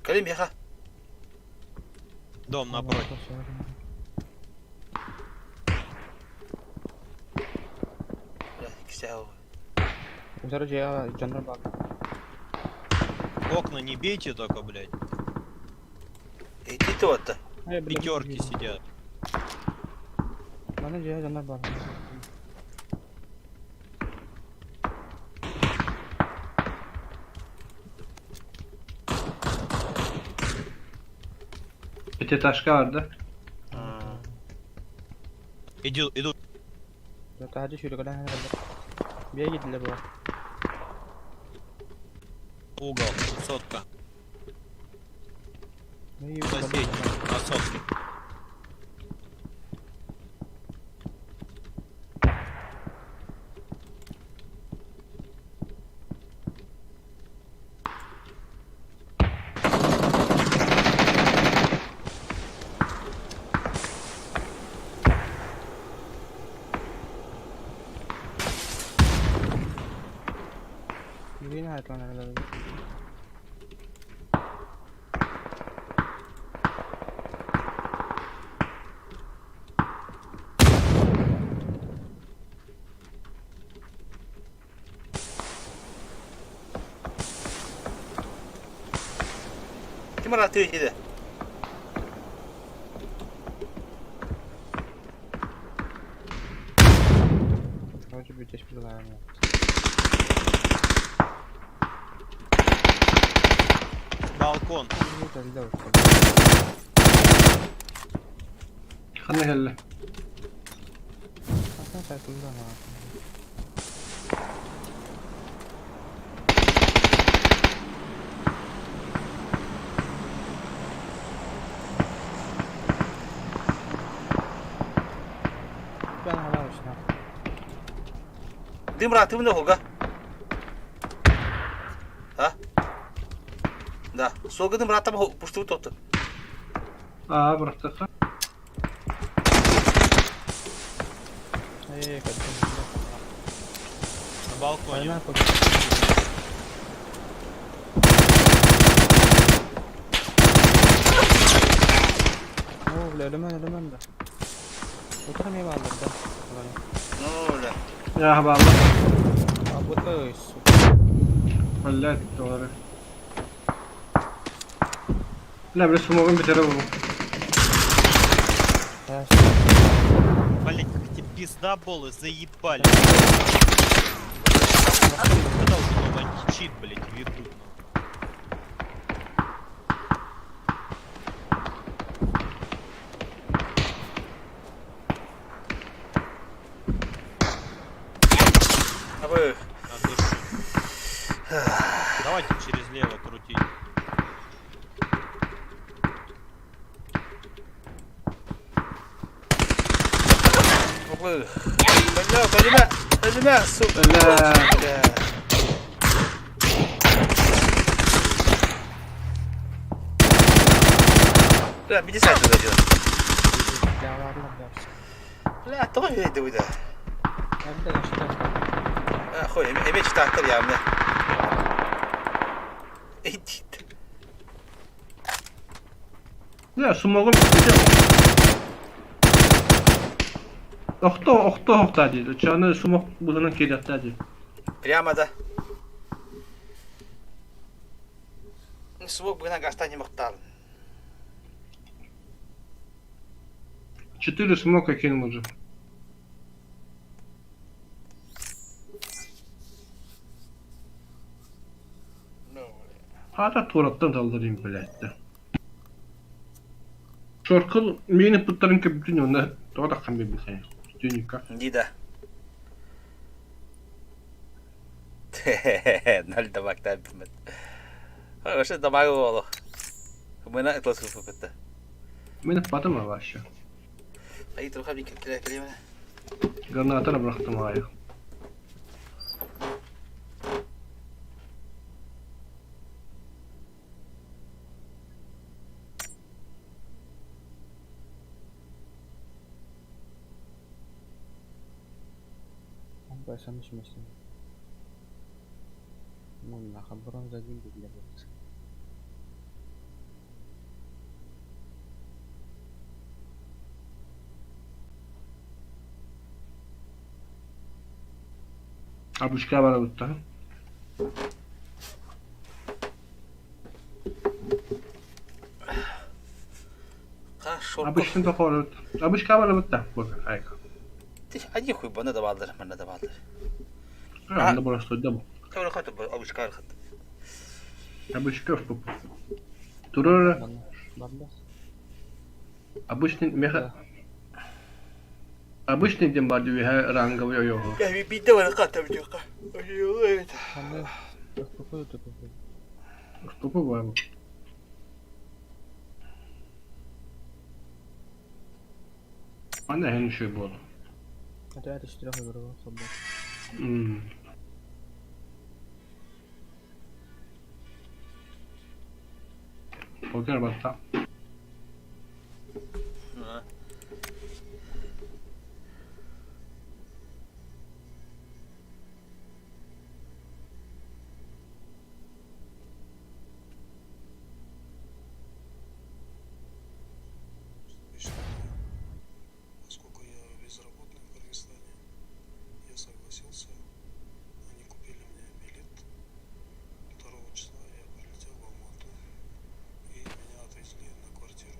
Калим яха. Дом напротив. Кисяу. Короче, я жанр бак. Окна не бейте только, блядь. Иди то-то. Пятерки сидят. Bana я жанр бак. Пятиэтажка бар да. Иду, иду. Hadi şöyle kadar Bir yere gittiler bu. Угол, сотка. Соседний, на сотке. Yine hayatlarına Ким араты иди? Короче, битеш предлагаем. Балкон. Хана келді. Дым ратыбын да холга. А? Да. Суолга дым раттам пуштубут тотту. Аа, бырахтаха. Э, кэлдим. На балконе. Оо, бля, өлөмөн, өлөмөн да. Утары эмиэ бааллар да. Ну, бля. Я бааллар. А, сука. Блядь, доллары. Бля, бля, смогу битәрә бу. Блять, как эти пиздоболы заебали. Когда уже новый античит, блять, ведут? Абы. От души. Давайте через лево крутить. Абы. Бля, калима, калима, сука. Бля. Бля. Бля, биди сайт туда Бля, тоҕо үһэйдэ бу Хой, эмиэ читааттар явно. Эйдит. Бля, смогу Охто, охто, охто диде. Чаны смог булынан киләттә ди. Прямо да. Смог бына гастани мохтал. Четыре смока кинул уже. Хата тураттан талдырым блядь. Шоркыл мени путтарын көбүтүн онна тоҕо таххан биэрбитэ. Түнүкка. Ди да. Ноль дамаг билмэт. Вообще дамагы болу. Мына ытлас көпөттө. Мени патыма вообще. Ай турха бик киле киле. Гранатаны бырахтым аайы. Байсан düşmesin. Маннаха бронза один биллер будет. Абушка бара бутта. Ха шоркыл. Абушкын тохорут. Абушка бара бутта. Бу айка. Один хуй бана да балдыр, мана да балдыр. Анда просто да бу. Кабыр хат абушка хат. Абушка в попу. Турора Барбас. обычный меха. Обычный дем бар дүйе ранговый ойо. Я би бар хат абушка. Ханны какой это такой? Попу бар. Анда хен шөй болду. Это это четырех игроков собой. М. Покер батта. Поскольку я безработный в Кыргызстане, я согласился. Они купили мне билет. 2 числа я прилетел в Алмату. И меня отвезли на квартиру,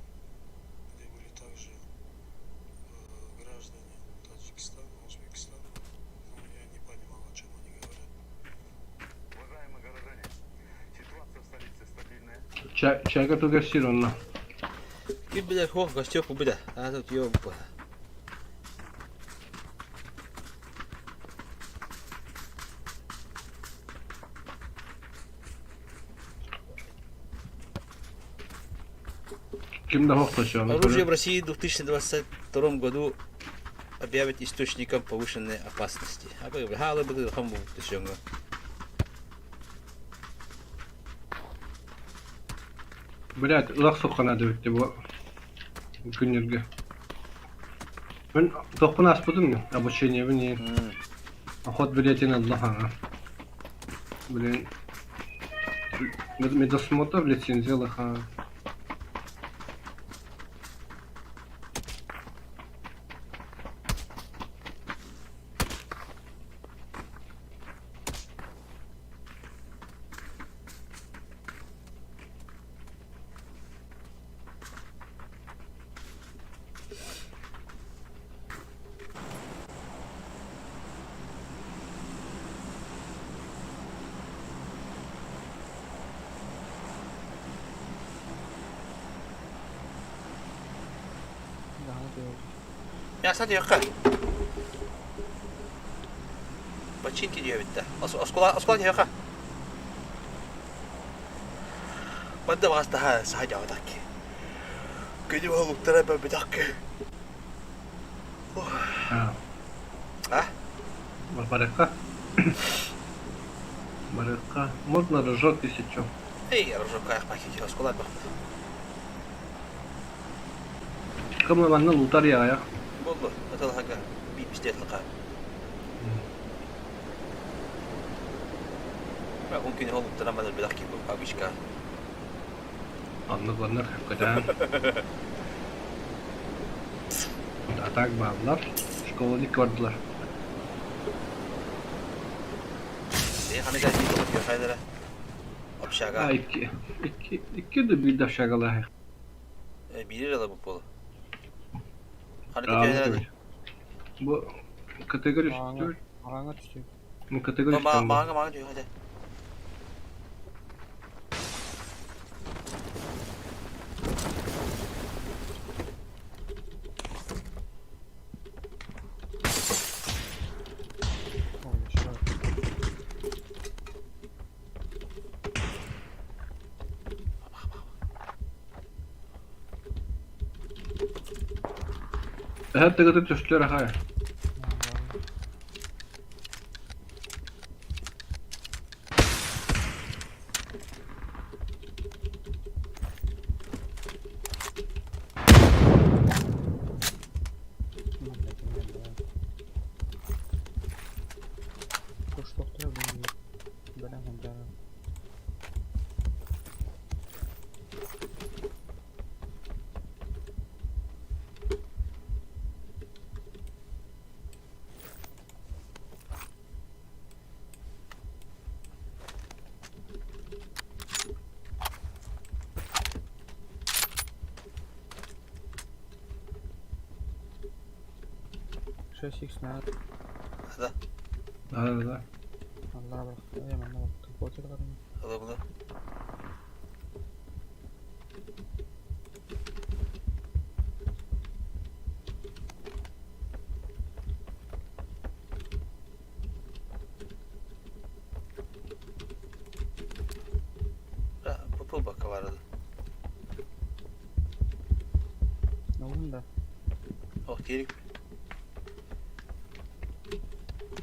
где были также э, граждане Таджикистана, Узбекистана. Но я не понимал, о чем они говорят. Уважаемые горожане, ситуация в столице стабильная. Чай чайга тугасир онна. Ким билер хох гостёк убида. А тут ёб. Ким да хохтошо. Оружие в России в 2022 году. объявят источником повышенной опасности. Хаалы бытыырхан буолбут сөҥө. Блядь, ылах суххана дэбитти бу күннэргэ. Мин тохпун ааспытым обучениебын иин. Охот билетин ылла хаҥа. Блин, медосмотр лицензия лаха. Мясо диэххэ. Починки диэбиттэ. Оскуола оскуола диэххэ. Манна баҕас таһаа саха дьаҕатакки. Күнү уһулуктара бөбүтакки. А? Барыхха. Барыхха. Можно рожок если чё. Эй, рожок кайх пакет, оскуола бахпыт. Кым манна лутар яҕайах. Боллу, аталахага биир лака. Мин күнү холуктаран барар бэлэх киһи обычка. Оннук оннук көтөөн. Атак бааллар. Школаны көрдүлэр. Ee, ханы кэлбит тоҕо хайдара? Общага. А, икки, икки, икки да биир да общагалаах. Э, биир эрэ бу буолу. Ханы көтөөнөр. Бу категория үстүр. Араҥа түстү. Бу категория үстүр. Маҥа маҥа түһүө хата. Эһэр тыгыты түстүлэр ахай. Шесть икс надо. Да. Да, да, да. Аллара бырахта. Э, манна баттым. Покер барым. Ылы булы. Пупул бакка барады. Olun да. Ох, керек.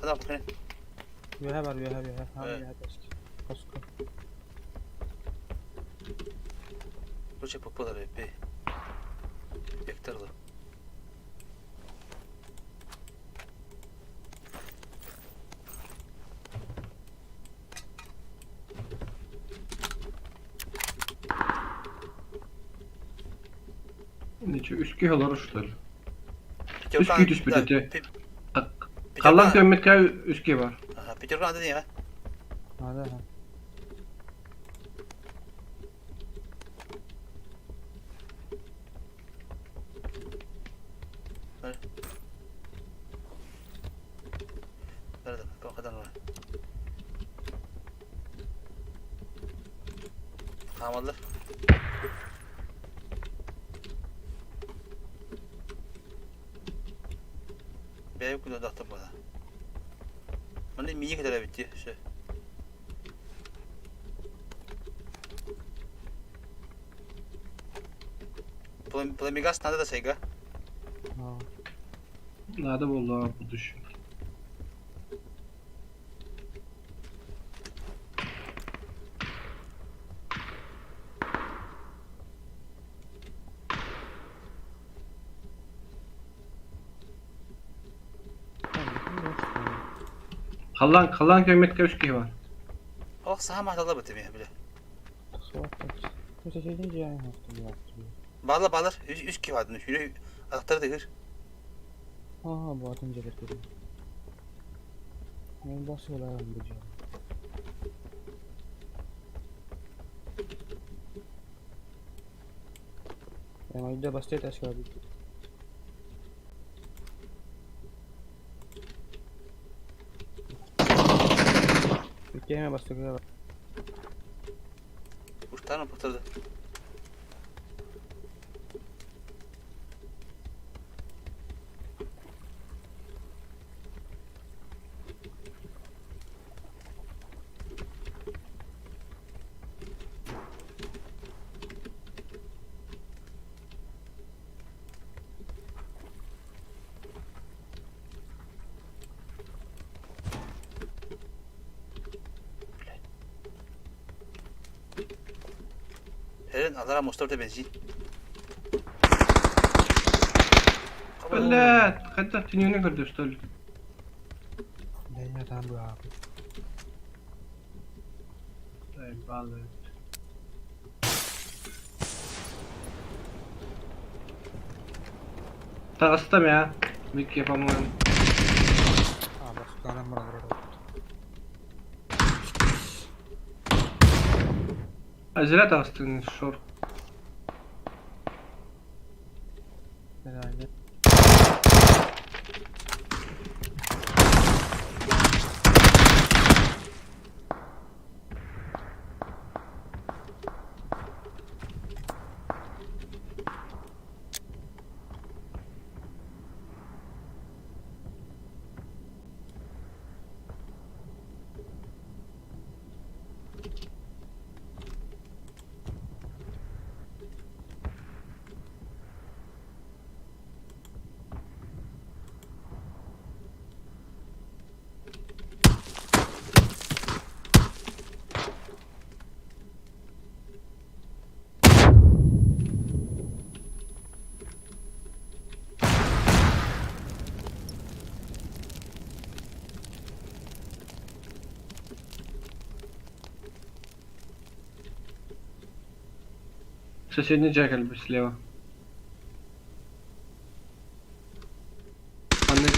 Адам қане. Үөһэ бар, үөһэ, үөһэ. Хаан үөһэ тэски. Хоско. Лучше пупулар бе. Векторлы. Ничего, үскү олорор что ли? Үскү түспүт этэ. Халлан көммүткэ үскү бар. Пятерка надо не, а? Надо, ага. Хаамаллар. Бэйэ күнэ дохтор буола. Манна миини кэтэрэ эбит дии, все. Пламегаз надо да сайга. Надо было в будущем. Халлаан, халлаан көммөт көмүс киһи бар. Ох, саха мааталла быт эмиэ бile. Балар балар үс үс киһи баадын хүрэ атахтары тыгыр. Аа, баатын дьэлэр көрүм. Мен басыларым бу дьиэ. Айда бастет ашка бит. Иккеме бастыгы. Уштан пытырды. Eren алара мостор бензин. Блядь, хотя ты не көрдө, что ли? Бәйне там бу. Заебало. Таҕыстым я, Микки, по-моему. А, бастыгы бар. А зря таҕыстың, шор. Реально. Соседний джекаль слева. Манна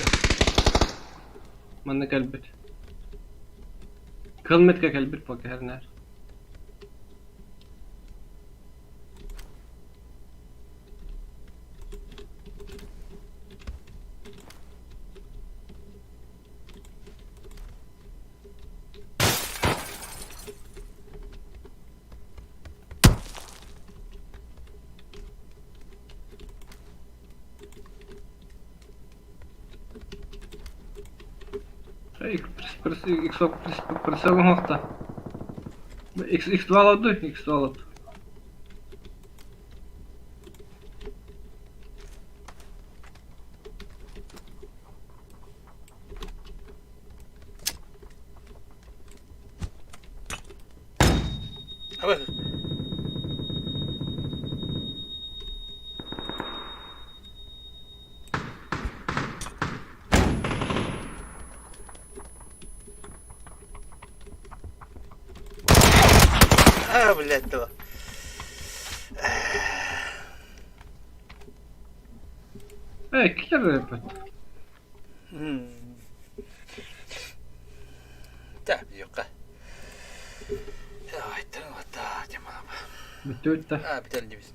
Манна кэлбит. Кылметке кэлбит пока хернер. X присыл X X2 алады, X2 алады. Абы. А, блядь, то. Эй, киллер опять. Так, юққа. Ай, тырын вата, темалама. Бүтті өтті. А, бітелін дейміз.